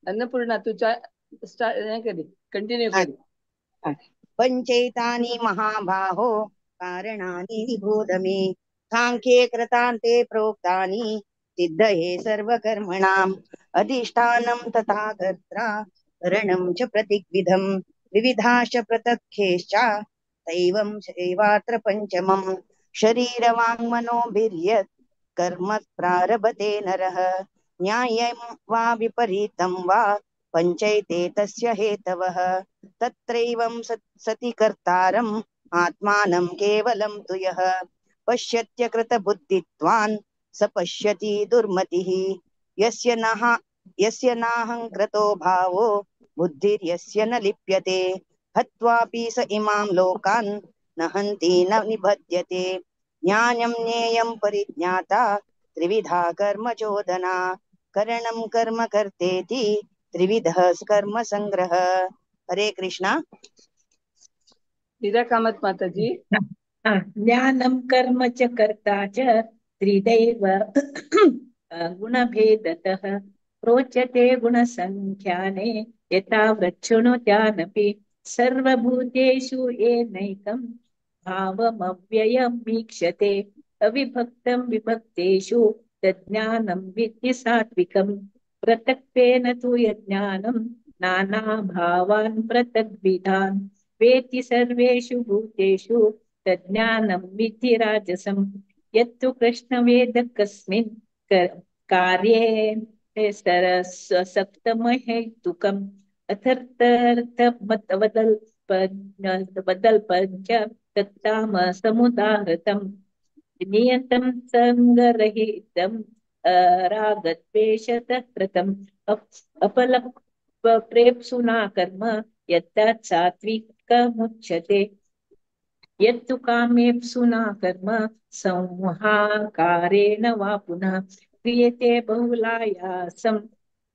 अन्नपूर्णा तू स्टार्ट करी, कंटिन्यू करी. पंचैतानि महाबाहो कारणानि निबोध मे, सांख्ये कृतान्ते प्रोक्तानि सिद्धये सर्वकर्मणाम्. अधिष्ठानं तथा कर्त्रा करणं च प्रतिविधं, विविधाश्च पृथक्खेश्च तैवं चैवात्र पंचमम्. शरीरवाङ्मनोभिर्यत् कर्म प्रारभते नरः, न्यायं वा विपरीतं वा पंचैते तस्य हेतवः. तत्रैवं सति कर्तारम् आत्मानं केवलं तु यः पश्यत्यकृतबुद्धित्वान् स पश्यति दुर्मतिः. यस्य नाहङ्कृतो भावो बुद्धिर्यस्य न लिप्यते, हत्वापि स इमां लोकान् न हन्ति न निबध्यते. ज्ञानं ज्ञेयं परिज्ञाता त्रिविधा कर्म चोदना, करणं कर्म कर्तेति त्रिविधः कर्म संग्रह. हरे कृष्णा. लीला कामत माताजी. ज्ञानं कर्म च कर्ता च त्रिदैव गुणभेदतः, प्रोच्यते गुणसंख्याने यथा वृक्षुणुत्यानपि. सर्वभूतेषु येनैकं भावमव्ययमीक्षते, अविभक्तं विभक्तेषु तज्ज्ञानं विद्धि सात्विकम्। पृथक्त्वेन तु यज्ञानं नानाभावान् पृथग्विधान् वेत्ति सर्वेषु भूतेषु तज्ज्ञानं विद्धि राजसम्। यत्तु कृष्णवेद कस्मिन् कार्ये सरसप्तमहेतुकम् अथर्थर्थवदल्पञ्च तत्तामसमुदाहृतम् नियतं सङ्गरहितं रागद्वेषतः कृतम् अपलप्रेप्सुना कर्म यत्तत् सात्विकमुच्यते। यत्तु कामेप्सुना कर्म संहाकारेण वा पुनः क्रियते बहुलायासं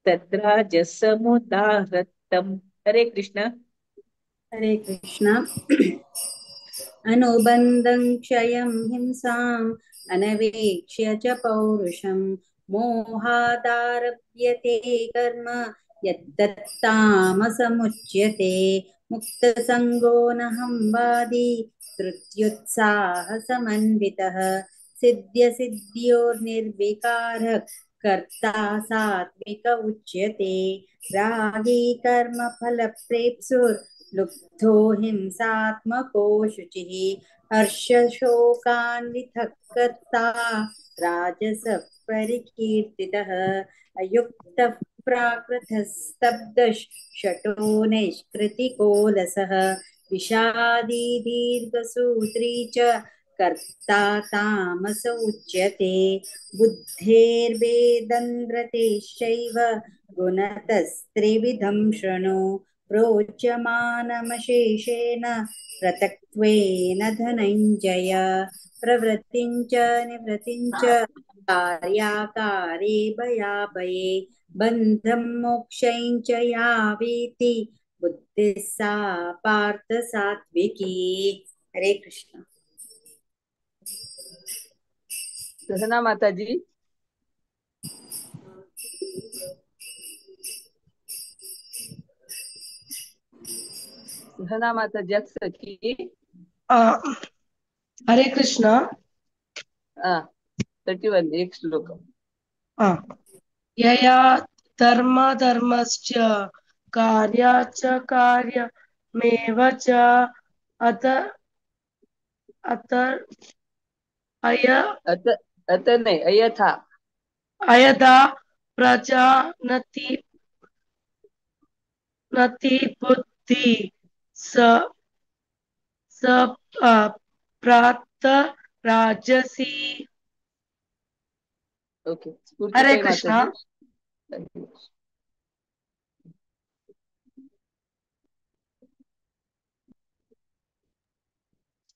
तद्राजसमुदाहृतम्। हरे कृष्ण। हरे कृष्ण। अनुबन्धं क्षयं हिंसाम् अनवेक्ष्य च पौरुषं मोहादारभ्यते कर्म यत्तत्तामसमुच्यते। मुक्तसङ्गो नहं वादी धृत्युत्साहसमन्वितः सिद्ध्यसिद्ध्योर्निर्विकारः कर्ता सात्विक उच्यते। रागी कर्मफलप्रेप्सुर्लुब्धो हिंसात्मको शुचिः हर्षशोकान्वितः कर्ता राजसः परिकीर्तितः। अयुक्तः प्राकृतः स्तब्धः शटो नैष्कृतिकोलसः विषादी दीर्घसूत्री च कर्ता तामस उच्यते। बुद्धेर्वेदन्द्रतेश्चैव गुणतस्त्रिविधं शृणु प्रोच्यमानमशेषेण पृथक्त्वेन धनञ्जय। प्रवृत्तिं च निवृत्तिं च कार्याकारे भयाभये बन्धं मोक्षं च या वेति बुद्धिः सा पार्थ सात्विकी। हरे कृष्ण। सहना माताजी। सहना माताजी सखी। हरे कृष्ण। 31 एक श्लोक। यया धर्म धर्मश्च कार्याच कार्यमेव च अत अत अय अत अत नाही अयथा अयथा प्रजानति नति बुद्धि स स प्रात राजसी। ओके। हरे कृष्णा।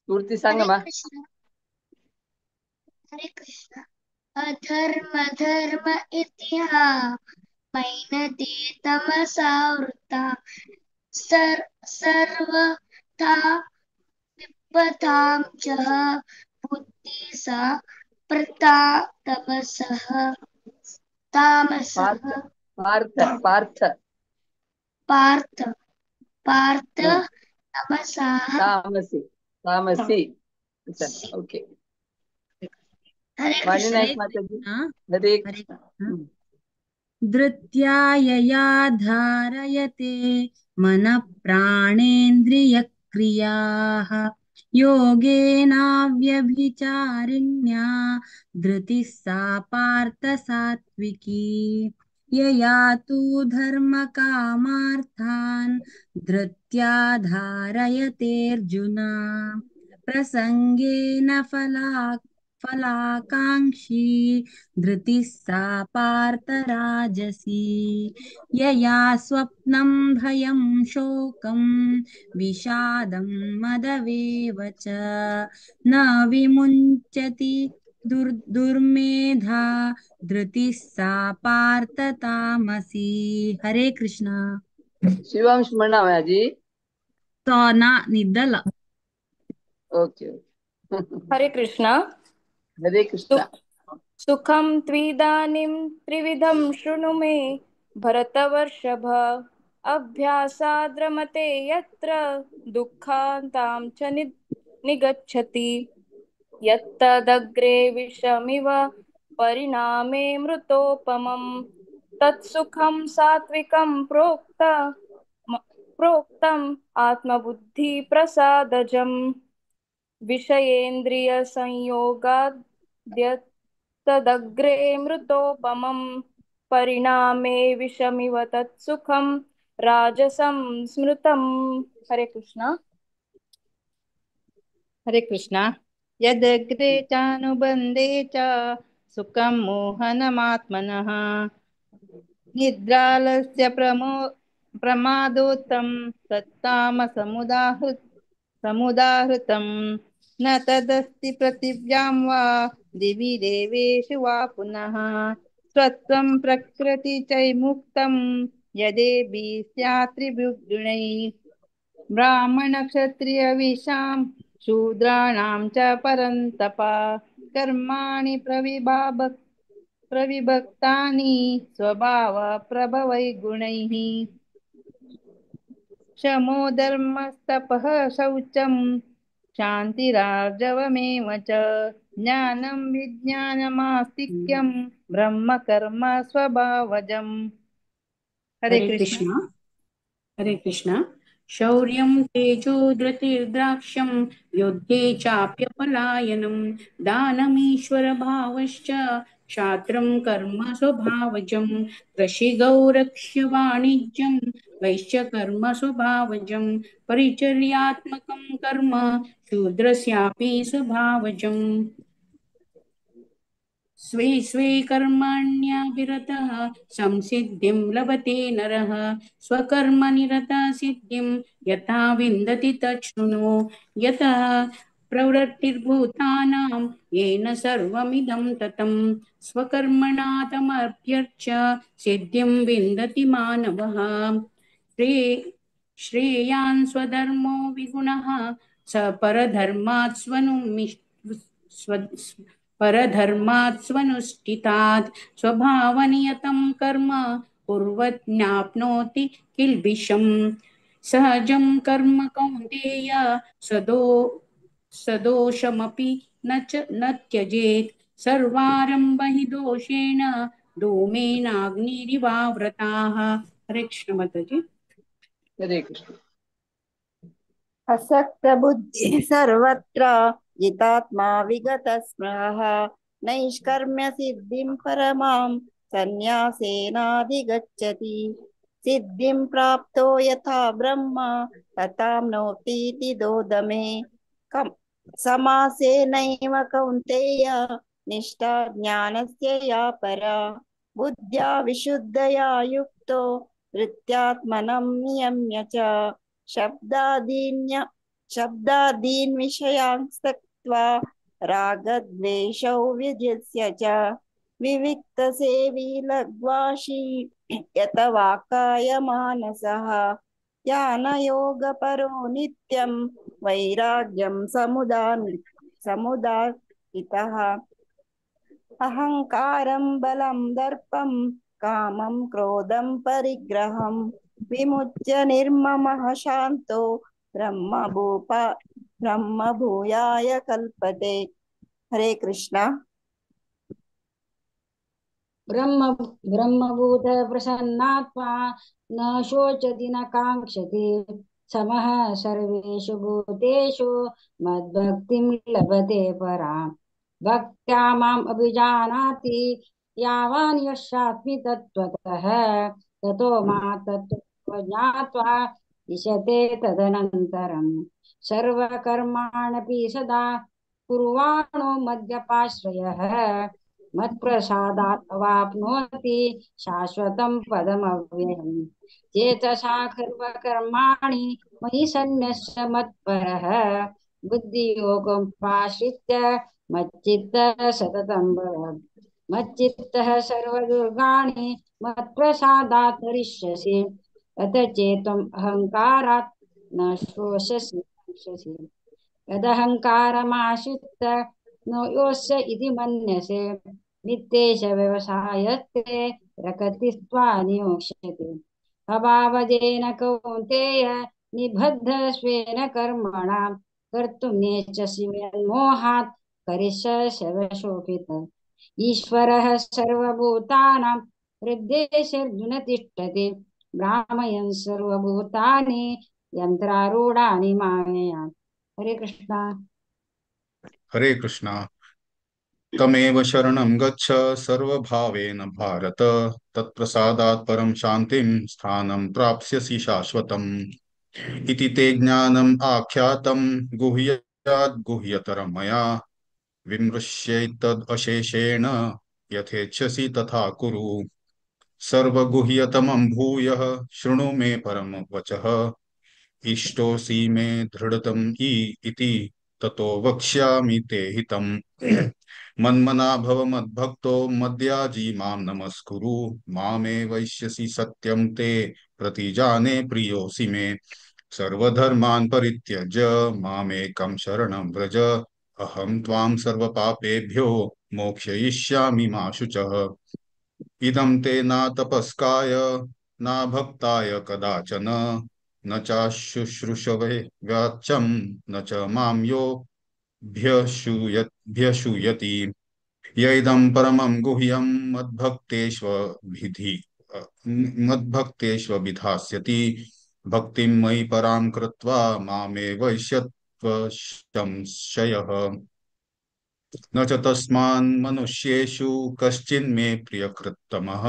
स्फूर्ती सांग मा। हरे कृष्ण। अधर्म धर्म इतिहा मैनते तमसावृता सर्वथा विपथां च बुद्धि सा प्रता तमसः तामसः। पार्थ पार्थ पार्थ पार्थ तमसाः तामसी तामसी। ओके। हरे वाणी कृष्ण। नाईक माताजी। हरे कृष्ण। धृत्या यया धारयते मनः प्राणेन्द्रियक्रियाः योगेनाव्यभिचारिण्या धृतिः सा पार्थ सात्विकी। यया तु धर्मकामार्थान् धृत्या धारयतेऽर्जुन प्रसङ्गेन फलाकांक्षी धृतिः सा पार्थ राजसी। यया स्वप्नं भयं शोकं विषादं मदवेव च न विमुञ्चति दुर्मेधा धृतिः सा पार्थ तामसी। हरे कृष्ण। शिवांश म्हणा माझी तो ना निद्दल। ओके। हरे कृष्ण। हरे कृष्ण। सुखं त्विदानीं त्रिविधं शृणु मे भरतवर्षभ अभ्यासाद्रमते यत्र दुःखान्तां च निगच्छति। यत्तदग्रे विषमिव परिणामे मृतोपमम्। तत्सुखं सात्विकं प्रोक्तम् आत्मबुद्धिप्रसादजम्। विषयेन्द्रियसंयोगाद्यत्तदग्रे मृतोपमम् परिणामे विषमिव तत्सुखं राजसं स्मृतम्। हरे कृष्ण। हरे कृष्ण। यदग्रे चानुबन्धे च सुखं मोहनमात्मनः निद्रालस्य प्रमादोत्तं तत्तामसमुदाहृतं न तदस्ति पृथिव्यां वा दिवि देवेषु वा पुनः स्वत्वं प्रकृति चैमुक्तं यदेभिः स्यात् त्रिभिर्गुणैः ब्राह्मणक्षत्रियविषां शूद्राणां च परन्तप कर्माणि प्रविभक्तानि स्वभावप्रभवैर्गुणैः शमो धर्मस्तपः शौचं शान्तिरार्जवमेव च ज्ञानं विज्ञानमास्तिक्यं ब्रह्मकर्म स्वभावजम्। हरे हरे कृष्ण। कृष्ण। हरे कृष्ण। शौर्यं तेजो धृतिर्द्राक्ष्यं युद्धे चाप्यपलायनं दानमीश्वरभावश्च क्षात्रं कर्म स्वभावजं कृषिगौरक्ष्य वाणिज्यं वैश्यकर्म स्वभावजं परिचर्यात्मकं कर्म शूद्रस्यापि स्वभावजम्। स्वे स्वे कर्मण्यभिरतः संसिद्धिं लभते नरः स्वकर्मनिरतः सिद्धिं यथा विन्दति तच्छृणु। यतः प्रवृत्तिर्भूतानां येन सर्वमिदं ततं स्वकर्मणा तमभ्यर्च्य सिद्धिं विन्दति मानवः। श्रेयान् स्वधर्मो विगुणः स परधर्मात् परधर्मात् स्वनुष्ठितात् स्वभावनियतं कर्म कुर्वत् नाप्नोति किल्बिषम्। सहजं कर्म कौन्तेय सदोषमपि न च न त्यजेत् सर्वारम्भ हि दोषेण धूमेनाग्निरिवाव्रताः। हरे कृष्ण माताजी। हरे कृष्ण। असक्तबुद्धिः सर्वत्र जितात्मा विगतस्पृहः नैष्कर्म्य सिद्धिं परमां सन्न्यासेनाधिगच्छति। सिद्धिं प्राप्तो यथा ब्रह्म तथाप्नोतीति दोदमे। समासेनैव कौन्तेय निष्ठा ज्ञानस्य या परा बुद्ध्या विशुद्धया युक्तो धृत्यात्मनं नियम्य च शब्दादीन् विषयान् त्यक्त्वा रागद्वेषौ विजित्य च विविक्तसेवी लघ्वाशी यत वाकाय मानसः ध्यानयोगपरो नित्यं वैराग्यं समुदारितः। अहंकारं बलं दर्पं कामं क्रोधं परिग्रहं विमुच्य निर्ममः शान्तो ब्रह्मभूयाय कल्पते। हरे कृष्णा। ब्रह्मभूत प्रसन्नात्मा न शोचति न काङ्क्षति समः सर्वेषु भूतेषु मद्भक्तिं लभते परां। भक्त्या माम् अभिजानाति यावान् यशास्मि तत्त्वतः ततो मा तत्त्वं ज्ञात्वा ईशते तदनन्तरं सर्वकर्माणपि सदा कुर्वाणो मद्यपाश्रयः मत्प्रसादात् अवाप्नोति शाश्वतं पदमव्ययम्। चेतसा सर्वकर्माणि मयि सन्न्यस्य मत्परः बुद्धियोगं पाश्रित्य मच्चित्तः सततं भव। मच्चित्तः सर्वदुर्गाणि मत्प्रसादात् हरिष्यसि अत चेत्त्वम् अहङ्कारात् न शोषसि काङ्क्षसि। यदहङ्कारमाश्रित्य न योऽस्य इति मन्यसे नित्येष व्यवसायस्ते प्रकृतिस्त्वा नियोक्ष्यति। अभावजेन कौन्तेय निबद्ध स्वेन कर्मणा कर्तुं नेच्छसि यन्मोहात् करिष्यसि वशोऽपि तत्। ईश्वरः सर्वभूतानां हृद्देशेऽर्जुन तिष्ठति भ्रामयन् सर्वभूतानि यन्त्रारूढानि मायया। हरे कृष्णा। हरे कृष्णा। तमेव शरणं गच्छ सर्वभावेन भारत तत्प्रसादात् परं शान्तिं स्थानं प्राप्स्यसि शाश्वतम्। इति ते ज्ञानम् आख्यातं गुह्याद् गुह्यतरं मया विमृश्यैतद् अशेषेण यथेच्छसि तथा कुरु। सर्वगुह्यतमं भूयः शृणु मे परम वचः इष्टोऽसि मे दृढतम इति ततो वक्ष्यामि ते हितम्। मन्मना भव मद्भक्तो मद्याजी मां नमस्कुरु मामे वैश्यसि सत्यं ते प्रतिजाने प्रियोऽसि मे। सर्वधर्मान् परित्यज्य मामेकं शरणं व्रज अहं त्वां सर्वपापेभ्यो मोक्षयिष्यामि मा शुचः। इदं ते न तपस्काय न भक्ताय कदाचन न चाशुश्रूषवे व्याचं न च मां यो भ्यशूयति। यैदं परमं गुह्यं मद्भक्तेष्वभिधास्यति भक्तिं मयि परां कृत्वा मामे वैश्यत्वशंशयः। न च तस्मान् मनुष्येषु कश्चिन्मे प्रियकृत्तमः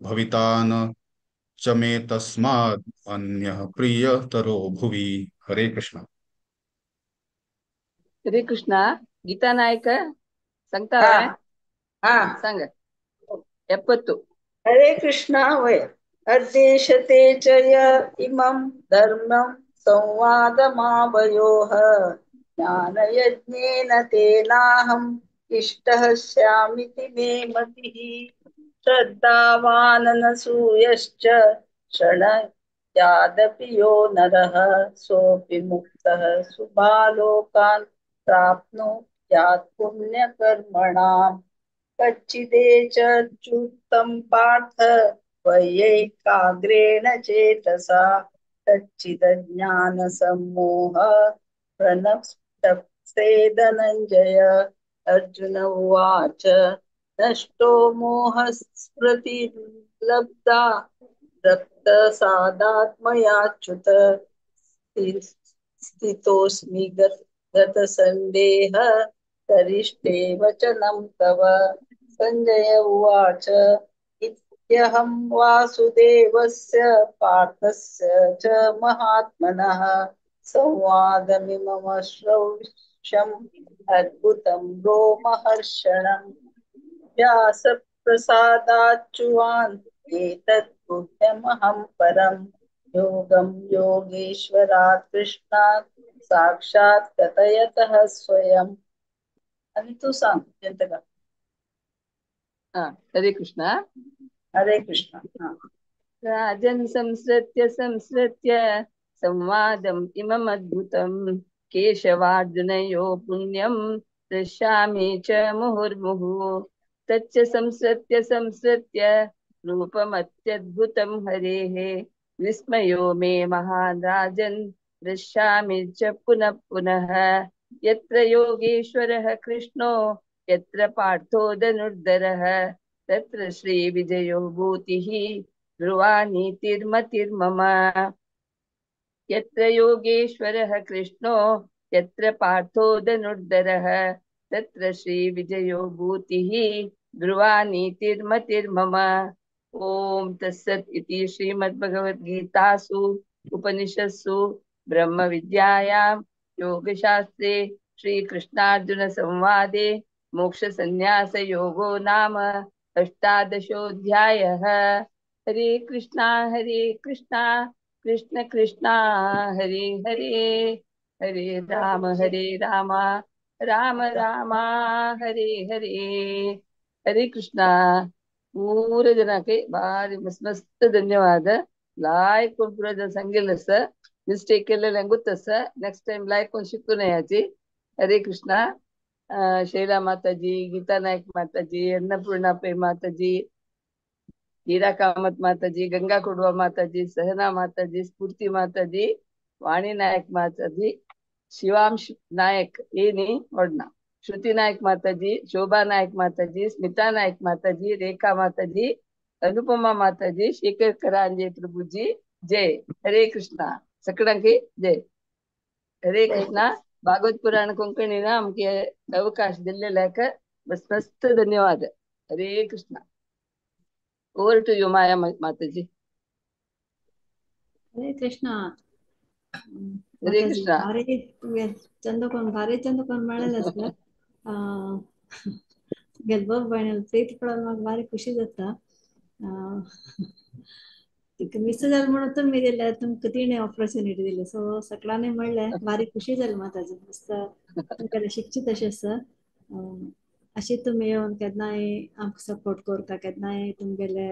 भविता न च मे तस्माद् अन्यः प्रियतरो भुवि। हरे कृष्ण। हरे कृष्णा। गीता नायक सांगता सांग 70. हरे कृष्णा। वय अद्देशते च य इमं धर्मं संवादमावयोः ज्ञानयज्ञेन तेनाहम् इष्टः स्यामिति मे मतिः। श्रद्धावाननसूयश्च शृणुयादपि यो नरः सोऽपि मुक्तः सुबालोकान् प्राप्नुयात् पुण्यकर्मणाम्। कच्चिदे च च्युतं पार्थ वयैकाग्रेण चेतसा कच्चिदज्ञानसम्मोह प्रणष्टसे धनञ्जय। अर्जुन उवाच नष्टो मोहस्मृतिर्लब्धा रक्तसादात्मयाच्युत स्थितोऽस्मि गतसन्देह करिष्ठे वचनं तव। सञ्जय उवाच इत्यहं वासुदेवस्य पार्थस्य च महात्मनः संवादमिममश्रौष्यम् अद्भुतं रोमहर्षणम्। व्यासप्रसादाच्युवान् एतत् गुह्यमहं परं योगं योगेश्वरात् कृष्णात् साक्षात् कथयतः स्वयं। आणि तू सांग जयंतका। हरे कृष्णा। हरे कृष्णा। राजन् संसृत्य संसृत्य संवादम् इममद्भुतं केशवार्जुनयो पुण्यं दृश्यामि च मुहुर्मुहुः। तच्च संसृत्य संसृत्य रूपमत्यद्भुतं हरेः विस्मयो मे महान् राजन् दृश्यामि च पुनः पुनः। यत्र योगेश्वरः कृष्णो यत्र पार्थो धनुर्धरः तत्र श्रीविजयो भूतिः ध्रुवा नीतिर्मतिर्मम। यत्र योगेश्वरः कृष्णो यत्र पार्थो धनुर्धरः तत्र श्रीविजयो भूतिः ध्रुवा नीतिर्मतिर्मम। ओम तत्सत् इति श्रीमद्भगवद्गीतासु उपनिषत्सु ब्रह्मविद्यायां योगशास्त्रे श्रीकृष्णार्जुन संवादे मोक्षसंन्यासयोगो नाम 18 अध्यायः। हरे कृष्णा कृष्ण कृष्णा हरे हरे, हरे राम राम राम हरे हरे। हरे कृष्णा। पूरा ಜನಕ್ಕೆ ಭಾರಿ ಮಸ್ತ್ ಮಸ್ತ್ ಧನ್ಯವಾದ. ಲಾಯ್ಕ್ ಪೂರ ಜನ ಸಂಗಿಲ್ಲ ಸರ್, ಮಿಸ್ಟೇಕ್ ಎಲ್ಲ ಗೊತ್ತ ಸರ್. ನೆಕ್ಸ್ಟ್ ಟೈಮ್ ಲಾಯ್ಕ್ ಒಂದು ಶಿಕ್ಕುನೆ ಆಚಿ. ಹರೇ ಕೃಷ್ಣ. ಶೈಲಾ ಮಾತಾಜಿ, ಗೀತಾ ನಾಯಕ್ ಮಾತಾಜಿ, ಅನ್ನಪೂರ್ಣ ಪೈ ಮಾತಾಜಿ, ಹೀರಾ ಕಾಮತ್ ಮಾತಾಜಿ, ಗಂಗಾ ಕೊಡುವ ಮಾತಾಜಿ, ಸಹನಾ ಮಾತಾಜಿ, ಸ್ಫೂರ್ತಿ ಮಾತಾಜಿ, ವಾಣಿ ನಾಯಕ್ ಮಾತಾಜಿ, ಶಿವಾಂಶ್ ನಾಯಕ್ ಏನಿ ಒಡ್ನ. श्रुती नायक माताजी, शोभा नायक माताजी, स्मिता नायक माताजी, रेखा माताजी, अनुपमा माताजी, शेखर करांजे प्रभुजी जय. हरे कृष्णा. सगळ्यांकी जय. हरे कृष्णा. भागवत पुराण कोंकणीನ आमके अवकाश दिल्लेल्याक बस मस्त धन्यवाद. Hare Krishna. Over to you Maya Mataji. Hare Krishna. Hare Krishna. भारी चंद कोण भारी चंद कोण मेळ्ळें आसता. गेलबब बायणेल प्रीत पडोवन म्हाका भारी खुशी जाता. मिस जालें म्हणून तुमी दिल्या, तुमकां तिणें ऑपॉर्च्युनिटी दिली. सो सगळ्यांनी म्हणलें भारी खुशी जाली माताजी. मस्त तुमकां शिकची तशें आसा. अशें तुमी येवन केन्नाय आमकां सपोर्ट करता, केन्नाय तुमगेले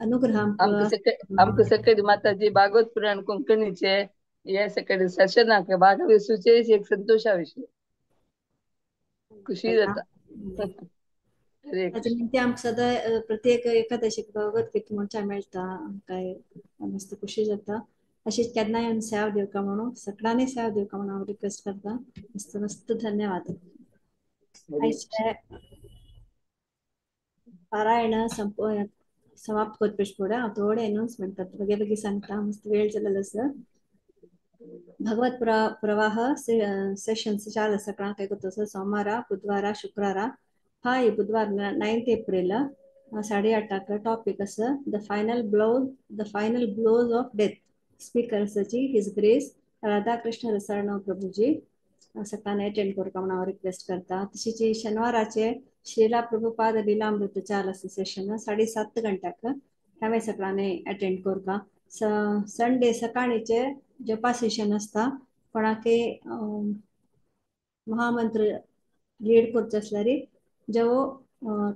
अनुग्रह आमकां आमकां सकाळी माताजी भागवत पुराण कोंकणीचे हे सकाळी सेशनाक भागवसूचे एक संतोषा विषय खुशी जाता. ते आमकां सदां प्रत्येक एकादशीक भगवत गीता म्हणच्या मेळटा, आमकां मस्त खुशी जाता. अशीच केन्नाय येवन सेवा दिवका म्हणून, सगळ्यांनी सेवा दिवका म्हणून हांव रिक्वेस्ट करता. मस्त मस्त धन्यवाद. आयचे पारायण समाप्त करपा फुडें हांव थोडे अनाउन्समेंट करता, बेगी बेगी सांगता, मस्त वेळ जाल्लो आसा. भगवत प्रवाह सेशन्स चालू आसा सगळ्यांक ऐकत आसा. सोमारा, बुधवारा, शुक्रारा. हाय बुधवार 9 एप्रिल 8:30 टॉपिक आसा the final blows of death. Speaker आसाची his grace Radhakrishna Rasarnava Prabhuji. सकाळी अटेंड करपा म्हणून हांव रिक्वेस्ट करता. तशीच शेनवाराचे श्रीला प्रभुपाद लीलामृत चालू आसा सेशन 7:30 घंट्याक, हांवें सगळ्यांनी अटेंड करपा. संडे सकाळीचे जपा सेशन आसता. कोणाकय महामंत्र लीड करचे आसल्यार जेवो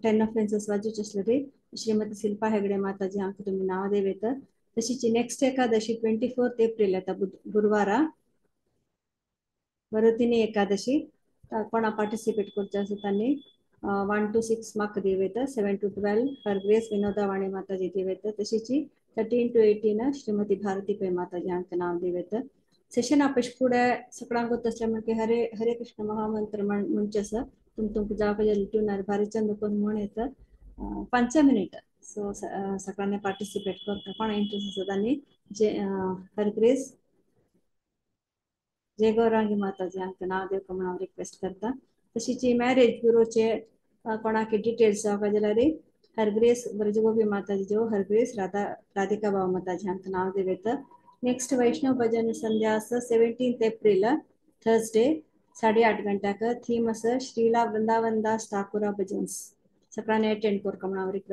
10 ऑफेन्सेस वाजोवचे आसल्यार श्रीमती शिल्पा हेगडे माताजी हांकां तुमी नांव दिवेत. तशीच नेक्स्ट एकादशी 24 एप्रिल येता गुरुवारा, वरुथिनी एकादशी. कोणा पार्टिसिपेट करचे आसा तांणी 1 to 6 म्हाका दिवेत, 7 to 12 her grace Vinoda Vani Mataji दिवेत. तशीच 13 to 18 Shrimati Bharati Pai Mataji हांकां नांव दिवेत. सेशन अपेश फुडें सगळ्यांक गोत आसलें म्हणटकीर हरे हरे कृष्ण महामंत्र म्हणचें आसा. तुमकां जावपा जाल्यार ट्युनार भारी चंद करून म्हण येता 5 मिनिट. सो सगळ्यांनी पार्टिसिपेट करता. कोणा इंट्रस्ट आसा तांणी जे हर ग्रेस जय गौरांगी माताजी हांकां नांव दिवपा म्हणून हांव रिक्वेस्ट करता. तशीच मॅरेज ब्युरोचे कोणाक डिटेल्स जावपा जाल्यार हर ग्रेस ब्रजगोपी माताजी जो हर ग्रेस राधिका बाबा माताजी हांकां नांव दिवेत. नेक्स्ट वैष्णव भजन संध्या आसा 17 एप्रिल थर्सडे 8:30 घंट्याक. थीम आसा श्रीला वृंदावन दास ठाकुरा भजन्स. सगळ्यांनी अटेंड करपा म्हणून हांव रिक्वेस्ट